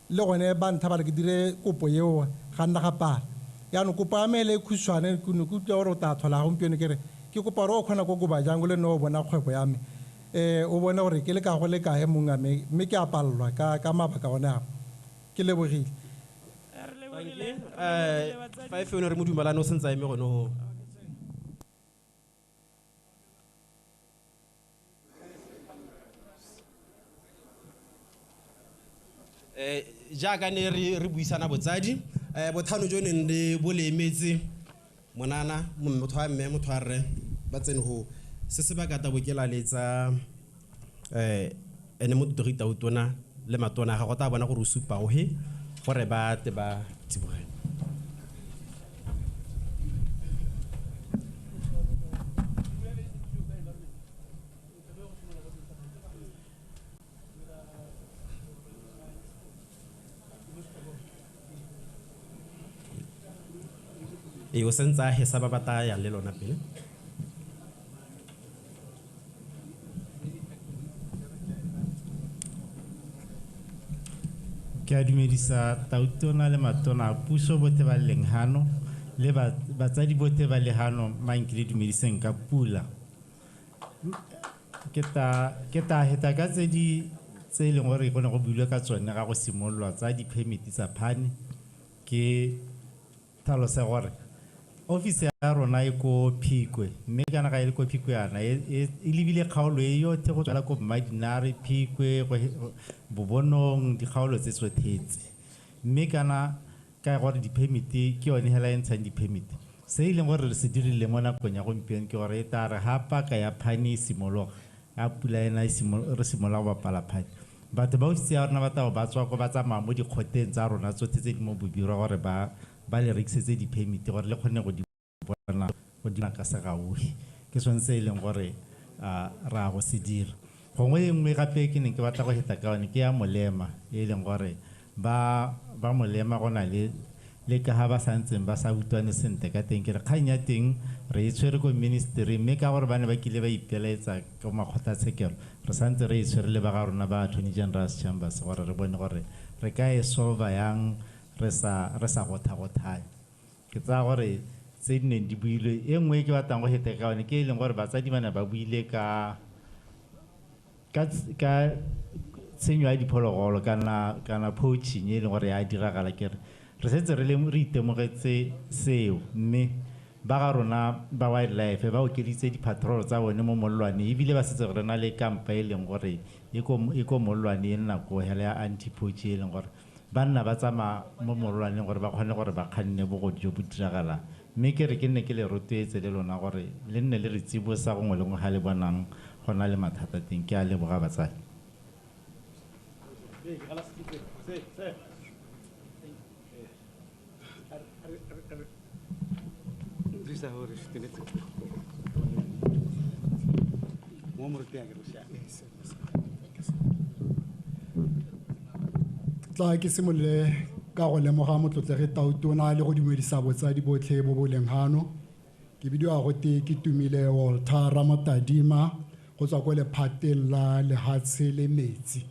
[SPEAKER 3] Le gone ba ntha ba re ke dire kopo eo, ga nna ga pala. Jaanong kopo ya me e le khutshwane, ke ne ke utlwa gore o tla tlhola gompieno, ke re ke kopa gore o kgona ko Gobajango le nne o bona kgwebo ya me. O bone gore ke le ka go le kae mong a me, mme ke a palelwa ka mabaka one ao. Ke lebogile.
[SPEAKER 4] Five eno re mo dumalane o sentse a eme gone ho. Jaaka ne re buisana botsadi, bothano jo neng le bo le emetse monana, motho wa mme, motho wa rre, ba tsene ho. Se se baka tabo ke laletsa, ene motlotlegi tautona le matona ga go tla bona gore o supa o he, gore ba tle ba tsiboge. O sentse a hesa ba ba tla yang le lona pele.
[SPEAKER 22] Ke a dumedisa tautona le matona a puso botlhe ba leng hano le batsadi botlhe ba le hano, mang ke le dumediseng ka pula. Ke ta heta ka tse di tse e leng gore go ne go builwe ka tsone ga go simololwa tsa di-permit tsa phane. Ke tlhalose gore Office ya rona e ko Phikwe, mme kana ga e le ko Phikwe yana e lebile kgaolo e yotlhe go tswela ko Mmadinare, Phikwe, Bobonong, dikgaolo tse tsotlhetse. Mme kana ka gore di-permit ke yone hela e ntshang di-permit. Se e leng gore re se dirile mo nakong ya gompieno ke gore e tla re ha paka ya phane e simologa, a pula ena re simolola go bapala phane, batho ba ofisi ya rona ba tla bo ba tswa ko ba tsamaya mo dikgoteng tsa rona tsotlhe tse di mo Bobirwa gore ba le rekisetse di-permit gore le kgone go di bona go di ka segaufi. Ke sone se e leng gore ra go se dira. Gongwe e nngwe gape ke neng ke batla go heta ka yone ke ya molema, e leng gore ba molema go na le ka ha ba santseng ba sa utlwane sentle ka teng. Ke re kgang ya teng re e tshwere ko ministry, mme ka gore ba ne ba kile ba ipelaetsa ko makgotlatshekelo, re santse re e tshwere le ba ga rona ba Attorney General's Chambers gore re bone gore re ka e solve yang re sa gotha-gothane. Ke tsaya gore tse di neng di builwe, e nngwe e ke batlang go heta ka yone ke e leng gore batsadi ba ne ba buile ka tshenyo ya diphologolo kana poaching e leng gore ya diragala. Ke re setse re itemogetse seo, mme ba ga rona ba wildlife ba okeditse di-patrol tsa bone mo mollwaneng, ebile ba setse re na le kampa e leng gore e ko mollwane e nna ko hela ya anti-poaching, e leng gore ba nna ba tsamaya mo mollwaneng gore ba kgone gore ba kganne bogodu jo bo diragalang. Mme ke re ke nne ke le rotloetse le lona gore le nne le re tsibosa gongwe le gongwe ga le bonang go na le mathata teng. Ke a leboga batsadi.
[SPEAKER 2] Tla ke simolole ka go lemoga motlotlegi Tautona le go dumedisa botsadi botlhe bo bo leng hano. Ke bidiwa gote ke Tumile Walter Ramotadima go tswa ko lephateng la lehatshe le metsi.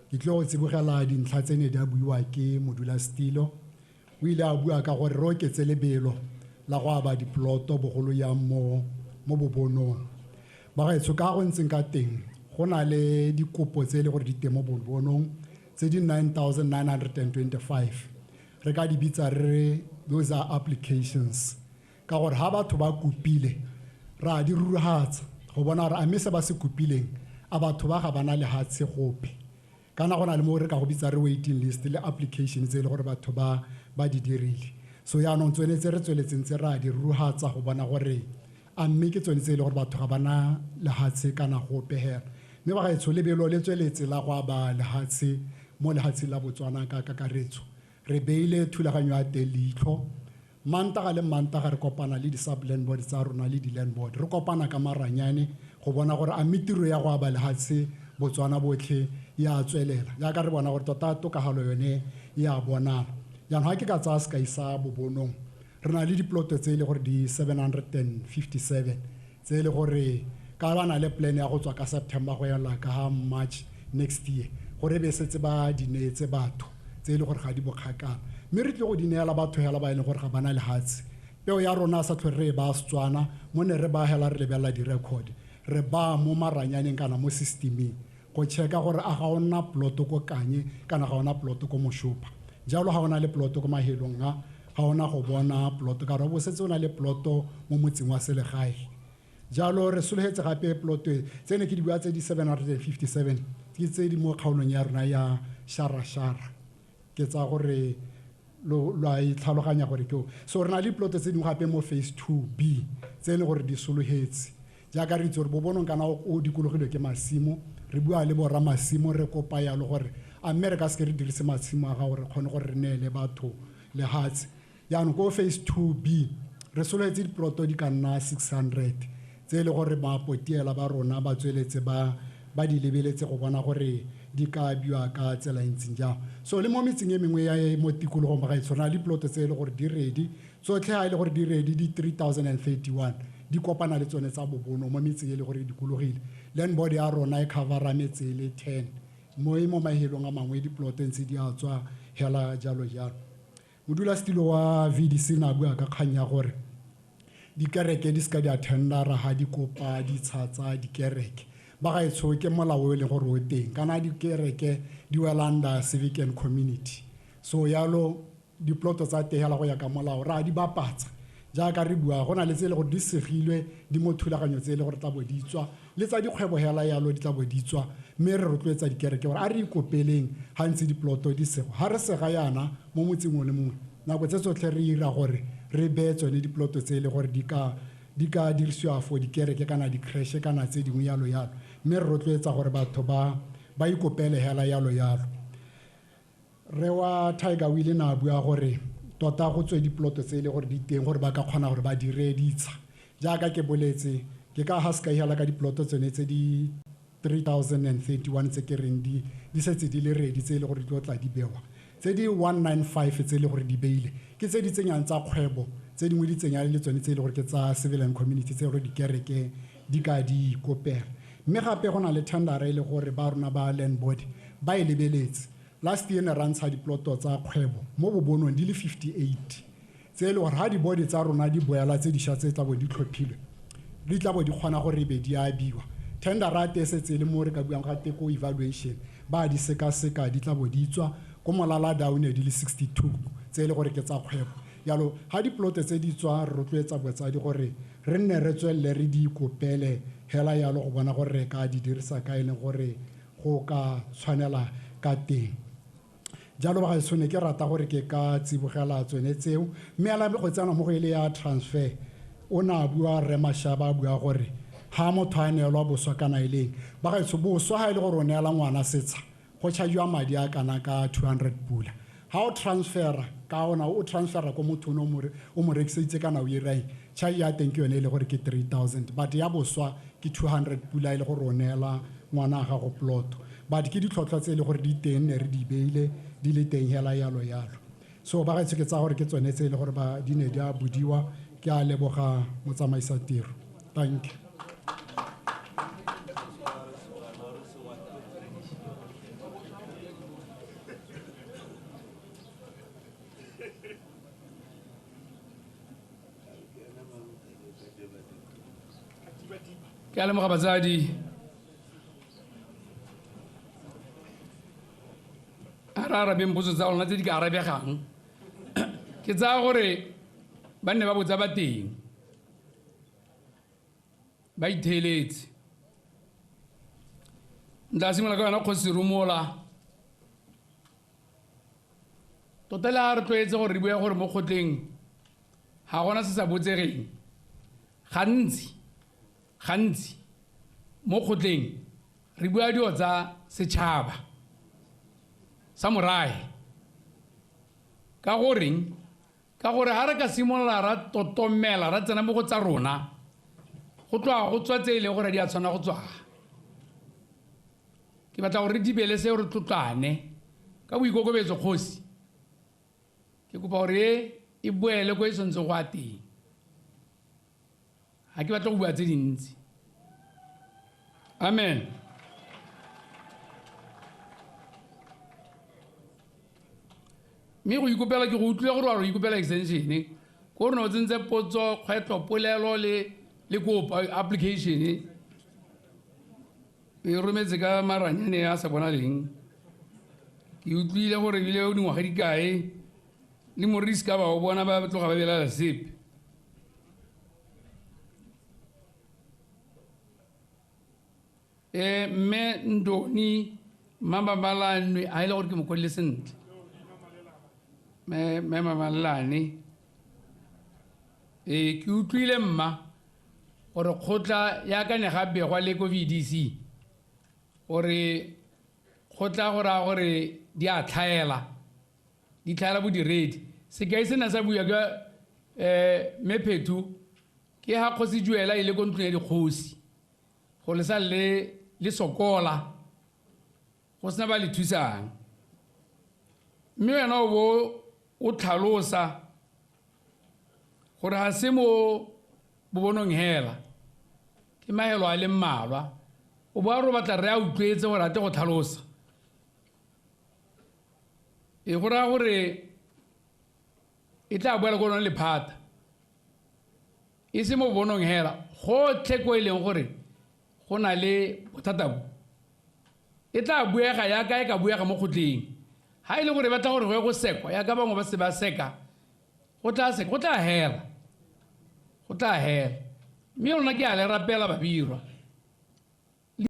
[SPEAKER 2] Ke tlile go tsibogela dintlha tse ne di a buiwa ke modulasetilo. O ile a bua ka gore re oketse lebelo la go aba diploto bogolo yang mo Bobonong. Bagaetsho, ka go ntseng ka teng go na le dikopo tse e le gore di teng mo Bobonong tse di 9,925. Re ka di bitsa re those are applications, ka gore ha batho ba kopile ra di ruragatsa go bona gore a mme se ba se kopileng a batho ba ga bana lehatshe gope. Kana go na le mo re ka go bitsa re waiting list le application tse e le gore batho ba di dirile. So yaanong tsone tse re tsweletseng tse ra di rurugatsa go bona gore a mme ke tsone tse e le gore batho ga bana lehatshe kana gope hela. Mme bagaetsho, lebelo le tsweletse la go aba lehatshe mo lehatsheng la Botswana ka kakaretso. Re beile thulaganyo ya teng leitlho. Mantaga le mantaga re kopana le di-sub land board tsa rona le di-land board. Re kopana ka maranyane go bona gore a mme tiro ya go aba lehatshe Botswana botlhe ya tswelela. Jaaka re bona gore tota tokagalo yone ya bonala. Jaanong ga ke ka tsaya sekai sa Bobonong, re na le diploto tse e le gore di 757 tse e le gore ka ba na le plan ya go tswa ka September go ela ka March next year, gore be setse ba di neetse batho tse e le gore ga di bokgakala. Mme re tlile go di neela batho hela ba e leng gore ga bana lehatshe. Peo ya rona sa tlhole re e baya Setswana, mo ne re ba hela re lebelela di-record, re ba mo maranyaneng kana mo systemeng go checka gore a ga ona ploto ko Kanye kana ga ona ploto ko Moshopa. Jalo ga ona le ploto ko mahelong a, ga ona go bona ploto ka gore bo setse o na le ploto mo motseng wa selegae. Jalo re sologetse gape ploto e tse ne ke di bua tse di 757 ke tse di mo kgaolong ya rona ya Sharashara. Ke tsa gore lo a itlhaloganya gore ke o. So re na le ploto tse dingwe gape mo phase 2B tse e leng gore di sologetse. Jaaka re itse gore Bobonong kana o dikologilwe ke masimo, re bua le borra masimo re kopa yalo gore a mme re ka seke re dirise masimo a gago re kgone gore re neele batho lehatshe. Jaanong ko phase 2B re sologetse diploto di ka nna 600 tse e le gore bapotiela ba rona ba tsweletse ba di lebeletse go bona gore di ka abiwa ka tsela e ntseng jang. So le mo metseng e mengwe ya mo tikologong bagaetsho, re na le diploto tse e le gore di ready tsotlhe, ha e le gore di ready di 3031 di kopana le tsone tsa Bobono mo metseng e le gore e dikologile. Land board ya rona e covera metse e le 10 mo e mo mahelong a mangwe diploto ntse di a tswa hela jalo jalo. Modulasetilo wa VDC na bua ka kgang ya gore dikereke di seka di a tendera ha di kopa ditsha tsa dikereke. Bagaetsho, ke molao o e leng gore o teng kana dikereke di wela under civic and community. So yalo diploto tsa teng hela go ya ka molao ra di bapatsa. Jaaka re bua go na le tse e le gore di segilwe di mo thulaganyo tse e le gore tla bo di tswa, le tsa dikgwebo hela yalo di tla bo di tswa, mme re rotloetsa dikereke gore a re ikopeleng ga ntse diploto di segwa. Ga re sega yana mo motseng o le mongwe, nako tse tsotlhe re ira gore re beye tsone diploto tse e le gore di ka dirisiwa for dikereke kana di-creche kana tse dingwe yalo yalo, mme re rotloetsa gore batho ba ikopele hela yalo yalo. Re wa Tiger Wheel na bua gore tota go tswe diploto tse e le gore di teng gore ba ka kgona gore ba dire ditsha. Jaaka ke boletse, ke ka ga sekai hela ka diploto tsone tse di 3031 tse ke reng di setse di le ready tse e le gore di tlo tla di bewa. Tse di 195 tse e le gore di beile ke tse di tsenyang tsa kgwebo, tse dingwe di tsenya le tsone tse e le gore ke tsa civil and community tse e gore dikereke di ka di ikopela. Mme gape go na le tendera e le gore ba rona ba land board ba e lebeletse. Last year ne ra ntsha diploto tsa kgwebo mo bobonong di le 58 tse e le gore ha di-board tsa rona di boela tse dišwa tse tla bo di tlhophilwe di tla bo di kgona gore e be di abiwa. Tendera te setse le mo re ka buang ga te ko evaluation ba di sekaseka di tla bo di tswa ko Molala Down di le 62 tse e le gore ke tsa kgwebo. Jalo ha diploto tse di tswa re rotloetsa botsadi gore re nne re tswelele re di ikopele hela yalo go bona gore re ka di dirisa ka e leng gore go ka tshwanela ka teng. Jalo ba ga tshwane ke rata gore ke ka tsibogela tsone tseo, mme ala go tsena mo go ile ya transfer o na bua re Mashaba a bua gore ha motho a neelwa boswa kana e leng ba ga tsho boswa ha ile gore o neela ngwana setsha go charge madi a kana ka 200 pula. Ha o transfera ka ona o transfera ko motho o mo rekiseditse kana o iraeng, charge ya teng ke yone e le gore ke 3000, but ya boswa ke 200 pula e le gore o neela ngwana ga go plot. But ke ditlhotlhwa tse e le gore di teng ne re di beile di le teng hela yalo yalo. So ba gaetsho ke tsa gore ke tsone tse e le gore ba di ne di a bodiwa. Ke a leboga motsamaisa tiro. Thank you.
[SPEAKER 11] Ke a lemoga batsadi. A re arabeng potso tsa lona tse di ka arabegang. Ke tsaya gore ba nne ba botsa ba teng, ba itheeletse. Ntla simolola ka yona Kgosi Rumola. Tota le ha re tlwaetse gore re bue gore mo kgotleng ga gona se sa botsegeng, gantsi mo kgotleng re bua dilo tsa setšhaba sa morae. Ka goreng? Ka gore ha re ka simolola ra totomela ra tsena mo go tsa rona, go tloga go tswa tse e leng gore di a tshwana go tswa. Ke batla gore re dibele seo re tlotlane ka boikokobetso. Kgosi, ke kopa gore e boele ko e tshwanetseng go ya teng. Ga ke batle go bua tse dintsi. Amen. Mme go ikopela ke go utlwile gore wa re ikopela extension ko re ne o tsentse potso, kgwetlho, polelo le kopo application e rometse ka maranyane a sa bonaleng. Ke utlwile gore ebile o dingwaga di kae le morisi ka ba o bona ba tloga ba belaela sepe. Mme Ndoni Mamabalanwe a ile gore ke mo kwadile sentle. Mme Mamalane, ke utlwile mma gore kgotla ya ka ne ga begwa le ko VDC gore kgotla go raya gore di a tlhaela, di tlhaela bodiredi. Sekai sena sa bua ka mme Phethu ke ha Kgosi Juela ile ko ntlong ya dikgosi go le sa le sokola go sena ba le thusang. Mme wena o bo o tlhalosa gore ga se mo bobonong hela, ke maelo a le mmalwa. O bo a re o batla re a utlwetse gore a tle go tlhalosa. E go raya gore e tla boela ko lone lephata, e se mo bobonong hela, gotlhe ko e leng gore go na le bothata bo e tla buega yaka e ka buega mo kgotleng. Ha e le gore e batla gore go ye go sekwa yaka bangwe ba se ba seka, go tla seka, go tla hela. Go tla hela. Mme lona ke a le rapela Babirwa.